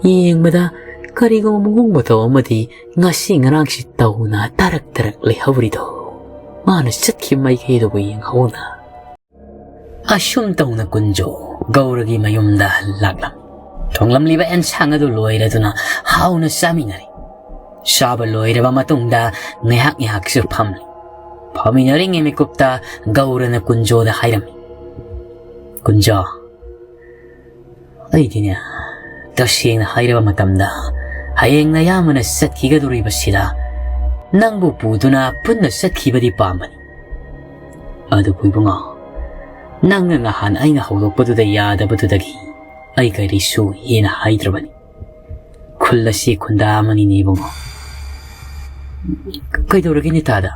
ꯌꯦꯡꯕꯗ ꯀꯔꯤꯒꯨꯝꯕ ꯃꯑꯣꯡ ꯃꯇꯧ ꯑꯃꯗꯤ ꯉꯁꯤ ꯉꯔꯥꯡꯁꯤ ꯇꯧꯅ ꯇꯥꯔꯛ ꯇꯥꯔꯛ ꯂꯩꯍꯧꯔꯤꯗꯣ꯫ ꯃꯥꯅ ꯆꯠꯈꯤꯕ ꯃꯥꯏꯀꯩꯗꯨꯕꯨ ꯌꯦꯡꯍꯧꯅ ꯑꯁꯨꯝ ꯇꯧꯅ ꯀꯨꯟꯖꯣ ꯒꯧꯔꯒꯤ ꯃꯌꯨꯝꯗ ꯂꯥꯛꯂꯝꯃꯤ꯫ ꯊꯣꯡꯂꯝꯂꯤꯕ ꯑꯦꯟꯁꯥꯡ ꯑꯗꯨ ꯂꯣꯏꯔꯗꯨꯅ ꯍꯥꯎꯅ ꯆꯥꯃꯤꯟꯅꯔꯦ꯫ ꯆꯥꯕ ꯂꯣꯏꯔꯕ ꯃꯇꯨꯡꯗ ꯉꯥꯏꯍꯥꯛ ꯉꯥꯏꯍꯥꯛꯁꯨ ꯐꯝꯂꯤ꯫ ꯐꯝꯃꯤꯟꯅꯔꯤꯉꯩ ꯃꯤꯀꯨꯞꯇ ꯒꯧꯔꯅ ꯀꯨꯟꯖꯣꯗ ꯍꯥꯏꯔꯝꯃꯤ, "ꯀꯨꯟꯖꯣ, ꯑꯩꯗꯤꯅꯦ, ꯇꯁꯦꯡꯅ ꯍꯥꯏꯔꯕ ꯃꯇꯝꯗ, ꯍꯌꯦꯡ ꯅꯌꯥꯝꯕꯅ ꯆꯠꯈꯤꯒꯗꯧꯔꯤꯕꯁꯤꯗ ꯅꯪꯕꯨ ꯄꯨꯗꯨꯅ ꯄꯨꯟꯅ ꯆꯠꯈꯤꯕꯗꯤ ꯄꯥꯝꯕꯅꯤ꯫ ꯑꯗꯨꯕꯨ ꯏꯕꯨꯡꯉꯣ, ꯅꯪꯅ ꯅꯍꯥꯟ ꯑꯩꯅ ꯍꯧꯗꯣꯛꯄꯗꯨꯗ ꯌꯥꯗꯕꯗꯨꯗꯒꯤ ꯑꯩ ꯀꯔꯤꯁꯨ ꯍꯦꯟꯅ ꯍꯥꯏꯗ꯭ꯔꯕꯅꯤ꯫ ꯈꯨꯜ ꯑꯁꯤ ꯈꯨꯟꯗꯥ ꯑꯃꯅꯤꯅꯦ ꯏꯕꯨꯡꯉꯣ꯫ ꯀꯩꯗꯧꯔꯒꯦ ꯅꯤꯇꯥꯗ?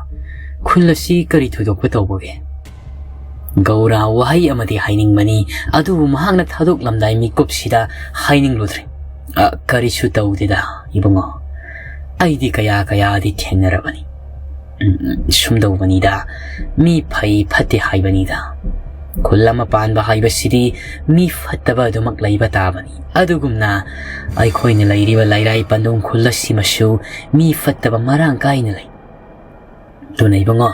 ꯈꯨꯜ ꯑꯁꯤ ꯀꯔꯤ ꯊꯣꯏꯗꯣꯛꯄ ꯇꯧꯕꯒꯦ? ꯒꯧꯔ ꯋꯥꯍꯩ ꯑꯃꯗꯤ ꯍꯥꯏꯅꯤꯡꯕꯅꯤ, ꯑꯗꯨꯕꯨ ꯃꯍꯥꯛꯅ ꯊꯥꯗꯣꯛꯂꯝꯗꯥꯏ ꯃꯤꯀꯨꯞꯁꯤꯗ ꯍꯥꯏꯅꯤꯡꯂꯨꯗ꯭ꯔꯦ꯫ "ꯑ, ꯀꯔꯤꯁꯨ ꯇꯧꯗꯦꯗ ꯏꯕꯨꯡꯉꯣ꯫ ꯑꯩꯗꯤ ꯀꯌꯥ ꯀꯌꯥꯗꯤ ꯊꯦꯡꯅꯔꯕꯅꯤ꯫ ꯎꯝ, ꯁꯨꯝꯗꯧꯕꯅꯤꯗ, ꯃꯤ ꯐꯩ ꯐꯠꯇꯦ ꯍꯥꯏꯕꯅꯤꯗ꯫ ꯈꯨꯜ ꯑꯃ ꯄꯥꯟꯕ ꯍꯥꯏꯕꯁꯤꯗꯤ ꯃꯤ ꯐꯠꯇꯕ ꯑꯗꯨꯃꯛ ꯂꯩꯕ ꯇꯥꯕꯅꯤ꯫ ꯑꯗꯨꯒꯨꯝꯅ ꯑꯩꯈꯣꯏꯅ ꯂꯩꯔꯤꯕ ꯂꯩꯔꯥꯏ ꯄꯟꯗꯣꯡ ꯈꯨꯜ ꯑꯁꯤꯃꯁꯨ ꯃꯤ ꯐꯠꯇꯕ ꯃꯔꯥꯡ ꯀꯥꯏꯅ ꯂꯩ꯫ ꯑꯗꯨꯅ ꯏꯕꯨꯡꯉꯣ,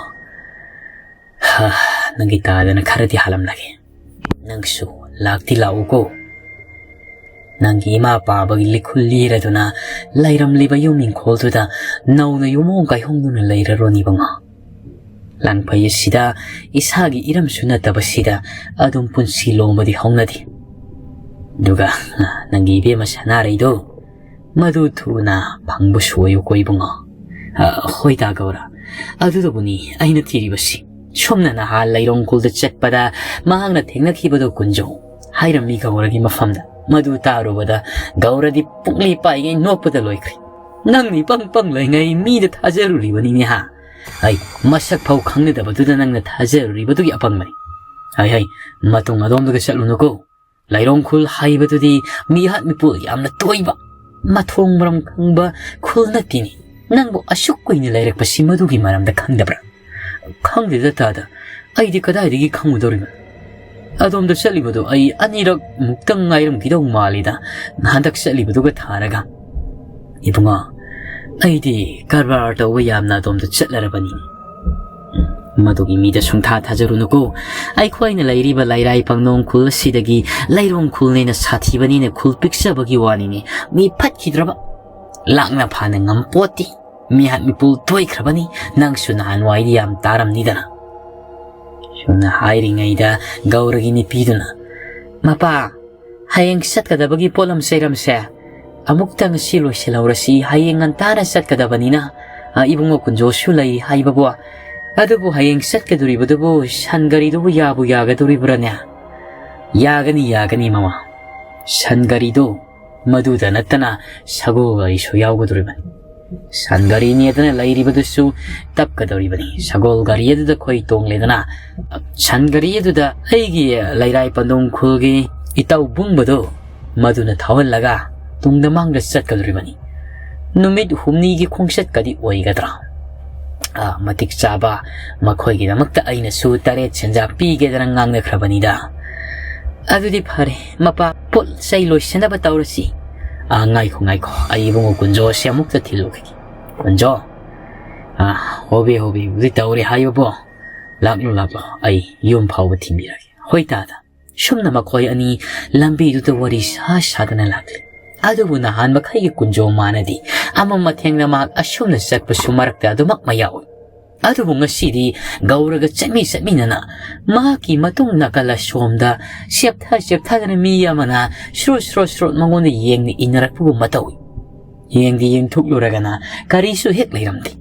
ꯍꯥ, ꯅꯪꯒꯤ ꯇꯥꯗꯅ ꯈꯔꯗꯤ ꯍꯥꯜꯂꯝꯂꯒꯦ꯫ ꯅꯪꯁꯨ ꯂꯥꯛꯇꯤ ꯂꯥꯛꯎꯀꯣ꯫ ꯅꯪꯒꯤ ꯏꯃꯥ ꯄꯥꯕꯒꯤ ꯂꯤꯈꯨꯜ ꯂꯤꯔꯗꯨꯅ ꯂꯩꯔꯝꯂꯤꯕ ꯌꯨꯝ ꯏꯪꯈꯣꯜꯗꯨꯗ ꯅꯧꯅ ꯌꯨꯝꯑꯣꯡ ꯀꯥꯏꯍꯣꯡꯗꯨꯅ ꯂꯩꯔꯔꯣꯅꯤ ꯏꯕꯨꯡꯉꯣ꯫ ꯂꯥꯡꯐꯩ ꯑꯁꯤꯗ ꯏꯁꯥꯒꯤ ꯏꯔꯝꯁꯨ ꯅꯠꯇꯕꯁꯤꯗ ꯑꯗꯨꯝ ꯄꯨꯟꯁꯤ ꯂꯣꯝꯕꯗꯤ ꯍꯧꯅꯗꯦ꯫ ꯑꯗꯨꯒ ꯅꯪꯒꯤ ꯏꯕꯦꯝꯃ ꯁꯅꯥꯔꯩꯗꯣ, ꯃꯗꯨ ꯊꯨꯅ ꯐꯪꯕꯁꯨ ꯑꯣꯏꯌꯨꯀꯣ ꯏꯕꯨꯡꯉꯣ꯫ ꯑ, ꯍꯣꯏ ꯗꯥ ꯒꯧꯔ, ꯑꯗꯨꯗꯕꯨꯅꯤ ꯑꯩꯅ ꯊꯤꯔꯤꯕꯁꯤ꯫ ꯁꯣꯝꯅ ꯅꯍꯥꯟ ꯂꯩꯔꯣꯡ ꯈꯨꯜꯗ ꯆꯠꯄꯗ ꯃꯍꯥꯛꯅ ꯊꯦꯡꯅꯈꯤꯕꯗꯣ ꯀꯨꯟꯖꯧ ꯍꯥꯏꯔꯝꯃꯤ ꯒꯧꯔꯒꯤ ꯃꯐꯝꯗ꯫ ꯃꯗꯨ ꯇꯥꯔꯨꯕꯗ ꯒꯧꯔꯗꯤ ꯄꯨꯛꯂꯤ ꯄꯥꯏꯉꯩ ꯅꯣꯛꯄꯗ ꯂꯣꯏꯈ꯭ꯔꯦ꯫ "ꯅꯪꯅ ꯏꯄꯪ ꯄꯪꯂꯤꯉꯩ ꯃꯤꯗ ꯊꯥꯖꯔꯨꯔꯤꯕꯅꯤꯅꯦ ꯍꯥ? ꯑꯩ ꯃꯁꯛ ꯐꯥꯎ ꯈꯪꯅꯗꯕꯗꯨꯗ ꯅꯪꯅ ꯊꯥꯖꯔꯨꯔꯤꯕꯗꯨꯒꯤ ꯑꯄꯪꯕꯅꯤ꯫ ꯍꯩ ꯍꯩ, ꯃꯇꯨꯡ ꯑꯗꯣꯝꯗꯒ ꯆꯠꯂꯨꯅꯨꯀꯣ꯫ ꯂꯩꯔꯣꯡ ꯈꯨꯜ ꯍꯥꯏꯕꯗꯨꯗꯤ ꯃꯤꯍꯥꯠ ꯃꯤꯄꯨꯜ ꯌꯥꯝꯅ ꯇꯣꯏꯕ, ꯃꯊꯣꯡ ꯃꯔꯝ ꯈꯪꯕ ꯈꯨꯜ ꯅꯠꯇꯦꯅꯦ꯫ ꯅꯪꯕꯨ ꯑꯁꯨꯛ ꯀꯨꯏꯅ ꯂꯩꯔꯛꯄꯁꯤ ꯃꯗꯨꯒꯤ ꯃꯔꯝꯗ ꯈꯪꯗꯕ꯭ꯔꯥ?" "ꯈꯪꯗꯦꯗ ꯇꯥꯗ, ꯑꯩꯗꯤ ꯀꯗꯥꯏꯗꯒꯤ ꯈꯪꯉꯨꯗꯧꯔꯤꯕ? ꯑꯗꯣꯝꯗ ꯆꯠꯂꯤꯕꯗꯣ ꯑꯩ ꯑꯅꯤꯔꯛ ꯃꯨꯛꯇꯪ ꯉꯥꯏꯔꯝꯈꯤꯗꯧ ꯃꯥꯜꯂꯤꯗ, ꯍꯟꯗꯛ ꯆꯠꯂꯤꯕꯗꯨꯒ ꯊꯥꯔꯒ꯫ ꯏꯕꯨꯡꯉꯣ, ꯑꯩꯗꯤ ꯀꯔꯕꯥꯔ ꯇꯧꯕ ꯌꯥꯝꯅ ꯑꯗꯣꯝꯗ ꯆꯠꯂꯔꯕꯅꯤ꯫ ꯃꯗꯨꯒꯤ ꯃꯤꯗ ꯁꯨꯡꯊꯥ ꯊꯥꯖꯔꯨꯅꯨꯀꯣ꯫ ꯑꯩꯈꯣꯏꯅ ꯂꯩꯔꯤꯕ ꯂꯩꯔꯥꯏ ꯄꯪꯅꯣꯡ ꯈꯨꯜ ꯑꯁꯤꯗꯒꯤ ꯂꯩꯔꯣꯡ ꯈꯨꯜꯅꯦꯅ ꯁꯥꯊꯤꯕꯅꯤꯅ ꯈꯨꯜ ꯄꯤꯛꯆꯕꯒꯤ ꯋꯥꯅꯤꯅꯦ꯫ ꯃꯤ ꯐꯠꯈꯤꯗ꯭ꯔꯕ ꯂꯥꯛꯅ ꯐꯥꯅ ꯉꯝꯄꯣꯠꯇꯦ꯫ ꯃꯤꯍꯥꯠ ꯃꯤꯄꯨꯜ ꯇꯣꯏꯈ꯭ꯔꯕꯅꯤ꯫ ꯅꯪꯁꯨ ꯅꯍꯥꯟꯋꯥꯏꯗꯤ ꯌꯥꯝ ꯇꯥꯔꯝꯅꯤꯗꯅ꯫" ꯁꯨꯝꯅ ꯍꯥꯏꯔꯤꯉꯩꯗ ꯒꯧꯔꯒꯤ ꯅꯨꯄꯤꯗꯨꯅ, "ꯃꯄꯥ, ꯍꯌꯦꯡ ꯆꯠꯀꯗꯕꯒꯤ ꯄꯣꯠꯂꯝ ꯆꯩꯔꯝꯁꯦ ꯑꯃꯨꯛꯇ ꯉꯁꯤ ꯂꯣꯏꯁꯤꯜꯍꯧꯔꯁꯤ꯫ ꯍꯌꯦꯡ ꯉꯟꯇꯥꯅ ꯆꯠꯀꯗꯕꯅꯤꯅ, ꯑ, ꯏꯕꯨꯡꯉꯣ ꯀꯨꯟꯖꯣꯁꯨ ꯂꯩ ꯍꯥꯏꯕꯕꯨ, "ꯑꯗꯨꯕꯨ ꯍꯌꯦꯡ ꯆꯠꯀꯗꯧꯔꯤꯕꯗꯨꯕꯨ ꯁꯟ ꯒꯥꯔꯤꯗꯨꯕꯨ ꯌꯥꯕꯨ ꯌꯥꯒꯗꯧꯔꯤꯕ꯭ꯔꯥꯅꯦ?" "ꯌꯥꯒꯅꯤ, ꯌꯥꯒꯅꯤ ꯃꯃꯥ꯫ ꯁꯟ ꯒꯥꯔꯤꯗꯨ ꯃꯗꯨꯗ ꯅꯠꯇꯅ ꯁꯒꯣꯜ ꯒꯥꯔꯤꯁꯨ ꯌꯥꯎꯒꯗꯧꯔꯤꯕꯅꯤ꯫ ꯁꯟ ꯒꯥꯔꯤꯅꯦꯗꯅ ꯂꯩꯔꯤꯕꯗꯨꯁꯨ ꯇꯞꯀꯗꯧꯔꯤꯕꯅꯤ꯫ ꯁꯒꯣꯜ ꯒꯥꯔꯤ ꯑꯗꯨꯗ ꯑꯩꯈꯣꯏ ꯇꯣꯡꯂꯦꯗꯅ ꯁꯟ ꯒꯥꯔꯤ ꯑꯗꯨꯗ ꯑꯩꯒꯤ ꯂꯩꯔꯥꯏ ꯄꯟꯗꯣꯡ ꯈꯨꯜꯒꯤ ꯏꯇꯥꯎ ꯕꯨꯡꯕꯗꯨ ꯃꯗꯨꯅ ꯊꯧꯍꯜꯂꯒ ꯇꯨꯡꯗ ꯃꯥꯡꯗ ꯆꯠꯀꯗꯧꯔꯤꯕꯅꯤ꯫ ꯅꯨꯃꯤꯠ ꯍꯨꯝꯅꯤꯒꯤ ꯈꯣꯡꯆꯠꯀꯗꯤ ꯑꯣꯏꯒꯗ꯭ꯔꯥ? ꯑꯥ, ꯃꯇꯤꯛ ꯆꯥꯕ ꯃꯈꯣꯏꯒꯤꯗꯃꯛꯇ ꯑꯩꯅꯁꯨ ꯇꯔꯦꯠ ꯁꯦꯟꯖꯥ ꯄꯤꯒꯦꯗꯅ ꯉꯥꯡꯅꯈ꯭ꯔꯕꯅꯤꯗ꯫ ꯑꯗꯨꯗꯤ ꯐꯔꯦ, ꯃꯄꯥ, ꯄꯣꯠ ꯆꯩ ꯂꯣꯏꯁꯤꯟꯅꯕ ꯇꯧꯔꯁꯤ꯫ ꯑꯥ, ꯉꯥꯏꯈꯣ, ꯉꯥꯏꯈꯣ, ꯑꯩ ꯏꯕꯨꯡꯉꯣ ꯀꯨꯟꯖꯣꯁꯦ ꯑꯃꯨꯛꯇ ꯊꯤꯜꯂꯨꯈꯤꯒꯦ꯫ ꯀꯨꯟꯖꯣ, ꯑꯥ, ꯍꯣꯕꯦ ꯍꯣꯕꯦꯕꯨꯗꯤ ꯇꯧꯔꯦ ꯍꯥꯏꯕꯕꯣ꯫ ꯂꯥꯛꯂꯣ, ꯂꯥꯛꯂꯣ, ꯑꯩ ꯌꯨꯝ ꯐꯥꯎꯕ ꯊꯤꯟꯕꯤꯔꯒꯦ꯫ ꯍꯣꯏ ꯇꯥꯗ꯫ ꯁꯨꯝꯅ ꯃꯈꯣꯏ ꯑꯅꯤ ꯂꯝꯕꯤꯗꯨꯗ ꯋꯥꯔꯤ ꯁꯥ ꯁꯥꯗꯅ ꯂꯥꯛꯂꯤ꯫ ꯑꯗꯨꯕꯨ ꯅꯍꯥꯟ ꯃꯈꯩꯒꯤ ꯀꯨꯟꯖꯣ ꯃꯥꯟꯅꯗꯤ ꯑꯃ ꯃꯊꯦꯡꯅ ꯃꯍꯥꯛ ꯑꯁꯨꯝꯅ ꯆꯠꯄꯁꯨ ꯃꯔꯛꯇ ꯑꯗꯨꯃꯛ ꯃꯌꯥꯎꯏ꯫ ꯑꯗꯨꯕꯨ ꯉꯁꯤꯗꯤ ꯒꯧꯔꯒ ꯆꯠꯃꯤ ꯆꯠꯃꯤꯟꯅꯅ ꯃꯍꯥꯛꯀꯤ ꯃꯇꯨꯡ ꯅꯥꯀꯜ ꯑꯁꯣꯝꯗ ꯆꯦꯞꯊ ꯆꯦꯞꯊꯗꯅ ꯃꯤ ꯑꯃꯅ ꯁ꯭ꯔꯣꯠ ꯁ꯭ꯔꯣꯠ ꯁ꯭ꯔꯣꯠ ꯃꯉꯣꯟꯗ ꯌꯦꯡꯅ ꯏꯟꯅꯔꯛꯄꯒꯨꯝꯕ ꯇꯧꯏ꯫ ꯌꯦꯡꯗꯤ ꯌꯦꯡꯊꯣꯛꯂꯨꯔꯒꯅ ꯀꯔꯤꯁꯨ ꯍꯦꯛ ꯂꯩꯔꯝꯗꯦ꯫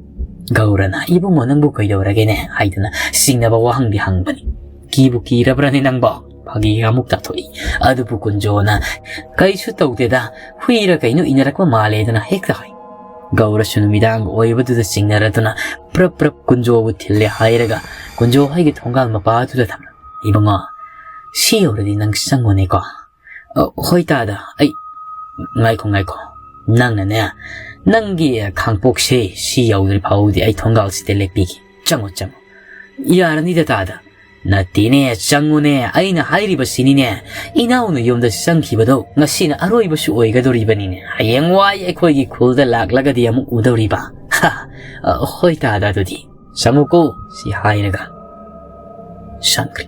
ꯒꯧꯔꯅ, "ꯏꯕꯨꯡꯉꯣ, ꯅꯪꯕꯨ ꯀꯩꯗꯧꯔꯒꯦꯅꯦ?" ꯍꯥꯏꯗꯅ ꯆꯤꯡꯅꯕ ꯋꯥꯍꯪꯗꯤ ꯍꯪꯕꯅꯤ꯫ "ꯀꯤꯕꯨ ꯀꯤꯔꯕ꯭ꯔꯅꯦ ꯅꯪꯕꯣ?" ꯐꯥꯒꯤꯒ ꯑꯃꯨꯛ ꯇꯥꯊꯣꯛꯏ꯫ ꯑꯗꯨꯕꯨ ꯀꯨꯟꯖꯣꯅ, "ꯀꯩꯁꯨ ꯇꯧꯗꯦꯗ, ꯍꯨꯏꯔ ꯀꯩꯅꯣ ꯏꯟꯅꯔꯛꯄ ꯃꯥꯜꯂꯦꯗꯅ" ꯍꯦꯛꯇ ꯍꯥꯏ꯫ ꯒꯧꯔꯁꯨ ꯅꯨꯃꯤꯗꯥꯡ ꯑꯣꯏꯕꯗꯨꯗ ꯆꯤꯡꯅꯔꯗꯨꯅ ꯄ꯭ꯔꯞ ꯄ꯭ꯔꯞ ꯀꯨꯟꯖꯣꯕꯨ ꯊꯤꯜꯂꯦ ꯍꯥꯏꯔꯒ ꯀꯨꯟꯖꯣ ꯍꯣꯏꯒꯤ ꯊꯣꯡꯒꯥꯜ ꯃꯄꯥꯗꯨꯗ ꯊꯝꯂꯝꯃꯤ꯫ "ꯏꯕꯨꯡꯉꯣ, ꯁꯤ ꯌꯧꯔꯗꯤ ꯅꯪ ꯆꯪꯉꯨꯅꯦꯀꯣ?" "ꯑ, ꯍꯣꯏ ꯇꯥꯗ, ꯑꯩ"꯫ "ꯉꯥꯏꯈꯣ, ꯉꯥꯏꯈꯣ, ꯅꯪꯅꯅꯦ, ꯅꯪꯒꯤ ꯈꯥꯡꯄꯣꯛꯁꯦ ꯁꯤ ꯌꯧꯗ꯭ꯔꯤ ꯐꯥꯎꯗꯤ ꯑꯩ ꯊꯣꯡꯒꯥꯜꯁꯤꯗ ꯂꯦꯞꯄꯤꯒꯦ꯫ ꯆꯪꯉꯣ, ꯆꯪꯉꯣ"꯫ "ꯌꯥꯔꯅꯤꯗ ꯇꯥꯗ"꯫ "ꯅꯠꯇꯦꯅꯦ, ꯆꯪꯉꯨꯅꯦ, ꯑꯩꯅ ꯍꯥꯏꯔꯤꯕꯁꯤꯅꯤꯅꯦ, ꯏꯅꯥꯎꯅ ꯌꯨꯝꯗ ꯆꯪꯈꯤꯕꯗꯣ ꯉꯁꯤꯅ ꯑꯔꯣꯏꯕꯁꯨ ꯑꯣꯏꯒꯗꯧꯔꯤꯕꯅꯤꯅꯦ, ꯍꯌꯦꯡꯋꯥꯏ ꯑꯩꯈꯣꯏꯒꯤ ꯈꯨꯜꯗ ꯂꯥꯛꯂꯒꯗꯤ ꯑꯃꯨꯛ ꯎꯗꯧꯔꯤꯕ"꯫ "ꯍꯥ, ꯑ, ꯍꯣꯏ ꯇꯥꯗ, ꯑꯗꯨꯗꯤ ꯆꯪꯉꯨꯀꯣ"꯫ ꯁꯤ ꯍꯥꯏꯔꯒ ꯆꯪꯈ꯭ꯔꯦ꯫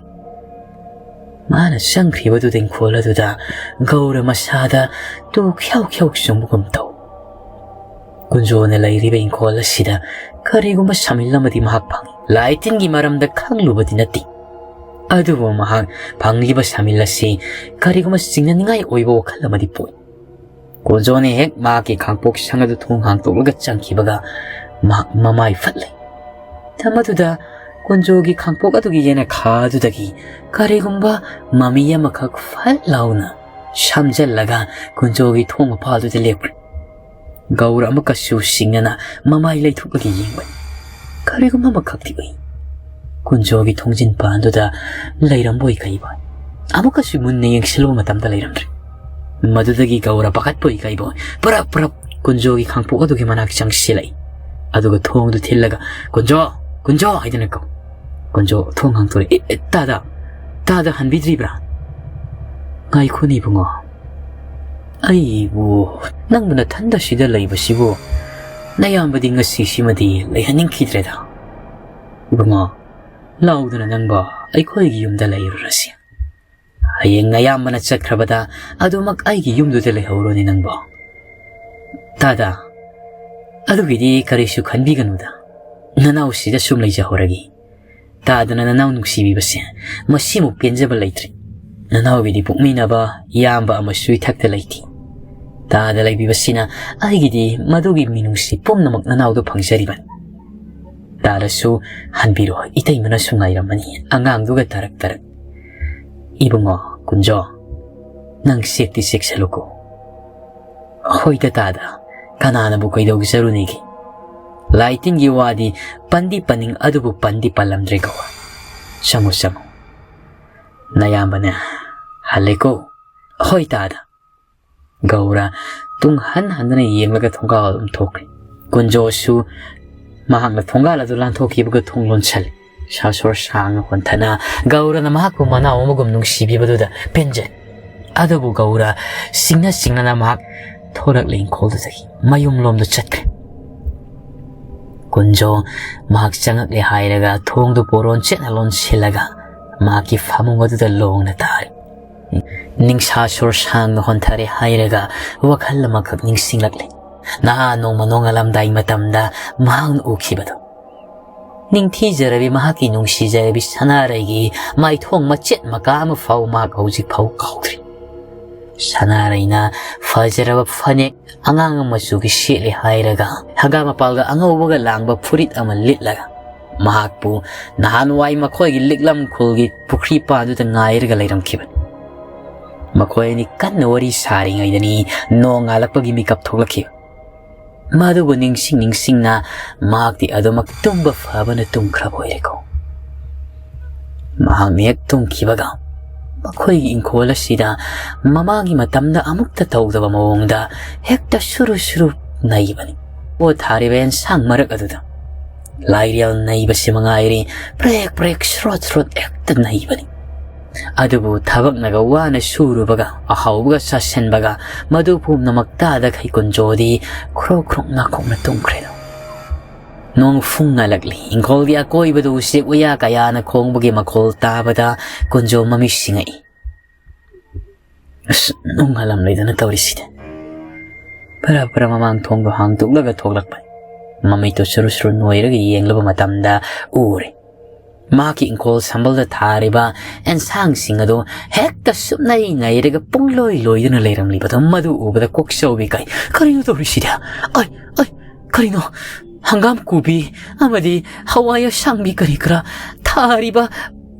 ꯃꯥꯅ ꯆꯪꯈ꯭ꯔꯤꯕꯗꯨꯗ ꯏꯪꯈꯣꯜ ꯑꯗꯨꯗ ꯒꯧꯔ ꯃꯁꯥꯗ ꯇꯨ ꯈ꯭ꯌꯥꯎ ꯈ꯭ꯌꯥꯎ ꯆꯨꯡꯕꯒꯨꯝ ꯇꯧ꯫ ꯀꯨꯟꯖꯣꯅ ꯂꯩꯔꯤꯕ ꯏꯪꯈꯣꯜ ꯑꯁꯤꯗ ꯀꯔꯤꯒꯨꯝꯕ ꯁꯥꯃꯤꯜ ꯑꯃꯗꯤ ꯃꯍꯥꯛ ꯐꯪꯏ꯫ ꯂꯥꯏ ꯇꯤꯟꯒꯤ ꯃꯔꯝꯗ ꯈꯪꯂꯨꯕꯗꯤ ꯅꯠꯇꯦ, ꯑꯗꯨꯕꯨ ꯃꯍꯥꯛ ꯐꯪꯂꯤꯕ ꯁꯥꯃꯤꯜ ꯑꯁꯤ ꯀꯔꯤꯒꯨꯝꯕ ꯆꯤꯡꯅꯅꯤꯡꯉꯥꯏ ꯑꯣꯏꯕ ꯋꯥꯈꯜ ꯑꯃꯗꯤ ꯄꯣꯛꯏ꯫ ꯀꯨꯟꯖꯣꯅ ꯍꯦꯛ ꯃꯍꯥꯛꯀꯤ ꯈꯥꯡꯄꯣꯛ ꯁꯪ ꯑꯗꯨ ꯊꯣꯡ ꯍꯥꯡꯗꯣꯛꯂꯒ ꯆꯪꯈꯤꯕꯒ ꯃꯍꯥꯛ ꯃꯃꯥꯏ ꯐꯠꯂꯦ꯫ ꯃꯗꯨꯗ ꯀꯨꯟꯖꯣꯒꯤ ꯈꯥꯡꯄꯣꯛ ꯑꯗꯨꯒꯤ ꯌꯦꯅꯈꯥ ꯑꯗꯨꯗꯒꯤ ꯀꯔꯤꯒꯨꯝꯕ ꯃꯃꯤ ꯑꯃꯈꯛ ꯐꯠ ꯂꯥꯎꯅ ꯁꯝꯖꯜꯂꯒ ꯀꯨꯟꯖꯣꯒꯤ ꯊꯣꯡ ꯃꯄꯥꯜꯗꯨꯗ ꯂꯦꯞꯈ꯭ꯔꯦ꯫ ꯒꯧꯔ ꯑꯃꯨꯛꯀꯁꯨ ꯁꯤꯡꯅꯅ ꯃꯃꯥꯏ ꯂꯩꯊꯣꯛꯂꯒ ꯌꯦꯡꯕꯅꯤ꯫ ꯀꯔꯤꯒꯨꯝꯕ ꯑꯃꯈꯛꯇꯤ ꯎꯏ꯫ ꯀꯨꯟꯖꯣꯒꯤ ꯊꯣꯡꯖꯤꯟ ꯄꯥꯟꯗꯨꯗ ꯂꯩꯔꯝꯕꯣꯏ ꯀꯩꯕꯣꯏ꯫ ꯑꯃꯨꯛꯀꯁꯨ ꯃꯨꯟꯅ ꯌꯦꯡꯁꯤꯜꯂꯨꯕ ꯃꯇꯝꯗ ꯂꯩꯔꯝꯗ꯭ꯔꯦ꯫ ꯃꯗꯨꯗꯒꯤ ꯒꯧꯔ ꯄꯥꯈꯠꯄꯣꯏ ꯀꯩꯕꯣꯏ ꯄꯨꯔꯞ ꯄꯨꯔꯞ ꯀꯨꯟꯖꯣꯒꯤ ꯈꯥꯡꯄꯣꯛ ꯑꯗꯨꯒꯤ ꯃꯅꯥꯛ ꯆꯪꯁꯤꯜꯂꯛꯏ꯫ ꯑꯗꯨꯒ ꯊꯣꯡꯗꯨ ꯊꯤꯜꯂꯒ, "ꯀꯨꯟꯖꯣ, ꯀꯨꯟꯖꯣ" ꯍꯥꯏꯗꯨꯅ ꯀꯧ꯫ ꯀꯨꯟꯖꯣ ꯊꯣꯡ ꯍꯥꯡꯗꯣꯔꯛꯏ꯫ "ꯑꯦ, ꯑꯦ, ꯇꯥꯗ, ꯇꯥꯗ ꯍꯟꯕꯤꯗ꯭ꯔꯤꯕ꯭ꯔꯥ?" "ꯉꯥꯏꯈꯣꯅꯦ ꯏꯕꯨꯡꯉꯣ, ꯑꯩꯕꯨ ꯅꯪꯕꯨ ꯅꯊꯟꯗ ꯁꯤꯗ ꯂꯩꯕꯁꯤꯕꯨ ꯅꯌꯥꯝꯕꯗꯤ ꯉꯁꯤꯁꯤꯃꯗꯤ ꯂꯩꯍꯟꯅꯤꯡꯈꯤꯗ꯭ꯔꯦꯗ꯫ ꯏꯕꯨꯡꯉꯣ, ꯂꯥꯎꯗꯅ ꯅꯪꯕꯨ ꯑꯩꯈꯣꯏꯒꯤ ꯌꯨꯝꯗ ꯂꯩꯔꯨꯔꯁꯤ꯫ ꯍꯌꯦꯡ ꯅꯌꯥꯝꯕꯅ ꯆꯠꯈ꯭ꯔꯕꯗ ꯑꯗꯨꯃꯛ ꯑꯩꯒꯤ ꯌꯨꯝꯗꯨꯗ ꯂꯩꯍꯧꯔꯣꯅꯦ ꯅꯪꯕꯣ꯫" "ꯇꯥꯗ, ꯑꯗꯨꯒꯤꯗꯤ ꯀꯔꯤꯁꯨ ꯈꯟꯕꯤꯒꯅꯨꯗ꯫ ꯅꯅꯥꯎꯁꯤꯗ ꯁꯨꯝ ꯂꯩꯖꯍꯧꯔꯒꯦ꯫ ꯇꯥꯗꯅ ꯅꯅꯥꯎ ꯅꯨꯡꯁꯤꯕꯤꯕꯁꯦ ꯃꯁꯤꯃꯨꯛ ꯄꯦꯟꯖꯕ ꯂꯩꯇ꯭ꯔꯤ꯫ ꯅꯅꯥꯎꯒꯤꯗꯤ ꯄꯣꯛꯃꯤꯟꯅꯕ ꯏꯌꯥꯝꯕ ꯑꯃꯁꯨ ꯏꯊꯛꯇ ꯂꯩꯇꯦ꯫ ꯇꯥꯗ ꯂꯩꯕꯤꯕꯁꯤꯅ ꯑꯩꯒꯤꯗꯤ ꯃꯗꯨꯒꯤ ꯃꯤꯅꯨꯡꯁꯤ ꯄꯨꯝꯅꯃꯛ ꯅꯅꯥꯎꯗ ꯐꯪꯖꯔꯤꯕꯅꯤ꯫ ꯇꯥꯗꯁꯨ ꯍꯟꯕꯤꯔꯣ, ꯏꯇꯩꯃꯅꯁꯨ ꯉꯥꯏꯔꯝꯃꯅꯤ ꯑꯉꯥꯡꯗꯨꯒ ꯇꯔꯛ ꯇꯔꯛ꯫ ꯏꯕꯨꯡꯉꯣ, ꯀꯨꯟꯖꯣ, ꯅꯪ ꯆꯦꯛꯇꯤ ꯆꯦꯛꯁꯜꯂꯨꯀꯣ꯫" "ꯍꯣꯏꯗ ꯇꯥꯗ, ꯀꯅꯥꯅꯕꯨ ꯀꯩꯗꯧꯖꯔꯨꯅꯤꯒꯦ? ꯂꯥꯏ ꯇꯤꯟꯒꯤ ꯋꯥꯗꯤ ꯄꯟꯗꯤ ꯄꯟꯅꯤꯡ ꯑꯗꯨꯕꯨ ꯄꯟꯗꯤ ꯄꯜꯂꯝꯗ꯭ꯔꯦꯀꯣ꯫ ꯆꯪꯉꯨ, ꯆꯪꯉꯨ꯫ ꯅꯌꯥꯝꯕꯅ ꯍꯜꯂꯦꯀꯣ꯫" "ꯍꯣꯏ ꯇꯥꯗ꯫" ꯒꯧꯔ ꯇꯨꯡ ꯍꯟ ꯍꯟꯗꯨꯅ ꯌꯦꯡꯂꯒ ꯊꯣꯡꯒꯥꯜ ꯑꯗꯨꯝ ꯊꯣꯛꯈ꯭ꯔꯦ꯫ ꯀꯨꯟꯖꯣꯁꯨ ꯃꯍꯥꯛꯅ ꯊꯣꯡꯒꯥꯜ ꯑꯗꯨ ꯂꯥꯟꯊꯣꯛꯈꯤꯕꯒ ꯊꯣꯡ ꯂꯣꯟꯁꯜꯂꯤ꯫ ꯁꯥ ꯁꯣꯔ ꯁꯥꯡꯅ ꯍꯣꯟꯊꯅ ꯒꯧꯔꯅ ꯃꯍꯥꯛꯄꯨ ꯃꯅꯥꯎ ꯑꯃꯒꯨꯝ ꯅꯨꯡꯁꯤꯕꯤꯕꯗꯨꯗ ꯄꯦꯟꯖꯩ꯫ ꯑꯗꯨꯕꯨ ꯒꯧꯔ ꯁꯤꯡꯅ ꯁꯤꯡꯅꯅ ꯃꯍꯥꯛ ꯊꯣꯔꯛꯂꯦ ꯏꯪꯈꯣꯜꯗꯨꯗꯒꯤ ꯃꯌꯨꯝꯂꯣꯝꯗ ꯆꯠꯈ꯭ꯔꯦ꯫ ꯀꯨꯟꯖꯣ ꯃꯍꯥꯛ ꯆꯪꯉꯛꯂꯦ ꯍꯥꯏꯔꯒ ꯊꯣꯡꯗꯨ ꯄꯣꯔꯣꯟ ꯆꯦꯠꯅ ꯂꯣꯟꯁꯤꯜꯂꯒ ꯃꯍꯥꯛꯀꯤ ꯐꯃꯨꯡ ꯑꯗꯨꯗ ꯂꯣꯡꯅ ꯇꯥꯔꯦ꯫ ꯅꯤꯡꯁꯥ ꯁꯣꯔ ꯁꯥꯡꯅ ꯍꯣꯟꯊꯔꯦ ꯍꯥꯏꯔꯒ ꯋꯥꯈꯜ ꯑꯃꯈꯛ ꯅꯤꯡꯁꯤꯡꯂꯛꯂꯦ꯫ ꯅꯍꯥ ꯅꯣꯡꯃ ꯅꯣꯡꯉꯥꯜꯂꯝꯗꯥꯏ ꯃꯇꯝꯗ ꯃꯍꯥꯛꯅ ꯎꯈꯤꯕꯗꯣ꯫ ꯅꯤꯡꯊꯤꯖꯔꯕꯤ ꯃꯍꯥꯛꯀꯤ ꯅꯨꯡꯁꯤꯖꯔꯕꯤ ꯁꯅꯥꯔꯩꯒꯤ ꯃꯥꯏꯊꯣꯡ ꯃꯆꯦꯠ ꯃꯀꯥ ꯑꯃ ꯐꯥꯎ ꯃꯍꯥꯛ ꯍꯧꯖꯤꯛ ꯐꯥꯎ ꯀꯥꯎꯗ꯭ꯔꯤ꯫ ꯁꯅꯥꯔꯩꯅ ꯐꯖꯔꯕ ꯐꯅꯦꯛ ꯑꯉꯥꯡꯕ ꯃꯆꯨꯒꯤ ꯁꯦꯠꯂꯦ ꯍꯥꯏꯔꯒ ꯍꯪꯒꯥꯝ ꯃꯄꯥꯜꯒ ꯑꯉꯧꯕꯒ ꯂꯥꯡꯕ ꯐꯨꯔꯤꯠ ꯑꯃ ꯂꯤꯠꯂꯒ ꯃꯍꯥꯛꯄꯨ ꯅꯍꯥꯟꯋꯥꯏ ꯃꯈꯣꯏꯒꯤ ꯂꯤꯛꯂꯝ ꯈꯨꯜꯒꯤ ꯄꯨꯈ꯭ꯔꯤ ꯄꯥꯟꯗꯨꯗ ꯉꯥꯏꯔꯒ ꯂꯩꯔꯝꯈꯤꯕꯅꯤ꯫ ꯃꯈꯣꯏ ꯑꯅꯤ ꯀꯟꯅ ꯋꯥꯔꯤ ꯁꯥꯔꯤꯉꯩꯗꯅꯤ ꯅꯣꯡ ꯉꯥꯜꯂꯛꯄꯒꯤ ꯃꯤꯀꯞ ꯊꯣꯛꯂꯛꯈꯤꯕ꯫ ꯃꯗꯨꯕꯨ ꯅꯤꯡꯁꯤꯡ ꯅꯤꯡꯁꯤꯡꯅ ꯃꯍꯥꯛꯇꯤ ꯑꯗꯨꯃꯛ ꯇꯨꯝꯕ ꯐꯕꯅ ꯇꯨꯝꯈ꯭ꯔꯕ ꯑꯣꯏꯔꯦꯀꯣ꯫ ꯃꯍꯥꯛꯅ ꯍꯦꯛ ꯇꯨꯝꯈꯤꯕꯒ ꯃꯈꯣꯏꯒꯤ ꯏꯪꯈꯣꯜ ꯑꯁꯤꯗ ꯃꯃꯥꯡꯒꯤ ꯃꯇꯝꯗ ꯑꯃꯨꯛꯇ ꯇꯧꯗꯕ ꯃꯑꯣꯡꯗ ꯍꯦꯛꯇ ꯁꯨꯔꯨ ꯁꯨꯔꯨ ꯅꯩꯕꯅꯤ꯫ ꯄꯣꯠ ꯊꯥꯔꯤꯕ ꯑꯦꯟꯁꯥꯡ ꯃꯔꯛ ꯑꯗꯨꯗ ꯂꯥꯏꯔꯦꯜ ꯅꯩꯕꯁꯤ ꯃꯉꯥꯏꯔꯦ, ꯄ꯭ꯔꯦꯛ ꯄ꯭ꯔꯦꯛ ꯁ꯭ꯔꯣꯠ ꯁ꯭ꯔꯣꯠ ꯍꯦꯛꯇ ꯅꯩꯕꯅꯤ꯫ ꯑꯗꯨꯕꯨ ꯊꯕꯛꯅꯒ ꯋꯥꯅ ꯁꯨꯔꯨꯕꯒ ꯑꯍꯥꯎꯕꯒ ꯆꯥꯁꯤꯟꯕꯒ ꯃꯗꯨ ꯄꯨꯝꯅꯃꯛ ꯇꯥꯗ ꯈꯩ ꯀꯨꯟꯖꯣꯗꯤ ꯈ꯭ꯔꯣꯛ ꯈ꯭ꯔꯣꯛ ꯉꯥꯈꯣꯛꯅ ꯇꯨꯝꯈ꯭ꯔꯦꯗꯣ꯫ ꯅꯣꯡ ꯐꯨꯡ ꯉꯥꯜꯂꯛꯂꯤ꯫ ꯏꯪꯈꯣꯜꯒꯤ ꯑꯀꯣꯏꯕꯗ ꯎꯆꯦꯛ ꯋꯥꯌꯥ ꯀꯌꯥꯅ ꯈꯣꯡꯕꯒꯤ ꯃꯈꯣꯜ ꯇꯥꯕꯗ ꯀꯨꯟꯖꯣ ꯃꯃꯤꯠ ꯁꯤꯡꯉꯛꯏ꯫ ꯑꯁ, ꯅꯣꯡ ꯉꯥꯜꯂꯝꯂꯣꯏꯗꯅ ꯇꯧꯔꯤꯁꯤꯗꯤ꯫ ꯐꯔ ꯐꯔ ꯃꯃꯥꯡ ꯊꯣꯡꯗꯣ ꯍꯥꯡꯗꯣꯛꯂꯒ ꯊꯣꯛꯂꯛꯄꯅꯤ꯫ ꯃꯃꯤꯠꯇꯨ ꯁꯨꯔꯨ ꯁꯨꯔꯨ ꯅꯣꯏꯔꯒ ꯌꯦꯡꯂꯨꯕ ꯃꯇꯝꯗ ꯎꯔꯦ꯫ ꯃꯍꯥꯛꯀꯤ ꯏꯪꯈꯣꯜ ꯁꯝꯕꯜꯗ ꯊꯥꯔꯤꯕ ꯑꯦꯟꯁꯥꯡꯁꯤꯡ ꯑꯗꯨ ꯍꯦꯛꯇ ꯁꯨꯞꯅꯩ ꯅꯩꯔꯒ ꯄꯨꯡꯂꯣꯏ ꯂꯣꯏꯗꯨꯅ ꯂꯩꯔꯝꯂꯤꯕꯗꯣ ꯃꯗꯨ ꯎꯕꯗ ꯀꯣꯛꯆꯧꯕꯤ ꯀꯥꯏ꯫ "ꯀꯔꯤꯅꯣ ꯇꯧꯔꯤꯁꯤꯗꯤ? ꯑꯩ, ꯑꯩ, ꯀꯔꯤꯅꯣ? ꯍꯪꯒꯥꯝ ꯀꯣꯕꯤ ꯑꯃꯗꯤ ꯍꯋꯥꯏ ꯑꯁꯥꯡꯕꯤ ꯀꯔꯤ ꯀꯔꯥ ꯊꯥꯔꯤꯕ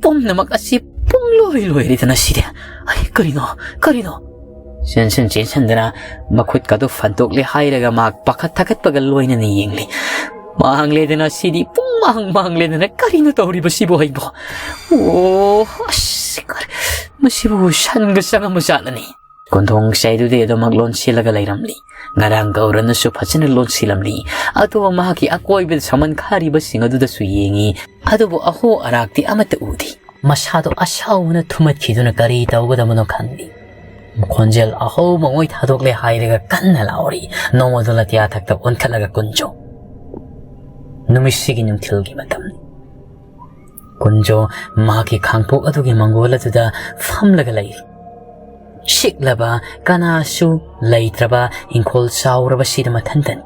ꯄꯨꯝꯅꯃꯛ ꯑꯁꯤ ꯄꯨꯡꯂꯣꯏ ꯂꯣꯏꯔꯦꯗꯅ ꯁꯤꯗꯤ꯫ ꯑꯩ, ꯀꯔꯤꯅꯣ? ꯀꯔꯤꯅꯣ?" ꯆꯦꯟꯁꯤꯟ ꯆꯦꯟꯁꯤꯟꯗꯅ ꯃꯈꯨꯠꯀꯗꯨ ꯐꯟꯇꯣꯛꯂꯦ ꯍꯥꯏꯔꯒ ꯃꯍꯥꯛ ꯄꯥꯈꯠ ꯊꯀꯠꯄꯒ ꯂꯣꯏꯅꯅ ꯌꯦꯡꯂꯤ꯫ "ꯃꯥꯡꯂꯦꯗꯅ ꯁꯤꯗꯤ, ꯄꯨꯡ ꯃꯥꯡ ꯃꯥꯡꯂꯦꯗꯅ ꯀꯔꯤꯅꯣ ꯇꯧꯔꯤꯕꯁꯤꯕꯨ ꯑꯩꯕꯣ? ꯑꯣ, ꯑꯁ, ꯀꯔꯤ, ꯃꯁꯤꯕꯨ ꯁꯟꯒ ꯆꯪꯉꯝꯕ ꯖꯥꯠꯂꯅꯤ?" ꯀꯣꯟꯊꯣꯡ ꯆꯩꯗꯨꯗꯤ ꯑꯗꯨꯃꯛ ꯂꯣꯟꯁꯤꯜꯂꯒ ꯂꯩꯔꯝꯂꯤ꯫ ꯉꯔꯥꯡ ꯒꯧꯔꯅꯁꯨ ꯐꯖꯅ ꯂꯣꯟꯁꯤꯜꯂꯝꯂꯤ꯫ ꯑꯗꯨꯒ ꯃꯍꯥꯛꯀꯤ ꯑꯀꯣꯏꯕꯗ ꯁꯃꯟ ꯈꯥꯔꯤꯕꯁꯤꯡ ꯑꯗꯨꯗꯁꯨ ꯌꯦꯡꯉꯤ꯫ ꯑꯗꯨꯕꯨ ꯑꯍꯣ ꯑꯔꯥꯛꯇꯤ ꯑꯃꯠꯇ ꯎꯗꯦ꯫ ꯃꯁꯥꯗꯣ ꯑꯁꯥꯎꯕꯅ ꯊꯨꯝꯍꯠꯈꯤꯗꯨꯅ ꯀꯔꯤ ꯇꯧꯒꯗꯕꯅꯣ ꯈꯪꯗꯦ꯫ ꯈꯣꯟꯖꯦꯜ ꯑꯍꯧꯕ ꯃꯣꯏ ꯊꯥꯗꯣꯛꯂꯦ ꯍꯥꯏꯔꯒ ꯀꯟꯅ ꯂꯥꯎꯔꯤ꯫ ꯅꯣꯡꯃꯗꯣ ꯂꯇꯤꯌꯥ ꯊꯛꯇ ꯑꯣꯟꯈꯠꯂꯒ ꯀꯨꯟꯖꯣ꯫ ꯅꯨꯃꯤꯠꯁꯤꯒꯤ ꯅꯨꯡꯊꯤꯜꯒꯤ ꯃꯇꯝꯅꯤ꯫ ꯀꯨꯟꯖꯣ ꯃꯍꯥꯛꯀꯤ ꯈꯥꯡꯄꯣꯛ ꯑꯗꯨꯒꯤ ꯃꯪꯒꯣꯜ ꯑꯗꯨꯗ ꯐꯝꯂꯒ ꯂꯩꯔꯤ꯫ ꯁꯤꯛꯂꯕ, ꯀꯅꯥꯁꯨ ꯂꯩꯇ꯭ꯔꯕ ꯏꯪꯈꯣꯜ ꯆꯥꯎꯔꯕꯁꯤꯗ ꯃꯊꯟꯇꯅꯤ꯫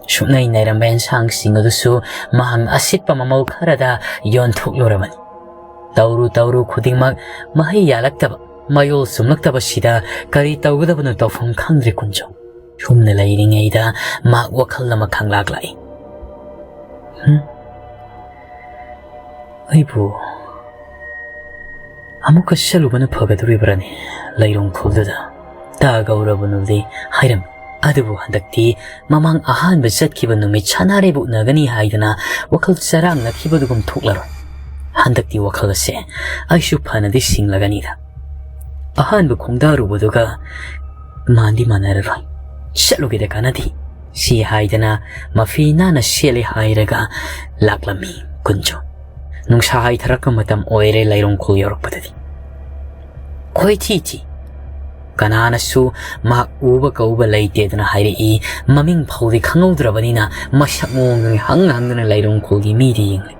ꯁꯨꯞꯅꯩ ꯅꯩꯔꯝꯕ ꯑꯦꯟꯁꯥꯡꯁꯤꯡ ꯑꯗꯨꯁꯨ ꯃꯍꯥꯛꯅ ꯑꯁꯤꯠꯄ ꯃꯃꯧ ꯈꯔꯗ ꯌꯣꯟꯊꯣꯛꯂꯨꯔꯕꯅꯤ꯫ ꯇꯧꯔꯨ ꯇꯧꯔꯨ ꯈꯨꯗꯤꯡꯃꯛ ꯃꯍꯩ ꯌꯥꯜꯂꯛꯇꯕ, ꯃꯌꯣꯜ ꯆꯨꯝꯂꯛꯇꯕꯁꯤꯗ ꯀꯔꯤ ꯇꯧꯒꯗꯕꯅꯣ ꯇꯧꯐꯝ ꯈꯪꯗ꯭ꯔꯦ ꯀꯨꯟꯖꯣ꯫ ꯁꯨꯝꯅ ꯂꯩꯔꯤꯉꯩꯗ ꯃꯍꯥꯛ ꯋꯥꯈꯜ ꯑꯃ ꯈꯪꯂꯥꯛ ꯂꯥꯛꯏ꯫ "ꯍꯨꯝ, "ꯑꯩꯕꯨ ꯑꯃꯨꯛꯀ ꯆꯠꯂꯨꯕꯅ ꯐꯒꯗꯧꯔꯤꯕ꯭ꯔꯥꯅꯦ ꯂꯩꯔꯣꯡ ꯈꯨꯜꯗꯨꯗ?" ꯇꯥ ꯒꯧꯔꯕꯅꯨꯗꯤ ꯍꯥꯏꯔꯝꯃꯤ꯫ ꯑꯗꯨꯕꯨ ꯍꯟꯗꯛꯇꯤ ꯃꯃꯥꯡ ꯑꯍꯥꯟꯕ ꯆꯠꯈꯤꯕ ꯅꯨꯃꯤꯠ ꯁꯅꯥꯔꯩꯕꯨ ꯎꯅꯒꯅꯤ ꯍꯥꯏꯗꯅ ꯋꯥꯈꯜ ꯆꯔꯥꯡꯅꯈꯤꯕꯗꯨꯒꯨꯝ ꯊꯣꯛꯂꯔꯣꯏ꯫ ꯍꯟꯗꯛꯇꯤ ꯋꯥꯈꯜ ꯑꯁꯦ ꯑꯩꯁꯨ ꯐꯅꯗꯤ ꯁꯤꯡꯂꯒꯅꯤꯗ꯫ ꯑꯍꯥꯟꯕ ꯈꯣꯡꯗꯥꯔꯨꯕꯗꯨꯒ ꯃꯥꯟꯗꯤ ꯃꯥꯟꯅꯔꯔꯣꯏ꯫ "ꯆꯠꯂꯨꯒꯦꯗ ꯀꯥꯟꯅꯗꯦ" ꯁꯤ ꯍꯥꯏꯗꯅ ꯃꯐꯤ ꯅꯥꯟꯅ ꯁꯦꯠꯂꯦ ꯍꯥꯏꯔꯒ ꯂꯥꯛꯂꯝꯃꯤ ꯀꯨꯟꯖꯣ꯫ ꯅꯨꯡꯁꯥ ꯍꯥꯏꯊꯔꯛꯄ ꯃꯇꯝ ꯑꯣꯏꯔꯦ ꯂꯩꯔꯣꯡ ꯈꯨꯜ ꯌꯧꯔꯛꯄꯗꯗꯤ꯫ ꯈꯣꯏꯊꯤ ꯊꯤ꯫ ꯀꯅꯥꯅꯁꯨ ꯃꯍꯥꯛ ꯎꯕ ꯀꯧꯕ ꯂꯩꯇꯦꯗꯅ ꯍꯥꯏꯔꯛꯏ꯫ ꯃꯃꯤꯡ ꯐꯥꯎꯗꯤ ꯈꯪꯍꯧꯗ꯭ꯔꯕꯅꯤꯅ ꯃꯁꯛ ꯃꯑꯣꯡꯗꯨꯅꯤ ꯍꯪ ꯍꯪꯗꯨꯅ ꯂꯩꯔꯣꯡ ꯈꯨꯜꯒꯤ ꯃꯤꯗꯤ ꯌꯦꯡꯂꯤ꯫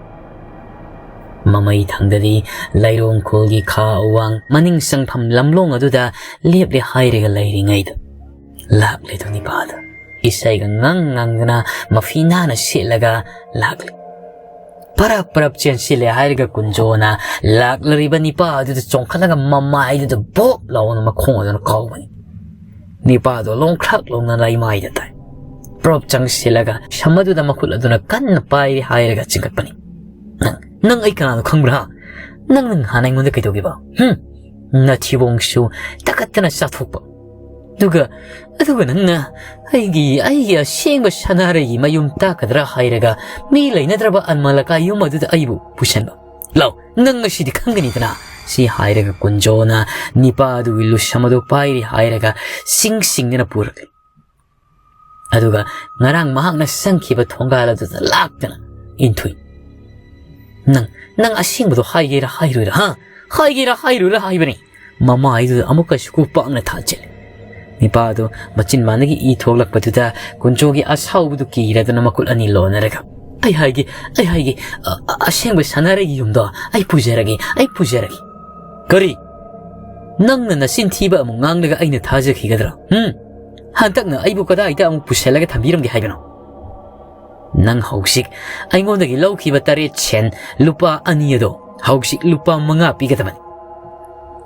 ꯃꯃꯩ ꯊꯪꯗꯗꯤ ꯂꯩꯔꯣꯡ ꯈꯨꯜꯒꯤ ꯈꯥ ꯎꯋꯥꯡ ꯃꯅꯤꯡ ꯆꯪꯐꯝ ꯂꯝꯂꯣꯡ ꯑꯗꯨꯗ ꯂꯦꯞꯂꯦ ꯍꯥꯏꯔꯒ ꯂꯩꯔꯤꯉꯩꯗ ꯂꯥꯛꯂꯦꯗꯣ ꯅꯤꯄꯥꯗꯣ꯫ ꯏꯁꯩꯒ ꯉꯪ ꯉꯪꯗꯅ ꯃꯐꯤ ꯅꯥꯟꯅ ꯁꯦꯠꯂꯒ ꯂꯥꯛꯂꯦ꯫ ꯄꯔꯞ ꯄꯔꯞ ꯆꯦꯟꯁꯤꯜꯂꯦ ꯍꯥꯏꯔꯒ ꯀꯨꯟꯖꯣꯅ ꯂꯥꯛꯂꯔꯤꯕ ꯅꯤꯄꯥ ꯑꯗꯨꯗ ꯆꯣꯡꯈꯠꯂꯒ ꯃꯃꯥꯏꯗꯨꯗ ꯕꯣꯞ ꯂꯥꯎꯅ ꯃꯈꯣꯡ ꯑꯗꯨꯅ ꯀꯥꯎꯕꯅꯤ꯫ ꯅꯤꯄꯥꯗꯣ ꯂꯣꯡꯈ꯭ꯔꯛ ꯂꯣꯡꯅ ꯂꯩꯃꯥꯏꯗ ꯇꯥꯏ꯫ ꯄ꯭ꯔꯣꯞ ꯆꯪꯁꯤꯜꯂꯒ ꯁꯝ ꯑꯗꯨꯗ ꯃꯈꯨꯠ ꯑꯗꯨꯅ ꯀꯟꯅ ꯄꯥꯏꯔꯤ ꯍꯥꯏꯔꯒ ꯆꯤꯡꯈꯠꯄꯅꯤ꯫ "ꯅꯪ, ꯅꯪ ꯑꯩ ꯀꯅꯥꯅꯣ ꯈꯪꯕ꯭ꯔꯥ? ꯅꯪ, ꯅꯪ ꯍꯥꯟꯅ ꯑꯩꯉꯣꯟꯗ ꯀꯩꯗꯧꯒꯦꯕ? ꯍꯨꯝ? ꯅꯊꯤꯕꯣꯡꯁꯨ ꯇꯀꯠꯇꯅ ꯆꯥꯊꯣꯛꯄ꯫ ꯑꯗꯨꯒ, ꯑꯗꯨꯒ ꯅꯪꯅ ꯑꯩꯒꯤ, ꯑꯩꯒꯤ ꯑꯁꯦꯡꯕ ꯁꯅꯥꯔꯩꯒꯤ ꯃꯌꯨꯝ ꯇꯥꯛꯀꯗ꯭ꯔꯥ ꯍꯥꯏꯔꯒ ꯃꯤ ꯂꯩꯅꯗ꯭ꯔꯕ ꯑꯟꯃꯂꯀꯥ ꯌꯨꯝ ꯑꯗꯨꯗ ꯑꯩꯕꯨ ꯄꯨꯁꯟꯕ꯫ ꯂꯥꯎ, ꯅꯪ ꯉꯁꯤꯗꯤ ꯈꯪꯒꯅꯤꯗꯅ" ꯁꯤ ꯍꯥꯏꯔꯒ ꯀꯨꯟꯖꯣꯅ ꯅꯤꯄꯥ ꯑꯗꯨꯒꯤ ꯂꯨꯁꯝ ꯑꯗꯨ ꯄꯥꯏꯔꯤ ꯍꯥꯏꯔꯒ ꯁꯤꯡ ꯁꯤꯡꯗꯅ ꯄꯨꯔꯛꯂꯦ꯫ ꯑꯗꯨꯒ ꯉꯔꯥꯡ ꯃꯍꯥꯛꯅ ꯆꯪꯈꯤꯕ ꯊꯣꯡꯒꯥꯜ ꯑꯗꯨꯗ ꯂꯥꯛꯇꯅ ꯏꯟꯊꯨꯏ꯫ "ꯅꯪ, ꯅꯪ ꯑꯁꯦꯡꯕꯗꯣ ꯍꯥꯏꯒꯦꯔꯥ ꯍꯥꯏꯔꯣꯏꯔꯥ, ꯍꯥ? ꯍꯥꯏꯒꯦꯔꯥ ꯍꯥꯏꯔꯣꯏꯔꯥ ꯍꯥꯏꯕꯅꯤ?" ꯃꯃꯥꯏꯗꯨꯗ ꯑꯃꯨꯛꯀꯁꯨ ꯈꯨꯄꯥꯛꯅ ꯊꯥꯖꯤꯜꯂꯤ꯫ ꯅꯤꯄꯥꯗꯣ ꯃꯆꯤꯟ ꯃꯥꯟꯗꯒꯤ ꯏ ꯊꯣꯛꯂꯛꯄꯗꯨꯗ ꯀꯨꯟꯖꯣꯒꯤ ꯑꯁꯥꯎꯕꯗꯨ ꯀꯤꯔꯗꯨꯅ ꯃꯈꯨꯠ ꯑꯅꯤ ꯂꯣꯟꯅꯔꯒ, "ꯑꯩ ꯍꯥꯏꯒꯦ, ꯑꯩ ꯍꯥꯏꯒꯦ, ꯑ-, ꯑ-, ꯑꯁꯦꯡꯕ ꯁꯥꯟꯅꯔꯩꯒꯤ ꯌꯨꯝꯗꯣ ꯑꯩ ꯄꯨꯖꯔꯒꯦ, ꯑꯩ ꯄꯨꯖꯔꯒꯦ꯫" "ꯀꯔꯤ? ꯅꯪꯅ ꯅꯆꯤꯟ ꯊꯤꯕ ꯑꯃꯨꯛ ꯉꯥꯡꯂꯒ ꯑꯩꯅ ꯊꯥꯖꯈꯤꯒꯗ꯭ꯔꯥ? ꯍꯨꯝ? ꯍꯟꯗꯛꯅ ꯑꯩꯕꯨ ꯀꯗꯥꯏꯗ ꯑꯃꯨꯛ ꯄꯨꯁꯜꯂꯒ ꯊꯝꯕꯤꯔꯝꯒꯦ ꯍꯥꯏꯕꯅꯣ? ꯅꯪ ꯍꯧꯖꯤꯛ ꯑꯩꯉꯣꯟꯗꯒꯤ ꯂꯧꯈꯤꯕ ꯇꯔꯦꯠ ꯁꯦꯟ ꯂꯨꯄꯥ ꯑꯅꯤ ꯑꯗꯣ ꯍꯧꯖꯤꯛ ꯂꯨꯄꯥ ꯃꯉꯥ ꯄꯤꯒꯗꯕꯅꯤ꯫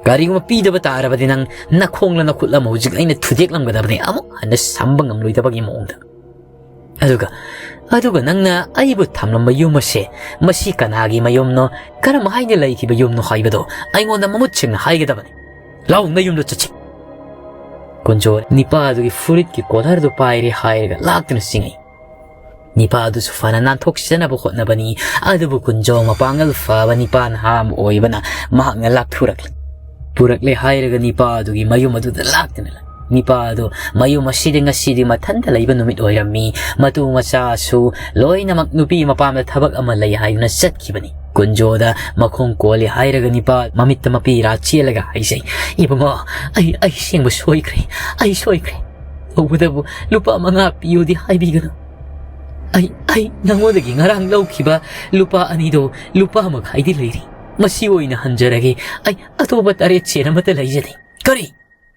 ꯀꯔꯤꯒꯨꯝꯕ ꯄꯤꯗꯕ ꯇꯥꯔꯕꯗꯤ ꯅꯪ ꯅꯈꯣꯡꯂ ꯅꯈꯨꯠ ꯑꯃ ꯍꯧꯖꯤꯛ ꯑꯩꯅ ꯊꯨꯗꯦꯛꯂꯝꯒꯗꯕꯅꯤ, ꯑꯃꯨꯛ ꯍꯟꯅ ꯁꯝꯕ ꯉꯝꯂꯣꯏꯗꯕꯒꯤ ꯃꯑꯣꯡꯗ꯫ ꯑꯗꯨꯒ ꯑꯗꯨꯒ ꯅꯪꯅ ꯑꯩꯕꯨ ꯊꯝꯂꯝꯕ ꯌꯨꯝ ꯑꯁꯦ, ꯃꯁꯤ ꯀꯅꯥꯒꯤ ꯃꯌꯨꯝꯅꯣ, ꯀꯔꯝ ꯍꯥꯏꯅ ꯂꯩꯈꯤꯕ ꯌꯨꯝꯅꯣ ꯍꯥꯏꯕꯗꯣ ꯑꯩꯉꯣꯟꯗ ꯃꯃꯨꯠ ꯁꯦꯡꯅ ꯍꯥꯏꯒꯗꯕꯅꯤ꯫ ꯂꯥꯎ, ꯅꯌꯨꯝꯗ ꯆꯠꯁꯤ꯫" ꯀꯨꯟꯖꯣ ꯅꯤꯄꯥ ꯑꯗꯨꯒꯤ ꯐꯨꯔꯤꯠꯀꯤ ꯀꯣꯂꯔꯗꯨ ꯄꯥꯏꯔꯦ ꯍꯥꯏꯔꯒ ꯂꯥꯛꯇꯨꯅ ꯆꯤꯡꯉꯛꯏ꯫ ꯅꯤꯄꯥ ꯑꯗꯨꯁꯨ ꯐꯅ ꯅꯥꯟꯊꯣꯛꯆꯅꯕ ꯍꯣꯠꯅꯕꯅꯤ, ꯑꯗꯨꯕꯨ ꯀꯨꯟꯖꯣ ꯃꯄꯥꯡꯒꯜ ꯐꯕ ꯅꯤꯄꯥ ꯅꯍꯥ ꯑꯃ ꯑꯣꯏꯕꯅ ꯃꯍꯥꯛꯅ ꯂꯥꯛꯊꯨꯔꯛꯂꯦ꯫ ꯄꯨꯔꯛꯂꯦ ꯍꯥꯏꯔꯒ ꯅꯤꯄꯥ ꯑꯗꯨꯒꯤ ꯃꯌꯨꯝ ꯑꯗꯨꯗ ꯂꯥꯛꯇꯨꯅ ꯂꯩ꯫ ꯅꯤꯄꯥ ꯑꯗꯨ ꯃꯌꯨꯝ ꯑꯁꯤꯗ ꯉꯁꯤꯗꯤ ꯃꯊꯟꯇ ꯂꯩꯕ ꯅꯨꯃꯤꯠ ꯑꯣꯏꯔꯝꯃꯤ꯫ ꯃꯇꯨ ꯃꯆꯥꯁꯨ ꯂꯣꯏꯅꯃꯛ ꯅꯨꯄꯤ ꯃꯄꯥꯝꯗ ꯊꯕꯛ ꯑꯃ ꯂꯩ ꯍꯥꯏꯗꯨꯅ ꯆꯠꯈꯤꯕꯅꯤ꯫ ꯀꯨꯟꯖꯣꯗ ꯃꯈꯣꯡ ꯀꯣꯜꯂꯤ ꯍꯥꯏꯔꯒ ꯅꯤꯄꯥ ꯃꯃꯤꯠꯇ ꯃꯄꯤ ꯏꯔꯥ ꯆꯦꯜꯂꯒ ꯍꯥꯏꯖꯩ, "ꯏꯕꯨꯡꯉꯣ, ꯑꯩ, ꯑꯩ ꯑꯁꯦꯡꯕ ꯁꯣꯏꯈ꯭ꯔꯦ, ꯑꯩ ꯁꯣꯏꯈ꯭ꯔꯦ꯫ ꯇꯧꯕꯇꯕꯨ ꯂꯨꯄꯥ ꯃꯉꯥ ꯄꯤꯌꯨꯗꯤ ꯍꯥꯏꯕꯤꯒꯅꯨ꯫ ꯑꯩ, ꯑꯩ ꯅꯉꯣꯟꯗꯒꯤ ꯉꯔꯥꯡ ꯂꯧꯈꯤꯕ ꯂꯨꯄꯥ ꯑꯅꯤꯗꯣ ꯂꯨꯄꯥ ꯃꯈꯥꯏꯗꯤ ꯂꯩꯔꯤ꯫ ꯃꯁꯤ ꯑꯣꯏꯅ ꯍꯟꯖꯔꯒꯦ꯫ ꯑꯩ ꯑꯇꯣꯞꯄ ꯇꯔꯦꯠ ꯁꯦꯟ ꯑꯃꯠꯇ ꯂꯩꯖꯗꯦ꯫" "ꯀꯔꯤ?"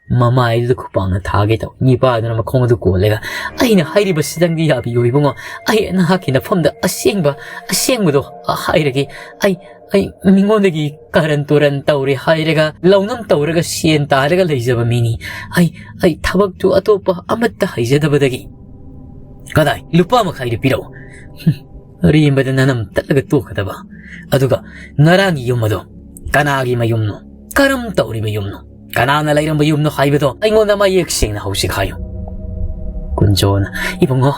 ꯃꯃꯥꯏꯗꯨꯗ ꯈꯨꯄꯥꯛꯅ ꯊꯥꯒꯦ ꯇꯧꯏ꯫ ꯅꯤꯄꯥꯗꯨꯅ ꯃꯈꯣꯡ ꯑꯗꯨ ꯀꯣꯜꯂꯒ, "ꯑꯩꯅ ꯍꯥꯏꯔꯤꯕꯁꯤꯗꯪꯗꯤ ꯌꯥꯕꯤꯌꯨ ꯏꯕꯨꯡꯉꯣ꯫ ꯑꯩ ꯅꯍꯥꯛꯀꯤ ꯅꯐꯝꯗ ꯑꯁꯦꯡꯕ, ꯑꯁꯦꯡꯕꯗꯣ ꯍꯥꯏꯔꯒꯦ꯫ ꯑꯩ, ꯑꯩ ꯃꯤꯉꯣꯟꯗꯒꯤ ꯀꯥꯔꯟ ꯇꯨꯔꯟ ꯇꯧꯔꯦ ꯍꯥꯏꯔꯒ, ꯂꯧꯅꯝ ꯇꯧꯔꯒ ꯁꯦꯟ ꯇꯥꯔꯒ ꯂꯩꯖꯕ ꯃꯤꯅꯤ꯫ ꯑꯩ, ꯑꯩ ꯊꯕꯛꯇꯨ ꯑꯇꯣꯞꯄ ꯑꯃꯠꯇ ꯍꯩꯖꯗꯕꯗꯒꯤ꯫" "ꯀꯗꯥꯏ? ꯂꯨꯄꯥ ꯃꯈꯥꯏꯗꯨ ꯄꯤꯔꯛꯎ꯫" ꯍꯨꯝ, ꯑꯔꯦꯝꯕꯗ ꯅꯅꯝ ꯇꯠꯂꯒ ꯇꯣꯛꯀꯗꯕ꯫ ꯑꯗꯨꯒ ꯉꯔꯥꯡꯒꯤ ꯌꯨꯝ ꯑꯗꯣ ꯀꯅꯥꯒꯤ ꯃꯌꯨꯝꯅꯣ? ꯀꯔꯝ ꯇꯧꯔꯤꯕ ꯌꯨꯝꯅꯣ? ꯀꯅꯥꯅ ꯂꯩꯔꯝꯕ ꯌꯨꯝꯅꯣ ꯍꯥꯏꯕꯗꯣ ꯑꯩꯉꯣꯟꯗ ꯃꯌꯦꯛ ꯁꯦꯡꯅ ꯍꯧꯖꯤꯛ ꯍꯥꯏꯌꯨ꯫ ꯀꯨꯟꯖꯣꯅ, "ꯏꯕꯨꯡꯉꯣ,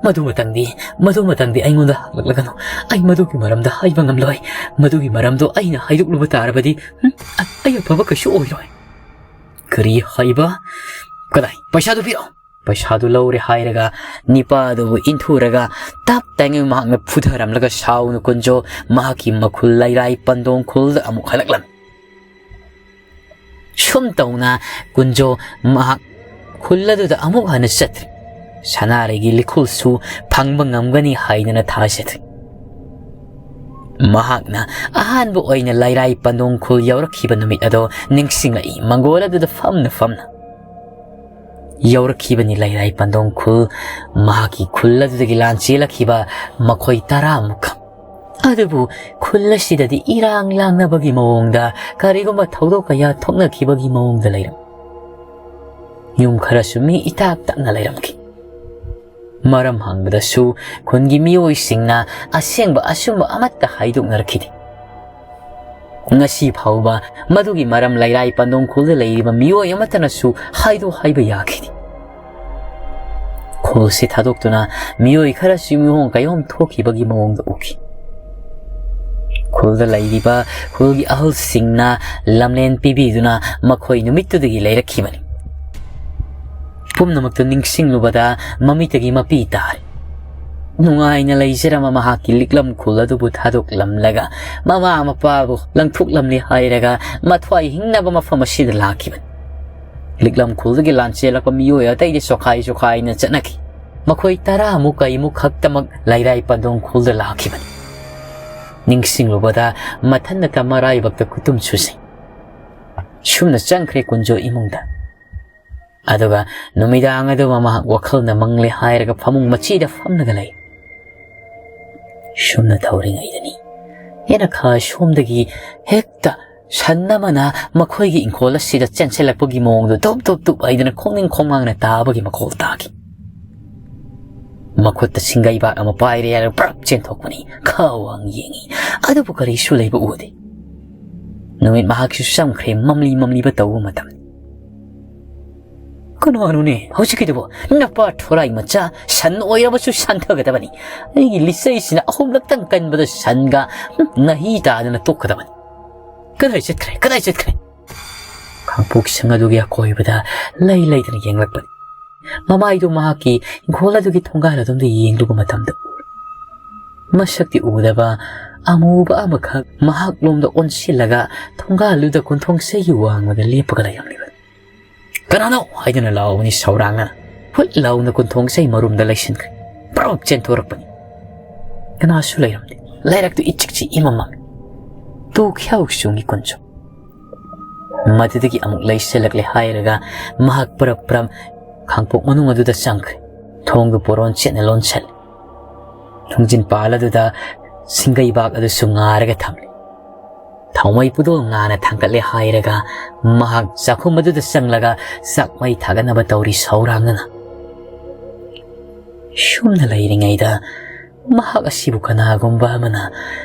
ꯃꯗꯨꯃꯇꯪꯗꯤ, ꯃꯗꯨꯃꯇꯪꯗꯤ ꯑꯩꯉꯣꯟꯗ ꯍꯪꯂꯛꯂꯒꯅꯨ꯫ ꯑꯩ ꯃꯗꯨꯒꯤ ꯃꯔꯝꯗ ꯍꯥꯏꯕ ꯉꯝꯂꯣꯏ꯫ ꯃꯗꯨꯒꯤ ꯃꯔꯝꯗꯣ ꯑꯩꯅ ꯍꯥꯏꯗꯣꯛꯂꯨꯕ ꯇꯥꯔꯕꯗꯤ, ꯍꯨꯝ, ꯑ-, ꯑꯩ ꯑꯐꯕ ꯀꯩꯁꯨ ꯑꯣꯏꯔꯣꯏ꯫" "ꯀꯔꯤ ꯍꯥꯏꯕ? ꯀꯗꯥꯏ? ꯄꯩꯁꯥꯗꯨ ꯄꯤꯔꯛꯑꯣ꯫" ꯄꯩꯁꯥꯗꯨ ꯂꯧꯔꯦ ꯍꯥꯏꯔꯒ ꯅꯤꯄꯥ ꯑꯗꯨꯕꯨ ꯏꯟꯊꯨꯔꯒ ꯇꯞ ꯇꯥꯏꯉꯩ ꯃꯍꯥꯛꯅ ꯐꯨꯊꯔꯝꯂꯒ ꯁꯥꯎꯅ ꯀꯨꯟꯖꯣ ꯃꯍꯥꯛꯀꯤ ꯃꯈꯨꯜ ꯂꯩꯔꯥꯏ ꯄꯟꯗꯣꯡ ꯈꯨꯜꯗ ꯑꯃꯨꯛ ꯍꯜꯂꯛꯂꯝꯃꯤ꯫ ꯁꯨꯝ ꯇꯧꯅ ꯀꯨꯟꯖꯣ ꯃꯍꯥꯛ ꯈꯨꯜ ꯑꯗꯨꯗ ꯑꯃꯨꯛ ꯍꯟꯅ ꯆꯠꯇ꯭ꯔꯤ꯫ ꯁꯅꯥꯔꯩꯒꯤ ꯂꯤꯈꯨꯜꯁꯨ ꯐꯪꯕ ꯉꯝꯒꯅꯤ ꯍꯥꯏꯗꯅ ꯊꯥꯖꯗ꯭ꯔꯤ꯫ ꯃꯍꯥꯛꯅ ꯑꯍꯥꯟꯕ ꯑꯣꯏꯅ ꯂꯩꯔꯥꯏ ꯄꯟꯗꯣꯡ ꯈꯨꯜ ꯌꯧꯔꯛꯈꯤꯕ ꯅꯨꯃꯤꯠ ꯑꯗꯣ ꯅꯤꯡꯁꯤꯡꯂꯛꯏ, ꯃꯪꯒꯣꯜ ꯑꯗꯨꯗ ꯐꯝꯅ ꯐꯝꯅ꯫ ꯌꯧꯔꯛꯈꯤꯕꯅꯤ ꯂꯩꯔꯥꯏ ꯄꯟꯗꯣꯡ ꯈꯨꯜ꯫ ꯃꯍꯥꯛꯀꯤ ꯈꯨꯜ ꯑꯗꯨꯗꯒꯤ ꯂꯥꯟ ꯆꯦꯜꯂꯛꯈꯤꯕ ꯃꯈꯣꯏ ꯇꯔꯥꯃꯨꯛ꯫ ꯑꯗꯨꯕꯨ ꯈꯨꯜ ꯑꯁꯤꯗꯗꯤ ꯏꯔꯥꯡ ꯂꯥꯡꯅꯕꯒꯤ ꯃꯑꯣꯡꯗ, ꯀꯔꯤꯒꯨꯝꯕ ꯊꯧꯗꯣꯛ ꯀꯌꯥ ꯊꯣꯛꯅꯈꯤꯕꯒꯤ ꯃꯑꯣꯡꯗ ꯂꯩꯔꯝ꯫ ꯌꯨꯝ ꯈꯔꯁꯨ ꯃꯤ ꯏꯇꯥꯛ ꯇꯛꯅ ꯂꯩꯔꯝꯈꯤ꯫ ꯃꯔꯝ ꯍꯪꯕꯗꯁꯨ ꯈꯨꯟꯒꯤ ꯃꯤꯑꯣꯏꯁꯤꯡꯅ ꯑꯁꯦꯡꯕ ꯑꯆꯨꯝꯕ ꯑꯃꯠꯇ ꯍꯥꯏꯗꯣꯛꯅꯔꯛꯈꯤꯗꯦ꯫ ꯉꯁꯤ ꯐꯥꯎꯕ ꯃꯗꯨꯒꯤ ꯃꯔꯝ ꯂꯩꯔꯥꯏ ꯄꯟꯗꯣꯡ ꯈꯨꯜꯗ ꯂꯩꯔꯤꯕ ꯃꯤꯑꯣꯏ ꯑꯃꯠꯇꯅꯁꯨ ꯍꯥꯏꯗꯣꯛ ꯍꯥꯏꯕ ꯌꯥꯈꯤꯗꯦ꯫ ꯈꯨꯜꯁꯤ ꯊꯥꯗꯣꯛꯇꯨꯅ ꯃꯤꯑꯣꯏ ꯈꯔꯁꯨ ꯃꯤꯑꯣꯡ ꯀꯌꯣꯝ ꯊꯣꯛꯈꯤꯕꯒꯤ ꯃꯑꯣꯡꯗ ꯎꯈꯤ꯫ ꯈꯨꯜꯗ ꯂꯩꯔꯤꯕ ꯈꯨꯜꯒꯤ ꯑꯍꯜꯁꯤꯡꯅ ꯂꯝꯂꯦꯟ ꯄꯤꯕꯤꯗꯨꯅ ꯃꯈꯣꯏ ꯅꯨꯃꯤꯠꯇꯨꯗꯒꯤ ꯂꯩꯔꯛꯈꯤꯕꯅꯤ꯫ ꯄꯨꯝꯅꯃꯛꯇꯨ ꯅꯤꯡꯁꯤꯡꯂꯨꯕꯗ ꯃꯃꯤꯠꯇꯒꯤ ꯃꯄꯤ ꯇꯥꯔꯦ꯫ ꯅꯨꯡꯉꯥꯏꯅ ꯂꯩꯖꯔꯝꯕ ꯃꯍꯥꯛꯀꯤ ꯂꯤꯛꯂꯝ ꯈꯨꯜ ꯑꯗꯨꯕꯨ ꯊꯥꯗꯣꯛꯂꯝꯂꯒ ꯃꯃꯥ ꯃꯄꯥꯕꯨ ꯂꯪꯊꯣꯛꯂꯝꯂꯦ ꯍꯥꯏꯔꯒ ꯃꯊ꯭ꯋꯥꯏ ꯍꯤꯡꯅꯕ ꯃꯐꯝ ꯑꯁꯤꯗ ꯂꯥꯛꯈꯤꯕꯅꯤ꯫ ꯂꯤꯛꯂꯝ ꯈꯨꯜꯗꯒꯤ ꯂꯥꯟꯆꯦꯜꯂꯛꯄ ꯃꯤꯑꯣꯏ ꯑꯇꯩꯗꯤ ꯁꯣꯈꯥꯏ ꯁꯣꯈꯥꯏꯅ ꯆꯠꯅꯈꯤ꯫ ꯃꯈꯣꯏ ꯇꯔꯥꯃꯨꯛ ꯀꯩꯃꯨꯛ ꯈꯛꯇꯃꯛ ꯂꯩꯔꯥꯏ ꯄꯟꯗꯣꯡ ꯈꯨꯜꯗ ꯂꯥꯛꯈꯤꯕꯅꯤ꯫ ꯅꯤꯡꯁꯤꯡꯂꯨꯕꯗ ꯃꯊꯟꯅꯇ ꯃꯔꯥꯏꯕꯛꯇ ꯈꯨꯇꯨꯝ ꯁꯨꯖꯩ꯫ ꯁꯨꯝꯅ ꯆꯪꯈ꯭ꯔꯦ ꯀꯨꯟꯖꯣ ꯏꯃꯨꯡꯗ꯫ ꯑꯗꯨꯒ ꯅꯨꯃꯤꯗꯥꯡ ꯑꯗꯨꯃ ꯃꯍꯥꯛ ꯋꯥꯈꯜꯅ ꯃꯪꯂꯦ ꯍꯥꯏꯔꯒ ꯐꯃꯨꯡ ꯃꯆꯤꯗ ꯐꯝꯂꯒ ꯂꯩ꯫ ꯁꯨꯝꯅ ꯇꯧꯔꯤꯉꯩꯗꯅꯤ, ꯍꯦꯟꯅ ꯈꯥ ꯁꯣꯝꯗꯒꯤ ꯍꯦꯛꯇ ꯁꯟ ꯑꯃꯅ ꯃꯈꯣꯏꯒꯤ ꯏꯪꯈꯣꯜ ꯑꯁꯤꯗ ꯆꯦꯟꯁꯤꯜꯂꯛꯄꯒꯤ ꯃꯑꯣꯡꯗ ꯇꯨꯞ ꯇꯨꯞ ꯇꯨꯞ ꯍꯥꯏꯗꯅ ꯈꯣꯡꯅꯤꯡ ꯈꯣꯡꯃꯥꯡꯅ ꯇꯥꯕꯒꯤ ꯃꯈꯣꯜ ꯇꯥꯈꯤ꯫ ꯃꯈꯨꯠꯇ ꯁꯤꯡꯒꯩꯕꯥꯛ ꯑꯃ ꯄꯥꯏꯔꯦ ꯍꯥꯏꯔꯒ ꯄ꯭ꯔꯞ ꯆꯦꯟꯊꯣꯛꯄꯅꯤ꯫ ꯈꯥ ꯋꯥꯡ ꯌꯦꯡꯉꯤ꯫ ꯑꯗꯨꯕꯨ ꯀꯔꯤꯁꯨ ꯂꯩꯕ ꯎꯗꯦ꯫ ꯅꯨꯃꯤꯠ ꯃꯍꯥꯛꯁꯨ ꯆꯝꯈ꯭ꯔꯦ, ꯃꯝꯂꯤ ꯃꯝꯂꯤꯕ ꯇꯧꯕ ꯃꯇꯝ꯫ "ꯀꯅꯥꯅꯣꯅꯦ ꯍꯧꯖꯤꯛꯀꯤꯗꯨꯕꯨ? ꯅꯄꯥ ꯊꯣꯔꯥꯏ ꯃꯆꯥ, ꯁꯟ ꯑꯣꯏꯔꯕꯁꯨ ꯁꯟꯊꯒꯗꯕꯅꯤ꯫ ꯑꯩꯒꯤ ꯂꯤꯆꯩꯁꯤꯅ ꯑꯍꯨꯝꯂꯛꯇꯪ ꯀꯟꯕꯗ ꯁꯟꯒ, ꯎꯝ, ꯅꯍꯤ ꯇꯥꯗꯅ ꯇꯣꯛꯀꯗꯕꯅꯤ꯫ ꯀꯗꯥꯏ ꯆꯠꯈ꯭ꯔꯦ? ꯀꯗꯥꯏ ꯆꯠꯈ꯭ꯔꯦ?" ꯈꯥꯡꯄꯣꯛ ꯁꯪ ꯑꯗꯨꯒꯤ ꯑꯀꯣꯏꯕꯗ ꯂꯩ ꯂꯩꯗꯅ ꯌꯦꯡꯂꯛꯄꯅꯤ꯫ ꯃꯃꯥꯏꯗꯨ ꯃꯍꯥꯛꯀꯤ ꯏꯪꯈꯣꯜ ꯑꯗꯨꯒꯤ ꯊꯣꯡꯒꯥꯜ ꯑꯗꯣꯝꯗ ꯌꯦꯡꯂꯨꯕ ꯃꯇꯝꯗ ꯎꯔꯦ꯫ ꯃꯁꯛꯇꯤ ꯎꯗꯕ ꯑꯃꯨꯕ ꯑꯃꯈꯛ ꯃꯍꯥꯛꯂꯣꯝꯗ ꯑꯣꯟꯁꯤꯜꯂꯒ ꯊꯣꯡꯒꯥꯜꯗꯨꯗ ꯀꯣꯟꯊꯣꯡ ꯆꯩꯒꯤ ꯋꯥꯡꯃꯗ ꯂꯦꯞꯄꯒ ꯂꯩꯔꯝꯂꯤꯕꯅꯤ꯫ "ꯀꯅꯥꯅꯣ?" ꯍꯥꯏꯗꯨꯅ ꯂꯥꯎꯕꯅꯤ ꯁꯧꯔꯥꯡꯅꯅ꯫ ꯍꯨꯠ ꯂꯥꯎꯅ ꯀꯣꯟꯊꯣꯡ ꯆꯩ ꯃꯔꯨꯝꯗ ꯂꯩꯁꯤꯟꯈ꯭ꯔꯦ꯫ ꯄ꯭ꯔꯧ ꯆꯦꯟꯊꯣꯔꯛꯄꯅꯤ꯫ ꯀꯅꯥꯁꯨ ꯂꯩꯔꯝꯗꯦ꯫ ꯂꯩꯔꯛꯇꯨ ꯏꯆꯤꯛ ꯆꯤꯛꯏ ꯃꯝꯃꯝꯃꯤ꯫ ꯇꯨ ꯈ꯭ꯌꯥꯎ ꯆꯨꯡꯉꯤ ꯀꯨꯟꯖꯣ꯫ ꯃꯗꯨꯗꯒꯤ ꯑꯃꯨꯛ ꯂꯩꯁꯤꯜꯂꯛꯂꯦ ꯍꯥꯏꯔꯒ ꯃꯍꯥꯛ ꯄꯔꯞ ꯄꯔꯞ ꯈꯥꯡꯄꯣꯛ ꯃꯅꯨꯡ ꯑꯗꯨꯗ ꯆꯪꯈ꯭ꯔꯦ꯫ ꯊꯣꯡꯗꯨ ꯄꯣꯔꯣꯟ ꯆꯦꯠꯅ ꯂꯣꯟꯁꯤꯜꯂꯦ꯫ ꯊꯣꯡꯖꯤꯟ ꯄꯥꯜ ꯑꯗꯨꯗ ꯁꯤꯡꯒꯩꯕꯥꯛ ꯑꯗꯨꯁꯨ ꯉꯥꯔꯒ ꯊꯝꯂꯦ꯫ ꯊꯥꯎꯃꯩ ꯄꯨꯗꯣꯜ ꯉꯥꯅ ꯊꯥꯡꯒꯠꯂꯦ ꯍꯥꯏꯔꯒ ꯃꯍꯥꯛ ꯆꯥꯛꯈꯨꯝ ꯑꯗꯨꯗ ꯆꯪꯂꯒ ꯆꯥꯛꯃꯩ ꯊꯥꯒꯠꯅꯕ ꯇꯧꯔꯤ ꯁꯧꯔꯥꯡꯅꯅ꯫ ꯁꯨꯝꯅ ꯂꯩꯔꯤꯉꯩꯗ ꯃꯍꯥꯛ ꯑꯁꯤꯕꯨ ꯀꯅꯥꯒꯨꯝꯕ ꯑꯃꯅ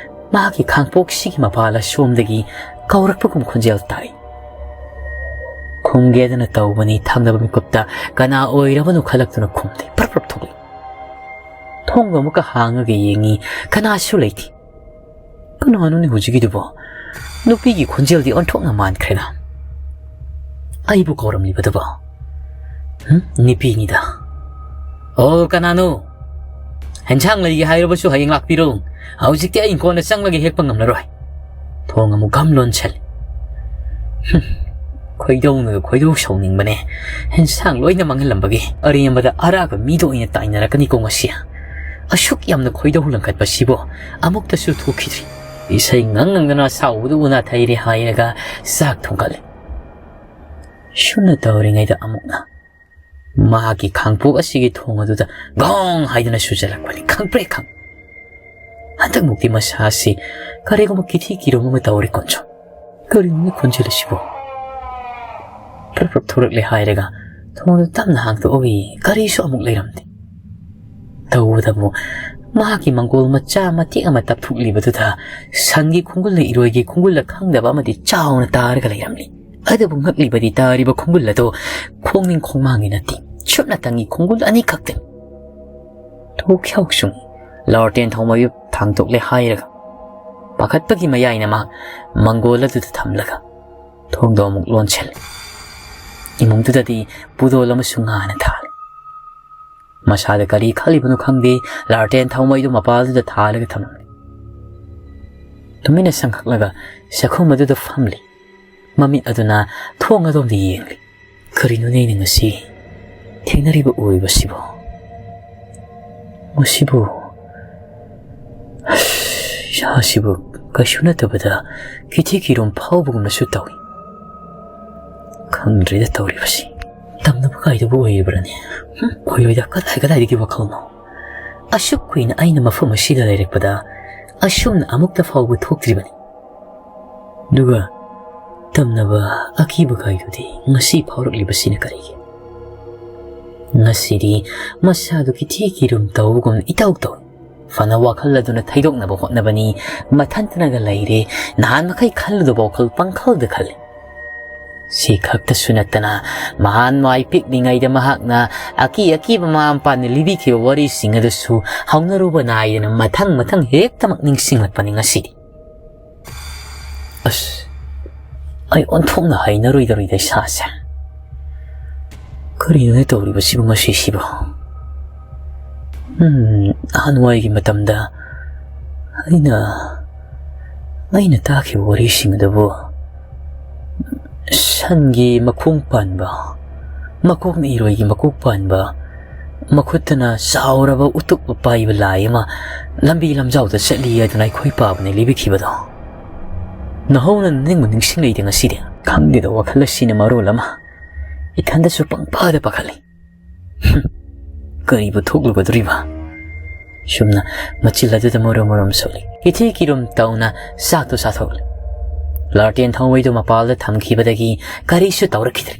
ꯃꯍꯥꯛꯀꯤ ꯈꯥꯡꯄꯣꯛꯁꯤꯒꯤ ꯃꯄꯥꯜ ꯑꯁꯣꯝꯗꯒꯤ ꯀꯧꯔꯛꯄꯒꯨꯝ ꯈꯣꯟꯖꯦꯜ ꯇꯥꯏ꯫ ꯈꯨꯝꯒꯦꯗꯅ ꯇꯧꯕꯅꯤ, ꯊꯪꯅꯕ ꯃꯤꯀꯨꯞꯇ ꯀꯅꯥ ꯑꯣꯏꯔꯕꯅꯣ ꯈꯜꯂꯛꯇꯨꯅ ꯈꯨꯝꯗꯦ꯫ ꯄ꯭ꯔꯞ ꯄ꯭ꯔꯞ ꯊꯣꯛꯂꯛꯏ꯫ ꯊꯣꯡꯗꯣ ꯑꯃꯨꯛꯀ ꯍꯥꯡꯉꯒ ꯌꯦꯡꯉꯤ, ꯀꯅꯥꯁꯨ ꯂꯩꯇꯦ꯫ ꯀꯅꯥꯅꯣꯅꯦ ꯍꯧꯖꯤꯛꯀꯤꯗꯨꯕꯣ? ꯅꯨꯄꯤꯒꯤ ꯈꯣꯟꯖꯦꯜꯗꯤ ꯑꯣꯟꯊꯣꯛꯅ ꯃꯥꯟꯈ꯭ꯔꯦꯅ꯫ ꯑꯩꯕꯨ ꯀꯧꯔꯝꯂꯤꯕꯗꯨꯕꯣ? ꯍꯝ? ꯅꯨꯄꯤꯅꯤꯗ꯫ "ꯑꯣ, ꯀꯅꯥꯅꯣ? ꯍꯦꯟꯁꯥꯡ ꯂꯩꯒꯦ ꯍꯥꯏꯔꯕꯁꯨ ꯍꯌꯦꯡ ꯂꯥꯛꯄꯤꯔꯣ꯫ ꯍꯧꯖꯤꯛꯇꯤ ꯑꯩ ꯏꯪꯈꯣꯜꯗ ꯆꯪꯂꯒ ꯍꯦꯛꯄ ꯉꯝꯂꯔꯣꯏ꯫" ꯊꯣꯡ ꯑꯃꯨꯛ ꯘꯝ ꯂꯣꯟꯁꯜꯂꯤ꯫ ꯍꯝ, ꯈꯣꯏꯗꯧꯅꯒ ꯈꯣꯏꯗꯧ ꯁꯥꯎꯅꯤꯡꯕꯅꯦ꯫ ꯍꯦꯟꯁꯥꯡ ꯂꯣꯏꯅ ꯃꯥꯡꯍꯜꯂꯝꯕꯒꯤ ꯑꯔꯦꯝꯕꯗ ꯑꯔꯥꯕ ꯃꯤꯗ ꯑꯣꯏꯅ ꯇꯥꯏꯅꯔꯛꯀꯅꯤꯀꯣ ꯉꯁꯤ꯫ ꯑꯁꯨꯛ ꯌꯥꯝꯅ ꯈꯣꯏꯗꯧ ꯂꯪꯈꯠꯄꯁꯤꯕꯨ ꯑꯃꯨꯛꯇꯁꯨ ꯊꯣꯛꯈꯤꯗ꯭ꯔꯤ꯫ ꯏꯁꯩ ꯉꯪ ꯉꯪꯗꯅ ꯁꯥꯎꯕꯗꯨꯕꯨ ꯅꯥꯊꯩꯔꯦ ꯍꯥꯏꯔꯒ ꯆꯥꯛ ꯊꯣꯡꯒꯠꯂꯦ꯫ ꯁꯨꯝꯅ ꯇꯧꯔꯤꯉꯩꯗ ꯑꯃꯨꯛꯅ ꯃꯍꯥꯛꯀꯤ ꯈꯥꯡꯄꯣꯛ ꯑꯁꯤꯒꯤ ꯊꯣꯡ ꯑꯗꯨꯗ ꯒꯣꯡ ꯍꯥꯏꯗꯨꯅ ꯁꯨꯖꯜꯂꯛꯄꯅꯤ, ꯈꯪꯄ꯭ꯔꯦꯛ ꯈꯪ꯫ ꯍꯟꯗꯛꯃꯨꯛꯇꯤ ꯃꯁꯥꯁꯤ ꯀꯔꯤꯒꯨꯝꯕ ꯀꯤꯊꯤ ꯀꯤꯔꯨꯝ ꯑꯃ ꯇꯧꯔꯦ ꯀꯣꯟꯆꯣ꯫ ꯀꯔꯤꯅꯣꯅꯦ ꯈꯣꯟꯖꯦꯜ ꯑꯁꯤꯕꯨ? ꯄ꯭ꯔꯞ ꯄ꯭ꯔꯞ ꯊꯣꯔꯛꯂꯦ ꯍꯥꯏꯔꯒ ꯊꯣꯡꯗꯨ ꯇꯞꯅ ꯍꯥꯡꯗꯣꯛꯎꯏ꯫ ꯀꯔꯤꯁꯨ ꯑꯃꯨꯛ ꯂꯩꯔꯝꯗꯦ꯫ ꯇꯧꯕꯇꯕꯨ ꯃꯍꯥꯛꯀꯤ ꯃꯪꯒꯣꯜ ꯃꯆꯥ ꯃꯇꯦꯛ ꯑꯃ ꯇꯞꯊꯣꯛꯂꯤꯕꯗꯨꯗ ꯁꯟꯒꯤ ꯈꯣꯡꯒꯨꯜꯂ ꯏꯔꯣꯏꯒꯤ ꯈꯣꯡꯒꯨꯜꯂ ꯈꯪꯗꯕ ꯑꯃꯗꯤ ꯆꯥꯎꯅ ꯇꯥꯔꯒ ꯂꯩꯔꯝꯂꯤ꯫ ꯑꯗꯨꯕꯨ ꯉꯛꯂꯤꯕꯗꯤ ꯇꯥꯔꯤꯕ ꯈꯣꯡꯒꯨꯜ ꯑꯗꯣ ꯈꯣꯡꯅꯤꯡ ꯈꯣꯡꯃꯥꯡꯒꯤ ꯅꯠꯇꯦ, ꯁꯨꯞꯅꯇꯪꯒꯤ ꯈꯣꯡꯒꯨꯜ ꯑꯅꯤꯈꯛꯇꯅꯤ꯫ ꯊꯣꯛ ꯈ꯭ꯌꯥꯎ ꯆꯨꯡ ꯂꯥꯔꯇꯦꯟ ꯊꯥꯎꯃꯩ ꯊꯥꯡꯗꯣꯛꯂꯦ ꯍꯥꯏꯔꯒ ꯄꯥꯈꯠꯄꯒꯤ ꯃꯌꯥꯏꯅ ꯃꯍꯥꯛ ꯃꯪꯒꯣꯜ ꯑꯗꯨꯗ ꯊꯝꯂꯒ ꯊꯣꯡꯗꯣ ꯑꯃꯨꯛ ꯂꯣꯟꯁꯤꯜꯂꯤ꯫ ꯏꯃꯨꯡꯗꯨꯗꯗꯤ ꯄꯨꯗꯣꯜ ꯑꯃꯁꯨ ꯉꯥꯅ ꯊꯥꯜꯂꯤ꯫ ꯃꯁꯥꯗ ꯀꯔꯤ ꯈꯜꯂꯤꯕꯅꯣ ꯈꯪꯗꯦ, ꯂꯥꯔꯇꯦꯟ ꯊꯥꯎꯃꯩꯗꯨ ꯃꯄꯥꯜꯗꯨꯗ ꯊꯥꯜꯂꯒ ꯊꯝꯂꯝꯃꯤ꯫ ꯇꯨꯃꯤꯟꯅ ꯁꯪꯈꯛꯂꯒ ꯆꯥꯛꯈꯨꯝ ꯑꯗꯨꯗ ꯐꯝꯂꯤ꯫ ꯃꯃꯤꯠ ꯑꯗꯨꯅ ꯊꯣꯡ ꯑꯗꯣꯝꯗ ꯌꯦꯡꯂꯤ꯫ ꯀꯔꯤꯅꯣꯅꯦ ꯑꯩꯅ ꯉꯁꯤ ꯊꯦꯡꯅꯔꯤꯕ ꯑꯣꯏꯕꯁꯤꯕꯣ? ꯃꯁꯤꯕꯨ, ꯏꯁꯥꯁꯤꯕꯨ ꯀꯩꯁꯨ ꯅꯠꯇꯕꯗ ꯀꯤꯊꯤ ꯀꯤꯔꯣꯝ ꯐꯥꯎꯕꯒꯨꯝꯅꯁꯨ ꯇꯧꯏ꯫ ꯈꯪꯗ꯭ꯔꯦꯗ ꯇꯧꯔꯤꯕꯁꯤ꯫ ꯇꯝꯅꯕ ꯀꯥꯏꯗꯕꯨ ꯑꯣꯏꯔꯤꯕ꯭ꯔꯅꯦ? ꯍꯨꯝ, ꯑꯣꯏꯔꯣꯏꯗ, ꯀꯗꯥꯏ ꯀꯗꯥꯏꯗꯒꯤ ꯋꯥꯈꯜꯅꯣ? ꯑꯁꯨꯛ ꯀꯨꯏꯅ ꯑꯩꯅ ꯃꯐꯝ ꯑꯁꯤꯗ ꯂꯩꯔꯛꯄꯗ ꯑꯁꯨꯝꯅ ꯑꯃꯨꯛꯇ ꯐꯥꯎꯕ ꯊꯣꯛꯇ꯭ꯔꯤꯕꯅꯤ꯫ ꯑꯗꯨꯒ ꯇꯝꯅꯕ ꯑꯀꯤꯕ ꯀꯥꯏꯗꯨꯗꯤ ꯉꯁꯤ ꯐꯥꯎꯔꯛꯂꯤꯕꯁꯤꯅ ꯀꯔꯤꯒꯤ? ꯉꯁꯤꯗꯤ ꯃꯁꯥꯗꯨ ꯀꯤꯊꯤ ꯀꯤꯔꯨꯝ ꯇꯧꯕꯒꯨꯝ ꯏꯇꯧ ꯇꯧꯏ꯫ ꯐꯅ ꯋꯥꯈꯜ ꯑꯗꯨꯅ ꯊꯩꯗꯣꯛꯅꯕ ꯍꯣꯠꯅꯕꯅꯤ, ꯃꯊꯟꯇꯅꯒ ꯂꯩꯔꯦ, ꯅꯍꯥꯟ ꯃꯈꯩ ꯈꯜꯂꯨꯗꯕ ꯋꯥꯈꯜ ꯄꯪꯈꯜꯗ ꯈꯜꯂꯤ꯫ ꯁꯤ ꯈꯛꯇꯁꯨ ꯅꯠꯇꯅ, ꯃꯍꯥꯟ ꯃꯥꯏ ꯄꯤꯛꯂꯤꯉꯩꯗ ꯃꯍꯥꯛꯅ ꯑꯀꯤ ꯑꯀꯤꯕ ꯃꯃꯥ ꯃꯄꯥꯅ ꯂꯤꯕꯤꯈꯤꯕ ꯋꯥꯔꯤꯁꯤꯡ ꯑꯗꯨꯁꯨ ꯍꯧꯅꯔꯨꯕ ꯅꯥꯏꯗꯅ ꯃꯊꯪ ꯃꯊꯪ ꯍꯦꯛꯇꯃꯛ ꯅꯤꯡꯁꯤꯡꯂꯛꯄꯅꯤ ꯉꯁꯤꯗꯤ꯫ ꯑꯁ, ꯑꯩ ꯑꯣꯟꯊꯣꯛꯅ ꯍꯩꯅꯔꯣꯏꯗꯧꯔꯤꯗ ꯏꯁꯥꯁꯦ꯫ ꯀꯔꯤꯅꯣꯅꯦ ꯇꯧꯔꯤꯕꯁꯤꯕꯨ ꯉꯁꯤꯁꯤꯕꯨ? ꯎꯝ, ꯑꯍꯥꯟꯋꯥꯏꯒꯤ ꯃꯇꯝꯗ ꯑꯩꯅ, ꯑꯩꯅ ꯇꯥꯈꯤꯕ ꯋꯥꯔꯤꯁꯤꯡ ꯑꯗꯨꯕꯨ ꯁꯟꯒꯤ ꯃꯈꯣꯡ ꯄꯥꯟꯕ, ꯃꯀꯣꯛꯅ ꯏꯔꯣꯏꯒꯤ ꯃꯀꯣꯛ ꯄꯥꯟꯕ, ꯃꯈꯨꯠꯇꯅ ꯆꯥꯎꯔꯕ ꯎꯇꯨꯞ ꯄꯥꯏꯕ ꯂꯥꯏ ꯑꯃ ꯂꯝꯕꯤ ꯂꯝꯖꯥꯎꯗ ꯆꯠꯂꯤ ꯍꯥꯏꯗꯨꯅ ꯑꯩꯈꯣꯏ ꯄꯥꯕꯅ ꯂꯤꯕꯤꯈꯤꯕꯗꯣ꯫ ꯅꯍꯧꯅ ꯅꯤꯡꯕꯨ ꯅꯤꯡꯁꯤꯡꯂꯛꯏꯗ ꯉꯁꯤꯗꯤ꯫ ꯈꯪꯗꯦꯗ, ꯋꯥꯈꯜ ꯑꯁꯤꯅ ꯃꯔꯣꯜ ꯑꯃ ꯏꯊꯟꯗꯁꯨ ꯄꯪꯄꯥꯗ ꯄꯥꯈꯠꯂꯤ꯫ ꯍꯨꯝ, ꯀꯔꯤꯕꯨ ꯊꯣꯛꯂꯨꯒꯗꯧꯔꯤꯕ? ꯁꯨꯝꯅ ꯃꯆꯤꯜ ꯑꯗꯨꯗ ꯃꯔꯨꯝ ꯃꯔꯨꯝ ꯁꯣꯜꯂꯤ꯫ ꯏꯊꯤ ꯀꯤꯔꯨꯝ ꯇꯧꯅ ꯆꯥꯛꯇꯨ ꯆꯥꯊꯣꯛꯂꯤ꯫ ꯂꯥꯔꯇꯦꯟ ꯊꯧꯃꯩꯗꯨ ꯃꯄꯥꯜꯗ ꯊꯝꯈꯤꯕꯗꯒꯤ ꯀꯔꯤꯁꯨ ꯇꯧꯔꯛꯈꯤꯗ꯭ꯔꯦ꯫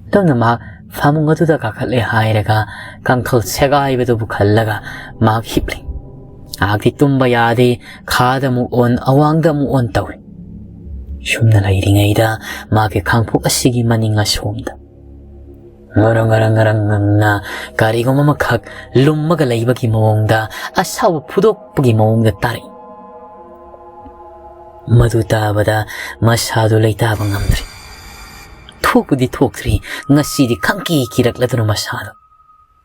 ꯑꯗꯨꯝꯅ ꯃꯍꯥꯛ ꯐꯃꯨꯡ ꯑꯗꯨꯗ ꯀꯥꯈꯠꯂꯦ ꯍꯥꯏꯔꯒ ꯀꯥꯡꯈꯜ ꯁꯦꯒꯥꯏꯕꯗꯨꯕꯨ ꯈꯜꯂꯒ ꯃꯍꯥꯛ ꯍꯤꯞꯂꯤ꯫ ꯉꯥꯏꯍꯥꯛꯇꯤ ꯇꯨꯝꯕ ꯌꯥꯗꯦ, ꯈꯥꯗ ꯑꯃꯨꯛ ꯑꯣꯟ, ꯑꯋꯥꯡꯗ ꯑꯃꯨꯛ ꯑꯣꯟ ꯇꯧꯔꯤ꯫ ꯁꯨꯝꯅ ꯂꯩꯔꯤꯉꯩꯗ ꯃꯍꯥꯛꯀꯤ ꯈꯥꯡꯄꯣꯛ ꯑꯁꯤꯒꯤ ꯃꯅꯤꯡ ꯑꯁꯣꯝꯗ ꯉꯔꯪ ꯉꯔꯪ ꯉꯔꯪ ꯉꯪꯅ ꯀꯔꯤꯒꯨꯝꯕ ꯑꯃꯈꯛ ꯂꯨꯝꯃꯒ ꯂꯩꯕꯒꯤ ꯃꯑꯣꯡꯗ, ꯑꯁꯥꯎꯕ ꯐꯨꯗꯣꯛꯄꯒꯤ ꯃꯑꯣꯡꯗ ꯇꯥꯔꯛꯏ꯫ ꯃꯗꯨ ꯇꯥꯕꯗ ꯃꯁꯥꯗꯨ ꯂꯩꯇꯥꯕ ꯉꯝꯗ꯭ꯔꯦ꯫ ꯊꯣꯛꯄꯗꯤ ꯊꯣꯛꯇ꯭ꯔꯤ, ꯉꯁꯤꯗꯤ ꯈꯪꯀꯤ ꯀꯤꯔꯛꯂꯗꯨꯅ ꯃꯁꯥꯗꯨ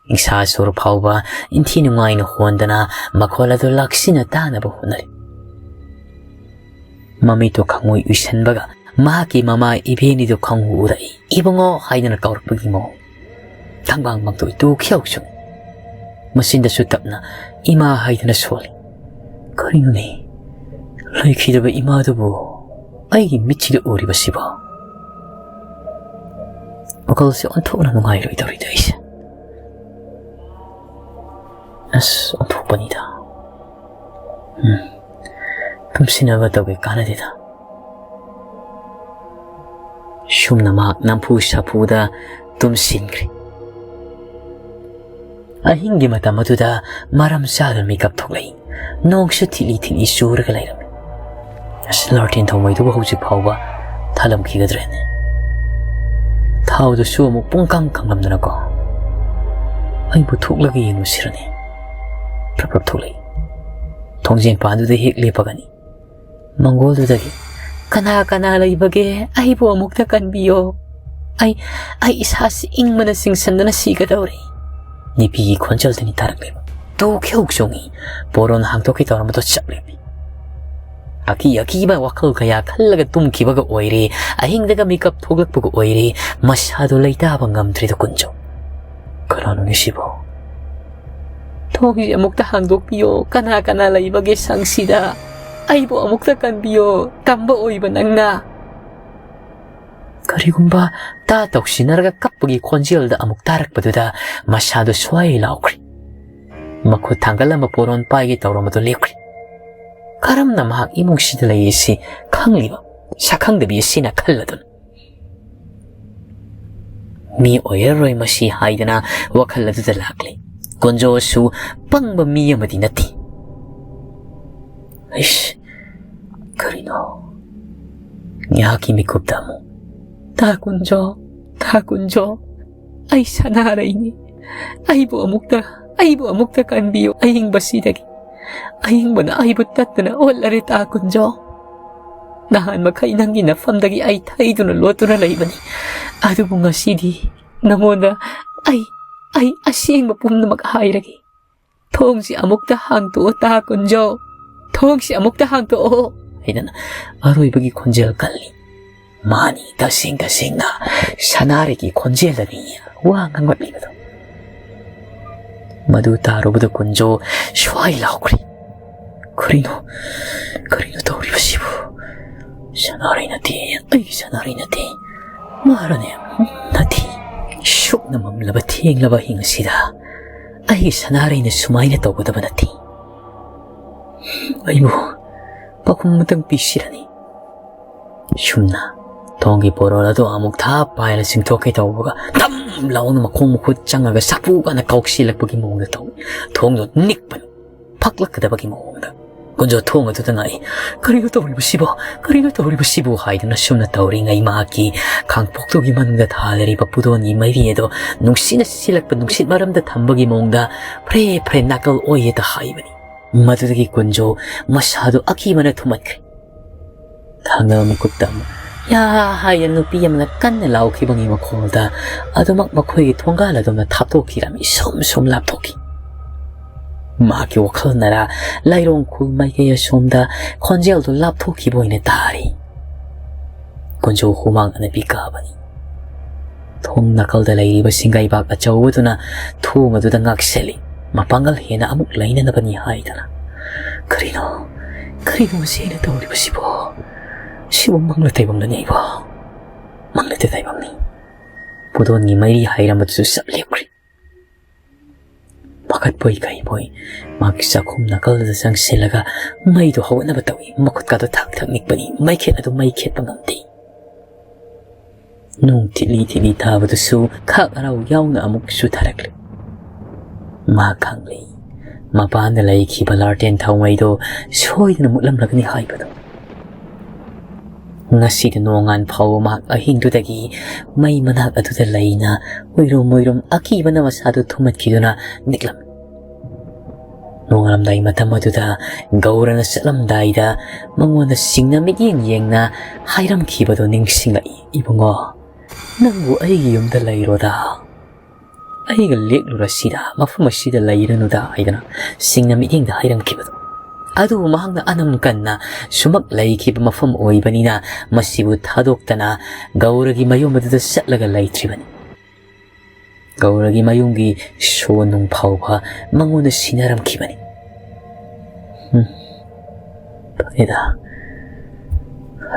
ꯅꯤꯡꯁꯥ ꯁꯣꯔ ꯐꯥꯎꯕ ꯏꯟꯊꯤ ꯅꯨꯡꯉꯥꯏꯅ ꯍꯣꯟꯗꯅ ꯃꯈꯣꯜ ꯑꯗꯨ ꯂꯥꯛꯁꯤꯟꯅ ꯇꯥꯅꯕ ꯍꯣꯠꯅꯔꯤ꯫ ꯃꯃꯤꯠꯇꯨ ꯈꯪꯉꯨꯏ ꯎꯏꯁꯟꯕꯒ ꯃꯍꯥꯛꯀꯤ ꯃꯃꯥ ꯏꯕꯦꯟꯅꯤꯗꯨ ꯈꯪꯎ ꯎꯔꯛꯏ꯫ "ꯏꯕꯨꯡꯉꯣ" ꯍꯥꯏꯗꯅ ꯀꯧꯔꯛꯄꯒꯤ ꯃꯑꯣꯡ꯫ ꯊꯪꯕꯥꯡ ꯃꯛꯇꯣꯏ ꯇꯨꯈꯤꯌꯥꯎ ꯆꯨꯝꯃꯤ꯫ ꯃꯆꯤꯟꯗꯁꯨ ꯇꯞꯅ "ꯏꯃꯥ" ꯍꯥꯏꯗꯨꯅ ꯁꯣꯜꯂꯤ꯫ ꯀꯔꯤꯅꯣꯅꯦ? ꯂꯩꯈꯤꯗꯕ ꯏꯃꯥꯗꯨꯕꯨ ꯑꯩꯒꯤ ꯃꯤꯠꯁꯤꯗ ꯎꯔꯤꯕꯁꯤꯕꯣ? ꯋꯥꯈꯜꯁꯦ ꯑꯣꯟꯊꯣꯛꯅ ꯅꯨꯡꯉꯥꯏꯔꯣꯏꯗꯧꯔꯤꯗ ꯑꯩꯁꯦ꯫ ꯑꯁ, ꯑꯣꯟꯊꯣꯛꯄꯅꯤꯗ꯫ ꯎꯝ, ꯇꯨꯝꯁꯤꯟꯅꯕ ꯇꯧꯒꯦ, ꯀꯥꯟꯅꯗꯦꯗ꯫ ꯁꯨꯝꯅ ꯃꯍꯥꯛ ꯅꯝꯐꯨ ꯁꯥꯐꯨꯗ ꯇꯨꯝꯁꯤꯟꯈ꯭ꯔꯦ꯫ ꯑꯍꯤꯡꯒꯤ ꯃꯇꯝ ꯑꯗꯨꯗ ꯃꯔꯝ ꯆꯥꯗꯅ ꯃꯤꯀꯞ ꯊꯣꯛꯂꯛꯏ꯫ ꯅꯣꯡꯁꯨ ꯊꯤꯠꯂꯤ ꯊꯤꯠꯂꯤ ꯆꯨꯔꯒ ꯂꯩꯔꯝꯃꯤ꯫ ꯑꯁ, ꯂꯥꯔꯇꯦꯟ ꯊꯧꯃꯩꯗꯨꯕꯨ ꯍꯧꯖꯤꯛ ꯐꯥꯎꯕ ꯊꯥꯂꯝꯈꯤꯒꯗ꯭ꯔꯦꯅꯦ? ꯊꯥꯎꯗꯨꯁꯨ ꯑꯃꯨꯛ ꯄꯨꯡꯀꯪ ꯀꯪꯂꯝꯗꯅꯀꯣ꯫ ꯑꯩꯕꯨ ꯊꯣꯛꯂꯒ ꯌꯦꯡꯂꯨꯁꯤꯔꯅꯦ? ꯄ꯭ꯔꯞ ꯄ꯭ꯔꯞ ꯊꯣꯛꯂꯛꯏ꯫ ꯊꯣꯡꯖꯦꯟ ꯄꯥꯟꯗꯨꯗ ꯍꯦꯛ ꯂꯦꯞꯄꯒꯅꯤ꯫ ꯃꯪꯒꯣꯜꯗꯨꯗꯒꯤ, "ꯀꯅꯥ ꯀꯅꯥ ꯂꯩꯕꯒꯦ? ꯑꯩꯕꯨ ꯑꯃꯨꯛꯇ ꯀꯟꯕꯤꯌꯣ꯫ ꯑꯩ, ꯑꯩ ꯏꯁꯥꯁꯤ ꯏꯪꯕꯅ ꯆꯤꯡꯁꯟꯗꯅ ꯁꯤꯒꯗꯧꯔꯦ꯫" ꯅꯨꯄꯤꯒꯤ ꯈꯣꯟꯖꯦꯜꯗꯨꯅꯤ ꯇꯥꯔꯛꯂꯤꯕ꯫ ꯇꯨ ꯈ꯭ꯌꯧ ꯆꯣꯡꯉꯤ꯫ ꯄꯣꯔꯣꯟ ꯍꯥꯡꯗꯣꯛꯀꯦ ꯇꯧꯔꯝꯕꯗꯣ ꯆꯞ ꯂꯦꯞꯄꯤ꯫ ꯑꯀꯤ ꯑꯀꯤꯕ ꯋꯥꯈꯜ ꯀꯌꯥ ꯈꯜꯂꯒ ꯇꯨꯝꯈꯤꯕꯒ ꯑꯣꯏꯔꯦ, ꯑꯍꯤꯡꯗꯒ ꯃꯤꯀꯞ ꯊꯣꯛꯂꯛꯄꯒ ꯑꯣꯏꯔꯦ, ꯃꯁꯥꯗꯣ ꯂꯩꯇꯥꯕ ꯉꯝꯗ꯭ꯔꯤꯗ ꯀꯨꯟꯖꯣ꯫ "ꯀꯅꯥꯅꯣꯅꯦ ꯁꯤꯕꯣ? ꯊꯣꯡꯁꯤ ꯑꯃꯨꯛꯇ ꯍꯥꯡꯗꯣꯛꯄꯤꯌꯣ, ꯀꯅꯥ ꯀꯅꯥ ꯂꯩꯕꯒꯦ ꯁꯪꯁꯤꯗ? ꯑꯩꯕꯨ ꯑꯃꯨꯛꯇ ꯀꯟꯕꯤꯌꯣ, ꯇꯝꯕ ꯑꯣꯏꯕ ꯅꯪꯅ꯫" ꯀꯔꯤꯒꯨꯝꯕ ꯇꯥ ꯇꯧꯁꯤꯟꯅꯔꯒ ꯀꯞꯄꯒꯤ ꯈꯣꯟꯖꯦꯜꯗ ꯑꯃꯨꯛ ꯇꯥꯔꯛꯄꯗꯨꯗ ꯃꯁꯥꯗꯣ ꯁ꯭ꯋꯥꯏ ꯂꯥꯎꯈ꯭ꯔꯦ꯫ ꯃꯈꯨꯠ ꯊꯥꯡꯒꯠꯂꯝꯕ ꯄꯣꯔꯣꯟ ꯄꯥꯏꯒꯦ ꯇꯧꯔꯝꯕꯗꯨ ꯂꯦꯞꯈ꯭ꯔꯦ꯫ ꯀꯔꯝꯅ ꯃꯍꯥꯛ ꯏꯃꯨꯡꯁꯤꯗ ꯂꯩꯔꯤꯁꯤ ꯈꯪꯂꯤꯕ ꯁꯛꯈꯪꯗꯕꯤ ꯑꯁꯤꯅ ꯈꯜꯂꯗꯨꯅ꯫ "ꯃꯤ ꯑꯣꯏꯔꯔꯣꯏ ꯃꯁꯤ" ꯍꯥꯏꯗꯅ ꯋꯥꯈꯜ ꯑꯗꯨꯗ ꯂꯥꯛꯂꯦ꯫ ꯀꯣꯟꯖꯣꯁꯨ ꯄꯪꯕ ꯃꯤ ꯑꯃꯗꯤ ꯅꯠꯇꯦ꯫ "ꯏꯁ, ꯀꯔꯤꯅꯣ?" ꯉꯥꯏꯍꯥꯛꯀꯤ ꯃꯤꯀꯨꯞꯇ ꯑꯃꯨꯛ, "ꯇꯥ ꯀꯨꯟꯖꯣ, ꯇꯥ ꯀꯨꯟꯖꯣ, ꯑꯩ ꯁꯅꯥꯔꯩꯅꯤ꯫ ꯑꯩꯕꯨ ꯑꯃꯨꯛꯇ, ꯑꯩꯕꯨ ꯑꯃꯨꯛꯇ ꯀꯟꯕꯤꯌꯨ ꯑꯍꯤꯡꯕꯁꯤꯗꯒꯤ꯫ ꯑꯍꯤꯡꯕꯅ ꯑꯩꯕꯨ ꯇꯠꯇꯅ ꯑꯣꯠꯂꯔꯦ ꯇꯥ ꯀꯨꯟꯖꯣ꯫ ꯅꯍꯥꯟ ꯃꯈꯩ ꯅꯪꯒꯤ ꯅꯐꯝꯗꯒꯤ ꯑꯩ ꯊꯩꯗꯨꯅ ꯂꯣꯠꯇꯨꯅ ꯂꯩꯕꯅꯤ꯫ ꯑꯗꯨꯕꯨ ꯉꯁꯤꯗꯤ ꯅꯉꯣꯟꯗ ꯑꯩ, ꯑꯩ ꯑꯁꯦꯡꯕ ꯄꯨꯝꯅꯃꯛ ꯍꯥꯏꯔꯒꯦ꯫ ꯊꯣꯡꯁꯤ ꯑꯃꯨꯛꯇ ꯍꯥꯡꯇꯣꯛꯑꯣ ꯇꯥ ꯀꯨꯟꯖꯣ꯫ ꯊꯣꯡꯁꯤ ꯑꯃꯨꯛꯇ ꯍꯥꯡꯇꯣꯛꯑꯣ꯫" ꯍꯥꯏꯗꯅ ꯑꯔꯣꯏꯕꯒꯤ ꯈꯣꯟꯖꯦꯜ ꯀꯜꯂꯤ꯫ ꯃꯥꯅꯤ, ꯇꯁꯦꯡ ꯇꯁꯦꯡꯅ ꯁꯅꯥꯔꯩꯒꯤ ꯈꯣꯟꯖꯦꯜꯗꯅꯤ ꯋꯥ ꯉꯥꯡꯂꯛꯂꯤꯕꯗꯣ꯫ ꯃꯗꯨ ꯇꯥꯔꯨꯕꯗ ꯀꯨꯟꯖꯣ ꯁ꯭ꯋꯥꯏ ꯂꯥꯎꯈ꯭ꯔꯦ꯫ "ꯀꯔꯤꯅꯣ, ꯀꯔꯤꯅꯣ ꯇꯧꯔꯤꯕꯁꯤꯕꯨ? ꯁꯅꯥꯔꯩ ꯅꯠꯇꯦ, ꯑꯩꯒꯤ ꯁꯅꯥꯔꯩ ꯅꯠꯇꯦ꯫ ꯃꯥꯔꯅꯦ, ꯅꯠꯇꯦ꯫ ꯁꯨꯛꯅ ꯃꯝꯂꯕ ꯊꯦꯡꯂꯕ ꯑꯍꯤꯡ ꯑꯁꯤꯗ ꯑꯩꯒꯤ ꯁꯅꯥꯔꯩꯅ ꯁꯨꯃꯥꯏꯅ ꯇꯧꯒꯗꯕ ꯅꯠꯇꯦ꯫ ꯑꯩꯕꯨ ꯄꯥꯎꯈꯨꯝ ꯑꯃꯇꯪ ꯄꯤꯁꯤꯔꯅꯤ꯫" ꯁꯨꯝꯅ ꯊꯣꯡꯒꯤ ꯄꯣꯔꯣꯜ ꯑꯗꯨ ꯑꯃꯨꯛ ꯊꯥ ꯄꯥꯏꯔ ꯆꯤꯡꯊꯣꯛꯀꯦ ꯇꯧꯕꯒ, ꯙꯝ ꯂꯥꯎꯅ ꯃꯈꯣꯡ ꯃꯈꯨꯠ ꯆꯪꯉꯒ ꯁꯥꯐꯨ ꯀꯥꯟꯅ ꯀꯥꯎꯁꯤꯜꯂꯛꯄꯒꯤ ꯃꯑꯣꯡꯗ ꯇꯧꯏ꯫ ꯊꯣꯡꯗꯣ ꯅꯤꯛꯄꯅ ꯐꯛꯂꯛꯀꯗꯕꯒꯤ ꯃꯑꯣꯡꯗ꯫ ꯀꯨꯟꯖꯣ ꯊꯣꯡ ꯑꯗꯨꯗ ꯉꯥꯛꯏ꯫ "ꯀꯔꯤꯅꯣ ꯇꯧꯔꯤꯕꯁꯤꯕꯣ? ꯀꯔꯤꯅꯣ ꯇꯧꯔꯤꯕꯁꯤꯕꯣ?" ꯍꯥꯏꯗꯨꯅ ꯁꯨꯝꯅ ꯇꯧꯔꯤꯉꯩ, ꯃꯍꯥꯛꯀꯤ ꯈꯥꯡꯄꯣꯛꯇꯨꯒꯤ ꯃꯅꯨꯡꯗ ꯊꯥꯂꯔꯤꯕ ꯄꯨꯗꯣꯟꯒꯤ ꯃꯩꯔꯤ ꯑꯗꯣ ꯅꯨꯡꯁꯤꯠꯅ ꯁꯤꯜꯂꯛꯄ ꯅꯨꯡꯁꯤꯠ ꯃꯔꯝꯗ ꯊꯝꯕꯒꯤ ꯃꯑꯣꯡꯗ ꯐ꯭ꯔꯦ ꯐ꯭ꯔꯦ ꯅꯥꯀꯜ ꯑꯣꯏꯌꯦꯗ ꯍꯥꯏꯕꯅꯤ꯫ ꯃꯗꯨꯗꯒꯤ ꯀꯨꯟꯖꯣ ꯃꯁꯥꯗꯨ ꯑꯀꯤꯕꯅ ꯊꯨꯝꯍꯠꯈ꯭ꯔꯦ꯫ ꯊꯪꯅꯕ ꯃꯤꯀꯨꯞꯇ ꯑꯃꯨꯛ "ꯌꯥ" ꯍꯥꯏꯅ ꯅꯨꯄꯤ ꯑꯃꯅ ꯀꯟꯅ ꯂꯥꯎꯈꯤꯕꯒꯤ ꯃꯈꯣꯜꯗ ꯑꯗꯨꯃꯛ ꯃꯈꯣꯏꯒꯤ ꯊꯣꯡꯒꯥꯜ ꯑꯗꯣꯝꯗ ꯊꯥꯞꯇꯣꯛꯈꯤꯔꯝꯃꯤ꯫ ꯁꯨꯝ ꯁꯨꯝ ꯂꯥꯞꯊꯣꯛꯈꯤ꯫ ꯃꯍꯥꯛꯀꯤ ꯋꯥꯈꯜꯅꯔ ꯂꯥꯏꯔꯣꯡ ꯈꯨꯜ ꯃꯥꯏꯀꯩ ꯑꯁꯣꯝꯗ ꯈꯣꯟꯖꯦꯜꯗꯨ ꯂꯥꯞꯊꯣꯛꯈꯤꯕ ꯑꯣꯏꯅ ꯇꯥꯔꯤ꯫ ꯀꯨꯟꯖꯣ ꯍꯨꯃꯥꯡ ꯑꯅꯞꯄꯤ ꯀꯥꯕꯅꯤ꯫ ꯊꯣꯡ ꯅꯥꯀꯜꯗ ꯂꯩꯔꯤꯕ ꯁꯤꯡꯒꯩꯕꯥꯛ ꯑꯆꯧꯕꯗꯨꯅ ꯊꯣꯡ ꯑꯗꯨꯗ ꯉꯥꯛꯁꯦꯜꯂꯤ꯫ ꯃꯄꯥꯡꯒꯜ ꯍꯦꯟꯅ ꯑꯃꯨꯛ ꯂꯩꯅꯅꯕꯅꯤ ꯍꯥꯏꯗꯅ꯫ "ꯀꯔꯤꯅꯣ, ꯀꯔꯤꯅꯣ ꯃꯁꯤ ꯑꯩꯅ ꯇꯧꯔꯤꯕꯁꯤꯕꯣ? ꯁꯤꯕꯨ ꯃꯪꯂ ꯇꯥꯏꯕꯪꯂꯅꯦ ꯑꯩꯕꯣ? ꯃꯪꯂ ꯇꯥꯏꯕꯪꯅꯤ꯫" ꯄꯨꯗꯣꯟꯒꯤ ꯃꯩꯔꯤ ꯍꯥꯏꯔꯝꯕꯗꯨꯁꯨ ꯆꯞ ꯂꯦꯞꯈ꯭ꯔꯦ꯫ ꯄꯥꯈꯠꯄꯣꯏ ꯀꯩꯕꯣꯏ ꯃꯍꯥꯛꯀꯤ ꯆꯥꯛꯈꯨꯝ ꯅꯥꯀꯜꯗ ꯆꯪꯁꯤꯜꯂꯒ ꯃꯩꯗꯨ ꯍꯧꯒꯠꯅꯕ ꯇꯧꯏ꯫ ꯃꯈꯨꯠꯀꯥꯗꯨ ꯊꯛ ꯊꯛ ꯅꯤꯛꯄꯅꯤ꯫ ꯃꯩꯈꯦꯠ ꯑꯗꯨ ꯃꯩ ꯈꯦꯠꯄ ꯉꯝꯗꯦ꯫ ꯅꯣꯡ ꯊꯤꯠꯂꯤ ꯊꯤꯠꯂꯤ ꯇꯥꯕꯗꯨꯁꯨ ꯈꯥꯛ ꯍꯔꯥꯎ ꯌꯥꯎꯅ ꯑꯃꯨꯛ ꯆꯨꯊꯔꯛꯂꯦ꯫ ꯃꯍꯥꯛ ꯈꯪꯂꯦ, ꯃꯄꯥꯟꯗ ꯂꯩꯈꯤꯕ ꯂꯥꯔꯇꯦꯟ ꯊꯥꯎꯃꯩꯗꯣ ꯁꯣꯏꯗꯅ ꯃꯨꯠꯂꯝꯂꯒꯅꯤ ꯍꯥꯏꯕꯗꯨ꯫ ꯉꯁꯤꯗꯤ ꯅꯣꯡꯉꯥꯟ ꯐꯥꯎꯕ ꯃꯍꯥꯛ ꯑꯍꯤꯡꯗꯨꯗꯒꯤ ꯃꯩ ꯃꯅꯥꯛ ꯑꯗꯨꯗ ꯂꯩꯅ ꯎꯏꯔꯨꯝ ꯎꯏꯔꯨꯝ ꯑꯀꯤꯕꯅ ꯃꯁꯥꯗꯨ ꯊꯨꯝꯃꯠꯈꯤꯗꯨꯅ ꯅꯤꯛꯂꯝꯃꯤ꯫ ꯅꯣꯡꯉꯥꯜꯂꯝꯗꯥꯏ ꯃꯇꯝ ꯑꯗꯨꯗ ꯒꯧꯔꯅ ꯆꯠꯂꯝꯗꯥꯏꯗ ꯃꯉꯣꯟꯗ ꯁꯤꯡꯅ ꯃꯤꯠꯌꯦꯡ ꯌꯦꯡꯅ ꯍꯥꯏꯔꯝꯈꯤꯕꯗꯨ ꯅꯤꯡꯁꯤꯡꯂꯛꯏ, "ꯏꯕꯨꯡꯉꯣ, ꯅꯪꯕꯨ ꯑꯩꯒꯤ ꯌꯨꯝꯗ ꯂꯩꯔꯣꯗ꯫ ꯑꯩꯒ ꯂꯦꯛꯂꯨꯔꯁꯤꯗ, ꯃꯐꯝ ꯑꯁꯤꯗ ꯂꯩꯔꯅꯨꯗ" ꯍꯥꯏꯗꯅ ꯁꯤꯡꯅ ꯃꯤꯠꯌꯦꯡꯗ ꯍꯥꯏꯔꯝꯈꯤꯕꯗꯣ꯫ ꯑꯗꯨꯕꯨ ꯃꯍꯥꯛꯅ ꯑꯅꯝ ꯀꯟꯅ ꯁꯨꯃꯛ ꯂꯩꯈꯤꯕ ꯃꯐꯝ ꯑꯣꯏꯕꯅꯤꯅ ꯃꯁꯤꯕꯨ ꯊꯥꯗꯣꯛꯇꯅ ꯒꯧꯔꯒꯤ ꯃꯌꯨꯝ ꯑꯗꯨꯗ ꯆꯠꯂꯒ ꯂꯩꯇ꯭ꯔꯤꯕꯅꯤ꯫ ꯒꯧꯔꯒꯤ ꯃꯌꯨꯝꯒꯤ ꯁꯣ ꯅꯨꯡ ꯐꯥꯎꯕ ꯃꯉꯣꯟꯗ ꯁꯤꯟꯅꯔꯝꯈꯤꯕꯅꯤ꯫ ꯍꯨꯝ, ꯐꯔꯦꯗ,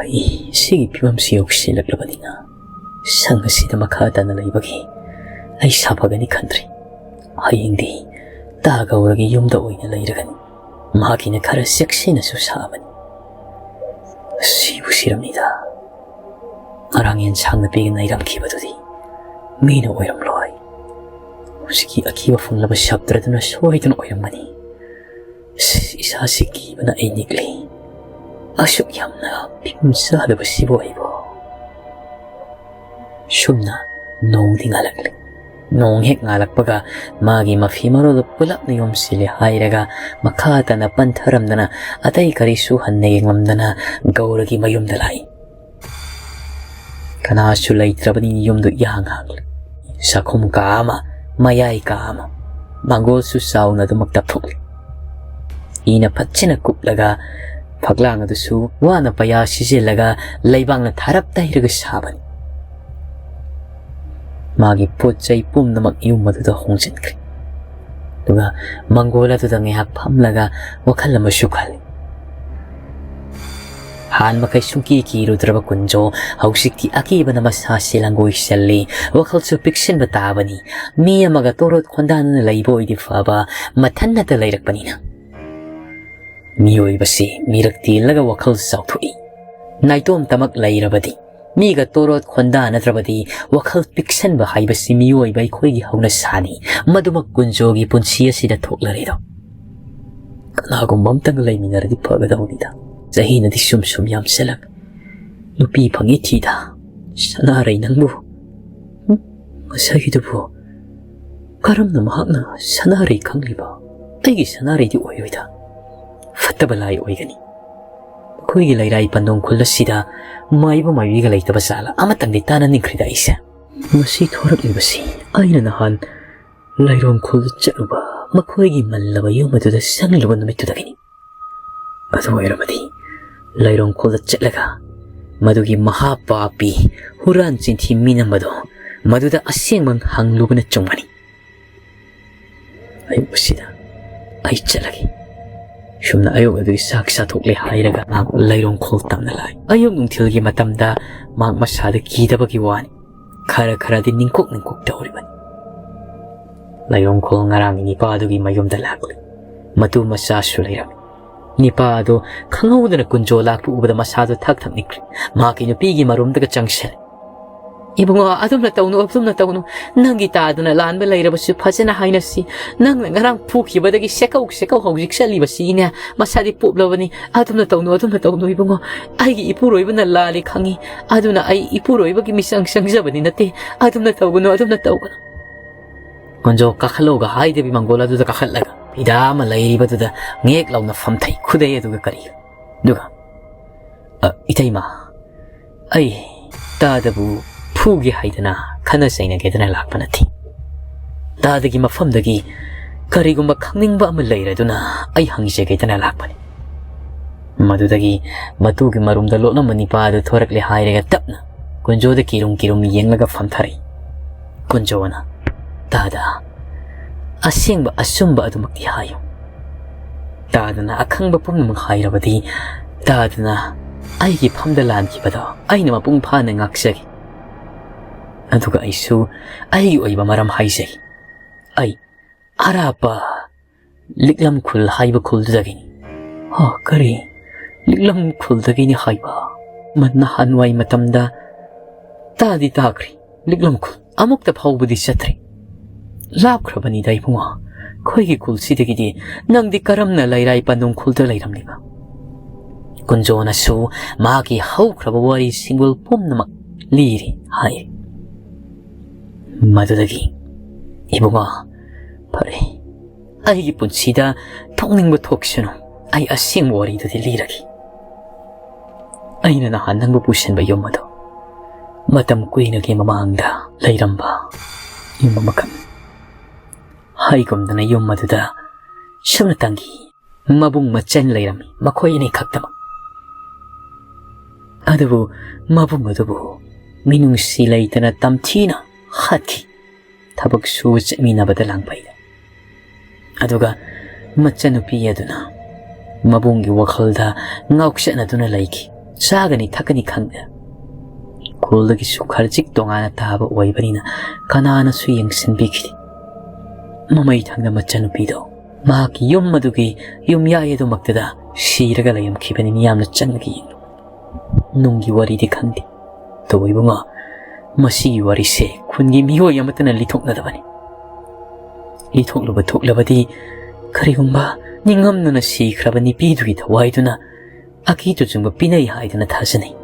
ꯑꯩ ꯁꯤꯒꯤ ꯐꯤꯕꯝꯁꯤ ꯌꯧꯁꯤꯜꯂꯛꯂꯕꯅꯤꯅ ꯁꯪ ꯑꯁꯤꯗ ꯃꯈꯥ ꯇꯥꯅ ꯂꯩꯕꯒꯤ ꯑꯩ ꯁꯥꯐꯒꯅꯤ ꯈꯟꯗ꯭ꯔꯤ꯫ ꯍꯌꯦꯡꯗꯤ ꯇꯥ ꯒꯧꯔꯒꯤ ꯌꯨꯝꯗ ꯑꯣꯏꯅ ꯂꯩꯔꯒꯅꯤ꯫ ꯃꯍꯥꯛꯀꯤꯅ ꯈꯔ ꯆꯦꯛꯁꯤꯟꯅꯁꯨ ꯁꯥꯕꯅꯤ꯫ ꯁꯤꯕꯨ ꯁꯤꯔꯝꯅꯤꯗ꯫ ꯉꯔꯥꯡ ꯌꯦꯟꯁꯥꯡ ꯅꯥꯄꯤꯒ ꯅꯩꯔꯝꯈꯤꯕꯗꯨꯗꯤ ꯃꯤꯅ ꯑꯣꯏꯔꯝꯂꯣꯏ꯫ ꯍꯧꯖꯤꯛꯀꯤ ꯑꯀꯤꯕ ꯐꯪꯂꯕ ꯁꯞꯇ꯭ꯔꯗꯨꯅ ꯁꯣꯏꯗꯅ ꯑꯣꯏꯔꯝꯒꯅꯤ꯫ ꯏꯁꯥꯁꯤ ꯀꯤꯕꯅ ꯑꯩ ꯅꯤꯛꯂꯤ꯫ ꯑꯁꯨꯛ ꯌꯥꯝꯅ ꯐꯤꯕꯝ ꯆꯥꯗꯕꯁꯤꯕꯨ ꯑꯩꯕꯨ꯫ ꯁꯨꯝꯅ ꯅꯣꯡꯗꯤ ꯉꯥꯜꯂꯛꯂꯤ꯫ ꯅꯣꯡ ꯍꯦꯛ ꯉꯥꯜꯂꯛꯄꯒ ꯃꯥꯒꯤ ꯃꯐꯤ ꯃꯔꯣꯜꯗꯨ ꯄꯨꯂꯞꯅ ꯌꯣꯝꯁꯤꯜꯂꯦ ꯍꯥꯏꯔꯒ ꯃꯈꯥ ꯇꯥꯅ ꯄꯟꯊꯔꯝꯗꯅ ꯑꯇꯩ ꯀꯔꯤꯁꯨ ꯍꯟꯅ ꯌꯦꯡꯂꯝꯗꯅ ꯒꯧꯔꯒꯤ ꯃꯌꯨꯝꯗ ꯂꯥꯛꯏ꯫ ꯀꯅꯥꯁꯨ ꯂꯩꯇ꯭ꯔꯕꯅꯤ ꯌꯨꯝꯗꯨ ꯏꯍꯥꯡ ꯍꯥꯡꯂꯤ꯫ ꯆꯥꯛꯈꯨꯝ ꯀꯥ ꯑꯃ, ꯃꯌꯥꯏ ꯀꯥ ꯑꯃ, ꯃꯥꯡꯒꯣꯜꯁꯨ ꯆꯥꯎꯅ ꯑꯗꯨꯃꯛ ꯇꯞꯊꯣꯛꯂꯤ꯫ ꯏꯅ ꯐꯠꯆꯤꯟꯅ ꯀꯨꯞꯂꯒ ꯐꯛꯂꯥꯡ ꯑꯗꯨꯁꯨ ꯋꯥꯅ ꯄꯩꯌꯥ ꯁꯤꯖꯤꯜꯂꯒ ꯂꯩꯕꯥꯛꯅ ꯊꯥꯔꯞ ꯇꯩꯔꯒ ꯁꯥꯕꯅꯤ꯫ ꯃꯥꯒꯤ ꯄꯣꯠ ꯆꯩ ꯄꯨꯝꯅꯃꯛ ꯌꯨꯝ ꯑꯗꯨꯗ ꯍꯣꯡꯖꯤꯟꯈ꯭ꯔꯦ꯫ ꯑꯗꯨꯒ ꯃꯪꯒꯣꯜ ꯑꯗꯨꯗ ꯉꯥꯏꯍꯥꯛ ꯐꯝꯂꯒ ꯋꯥꯈꯜ ꯑꯃꯁꯨ ꯈꯜꯂꯤ꯫ ꯍꯥꯟ ꯃꯈꯩ ꯁꯨꯡꯀꯤ ꯀꯤꯔꯨꯗ꯭ꯔꯕ ꯀꯨꯟꯖꯣ ꯍꯧꯖꯤꯛꯇꯤ ꯑꯀꯤꯕꯅ ꯃꯁꯥꯁꯤ ꯂꯪꯒꯣꯏꯁꯜꯂꯤ꯫ ꯋꯥꯈꯜꯁꯨ ꯄꯤꯛꯁꯤꯟꯕ ꯇꯥꯕꯅꯤ꯫ ꯃꯤ ꯑꯃꯒ ꯇꯣꯔꯣꯠ ꯈꯣꯟꯗꯥꯅꯅ ꯂꯩꯕ ꯑꯣꯏꯗꯤ ꯐꯕ, ꯃꯊꯟꯅꯇ ꯂꯩꯔꯛꯄꯅꯤꯅ꯫ ꯃꯤꯑꯣꯏꯕꯁꯤ ꯃꯤꯔꯛ ꯇꯤꯜꯂꯒ ꯋꯥꯈꯜ ꯆꯥꯎꯊꯣꯛꯏ꯫ ꯅꯥꯏꯇꯣꯝꯇꯃꯛ ꯂꯩꯔꯕꯗꯤ, ꯃꯤꯒ ꯇꯣꯔꯣꯠ ꯈꯣꯟꯗꯥꯅꯗ꯭ꯔꯕꯗꯤ ꯋꯥꯈꯜ ꯄꯤꯛꯁꯟꯕ ꯍꯥꯏꯕꯁꯤ ꯃꯤꯑꯣꯏꯕ ꯑꯩꯈꯣꯏꯒꯤ ꯍꯧꯅꯁꯥꯅꯤ꯫ ꯃꯗꯨꯃꯛ ꯀꯨꯟꯖꯣꯒꯤ ꯄꯨꯟꯁꯤ ꯑꯁꯤꯗ ꯊꯣꯛꯂꯔꯦꯗꯣ꯫ ꯀꯅꯥꯒꯨꯝꯕ ꯑꯝꯇꯪꯒ ꯂꯩꯃꯤꯟꯅꯔꯗꯤ ꯐꯒꯗꯧꯅꯤꯗ꯫ ꯆꯍꯤꯅꯗꯤ ꯁꯨꯝ ꯁꯨꯝ ꯌꯥꯝꯁꯤꯜꯂꯛ꯫ ꯅꯨꯄꯤ ꯐꯪꯉꯤ ꯊꯤꯗ꯫ ꯁꯅꯥꯔꯩ ꯅꯪꯕꯨ꯫ ꯍꯨꯝ? ꯉꯁꯥꯏꯒꯤꯗꯨꯕꯨ ꯀꯔꯝꯅ ꯃꯍꯥꯛꯅ ꯁꯅꯥꯔꯩ ꯈꯪꯂꯤꯕ? ꯑꯩꯒꯤ ꯁꯅꯥꯔꯩꯗꯤ ꯑꯣꯏꯔꯣꯏꯗ꯫ ꯐꯠꯇꯕ ꯂꯥꯏ ꯑꯣꯏꯒꯅꯤ꯫ ꯑꯩꯈꯣꯏꯒꯤ ꯂꯩꯔꯥꯏ ꯄꯟꯗꯣꯡ ꯈꯨꯜ ꯑꯁꯤꯗ ꯃꯥꯏꯕ ꯃꯥꯏꯕꯤꯒ ꯂꯩꯇꯕ ꯖꯥꯠꯂ? ꯑꯃꯇꯪꯗꯤ ꯇꯥꯅꯅꯤꯡꯈ꯭ꯔꯤꯗ ꯑꯩꯁꯦ꯫ ꯃꯁꯤ ꯊꯣꯔꯛꯂꯤꯕꯁꯤ ꯑꯩꯅ ꯅꯍꯥꯟ ꯂꯩꯔꯣꯡ ꯈꯨꯜꯗ ꯆꯠꯂꯨꯕ, ꯃꯈꯣꯏꯒꯤ ꯃꯜꯂꯕ ꯌꯨꯝ ꯑꯗꯨꯗ ꯆꯪꯂꯨꯕ ꯅꯨꯃꯤꯠꯇꯨꯗꯒꯤꯅꯤ꯫ ꯑꯗꯨ ꯑꯣꯏꯔꯕꯗꯤ ꯂꯩꯔꯣꯡ ꯈꯨꯜꯗ ꯆꯠꯂꯒ ꯃꯗꯨꯒꯤ ꯃꯍꯥꯄꯥꯄꯤ ꯍꯨꯔꯥꯟ ꯆꯤꯟꯊꯤ ꯃꯤꯅꯝꯕꯗꯣ ꯃꯗꯨꯗ ꯑꯁꯦꯡꯕ ꯍꯪꯂꯨꯕꯅ ꯆꯨꯝꯒꯅꯤ꯫ ꯑꯌꯨꯛ ꯑꯁꯤꯗ ꯑꯩ ꯆꯠꯂꯒꯦ꯫ ꯁꯨꯝꯅ ꯑꯌꯨꯛ ꯑꯗꯨꯒꯤ ꯆꯥꯛ ꯆꯥꯊꯣꯛꯂꯦ ꯍꯥꯏꯔꯒ ꯃꯍꯥꯛ ꯂꯩꯔꯣꯡ ꯈꯣꯜ ꯇꯝꯅ ꯂꯥꯛꯏ꯫ ꯑꯌꯨꯛ ꯅꯨꯡꯊꯤꯜꯒꯤ ꯃꯇꯝꯗ ꯃꯍꯥꯛ ꯃꯁꯥꯗ ꯀꯤꯗꯕꯒꯤ ꯋꯥꯅꯤ꯫ ꯈꯔ ꯈꯔꯗꯤ ꯅꯤꯡꯀꯣꯛ ꯅꯤꯡꯀꯣꯛ ꯇꯧꯔꯤꯕꯅꯤ꯫ ꯂꯩꯔꯣꯡ ꯈꯣꯜ ꯉꯔꯥꯡꯒꯤ ꯅꯤꯄꯥꯗꯨꯒꯤ ꯃꯌꯨꯝꯗ ꯂꯥꯛꯂꯤ꯫ ꯃꯇꯨ ꯃꯆꯥꯁꯨ ꯂꯩꯔꯝꯃꯤ꯫ ꯅꯤꯄꯥ ꯑꯗꯣ ꯈꯪꯍꯧꯗꯅ ꯀꯨꯟꯖꯣ ꯂꯥꯛꯄ ꯎꯕꯗ ꯃꯁꯥꯗꯣ ꯊꯛ ꯊꯛ ꯅꯤꯛꯈ꯭ꯔꯦ꯫ ꯃꯍꯥꯛꯀꯤ ꯅꯨꯄꯤꯒꯤ ꯃꯔꯨꯝꯗꯒ ꯆꯪꯁꯤꯜꯂꯦ꯫ "ꯏꯕꯨꯡꯉꯣ, ꯑꯗꯨꯝꯅ ꯇꯧꯅꯨ, ꯑꯗꯨꯝꯅ ꯇꯧꯅꯨ꯫ ꯅꯪꯒꯤ ꯇꯥꯗꯅ ꯂꯥꯟꯕ ꯂꯩꯔꯕꯁꯨ ꯐꯖꯅ ꯍꯥꯏꯅꯁꯤ꯫ ꯅꯪꯅ ꯉꯔꯥꯡ ꯐꯨꯈꯤꯕꯗꯒꯤ ꯁꯦꯀꯧ ꯁꯦꯀꯧ ꯍꯧꯖꯤꯛ ꯆꯠꯂꯤꯕꯁꯤꯅꯦ꯫ ꯃꯁꯥꯗꯤ ꯄꯣꯞꯂꯕꯅꯤ꯫ ꯑꯗꯨꯝꯅ ꯇꯧꯅꯨ, ꯑꯗꯨꯝꯅ ꯇꯧꯅꯨ ꯏꯕꯨꯡꯉꯣ꯫ ꯑꯩꯒꯤ ꯏꯄꯨꯔꯣꯏꯕꯅ ꯂꯥꯜꯂꯤ ꯈꯪꯉꯤ꯫ ꯑꯗꯨꯅ ꯑꯩ ꯏꯄꯨꯔꯣꯏꯕꯒꯤ ꯃꯤꯆꯪ ꯆꯪꯖꯕꯗꯤ ꯅꯠꯇꯦ꯫ ꯑꯗꯨꯝꯅ ꯇꯧꯒꯅꯨ, ꯑꯗꯨꯝꯅ ꯇꯧꯒꯅꯨ"꯫ ꯀꯨꯟꯖꯣ ꯀꯥꯈꯠꯂꯣꯒ ꯍꯥꯏꯗꯕꯤ ꯃꯪꯒꯣꯜ ꯑꯗꯨꯗ ꯀꯥꯈꯠꯂꯒ ꯐꯤꯗꯥ ꯑꯃ ꯂꯩꯔꯤꯕꯗꯨꯗ ꯉꯦꯛ ꯂꯥꯎꯅ ꯐꯝꯊꯩ꯫ ꯈꯨꯗꯩ ꯑꯗꯨꯒ ꯀꯔꯤ꯫ ꯑꯗꯨꯒ, "ꯑ, ꯏꯇꯩꯃ, ꯑꯩ ꯇꯥꯗꯕꯨ ꯐꯨꯒꯦ ꯍꯥꯏꯗꯅ ꯈꯠꯅ ꯆꯩꯅꯒꯦꯗꯅ ꯂꯥꯛꯄ ꯅꯠꯇꯦ꯫ ꯇꯥꯗꯒꯤ ꯃꯐꯝꯗꯒꯤ ꯀꯔꯤꯒꯨꯝꯕ ꯈꯪꯅꯤꯡꯕ ꯑꯃ ꯂꯩꯔꯗꯨꯅ ꯑꯩ ꯍꯪꯖꯒꯦꯗꯅ ꯂꯥꯛꯄꯅꯤ"꯫ ꯃꯗꯨꯗꯒꯤ ꯃꯇꯨꯒꯤ ꯃꯔꯨꯝꯗ ꯂꯣꯠꯂꯝꯕ ꯅꯤꯄꯥ ꯑꯗꯨ ꯊꯣꯔꯛꯂꯦ ꯍꯥꯏꯔꯒ ꯇꯞꯅ ꯀꯨꯟꯖꯣꯗ ꯀꯤꯔꯨꯝ ꯀꯤꯔꯨꯝ ꯌꯦꯡꯂꯒ ꯐꯝꯊꯔꯛꯏ꯫ ꯀꯨꯟꯖꯣꯅ, "ꯇꯥꯗ, ꯑꯁꯦꯡꯕ ꯑꯆꯨꯝꯕ ꯑꯗꯨꯃꯛꯇꯤ ꯍꯥꯏꯌꯨ꯫ ꯇꯥꯗꯅ ꯑꯈꯪꯕ ꯄꯨꯝꯅꯃꯛ ꯍꯥꯏꯔꯕꯗꯤ ꯇꯥꯗꯅ ꯑꯩꯒꯤ ꯐꯝꯗ ꯂꯥꯟꯈꯤꯕꯗꯣ ꯑꯩꯅ ꯃꯄꯨꯡ ꯐꯥꯅ ꯉꯥꯛꯆꯒꯦ꯫ ꯑꯗꯨꯒ ꯑꯩꯁꯨ ꯑꯩꯒꯤ ꯑꯣꯏꯕ ꯃꯔꯝ ꯍꯥꯏꯖꯒꯦ꯫ ꯑꯩ ꯑꯔꯥꯞꯄ ꯂꯤꯛꯂꯝ ꯈꯨꯜ ꯍꯥꯏꯕ ꯈꯨꯜꯗꯨꯗꯒꯤꯅꯤ"꯫ "ꯍꯥ, ꯀꯔꯤ? ꯂꯤꯛꯂꯝ ꯈꯨꯜꯗꯒꯤꯅꯤ ꯍꯥꯏꯕ? ꯃ-, ꯅꯍꯥꯟꯋꯥꯏ ꯃꯇꯝꯗ ꯇꯥꯗꯤ ꯇꯥꯈ꯭ꯔꯦ꯫ ꯂꯤꯛꯂꯝ ꯈꯨꯜ ꯑꯃꯨꯛꯇ ꯐꯥꯎꯕꯗꯤ ꯆꯠꯇ꯭ꯔꯤ꯫ ꯂꯥꯞꯈ꯭ꯔꯕꯅꯤꯗ ꯏꯕꯨꯡꯉꯣ꯫ ꯑꯩꯈꯣꯏꯒꯤ ꯈꯨꯜꯁꯤꯗꯒꯤꯗꯤ ꯅꯪꯗꯤ ꯀꯔꯝꯅ ꯂꯩꯔꯥꯏ ꯄꯟꯗꯨꯡ ꯈꯨꯜꯗ ꯂꯩꯔꯝꯂꯤꯕ?" ꯀꯨꯟꯖꯣꯅꯁꯨ ꯃꯍꯥꯛꯀꯤ ꯍꯧꯈ꯭ꯔꯕ ꯋꯥꯔꯤ ꯁꯤꯡꯒꯨꯜ ꯄꯨꯝꯅꯃꯛ ꯂꯤꯔꯤ ꯍꯥꯏ꯫ ꯃꯗꯨꯗꯒꯤ, "ꯏꯕꯨꯡꯉꯣ, ꯐꯔꯦ, ꯑꯩꯒꯤ ꯄꯨꯟꯁꯤꯗ ꯊꯣꯛꯅꯤꯡꯕ ꯊꯣꯛꯁꯅꯨ, ꯑꯩ ꯑꯁꯦꯡꯕ ꯋꯥꯔꯤꯗꯨꯗꯤ ꯂꯤꯔꯒꯦ꯫ ꯑꯩꯅ ꯅꯍꯥꯟ ꯅꯪꯕꯨ ꯄꯨꯁꯤꯟꯕ ꯌꯨꯝ ꯑꯗꯨ ꯃꯇꯝ ꯀꯨꯏꯅꯒꯤ ꯃꯃꯥꯡꯗ ꯂꯩꯔꯝꯕ ꯌꯨꯝ ꯑꯃꯈꯛ꯫ ꯍꯥꯏꯒꯨꯝꯗꯅ ꯌꯨꯝ ꯑꯗꯨꯗ ꯁꯨꯞꯅꯇꯪꯒꯤ ꯃꯕꯨꯡ ꯃꯆꯟ ꯂꯩꯔꯝꯃꯤ, ꯃꯈꯣꯏ ꯑꯅꯤ ꯈꯛꯇꯃꯛ꯫ ꯑꯗꯨꯕꯨ ꯃꯕꯨꯡ ꯑꯗꯨꯕꯨ ꯃꯤꯅꯨꯡꯁꯤ ꯂꯩꯇꯅ ꯇꯝꯊꯤꯅ ꯍꯥꯠꯈꯤ꯫ ꯊꯕꯛ ꯁꯨꯕ ꯆꯠꯃꯤꯟꯅꯕꯗ ꯂꯥꯡꯐꯩꯗ꯫ ꯑꯗꯨꯒ ꯃꯆꯟꯅꯨꯄꯤ ꯑꯗꯨꯅ ꯃꯕꯨꯡꯒꯤ ꯋꯥꯈꯜꯗ ꯉꯥꯎꯆꯠꯅꯗꯨꯅ ꯂꯩꯈꯤ꯫ ꯆꯥꯒꯅꯤ ꯊꯛꯀꯅꯤ ꯈꯪꯗ꯫ ꯈꯨꯜꯗꯒꯤꯁꯨ ꯈꯔꯖꯤꯛ ꯇꯣꯉꯥꯟꯅ ꯇꯥꯕ ꯑꯣꯏꯕꯅꯤꯅ ꯀꯅꯥꯅꯁꯨ ꯌꯦꯡꯁꯤꯟꯕꯤꯈꯤꯗꯦ꯫ ꯃꯃꯩ ꯊꯪꯅ ꯃꯆꯟꯅꯨꯄꯤꯗꯣ ꯃꯍꯥꯛꯀꯤ ꯌꯨꯝ ꯑꯗꯨꯒꯤ ꯌꯨꯝꯌꯥꯏ ꯑꯗꯨꯃꯛꯇꯗ ꯁꯤꯔꯒ ꯂꯩꯔꯝꯈꯤꯕꯅꯤ꯫ ꯃꯤꯌꯥꯝꯅ ꯆꯪꯉꯒ ꯌꯦꯡꯂꯨ꯫ ꯅꯨꯡꯒꯤ ꯋꯥꯔꯤꯗꯤ ꯈꯪꯗꯦ꯫ ꯇꯧꯕ ꯏꯕꯨꯡꯉꯣ, ꯃꯁꯤꯒꯤ ꯋꯥꯔꯤꯁꯦ ꯈꯨꯟꯒꯤ ꯃꯤꯑꯣꯏ ꯑꯃꯠꯇꯅ ꯂꯤꯊꯣꯛꯅꯗꯕꯅꯤ꯫ ꯂꯤꯊꯣꯛꯂꯨꯕ ꯊꯣꯛꯂꯕꯗꯤ ꯀꯔꯤꯒꯨꯝꯕ ꯅꯤꯡꯉꯝꯗꯅ ꯁꯤꯈ꯭ꯔꯕ ꯅꯨꯄꯤꯗꯨꯒꯤ ꯊꯋꯥꯏꯗꯨꯅ ꯑꯀꯤ ꯇꯨꯖꯨꯡꯕ ꯄꯤꯅꯩ ꯍꯥꯏꯗꯅ ꯊꯥꯖꯅꯩ꯫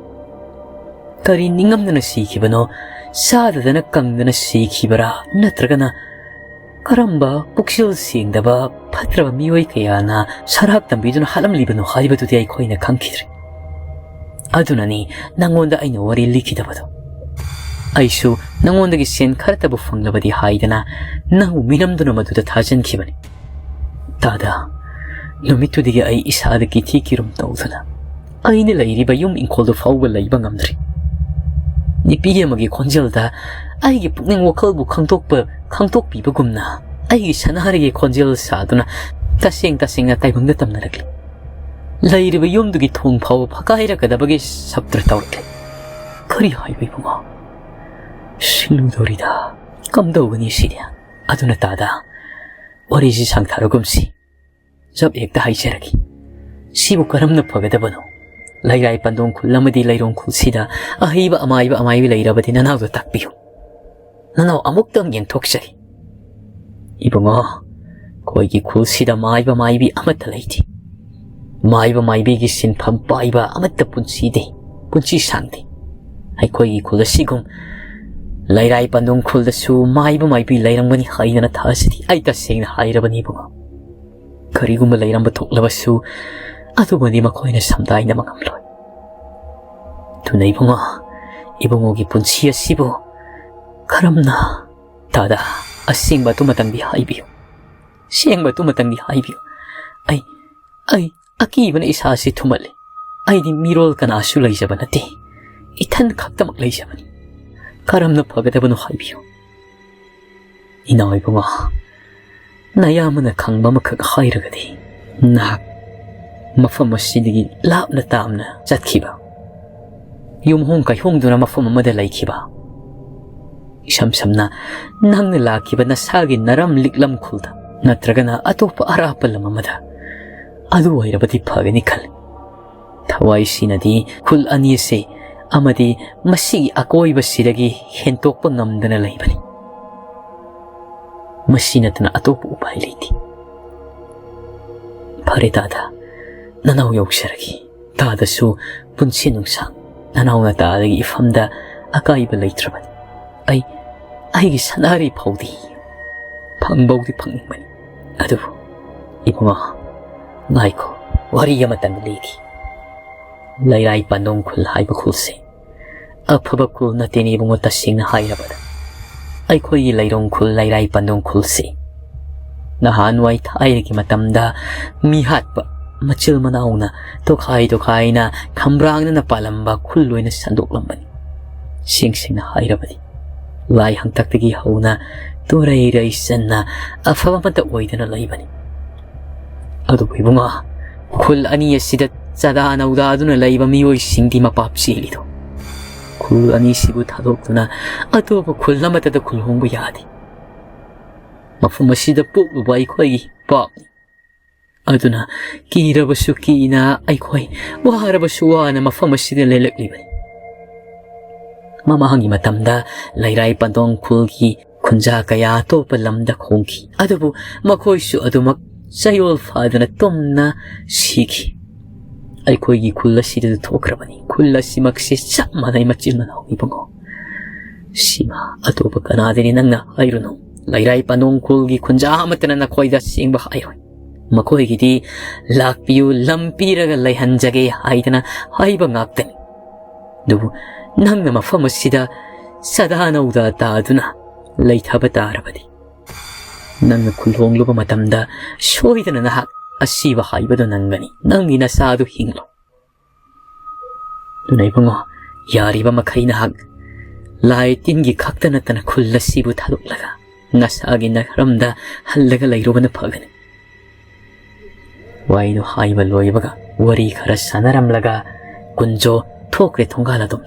ꯀꯔꯤ ꯅꯤꯡꯉꯝꯗꯅ ꯁꯤꯈꯤꯕꯅꯣ? ꯆꯥꯗꯗꯅ ꯀꯪꯗꯅ ꯁꯤꯈꯤꯕꯔꯥ? ꯅꯠꯇ꯭ꯔꯒꯅ ꯀꯔꯝꯕ ꯄꯨꯛꯆꯦꯜ ꯁꯦꯡꯗꯕ ꯐꯠꯇ꯭ꯔꯕ ꯃꯤꯑꯣꯏ ꯀꯌꯥꯅ ꯁꯔꯥꯞ ꯇꯝꯕꯤꯗꯨꯅ ꯍꯥꯠꯂꯝꯂꯤꯕꯅꯣ ꯍꯥꯏꯕꯗꯨꯗꯤ ꯑꯩꯈꯣꯏꯅ ꯈꯪꯈꯤꯗ꯭ꯔꯦ꯫ ꯑꯗꯨꯅꯅꯤ ꯅꯪꯉꯣꯟꯗ ꯑꯩꯅ ꯋꯥꯔꯤ ꯂꯤꯈꯤꯗꯕꯗꯣ꯫ ꯑꯩꯁꯨ ꯅꯪꯉꯣꯟꯗꯒꯤ ꯁꯦꯟ ꯈꯔꯇꯕꯨ ꯐꯪꯂꯕꯗꯤ ꯍꯥꯏꯗꯅ ꯅꯪꯕꯨ ꯃꯤꯅꯝꯗꯨꯅ ꯃꯗꯨꯗ ꯊꯥꯖꯤꯟꯈꯤꯕꯅꯤ꯫ ꯇꯥꯗ, ꯅꯨꯃꯤꯠꯇꯨꯗꯒꯤ ꯑꯩ ꯏꯁꯥꯗ ꯀꯤꯊꯤ ꯀꯤꯔꯨꯝ ꯇꯧꯗꯨꯅ ꯑꯩꯅ ꯂꯩꯔꯤꯕ ꯌꯨꯝ ꯏꯪꯈꯣꯜꯗꯨ ꯐꯥꯎꯕ ꯂꯩꯕ ꯉꯝꯗ꯭ꯔꯤ꯫ ꯅꯨꯄꯤ ꯑꯃꯒꯤ ꯈꯣꯟꯖꯦꯜꯗ ꯑꯩꯒꯤ ꯄꯨꯛꯅꯤꯡ ꯋꯥꯈꯜꯕꯨ ꯈꯪꯗꯣꯛꯄ, ꯈꯪꯗꯣꯛꯄꯤꯕꯒꯨꯝꯅ ꯑꯩꯒꯤ ꯁꯅꯥꯔꯩꯒꯤ ꯈꯣꯟꯖꯦꯜ ꯁꯥꯗꯨꯅ ꯇꯁꯦꯡ ꯇꯁꯦꯡꯅ ꯇꯥꯏꯕꯪꯗ ꯇꯝꯅꯔꯛꯂꯤ꯫ ꯂꯩꯔꯤꯕ ꯌꯨꯝꯗꯨꯒꯤ ꯊꯣꯡ ꯐꯥꯎꯕ ꯐꯀꯥꯏꯔꯛꯀꯗꯕꯒꯤ ꯁꯞꯇ꯭ꯔ ꯇꯧꯔꯛꯂꯤ꯫ ꯀꯔꯤ ꯍꯥꯏꯕ ꯏꯕꯨꯡꯉꯣ? ꯁꯤꯜꯂꯨꯗꯧꯔꯤꯗ꯫ ꯀꯝꯗꯧꯒꯅꯤ ꯁꯤꯗꯤ? ꯑꯗꯨꯅ ꯇꯥꯗ, ꯋꯥꯔꯤꯁꯤ ꯁꯥꯡꯊꯔꯒꯨꯝꯁꯤ꯫ ꯆꯞ ꯍꯦꯛꯇ ꯍꯥꯏꯖꯔꯒꯦ꯫ ꯁꯤꯕꯨ ꯀꯔꯝꯅ ꯐꯒꯗꯕꯅꯣ? ꯂꯩꯔꯥꯏ ꯄꯟꯗꯣꯡ ꯈꯨꯜ ꯑꯃꯗꯤ ꯂꯩꯔꯣꯡ ꯈꯨꯜꯁꯤꯗ ꯑꯍꯩꯕ ꯑꯃꯥꯏꯕ ꯑꯃꯥꯏꯕꯤ ꯂꯩꯔꯕꯗꯤ ꯅꯅꯥꯎꯗ ꯇꯥꯛꯄꯤꯌꯨ꯫ ꯅꯅꯥꯎ ꯑꯃꯨꯛꯇꯪ ꯌꯦꯡꯊꯣꯛꯆꯒꯦ꯫ ꯏꯕꯨꯡꯉꯣ, ꯑꯩꯈꯣꯏꯒꯤ ꯈꯨꯜꯁꯤꯗ ꯃꯥꯏꯕ ꯃꯥꯏꯕꯤ ꯑꯃꯠꯇ ꯂꯩꯇꯦ꯫ ꯃꯥꯏꯕ ꯃꯥꯏꯕꯤꯒꯤ ꯁꯤꯟꯐꯝ ꯄꯥꯏꯕ ꯑꯃꯠꯇ ꯄꯨꯟꯁꯤꯗꯦ, ꯄꯨꯟꯁꯤ ꯁꯥꯡꯗꯦ꯫ ꯑꯩꯈꯣꯏꯒꯤ ꯈꯨꯜ ꯑꯁꯤꯒꯨꯝ ꯂꯩꯔꯥꯏ ꯄꯟꯗꯣꯡ ꯈꯨꯜꯗꯁꯨ ꯃꯥꯏꯕ ꯃꯥꯏꯕꯤ ꯂꯩꯔꯝꯒꯅꯤ ꯍꯥꯏꯗꯅ ꯊꯥꯖꯗꯦ꯫ ꯑꯩ ꯇꯁꯦꯡꯅ ꯍꯥꯏꯔꯕꯅꯤ ꯏꯕꯨꯡꯉꯣ꯫ ꯀꯔꯤꯒꯨꯝꯕ ꯂꯩꯔꯝꯕ ꯊꯣꯛꯂꯕꯁꯨ ꯑꯗꯨꯃꯗꯤ ꯃꯈꯣꯏꯅ ꯁꯝꯗꯥꯏꯅꯕ ꯉꯝꯂꯣꯏ꯫ ꯑꯗꯨꯅ ꯏꯕꯨꯡꯉꯣ, ꯏꯕꯨꯡꯉꯣꯒꯤ ꯄꯨꯟꯁꯤ ꯑꯁꯤꯕꯨ ꯀꯔꯝꯅ? ꯇꯥꯗ, ꯑꯁꯦꯡꯕ ꯑꯗꯨꯃꯇꯪꯗꯤ ꯍꯥꯏꯕꯤꯌꯨ꯫ ꯑꯁꯦꯡꯕ ꯑꯗꯨꯃꯇꯪꯗꯤ ꯍꯥꯏꯕꯤꯌꯨ꯫ ꯑꯩ, ꯑꯩ ꯑꯀꯤꯕꯅ ꯏꯁꯥꯁꯤ ꯊꯨꯝꯍꯠꯂꯤ꯫ ꯑꯩꯗꯤ ꯃꯤꯔꯣꯜ ꯀꯅꯥꯁꯨ ꯂꯩꯖꯕ ꯅꯠꯇꯦ꯫ ꯏꯊꯟ ꯈꯛꯇꯃꯛ ꯂꯩꯖꯕꯅꯤ꯫ ꯀꯔꯝꯅ ꯐꯒꯗꯕꯅꯣ ꯍꯥꯏꯕꯤꯌꯨ꯫ ꯏꯅꯥꯎ ꯏꯕꯨꯡꯉꯣ, ꯅꯌꯥꯝꯕꯅ ꯈꯪꯕ ꯑꯃꯈꯛ ꯍꯥꯏꯔꯒꯗꯤ, ꯅꯍꯥꯛ ꯃꯐꯝ ꯑꯁꯤꯗꯒꯤ ꯂꯥꯞꯅ ꯇꯥꯝꯅ ꯆꯠꯈꯤꯕ, ꯌꯨꯝꯍꯣꯡ ꯀꯩꯍꯣꯡꯗꯨꯅ ꯃꯐꯝ ꯑꯃꯗ ꯂꯩꯈꯤꯕ, ꯏꯁꯝ ꯁꯝꯅ ꯅꯪꯅ ꯂꯥꯛꯈꯤꯕ ꯅꯁꯥꯒꯤ ꯅꯔꯝ ꯂꯤꯛꯂꯝ ꯈꯨꯜꯗ, ꯅꯠꯇ꯭ꯔꯒꯅ ꯑꯇꯣꯞꯄ ꯑꯔꯥꯞꯄ ꯂꯝ ꯑꯃꯗ꯫ ꯑꯗꯨ ꯑꯣꯏꯔꯕꯗꯤ ꯐꯒꯅꯤ ꯈꯜꯂꯤ꯫ ꯊꯋꯥꯏꯁꯤꯅꯗꯤ ꯈꯨꯜ ꯑꯅꯤ ꯑꯁꯤ ꯑꯃꯗꯤ ꯃꯁꯤꯒꯤ ꯑꯀꯣꯏꯕꯁꯤꯗꯒꯤ ꯍꯦꯟꯇꯣꯛꯄ ꯉꯝꯗꯅ ꯂꯩꯕꯅꯤ꯫ ꯃꯁꯤ ꯅꯠꯇꯅ ꯑꯇꯣꯞꯄ ꯎꯄꯥꯏ ꯂꯩꯇꯦ꯫ ꯐꯔꯦ ꯇꯥꯗ, ꯅꯅꯥꯎ ꯌꯧꯖꯔꯒꯦ꯫ ꯇꯥꯗꯁꯨ ꯄꯨꯟꯁꯤ ꯅꯨꯡꯁꯥꯡ ꯅꯅꯥꯎꯅ ꯇꯥꯗꯒꯤ ꯏꯐꯝꯗ ꯑꯀꯥꯏꯕ ꯂꯩꯇ꯭ꯔꯕꯅꯤ꯫ ꯑꯩ, ꯑꯩꯒꯤ ꯁꯅꯥꯔꯩ ꯐꯥꯎꯗꯤ ꯐꯪꯕꯧꯗꯤ ꯐꯪꯅꯤꯡꯕꯅꯤ꯫ ꯑꯗꯨꯕꯨ ꯏꯕꯨꯡꯉꯣ, ꯉꯥꯏꯈꯣ, ꯋꯥꯔꯤ ꯑꯃꯇꯪ ꯂꯤꯒꯦ꯫ ꯂꯩꯔꯥꯏ ꯄꯥꯟꯗꯣꯡ ꯈꯨꯜ ꯍꯥꯏꯕ ꯈꯨꯜꯁꯦ ꯑꯐꯕ ꯈꯨꯜ ꯅꯠꯇꯦꯅꯦ ꯏꯕꯨꯡꯉꯣ, ꯇꯁꯦꯡꯅ ꯍꯥꯏꯔꯕꯗ꯫ ꯑꯩꯈꯣꯏꯒꯤ ꯂꯩꯔꯣꯡ ꯈꯨꯜ, ꯂꯩꯔꯥꯏ ꯄꯥꯟꯗꯣꯡ ꯈꯨꯜꯁꯤ ꯅꯍꯥꯟꯋꯥꯏ ꯊꯥꯏꯅꯒꯤ ꯃꯇꯝꯗ ꯃꯤꯍꯥꯠꯄ ꯃꯆꯤꯜ ꯃꯅꯥꯎꯅ ꯇꯣꯈꯥꯏ ꯇꯣꯈꯥꯏꯅ ꯈꯝꯕ꯭ꯔꯥꯡꯅꯅ ꯄꯥꯜꯂꯝꯕ ꯈꯨꯜ ꯑꯣꯏꯅ ꯁꯟꯗꯣꯛꯂꯝꯕꯅꯤ꯫ ꯁꯦꯡ ꯁꯦꯡꯅ ꯍꯥꯏꯔꯕꯗꯤ ꯂꯥꯏ ꯍꯥꯡꯇꯛꯇꯒꯤ ꯍꯧꯅ ꯇꯨꯔꯩ ꯔꯩ ꯆꯟꯅ ꯑꯐꯕ ꯑꯃꯠꯇ ꯑꯣꯏꯗꯅ ꯂꯩꯕꯅꯤ꯫ ꯑꯗꯨꯕꯨ ꯏꯕꯨꯡꯉꯣ, ꯈꯨꯜ ꯑꯅꯤ ꯑꯁꯤꯗ ꯆꯥꯗꯥ ꯅꯧꯗꯥꯗꯨꯅ ꯂꯩꯕ ꯃꯤꯑꯣꯏꯁꯤꯡꯗꯤ ꯃꯄꯥꯞ ꯆꯦꯜꯂꯤꯗꯣ꯫ ꯈꯨꯜ ꯑꯅꯤꯁꯤꯕꯨ ꯊꯥꯗꯣꯛꯇꯨꯅ ꯑꯇꯣꯞꯄ ꯈꯨꯜ ꯑꯃꯠꯇꯗ ꯈꯨꯜ ꯍꯣꯡꯕ ꯌꯥꯗꯦ꯫ ꯃꯐꯝ ꯑꯁꯤꯗ ꯄꯣꯛꯂꯨꯕ ꯑꯩꯈꯣꯏꯒꯤ ꯄꯥꯞꯅꯤ꯫ ꯑꯗꯨꯅ ꯀꯤꯔꯕꯁꯨ ꯀꯤꯅ ꯑꯩꯈꯣꯏ, ꯋꯥꯔꯕꯁꯨ ꯋꯥꯅ ꯃꯐꯝ ꯑꯁꯤꯗ ꯂꯦꯜꯂꯛꯂꯤꯕꯅꯤ꯫ ꯃꯃꯥꯡꯒꯤ ꯃꯇꯝꯗ ꯂꯩꯔꯥꯏ ꯄꯥꯟꯗꯣꯡ ꯈꯨꯜꯒꯤ ꯈꯨꯟꯖꯥ ꯀꯌꯥ ꯑꯇꯣꯞꯄ ꯂꯝꯗ ꯈꯣꯡꯈꯤ, ꯑꯗꯨꯕꯨ ꯃꯈꯣꯏꯁꯨ ꯑꯗꯨꯃꯛ ꯆꯌꯣꯜ ꯐꯥꯗꯨꯅ ꯇꯨꯝꯅ ꯁꯤꯈꯤ꯫ ꯑꯩꯈꯣꯏꯒꯤ ꯈꯨꯜ ꯑꯁꯤꯗꯁꯨ ꯊꯣꯛꯈ꯭ꯔꯕꯅꯤ꯫ ꯈꯨꯜ ꯑꯁꯤꯃꯛꯁꯤ ꯆꯞ ꯃꯥꯟꯅꯩ, ꯃꯆꯤꯟ ꯃꯅꯥꯎ ꯏꯕꯨꯡꯉꯣ꯫ ꯁꯤꯃ ꯑꯇꯣꯞꯄ ꯀꯅꯥꯗꯅꯤ ꯅꯪꯅ ꯍꯥꯏꯔꯨꯅꯨ꯫ ꯂꯩꯔꯥꯏ ꯄꯥꯟꯗꯣꯡ ꯈꯨꯜꯒꯤ ꯈꯨꯟꯖꯥ ꯑꯃꯠꯇꯅ ꯅꯈꯣꯏꯗ ꯑꯁꯦꯡꯕ ꯍꯥꯏꯔꯣꯏ꯫ ꯃꯈꯣꯏꯒꯤꯗꯤ "ꯂꯥꯛꯄꯤꯌꯨ, ꯂꯝ ꯄꯤꯔꯒ ꯂꯩꯍꯟꯖꯒꯦ" ꯍꯥꯏꯗꯅ ꯍꯥꯏꯕ ꯉꯥꯛꯇꯅꯤ꯫ ꯑꯗꯨꯕꯨ ꯅꯪꯅ ꯃꯐꯝ ꯑꯁꯤꯗ ꯆꯥꯗꯥ ꯅꯧꯗꯥ ꯇꯥꯗꯨꯅ ꯂꯩꯊꯕ ꯇꯥꯔꯕꯗꯤ, ꯅꯪꯅ ꯈꯨꯜꯍꯣꯡꯂꯨꯕ ꯃꯇꯝꯗ ꯁꯣꯏꯗꯅ ꯅꯍꯥꯛ ꯑꯁꯤꯕ ꯍꯥꯏꯕꯗꯨ ꯅꯪꯒꯅꯤ꯫ ꯅꯪꯒꯤ ꯅꯆꯥꯗꯨ ꯍꯤꯡꯂꯣ꯫ ꯑꯗꯨꯅ ꯏꯕꯨꯡꯉꯣ, ꯌꯥꯔꯤꯕ ꯃꯈꯩ ꯅꯍꯥꯛ ꯂꯥꯏ ꯇꯤꯟꯒꯤ ꯈꯛꯇ ꯅꯠꯇꯅ ꯈꯨꯜ ꯑꯁꯤꯕꯨ ꯊꯥꯗꯣꯛꯂꯒ ꯅꯁꯥꯒꯤ ꯅꯔꯝꯗ ꯍꯜꯂꯒ ꯂꯩꯔꯨꯕꯅ ꯐꯒꯅꯤ꯫ ꯋꯥꯔꯤꯗꯨ ꯍꯥꯏꯕ ꯂꯣꯏꯕꯒ ꯋꯥꯔꯤ ꯈꯔ ꯁꯥꯟꯅꯔꯝꯂꯒ ꯀꯨꯟꯖꯣ ꯊꯣꯛꯈ꯭ꯔꯦ ꯊꯣꯡꯒꯥꯜ ꯑꯗꯨꯝ꯫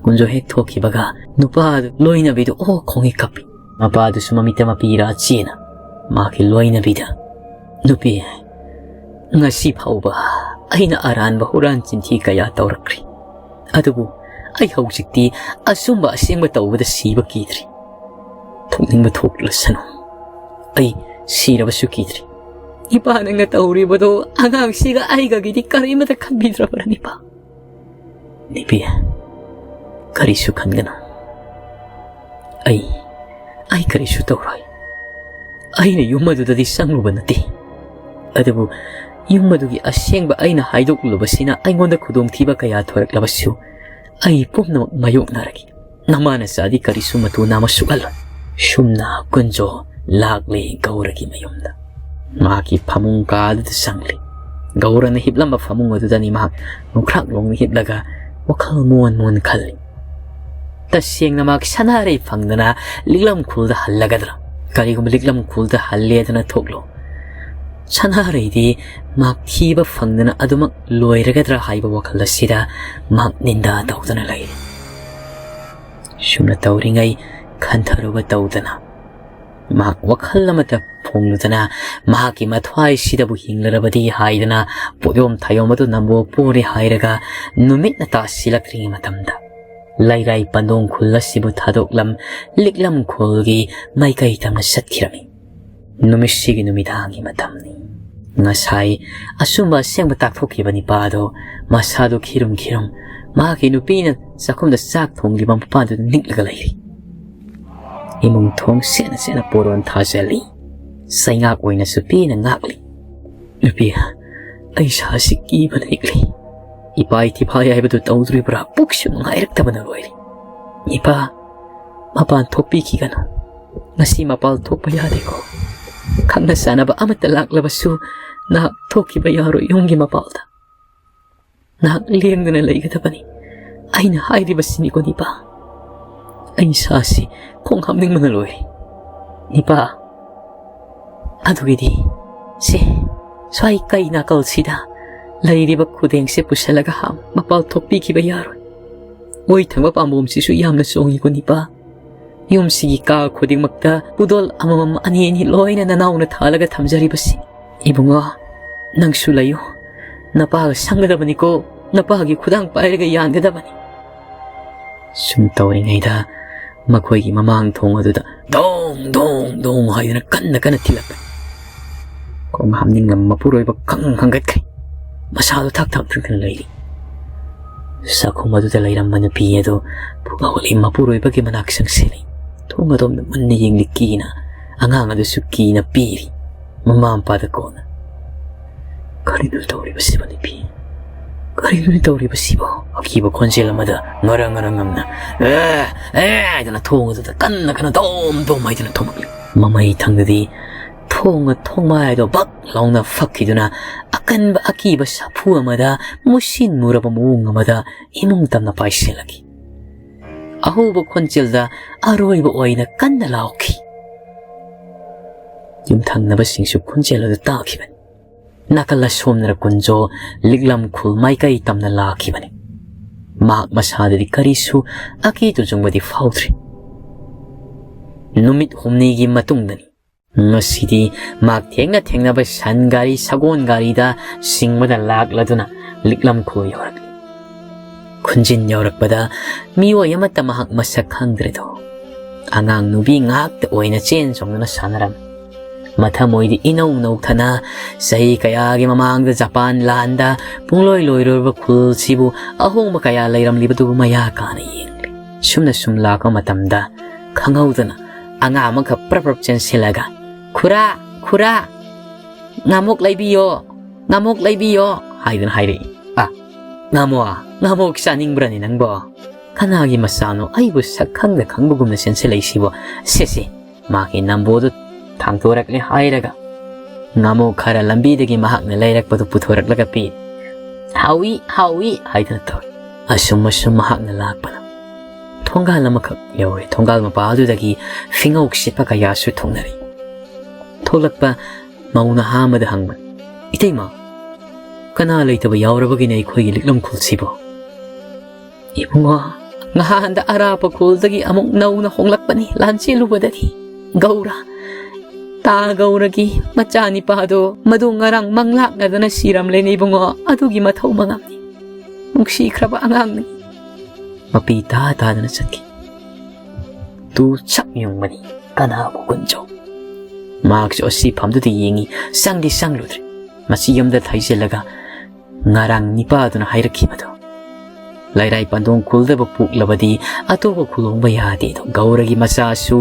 ꯀꯨꯟꯖꯣ ꯍꯦꯛ ꯊꯣꯛꯈꯤꯕꯒ ꯅꯨꯄꯥꯗꯨ ꯂꯣꯏꯅꯕꯤꯗꯨ ꯑꯣ ꯈꯣꯡꯉꯤ ꯀꯞꯄꯤ꯫ ꯃꯄꯥꯗꯨꯁꯨ ꯃꯃꯤꯠꯇ ꯃꯄꯤ ꯏꯔꯥ ꯆꯦꯅ ꯃꯍꯥꯛꯀꯤ ꯂꯣꯏꯅꯕꯤꯗ, "ꯅꯨꯄꯤ, ꯉꯁꯤ ꯐꯥꯎꯕ ꯑꯩꯅ ꯑꯔꯥꯟꯕ ꯍꯨꯔꯥꯟ ꯆꯤꯟꯊꯤ ꯀꯌꯥ ꯇꯧꯔꯛꯈ꯭ꯔꯦ, ꯑꯗꯨꯕꯨ ꯑꯩ ꯍꯧꯖꯤꯛꯇꯤ ꯑꯆꯨꯝꯕ ꯑꯁꯦꯡꯕ ꯇꯧꯕꯗ ꯁꯤꯕ ꯀꯤꯗ꯭ꯔꯤ꯫ ꯊꯣꯛꯅꯤꯡꯕ ꯊꯣꯛꯂꯁꯅꯨ, ꯑꯩ ꯁꯤꯔꯕꯁꯨ ꯀꯤꯗ꯭ꯔꯤ꯫ ꯏꯄꯥ, ꯅꯪꯅ ꯇꯧꯔꯤꯕꯗꯣ ꯑꯉꯥꯡꯁꯤꯒ ꯑꯩꯒꯒꯤꯗꯤ ꯀꯔꯤꯃꯇ ꯈꯟꯕꯤꯗ꯭ꯔꯕ꯭ꯔꯅꯤꯄꯥ?" "ꯅꯨꯄꯤ, ꯀꯔꯤꯁꯨ ꯈꯟꯒꯅꯨ꯫ ꯑꯩ, ꯑꯩ ꯀꯔꯤꯁꯨ ꯇꯧꯔꯣꯏ꯫ ꯑꯩꯅ ꯌꯨꯝ ꯑꯗꯨꯗꯗꯤ ꯆꯪꯂꯨꯕ ꯅꯠꯇꯦ꯫ ꯑꯗꯨꯕꯨ ꯌꯨꯝ ꯑꯗꯨꯒꯤ ꯑꯁꯦꯡꯕ ꯑꯩꯅ ꯍꯥꯏꯗꯣꯛꯂꯨꯕꯁꯤꯅ ꯑꯩꯉꯣꯟꯗ ꯈꯨꯗꯣꯡꯊꯤꯕ ꯀꯌꯥ ꯊꯣꯔꯛꯂꯕꯁꯨ ꯑꯩ ꯄꯨꯝꯅꯃꯛ ꯃꯥꯌꯣꯛꯅꯔꯒꯦ꯫ ꯅꯃꯥ ꯅꯆꯥꯗꯤ ꯀꯔꯤꯁꯨ ꯃꯇꯨ ꯅꯥꯝꯃ ꯁꯣꯛꯍꯜꯂꯣꯏ꯫" ꯁꯨꯝꯅ ꯀꯨꯟꯖꯣ ꯂꯥꯛꯂꯦ ꯒꯧꯔꯒꯤ ꯃꯌꯨꯝꯗ꯫ ꯃꯍꯥꯛꯀꯤ ꯐꯃꯨꯡ ꯀꯥꯗꯨꯗ ꯆꯪꯂꯦ꯫ ꯒꯧꯔꯅ ꯍꯤꯞꯂꯝꯕ ꯐꯃꯨꯡ ꯑꯗꯨꯗꯅꯤ ꯃꯍꯥꯛ ꯅꯣꯡꯈ꯭ꯔꯥꯛ ꯂꯣꯡꯅ ꯍꯤꯞꯂꯒ ꯋꯥꯈꯜ ꯃꯨꯟ ꯃꯨꯟ ꯈꯜꯂꯤ꯫ ꯇꯁꯦꯡꯅ ꯃꯍꯥꯛ ꯁꯅꯥꯔꯩ ꯐꯪꯗꯅ ꯂꯤꯛꯂꯝ ꯈꯨꯜꯗ ꯍꯜꯂꯒꯗ꯭ꯔꯥ? ꯀꯔꯤꯒꯨꯝꯕ ꯂꯤꯛꯂꯝ ꯈꯨꯜꯗ ꯍꯜꯂꯦꯗꯅ ꯊꯣꯛꯂꯣ, ꯁꯅꯥꯔꯩꯗꯤ ꯃꯍꯥꯛ ꯊꯤꯕ ꯐꯪꯗꯅ ꯑꯗꯨꯃꯛ ꯂꯣꯏꯔꯒꯗ꯭ꯔꯥ ꯍꯥꯏꯕ ꯋꯥꯈꯜ ꯑꯁꯤꯗ ꯃꯍꯥꯛ ꯅꯤꯟꯗꯥ ꯇꯧꯗꯨꯅ ꯂꯩꯔꯤ꯫ ꯁꯨꯝꯅ ꯇꯧꯔꯤꯉꯩ ꯈꯟꯊꯔꯨꯕ ꯇꯧꯗꯅ ꯃꯍꯥꯛ ꯋꯥꯈꯜ ꯑꯃꯠꯇ ꯐꯣꯡꯂꯨꯗꯅ ꯃꯍꯥꯛꯀꯤ ꯃꯊ꯭ꯋꯥꯏꯁꯤꯗꯕꯨ ꯍꯤꯡꯂꯔꯕꯗꯤ ꯍꯥꯏꯗꯅ ꯄꯣꯠꯌꯣꯝ ꯊꯥꯌꯣꯝ ꯑꯗꯨ ꯅꯝꯕꯣ ꯄꯣꯔꯦ ꯍꯥꯏꯔꯒ ꯅꯨꯃꯤꯠꯅ ꯇꯥꯁꯤꯜꯂꯛꯇ꯭ꯔꯤꯉꯩ ꯃꯇꯝꯗ ꯂꯩꯔꯥꯏ ꯄꯟꯗꯣꯡ ꯈꯨꯜ ꯑꯁꯤꯕꯨ ꯊꯥꯗꯣꯛꯂꯝ ꯂꯤꯛꯂꯝ ꯈꯨꯜꯒꯤ ꯃꯥꯏꯀꯩ ꯇꯝꯅ ꯆꯠꯈꯤꯔꯝꯃꯤ꯫ ꯅꯨꯃꯤꯠꯁꯤꯒꯤ ꯅꯨꯃꯤꯗꯥꯡꯒꯤ ꯃꯇꯝꯅꯤ꯫ ꯉꯁꯥꯏ ꯑꯆꯨꯝꯕ ꯑꯁꯦꯡꯕ ꯇꯥꯛꯊꯣꯛꯈꯤꯕ ꯅꯤꯄꯥꯗꯣ ꯃꯁꯥꯗꯣ ꯈꯤꯔꯨꯝ ꯈꯤꯔꯨꯝ ꯃꯍꯥꯛꯀꯤ ꯅꯨꯄꯤꯅ ꯆꯥꯛꯈꯨꯝꯗ ꯆꯥꯛ ꯊꯣꯡꯂꯤꯕ ꯃꯄꯥꯗꯨꯗ ꯅꯤꯛꯂꯒ ꯂꯩꯔꯤ꯫ ꯏꯃꯨꯡ ꯊꯣꯡ ꯁꯦꯠꯅ ꯁꯦꯠꯅ ꯄꯣꯔꯣꯟ ꯊꯥꯖꯜꯂꯤ꯫ ꯆꯩꯉꯥꯛ ꯑꯣꯏꯅꯁꯨ ꯄꯦꯟꯅ ꯉꯥꯛꯂꯤ꯫ "ꯅꯨꯄꯤ, ꯑꯩ ꯏꯁꯥꯁꯤ ꯀꯤꯕꯅ ꯅꯤꯛꯂꯤ꯫ ꯏꯄꯥ ꯏꯊꯤꯐꯥꯏ ꯍꯥꯏꯕꯗꯨ ꯇꯧꯗꯣꯔꯤꯕ꯭ꯔꯥ? ꯄꯨꯛꯁꯨ ꯅꯨꯡꯉꯥꯏꯔꯛꯇꯕꯅ ꯂꯣꯏꯔꯦ꯫ ꯏꯄꯥ, ꯃꯄꯥꯟ ꯊꯣꯛꯄꯤꯈꯤꯒꯅꯨ꯫ ꯉꯁꯤ ꯃꯄꯥꯟ ꯊꯣꯛꯄ ꯌꯥꯗꯦꯀꯣ꯫ ꯈꯪꯅ ꯆꯥꯟꯅꯕ ꯑꯃꯠꯇ ꯂꯥꯛꯂꯕꯁꯨ ꯅꯍꯥꯛ ꯊꯣꯛꯈꯤꯕ ꯌꯥꯔꯣꯏ ꯌꯨꯝꯒꯤ ꯃꯄꯥꯜꯗ꯫ ꯅꯍꯥꯛ ꯂꯦꯡꯗꯅ ꯂꯩꯒꯗꯕꯅꯤ꯫ ꯑꯩꯅ ꯍꯥꯏꯔꯤꯕꯁꯤꯅꯤꯀꯣ ꯅꯤꯄꯥ꯫ ꯑꯩ ꯏꯁꯥꯁꯤ ꯈꯣꯡ ꯍꯥꯝꯅꯤꯡꯕꯅ ꯂꯣꯏꯔꯦ꯫ ꯅꯤꯄꯥ, ꯑꯗꯨꯒꯤꯗꯤ ꯁꯦ, ꯁ꯭ꯋꯥꯏ ꯀꯩ ꯅꯥꯀꯜꯁꯤꯗ ꯂꯩꯔꯤꯕ ꯈꯨꯗꯦꯡꯁꯦ ꯄꯨꯁꯜꯂꯒ ꯍꯥꯝ, ꯃꯄꯥꯜ ꯊꯣꯛꯄꯤꯈꯤꯕ ꯌꯥꯔꯣꯏ꯫ ꯑꯣꯏ ꯊꯪꯕ ꯄꯥꯝꯕꯣꯝꯁꯤꯁꯨ ꯌꯥꯝꯅ ꯆꯣꯡꯉꯤꯀꯣ ꯅꯤꯄꯥ꯫ ꯌꯨꯝꯁꯤꯒꯤ ꯀꯥ ꯈꯨꯗꯤꯡꯃꯛꯇ ꯄꯨꯗꯣꯜ ꯑꯃꯃꯝ, ꯑꯅꯤ ꯑꯅꯤ ꯂꯣꯏꯅ ꯅꯅꯥꯎꯅ ꯊꯥꯜꯂꯒ ꯊꯝꯖꯔꯤꯕꯁꯤ꯫ ꯏꯕꯨꯡꯉꯣ, ꯅꯪꯁꯨ ꯂꯩꯌꯨ꯫ ꯅꯄꯥꯒ ꯁꯪꯒꯗꯕꯅꯤꯀꯣ꯫ ꯅꯄꯥꯒꯤ ꯈꯨꯗꯥꯡ ꯄꯥꯏꯔꯒ ꯌꯥꯟꯒꯗꯕꯅꯤ꯫ ꯁꯨꯝ ꯇꯧꯔꯤꯉꯩꯗ ꯃꯈꯣꯏꯒꯤ ꯃꯃꯥꯡ ꯊꯣꯡ ꯑꯗꯨꯗ ꯗꯣꯡ ꯗꯣꯡ ꯗꯣꯡ ꯍꯥꯏꯗꯨꯅ ꯀꯟꯅ ꯀꯟꯅ ꯊꯤꯜꯂꯛꯄꯅꯤ꯫ ꯈꯣꯡ ꯍꯥꯝꯅꯤꯡꯂꯝꯕ ꯃꯄꯨꯔꯣꯏꯕ ꯈꯪ ꯈꯪꯒꯠꯈ꯭ꯔꯦ꯫ ꯃꯁꯥꯗꯣ ꯊꯛ ꯊꯛ ꯊꯛꯇꯨꯅ ꯂꯩꯔꯤ꯫ ꯆꯥꯛꯈꯨꯝ ꯑꯗꯨꯗ ꯂꯩꯔꯝꯕ ꯅꯨꯄꯤ ꯑꯗꯨ ꯄꯨꯕ ꯍꯧꯒꯠꯂꯤ, ꯃꯄꯨꯔꯣꯏꯕꯒꯤ ꯃꯅꯥꯛ ꯆꯪꯁꯤꯜꯂꯤ꯫ ꯊꯣꯡ ꯑꯗꯣꯝꯗ ꯃꯨꯟꯅ ꯌꯦꯡꯂꯤ, ꯀꯤꯅ꯫ ꯑꯉꯥꯡ ꯑꯗꯨꯁꯨ ꯀꯤꯅ ꯄꯤꯔꯤ꯫ ꯃꯃꯥ ꯃꯄꯥꯗ ꯀꯣꯟꯅ, "ꯀꯔꯤꯅꯣ ꯇꯧꯔꯤꯕꯁꯤꯕꯣ ꯅꯨꯄꯤ? ꯀꯔꯤꯅꯣ ꯇꯧꯔꯤꯕꯁꯤꯕꯣ?" ꯑꯀꯤꯕ ꯈꯣꯟꯖꯦꯜ ꯑꯃꯗ ꯉꯔꯪ ꯉꯔꯪ ꯉꯝꯅ, "ꯑꯦ! ꯑꯦ!" ꯍꯥꯏꯗꯅ ꯊꯣꯡ ꯑꯗꯨꯗ ꯀꯟꯅ ꯀꯟꯅ ꯗꯣꯝ ꯗꯣꯝ ꯍꯥꯏꯗꯨꯅ ꯊꯣꯝꯃꯛꯂꯤ꯫ ꯃꯃꯩ ꯊꯪꯗꯗꯤ ꯊꯣꯡ ꯊꯣꯡꯃꯥꯏꯗꯣ ꯕꯛ ꯂꯥꯎꯅ ꯐꯛꯈꯤꯗꯨꯅ ꯑꯀꯟꯕ ꯑꯀꯤꯕ ꯁꯥꯐꯨ ꯑꯃꯗ ꯃꯨꯁꯤꯟ ꯃꯨꯔꯕ ꯃꯑꯣꯡ ꯑꯃꯗ ꯏꯃꯨꯡ ꯇꯝꯅ ꯄꯥꯏꯁꯤꯜꯂꯛꯏ꯫ ꯑꯍꯧꯕ ꯈꯣꯟꯖꯦꯜꯗ ꯑꯔꯣꯏꯕ ꯑꯣꯏꯅ ꯀꯟꯅ ꯂꯥꯎꯈꯤ꯫ ꯌꯨꯝꯊꯪꯅꯕꯁꯤꯡꯁꯨ ꯈꯣꯟꯖꯦꯜ ꯑꯗꯨ ꯇꯥꯈꯤꯕꯅꯤ꯫ ꯅꯥꯀꯜ ꯑꯁꯣꯝꯅ ꯀꯨꯟꯖꯣ ꯂꯤꯛꯂꯝ ꯈꯨꯜ ꯃꯥꯏꯀꯩ ꯇꯝꯅ ꯂꯥꯛꯈꯤꯕꯅꯤ꯫ ꯃꯍꯥꯛ ꯃꯁꯥꯗꯗꯤ ꯀꯔꯤꯁꯨ ꯑꯀꯤ ꯇꯨꯖꯨꯡꯕꯗꯤ ꯐꯥꯎꯗ꯭ꯔꯤ꯫ ꯅꯨꯃꯤꯠ ꯍꯨꯝꯅꯤꯒꯤ ꯃꯇꯨꯡꯗꯅꯤ꯫ ꯉꯁꯤꯗꯤ ꯃꯍꯥꯛ ꯊꯦꯡꯅ ꯊꯦꯡꯅꯕ ꯁꯟ ꯒꯥꯔꯤ, ꯁꯒꯣꯜ ꯒꯥꯔꯤꯗ ꯆꯤꯡꯕꯗ ꯂꯥꯛꯂꯗꯨꯅ ꯂꯤꯛꯂꯝ ꯈꯨꯜ ꯌꯧꯔꯛꯂꯤ꯫ ꯈꯨꯟꯖꯤꯟ ꯌꯧꯔꯛꯄꯗ ꯃꯤꯑꯣꯏ ꯑꯃꯠꯇ ꯃꯍꯥꯛ ꯃꯁꯛ ꯈꯪꯗ꯭ꯔꯦꯗꯣ꯫ ꯑꯉꯥꯡ ꯅꯨꯄꯤ ꯉꯥꯛꯇ ꯑꯣꯏꯅ ꯆꯦꯟ ꯆꯣꯡꯗꯨꯅ ꯁꯥꯟꯅꯔꯝꯃꯤ꯫ ꯃꯊꯃꯣꯏꯗꯤ ꯏꯅꯧ ꯅꯧꯊꯅ ꯆꯍꯤ ꯀꯌꯥꯒꯤ ꯃꯃꯥꯡꯗ ꯖꯄꯥꯟ ꯂꯥꯟꯗ ꯄꯨꯡꯂꯣꯏ ꯂꯣꯏꯔꯨꯔꯕ ꯈꯨꯜꯁꯤꯕꯨ ꯑꯍꯣꯡꯕ ꯀꯌꯥ ꯂꯩꯔꯝꯂꯤꯕꯗꯨꯕꯨ ꯃꯌꯥ ꯀꯥꯅ ꯌꯦꯡꯂꯤ꯫ ꯁꯨꯝꯅ ꯁꯨꯝ ꯂꯥꯛꯄ ꯃꯇꯝꯗ ꯈꯪꯍꯧꯗꯅ ꯑꯉꯥꯡ ꯑꯃꯈꯛ ꯄ꯭ꯔꯞ ꯄ꯭ꯔꯞ ꯆꯦꯟꯁꯤꯜꯂꯒ, "ꯈꯨꯔꯥ, ꯈꯨꯔꯥ, ꯉꯥꯃꯣꯛ ꯂꯩꯕꯤꯌꯣ, ꯉꯥꯃꯣꯛ ꯂꯩꯕꯤꯌꯣ" ꯍꯥꯏꯗꯨꯅ ꯍꯥꯏꯔꯛꯏ꯫ "ꯑ, ꯉꯥꯃꯣ, ꯉꯥꯃꯣꯛ ꯆꯥꯅꯤꯡꯕ꯭ꯔꯅꯦ ꯅꯪꯕꯣ? ꯀꯅꯥꯒꯤ ꯃꯆꯥꯅꯣ ꯑꯩꯕꯨ ꯁꯛ ꯈꯪꯗ ꯈꯪꯕꯒꯨꯝꯅ ꯆꯦꯟꯁꯤꯜꯂꯛꯏꯁꯤꯕꯣ? ꯁꯦ, ꯁꯦ, ꯃꯥꯒꯤ ꯅꯝꯕꯣꯗꯨ ꯊꯥꯡꯗꯣꯔꯛꯂꯦ" ꯍꯥꯏꯔꯒ ꯉꯥꯃꯣꯛ ꯈꯔ ꯂꯝꯕꯤꯗꯒꯤ ꯃꯍꯥꯛꯅ ꯂꯩꯔꯛꯄꯗꯨ ꯄꯨꯊꯣꯔꯛꯂꯒ ꯄꯤ꯫ "ꯍꯥꯎꯏ, ꯍꯥꯎꯏ" ꯍꯥꯏꯗꯨꯅ ꯇꯧꯏ꯫ ꯑꯁꯨꯝ ꯑꯁꯨꯝ ꯃꯍꯥꯛꯅ ꯂꯥꯛꯄꯅ ꯊꯣꯡꯒꯥꯜ ꯑꯃꯈꯛ ꯌꯧꯔꯦ꯫ ꯊꯣꯡꯒꯥꯜ ꯃꯄꯥ ꯑꯗꯨꯗꯒꯤ ꯐꯤꯉꯧ ꯁꯤꯠꯄ ꯀꯌꯥꯁꯨ ꯊꯣꯛꯅꯔꯤ꯫ ꯊꯣꯛꯂꯛꯄ ꯃꯧ ꯅꯍꯥ ꯑꯃꯗ ꯍꯪꯕ, "ꯏꯇꯩꯃ, ꯀꯅꯥ ꯂꯩꯇꯕ ꯌꯥꯎꯔꯕꯒꯤꯅꯦ ꯑꯩꯈꯣꯏꯒꯤ ꯂꯤꯛꯂꯝ ꯈꯨꯜꯁꯤꯕꯣ?" "ꯏꯕꯨꯡꯉꯣ, ꯉꯍꯥꯟꯗ ꯑꯔꯥꯞꯄ ꯈꯨꯜꯗꯒꯤ ꯑꯃꯨꯛ ꯅꯧꯅ ꯍꯣꯡꯂꯛꯄꯅꯤ ꯂꯥꯟ ꯆꯦꯜꯂꯨꯕꯗꯒꯤ꯫ ꯒꯧꯔ, ꯇꯥ ꯒꯧꯔꯒꯤ ꯃꯆꯥꯅꯤꯄꯥꯗꯣ ꯃꯗꯨ ꯉꯔꯥꯡ ꯃꯪꯂꯥꯛꯅꯗꯅ ꯁꯤꯔꯝꯂꯦꯅꯦ ꯏꯕꯨꯡꯉꯣ, ꯑꯗꯨꯒꯤ ꯃꯊꯧ ꯃꯉꯝꯅꯤ꯫ ꯅꯨꯡꯁꯤꯈ꯭ꯔꯕ ꯑꯉꯥꯡꯅꯤ꯫ ꯃꯄꯤ ꯇꯥ ꯇꯥꯗꯅ ꯆꯠꯈꯤ꯫ ꯇꯨ ꯆꯞ ꯌꯨꯡꯕꯅꯤ ꯀꯅꯥꯕꯨ ꯀꯨꯟꯖꯧ꯫ ꯃꯍꯥꯛꯁꯨ ꯑꯁꯤ ꯐꯝꯗꯨꯗ ꯌꯦꯡꯉꯤ, ꯆꯪꯗꯤ ꯆꯪꯂꯨꯗ꯭ꯔꯦ꯫ ꯃꯁꯤ ꯌꯨꯝꯗ ꯊꯩꯖꯤꯜꯂꯒ ꯉꯔꯥꯡ ꯅꯤꯄꯥꯗꯨꯅ ꯍꯥꯏꯔꯛꯈꯤꯕꯗꯣ, ꯂꯩꯔꯥꯏ ꯄꯟꯗꯣꯡ ꯈꯨꯜꯗꯕꯨ ꯄꯣꯛꯂꯕꯗꯤ ꯑꯇꯣꯞꯄ ꯈꯨꯜ ꯍꯣꯡꯕ ꯌꯥꯗꯦꯗꯣ꯫ ꯒꯧꯔꯒꯤ ꯃꯆꯥꯁꯨ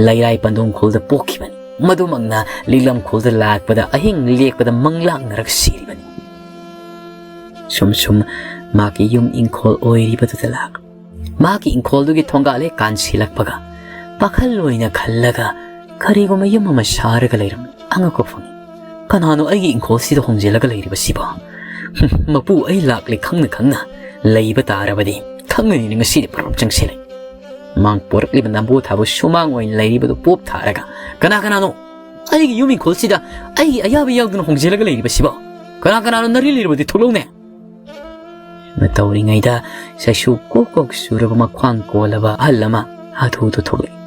ꯂꯩꯔꯥꯏ ꯄꯟꯗꯣꯡ ꯈꯨꯜꯗ ꯄꯣꯛꯈꯤꯕꯅꯤ꯫ ꯃꯗꯨꯃꯛꯅ ꯂꯤꯛꯂꯝ ꯈꯨꯜꯗ ꯂꯥꯛꯄꯗ ꯑꯍꯤꯡ ꯂꯦꯛꯄꯗ ꯃꯪꯂꯥꯛꯅꯔꯒ ꯁꯤꯔꯤꯕꯅꯤ꯫ ꯁꯨꯝ ꯁꯨꯝ ꯃꯍꯥꯛꯀꯤ ꯌꯨꯝ ꯏꯪꯈꯣꯜ ꯑꯣꯏꯔꯤꯕꯗꯨꯗ ꯂꯥꯛ꯫ ꯃꯍꯥꯛꯀꯤ ꯏꯪꯈꯣꯜꯗꯨꯒꯤ ꯊꯣꯡꯒꯥꯜ ꯍꯦꯛ ꯀꯥꯟꯁꯤꯜꯂꯛꯄꯒ ꯄꯥꯈꯜ ꯑꯣꯏꯅ ꯈꯜꯂꯒ ꯀꯔꯤꯒꯨꯝꯕ ꯌꯨꯝ ꯑꯃ ꯁꯥꯔꯒ ꯂꯩꯔꯝꯃꯤ꯫ ꯑꯉꯛꯄ ꯐꯪꯉꯤ꯫ ꯀꯅꯥꯅꯣ ꯑꯩꯒꯤ ꯏꯪꯈꯣꯜꯁꯤꯗ ꯍꯣꯡꯖꯤꯜꯂꯒ ꯂꯩꯔꯤꯕꯁꯤꯕꯣ? ꯃꯄꯨ ꯑꯩ ꯂꯥꯛꯂꯦ ꯈꯪꯅ ꯈꯪꯅ ꯂꯩꯕ ꯇꯥꯔꯕꯗꯤ ꯈꯪꯒꯅꯤꯅ ꯉꯁꯤꯗꯤ ꯄꯔꯞ ꯆꯪꯁꯤꯜꯂꯦ꯫ ꯃꯥꯡ ꯄꯣꯔꯛꯂꯤꯕ ꯅꯝꯕꯣ ꯊꯥꯕ ꯁꯨꯃꯥꯡ ꯑꯣꯏꯅ ꯂꯩꯔꯤꯕꯗꯣ ꯄꯣꯞ ꯊꯥꯔꯒ, "ꯀꯅꯥ ꯀꯅꯥꯅꯣ ꯑꯩꯒꯤ ꯌꯨꯝ ꯏꯪꯈꯣꯜꯁꯤꯗ ꯑꯩꯒꯤ ꯑꯌꯥꯕ ꯌꯥꯎꯗꯅ ꯍꯣꯡꯖꯤꯜꯂꯒ ꯂꯩꯔꯤꯕꯁꯤꯕꯣ? ꯀꯅꯥ ꯀꯅꯥꯅꯣ ꯅꯔꯤ ꯂꯩꯔꯕꯗꯤ ꯊꯣꯛꯂꯛꯎꯅꯦ?" ꯇꯧꯔꯤꯉꯩꯗ ꯆꯩꯁꯨ ꯀꯣꯛ ꯀꯣꯛ ꯆꯨꯔꯕ ꯃꯈ꯭ꯋꯥꯡ ꯀꯣꯜꯂꯕ ꯑꯍꯜ ꯑꯃ ꯍꯥꯊꯨ ꯍꯥꯊꯨ ꯊꯣꯛꯂꯛꯏ꯫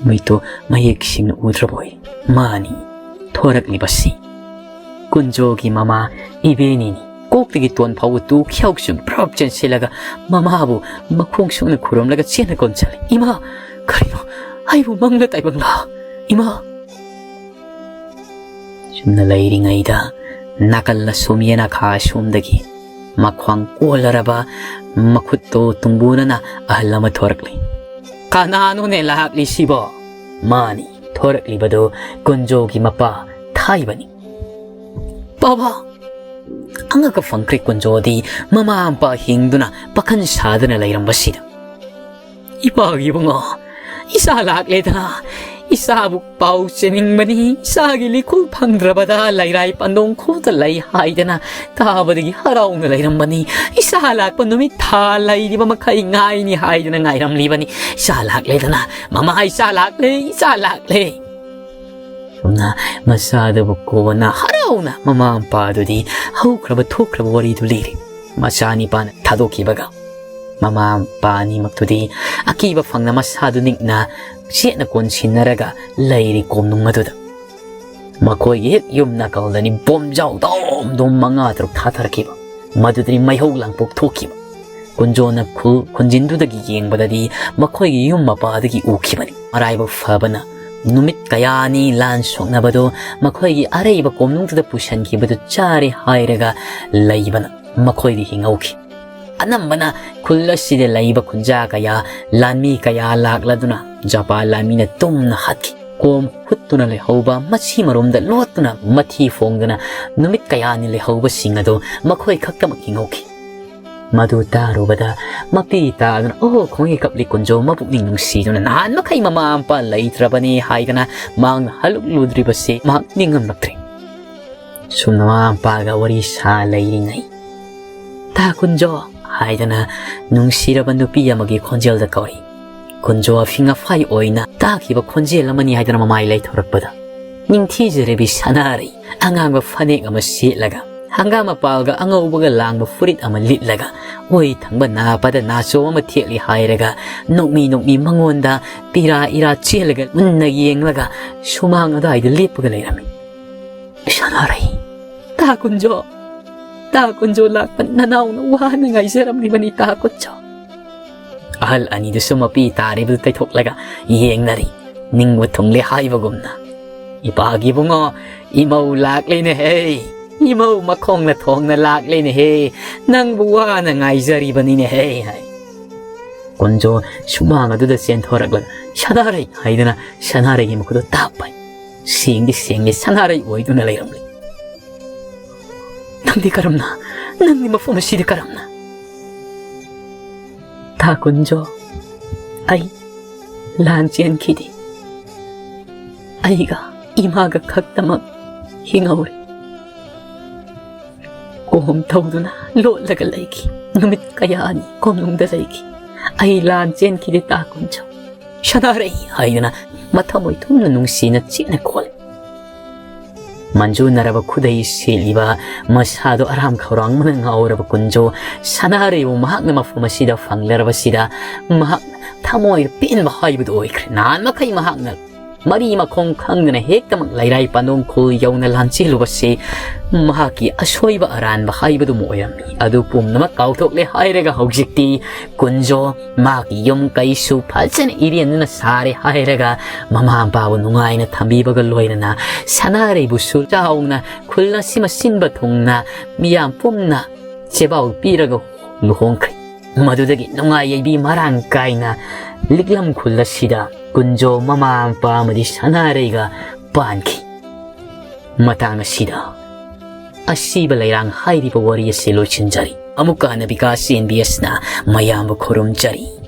ꯃꯤꯠꯇꯨ ꯃꯌꯦꯛ ꯁꯦꯡꯅ ꯎꯗ꯭ꯔꯕꯣꯏ꯫ ꯃꯥꯅꯤ ꯊꯣꯔꯛꯂꯤꯕꯁꯤ꯫ ꯀꯨꯟꯖꯣꯒꯤ ꯃꯃꯥ ꯏꯕꯦꯅꯤꯅꯤ꯫ ꯀꯣꯛꯇꯒꯤ ꯇꯣꯟ ꯐꯥꯎꯕ ꯇꯨ ꯈ꯭ꯌꯥꯎ ꯆꯨꯝ ꯄ꯭ꯔꯞ ꯆꯦꯟꯁꯤꯜꯂꯒ ꯃꯃꯥꯕꯨ ꯃꯈꯣꯡ ꯁꯨꯛꯅ ꯈꯨꯔꯨꯝꯂꯒ ꯆꯦꯟꯅ ꯀꯣꯟꯁꯤꯜꯂꯤ꯫ "ꯏꯃꯥ, ꯀꯔꯤꯅꯣ? ꯑꯩꯕꯨ ꯃꯪꯂ ꯇꯥꯏꯕꯪꯂꯥ? ꯏꯃꯥ!" ꯁꯨꯝꯅ ꯂꯩꯔꯤꯉꯩꯗ ꯅꯥꯀꯜ ꯑꯁꯣꯝ ꯌꯦꯅꯈꯥ ꯑꯁꯣꯝꯗꯒꯤ ꯃꯈ꯭ꯋꯥꯡ ꯀꯣꯜꯂꯔꯕ ꯃꯈꯨꯠꯇꯣ ꯇꯨꯡꯕꯨꯅꯅ ꯑꯍꯜ ꯑꯃ ꯊꯣꯔꯛꯂꯤ꯫ "ꯀꯅꯥꯅꯣꯅꯦ ꯂꯥꯛꯂꯤꯁꯤꯕꯣ?" ꯃꯥꯅꯤ ꯊꯣꯔꯛꯂꯤꯕꯗꯨ ꯀꯨꯟꯖꯣꯒꯤ ꯃꯄꯥ ꯊꯥꯏꯕꯅꯤ꯫ "ꯕꯥꯕꯥ!" ꯑꯉꯛꯄ ꯐꯪꯈ꯭ꯔꯦ ꯀꯨꯟꯖꯣꯗꯤ ꯃꯃꯥ ꯃꯄꯥ ꯍꯤꯡꯗꯨꯅ ꯄꯥꯈꯟ ꯁꯥꯗꯅ ꯂꯩꯔꯝꯕꯁꯤꯗ꯫ "ꯏꯄꯥꯒꯤ ꯏꯕꯨꯡꯉꯣ, ꯏꯆꯥ ꯂꯥꯛꯂꯦꯗꯅ, ꯏꯆꯥꯕꯨ ꯄꯥꯎ ꯆꯦꯅꯤꯡꯕꯅꯤ꯫ ꯏꯆꯥꯒꯤ ꯂꯤꯈꯨꯜ ꯐꯪꯗ꯭ꯔꯕꯗ ꯂꯩꯔꯥꯏ ꯄꯟꯗꯣꯡ ꯈꯨꯜꯗ ꯂꯩ ꯍꯥꯏꯗꯅ ꯇꯥꯕꯗꯒꯤ ꯍꯔꯥꯎꯅ ꯂꯩꯔꯝꯕꯅꯤ꯫ ꯏꯆꯥ ꯂꯥꯛꯄ ꯅꯨꯃꯤꯠ ꯊꯥ ꯂꯩꯔꯤꯕ ꯃꯈꯩ ꯉꯥꯏꯅꯤ ꯍꯥꯏꯗꯅ ꯉꯥꯏꯔꯝꯂꯤꯕꯅꯤ꯫ ꯏꯆꯥ ꯂꯥꯛꯂꯦꯗꯅ, ꯃꯃꯥ, ꯏꯆꯥ ꯂꯥꯛꯂꯦ, ꯏꯆꯥ ꯂꯥꯛꯂꯦ!" ꯁꯨꯝꯅ ꯃꯆꯥꯗꯨꯕꯨ ꯀꯣꯟꯅ ꯍꯔꯥꯎꯅ ꯃꯃꯥ ꯃꯄꯥꯗꯨꯗꯤ ꯍꯧꯈ꯭ꯔꯕ ꯊꯣꯛꯈ꯭ꯔꯕ ꯋꯥꯔꯤꯗꯨ ꯂꯤꯔꯤ꯫ ꯃꯆꯥꯅꯤꯄꯥꯅ ꯊꯥꯗꯣꯛꯈꯤꯕꯒ ꯃꯃꯥ ꯃꯄꯥ ꯑꯅꯤꯃꯛꯇꯨꯗꯤ ꯑꯀꯤꯕ ꯐꯪꯅ ꯃꯁꯥꯗꯨ ꯅꯤꯛꯅ ꯆꯦꯠꯅ ꯀꯣꯟꯁꯤꯟꯅꯔꯒ ꯂꯩꯔꯤ ꯀꯣꯝꯅꯨꯡ ꯑꯗꯨꯗ꯫ ꯃꯈꯣꯏꯒꯤ ꯍꯦꯛ ꯌꯨꯝ ꯅꯥꯀꯜꯗꯅꯤ ꯕꯣꯝꯖꯥꯎ ꯗꯣꯝ ꯗꯣꯝ ꯃꯉꯥ ꯇꯔꯨꯛ ꯊꯥꯊꯔꯛꯈꯤꯕ꯫ ꯃꯗꯨꯗꯅꯤ ꯃꯩꯍꯧ ꯂꯥꯡꯄꯣꯛ ꯊꯣꯛꯈꯤꯕ꯫ ꯀꯨꯟꯖꯣꯅ ꯈꯨꯜ ꯈꯨꯟꯖꯤꯟꯗꯨꯗꯒꯤ ꯌꯦꯡꯕꯗꯗꯤ ꯃꯈꯣꯏꯒꯤ ꯌꯨꯝ ꯃꯄꯥꯗꯒꯤ ꯎꯈꯤꯕꯅꯤ꯫ ꯃꯔꯥꯏꯕꯛ ꯐꯕꯅ ꯅꯨꯃꯤꯠ ꯀꯌꯥꯅꯤ ꯂꯥꯟ ꯁꯣꯛꯅꯕꯗꯨ ꯃꯈꯣꯏꯒꯤ ꯑꯔꯩꯕ ꯀꯣꯝꯅꯨꯡꯗꯨꯗ ꯄꯨꯁꯤꯟꯈꯤꯕꯗꯨ ꯆꯥꯔꯦ ꯍꯥꯏꯔꯒ ꯂꯩꯕꯅ ꯃꯈꯣꯏꯗꯤ ꯍꯤꯡꯍꯧꯈꯤ꯫ ꯑꯅꯝꯕꯅ ꯈꯨꯜ ꯑꯁꯤꯗ ꯂꯩꯕ ꯈꯨꯟꯖꯥ ꯀꯌꯥ, ꯂꯥꯟꯃꯤ ꯀꯌꯥ ꯂꯥꯛꯂꯗꯨꯅ ꯖꯄꯥꯟ ꯂꯥꯟꯃꯤꯅ ꯇꯨꯝꯅ ꯍꯥꯠꯈꯤ꯫ ꯀꯣꯝ ꯍꯨꯠꯇꯨꯅ ꯂꯩꯍꯧꯕ, ꯃꯁꯤ ꯃꯔꯣꯝꯗ ꯂꯣꯠꯇꯨꯅ ꯃꯊꯤ ꯐꯣꯡꯗꯨꯅ ꯅꯨꯃꯤꯠ ꯀꯌꯥꯅꯤ ꯂꯩꯍꯧꯕꯁꯤꯡ ꯑꯗꯨ ꯃꯈꯣꯏ ꯈꯛꯇꯃꯛ ꯍꯤꯡꯍꯧꯈꯤ꯫ ꯃꯗꯨ ꯇꯥꯔꯨꯕꯗ ꯃꯄꯤ ꯇꯥꯗꯨꯅ, "ꯑꯣ, ꯈꯣꯡꯉꯤ ꯀꯞꯂꯤ ꯀꯨꯟꯖꯣ, ꯃꯄꯨꯛꯅꯤꯡ ꯅꯨꯡꯁꯤꯗꯨꯅ ꯅꯍꯥꯟ ꯃꯈꯩ ꯃꯃꯥ ꯃꯄꯥ ꯂꯩꯇ꯭ꯔꯕꯅꯤ" ꯍꯥꯏꯗꯅ ꯃꯍꯥꯛꯅ ꯍꯜꯂꯨꯛꯂꯨꯗ꯭ꯔꯤꯕꯁꯤ ꯃꯍꯥꯛ ꯅꯤꯡꯉꯝꯂꯛꯇ꯭ꯔꯦ꯫ ꯁꯨꯝꯅ ꯃꯃꯥ ꯃꯄꯥꯒ ꯋꯥꯔꯤ ꯁꯥ ꯂꯩꯔꯤꯉꯩ, "ꯇꯥ ꯀꯨꯟꯖꯣ" ꯍꯥꯏꯗꯅ ꯅꯨꯡꯁꯤꯔꯕ ꯅꯨꯄꯤ ꯑꯃꯒꯤ ꯈꯣꯟꯖꯦꯜꯗ ꯀꯧꯔꯤ꯫ ꯀꯨꯟꯖꯣ ꯑꯐꯤꯡ ꯑꯐꯥꯏ ꯑꯣꯏꯅ ꯇꯥꯈꯤꯕ ꯈꯣꯟꯖꯦꯜ ꯑꯃꯅꯤ ꯍꯥꯏꯗꯨꯅ ꯃꯃꯥꯏ ꯂꯩꯊꯣꯔꯛꯄꯗ, ꯅꯤꯡꯊꯤꯖꯔꯕꯤ ꯁꯅꯥꯔꯩ ꯑꯉꯥꯡꯕ ꯐꯅꯦꯛ ꯑꯃ ꯁꯦꯠꯂꯒ, ꯍꯪꯒꯥꯝ ꯃꯄꯥꯜꯒ ꯑꯉꯧꯕꯒ ꯂꯥꯡꯕ ꯐꯨꯔꯤꯠ ꯑꯃ ꯂꯤꯠꯂꯒ, ꯑꯣꯏ ꯊꯪꯕ ꯅꯥꯄꯗ ꯅꯥꯆꯣꯝ ꯑꯃ ꯊꯦꯠꯂꯤ ꯍꯥꯏꯔꯒ, ꯅꯣꯛꯃꯤ ꯅꯣꯛꯃꯤ ꯃꯉꯣꯟꯗ ꯄꯤꯔꯥ ꯏꯔꯥ ꯆꯦꯜꯂꯒ ꯃꯨꯟꯅ ꯌꯦꯡꯂꯒ ꯁꯨꯃꯥꯡ ꯑꯗꯨꯋꯥꯏꯗ ꯂꯦꯞꯄꯒ ꯂꯩꯔꯝꯃꯤ꯫ "ꯁꯅꯥꯔꯩ, ꯇꯥ ꯀꯨꯟꯖꯣ, ꯇꯥ ꯀꯨꯟꯖꯣ ꯂꯥꯛꯄ ꯅꯅꯥꯎꯅ ꯋꯥꯅ ꯉꯥꯏꯖꯔꯝꯂꯤꯕꯅꯤ ꯇꯥ ꯀꯨꯟꯖꯣ"꯫ ꯑꯍꯜ ꯑꯅꯤꯗꯨꯁꯨ ꯃꯄꯤ ꯇꯥꯔꯤꯕꯗꯨ ꯇꯩꯊꯣꯛꯂꯒ ꯌꯦꯡꯅꯔꯤ, ꯅꯤꯡꯕ ꯊꯨꯡꯂꯦ ꯍꯥꯏꯕꯒꯨꯝꯅ꯫ "ꯏꯄꯥꯒꯤ ꯏꯕꯨꯡꯉꯣ, ꯏꯃꯧ ꯂꯥꯛꯂꯦꯅꯦꯍꯦ, ꯏꯃꯧ ꯃꯈꯣꯡꯅ ꯊꯣꯡꯅ ꯂꯥꯛꯂꯦꯅꯦꯍꯦ, ꯅꯪꯕꯨ ꯋꯥꯅ ꯉꯥꯏꯖꯔꯤꯕꯅꯤꯅꯦꯍꯦ" ꯍꯥꯏ꯫ ꯀꯨꯟꯖꯣ ꯁꯨꯃꯥꯡ ꯑꯗꯨꯗ ꯆꯦꯟꯊꯣꯔꯛꯂꯒ "ꯁꯅꯥꯔꯩ" ꯍꯥꯏꯗꯨꯅ ꯁꯅꯥꯔꯩꯒꯤ ꯃꯈꯨꯠꯇꯨ ꯇꯥꯞꯄ꯫ ꯁꯦꯡꯗꯤ ꯁꯦꯡꯂꯦ, ꯁꯅꯥꯔꯩ ꯑꯣꯏꯗꯨꯅ ꯂꯩꯔꯝꯂꯦ꯫ "ꯅꯪꯗꯤ ꯀꯔꯝꯅ? ꯅꯪꯗꯤ ꯃꯐꯝ ꯑꯁꯤꯗ ꯀꯔꯝꯅ?" "ꯇꯥ ꯀꯨꯟꯖꯣ, ꯑꯩ ꯂꯥꯟ ꯆꯦꯟꯈꯤꯗꯦ꯫ ꯑꯩꯒ ꯏꯃꯥꯒ ꯈꯛꯇꯃꯛ ꯍꯤꯡꯍꯧꯔꯦ꯫ ꯀꯣꯝ ꯇꯧꯗꯨꯅ ꯂꯣꯠꯂꯒ ꯂꯩꯈꯤ꯫ ꯅꯨꯃꯤꯠ ꯀꯌꯥꯅꯤ ꯀꯣꯝꯅꯨꯡꯗ ꯂꯩꯈꯤ꯫ ꯑꯩ ꯂꯥꯟ ꯆꯦꯟꯈꯤꯗꯦ ꯇꯥ ꯀꯨꯟꯖꯣ"꯫ "ꯁꯅꯥꯔꯩ" ꯍꯥꯏꯗꯨꯅ ꯃꯊꯃꯣꯏ ꯊꯨꯝꯅ ꯅꯨꯡꯁꯤꯅ ꯆꯦꯠꯅ ꯀꯣꯜꯂꯤ꯫ ꯃꯟꯖꯨꯅꯔꯕ ꯈꯨꯗꯩ ꯁꯦꯠꯂꯤꯕ, ꯃꯁꯥꯗꯣ ꯑꯔꯥꯝ ꯈꯧꯔꯥꯡꯕꯅ ꯉꯥꯎꯔꯕ ꯀꯨꯟꯖꯣ ꯁꯅꯥꯔꯩꯕꯨ ꯃꯍꯥꯛꯅ ꯃꯐꯝ ꯑꯁꯤꯗ ꯐꯪꯂꯔꯕꯁꯤꯗ ꯃꯍꯥꯛ ꯊꯃꯣꯏꯗ ꯄꯦꯟꯕ ꯍꯥꯏꯕꯗꯨ ꯑꯣꯏꯈ꯭ꯔꯦ꯫ ꯅꯍꯥꯟ ꯃꯈꯩ ꯃꯍꯥꯛꯅ ꯃꯔꯤ ꯃꯈꯣꯡ ꯈꯪꯗꯅ ꯍꯦꯛꯇꯃꯛ ꯂꯩꯔꯥꯏ ꯄꯥꯟꯗꯣꯡ ꯈꯨꯜ ꯌꯧꯅ ꯂꯥꯟꯁꯤꯜꯂꯨꯕꯁꯤ ꯃꯍꯥꯛꯀꯤ ꯑꯁꯣꯏꯕ ꯑꯔꯥꯟꯕ ꯍꯥꯏꯕꯗꯨꯃ ꯑꯣꯏꯔꯝꯃꯤ꯫ ꯑꯗꯨ ꯄꯨꯝꯅꯃꯛ ꯀꯥꯎꯊꯣꯛꯂꯦ ꯍꯥꯏꯔꯒ ꯍꯧꯖꯤꯛꯇꯤ ꯀꯨꯟꯖꯣ ꯃꯍꯥꯛꯀꯤ ꯌꯨꯝ ꯀꯩꯁꯨ ꯐꯖꯅ ꯏꯔꯦꯟꯗꯨꯅ ꯁꯥꯔꯦ ꯍꯥꯏꯔꯒ ꯃꯃꯥ ꯃꯄꯥꯕꯨ ꯅꯨꯡꯉꯥꯏꯅ ꯊꯝꯕꯤꯕꯒ ꯂꯣꯏꯅꯅ ꯁꯅꯥꯔꯩꯕꯨꯁꯨ ꯆꯥꯎꯅ ꯈꯨꯜ ꯑꯁꯤꯃ ꯁꯤꯟꯕ ꯊꯨꯡꯅ ꯃꯤꯌꯥꯝ ꯄꯨꯝꯅ ꯆꯦꯕꯥꯎ ꯄꯤꯔꯒ ꯂꯨꯍꯣꯡꯈ꯭ꯔꯦ꯫ ꯃꯗꯨꯗꯒꯤ ꯅꯨꯡꯉꯥꯏ ꯌꯥꯏꯕꯤ ꯃꯔꯥꯡ ꯀꯥꯏꯅ ꯂꯤꯛꯂꯝ ꯈꯨꯜ ꯑꯁꯤꯗ ꯀꯨꯟꯖꯣ ꯃꯃꯥ ꯃꯄꯥ ꯑꯃꯗꯤ ꯁꯅꯥꯔꯩꯒ ꯄꯥꯟꯈꯤ꯫ ꯃꯇꯥꯡ ꯑꯁꯤꯗ ꯑꯁꯤꯕ ꯂꯩꯔꯥꯡ ꯍꯥꯏꯔꯤꯕ ꯋꯥꯔꯤ ꯑꯁꯤ ꯂꯣꯏꯁꯤꯟꯖꯔꯤ꯫ ꯑꯃꯨꯛꯀ ꯍꯟꯅ ꯕꯤꯀꯥꯁ ꯑꯦꯟ ꯕꯤ ꯑꯦꯁꯅ ꯃꯌꯥꯝꯕꯨ ꯈꯨꯔꯨꯝꯖꯔꯤ꯫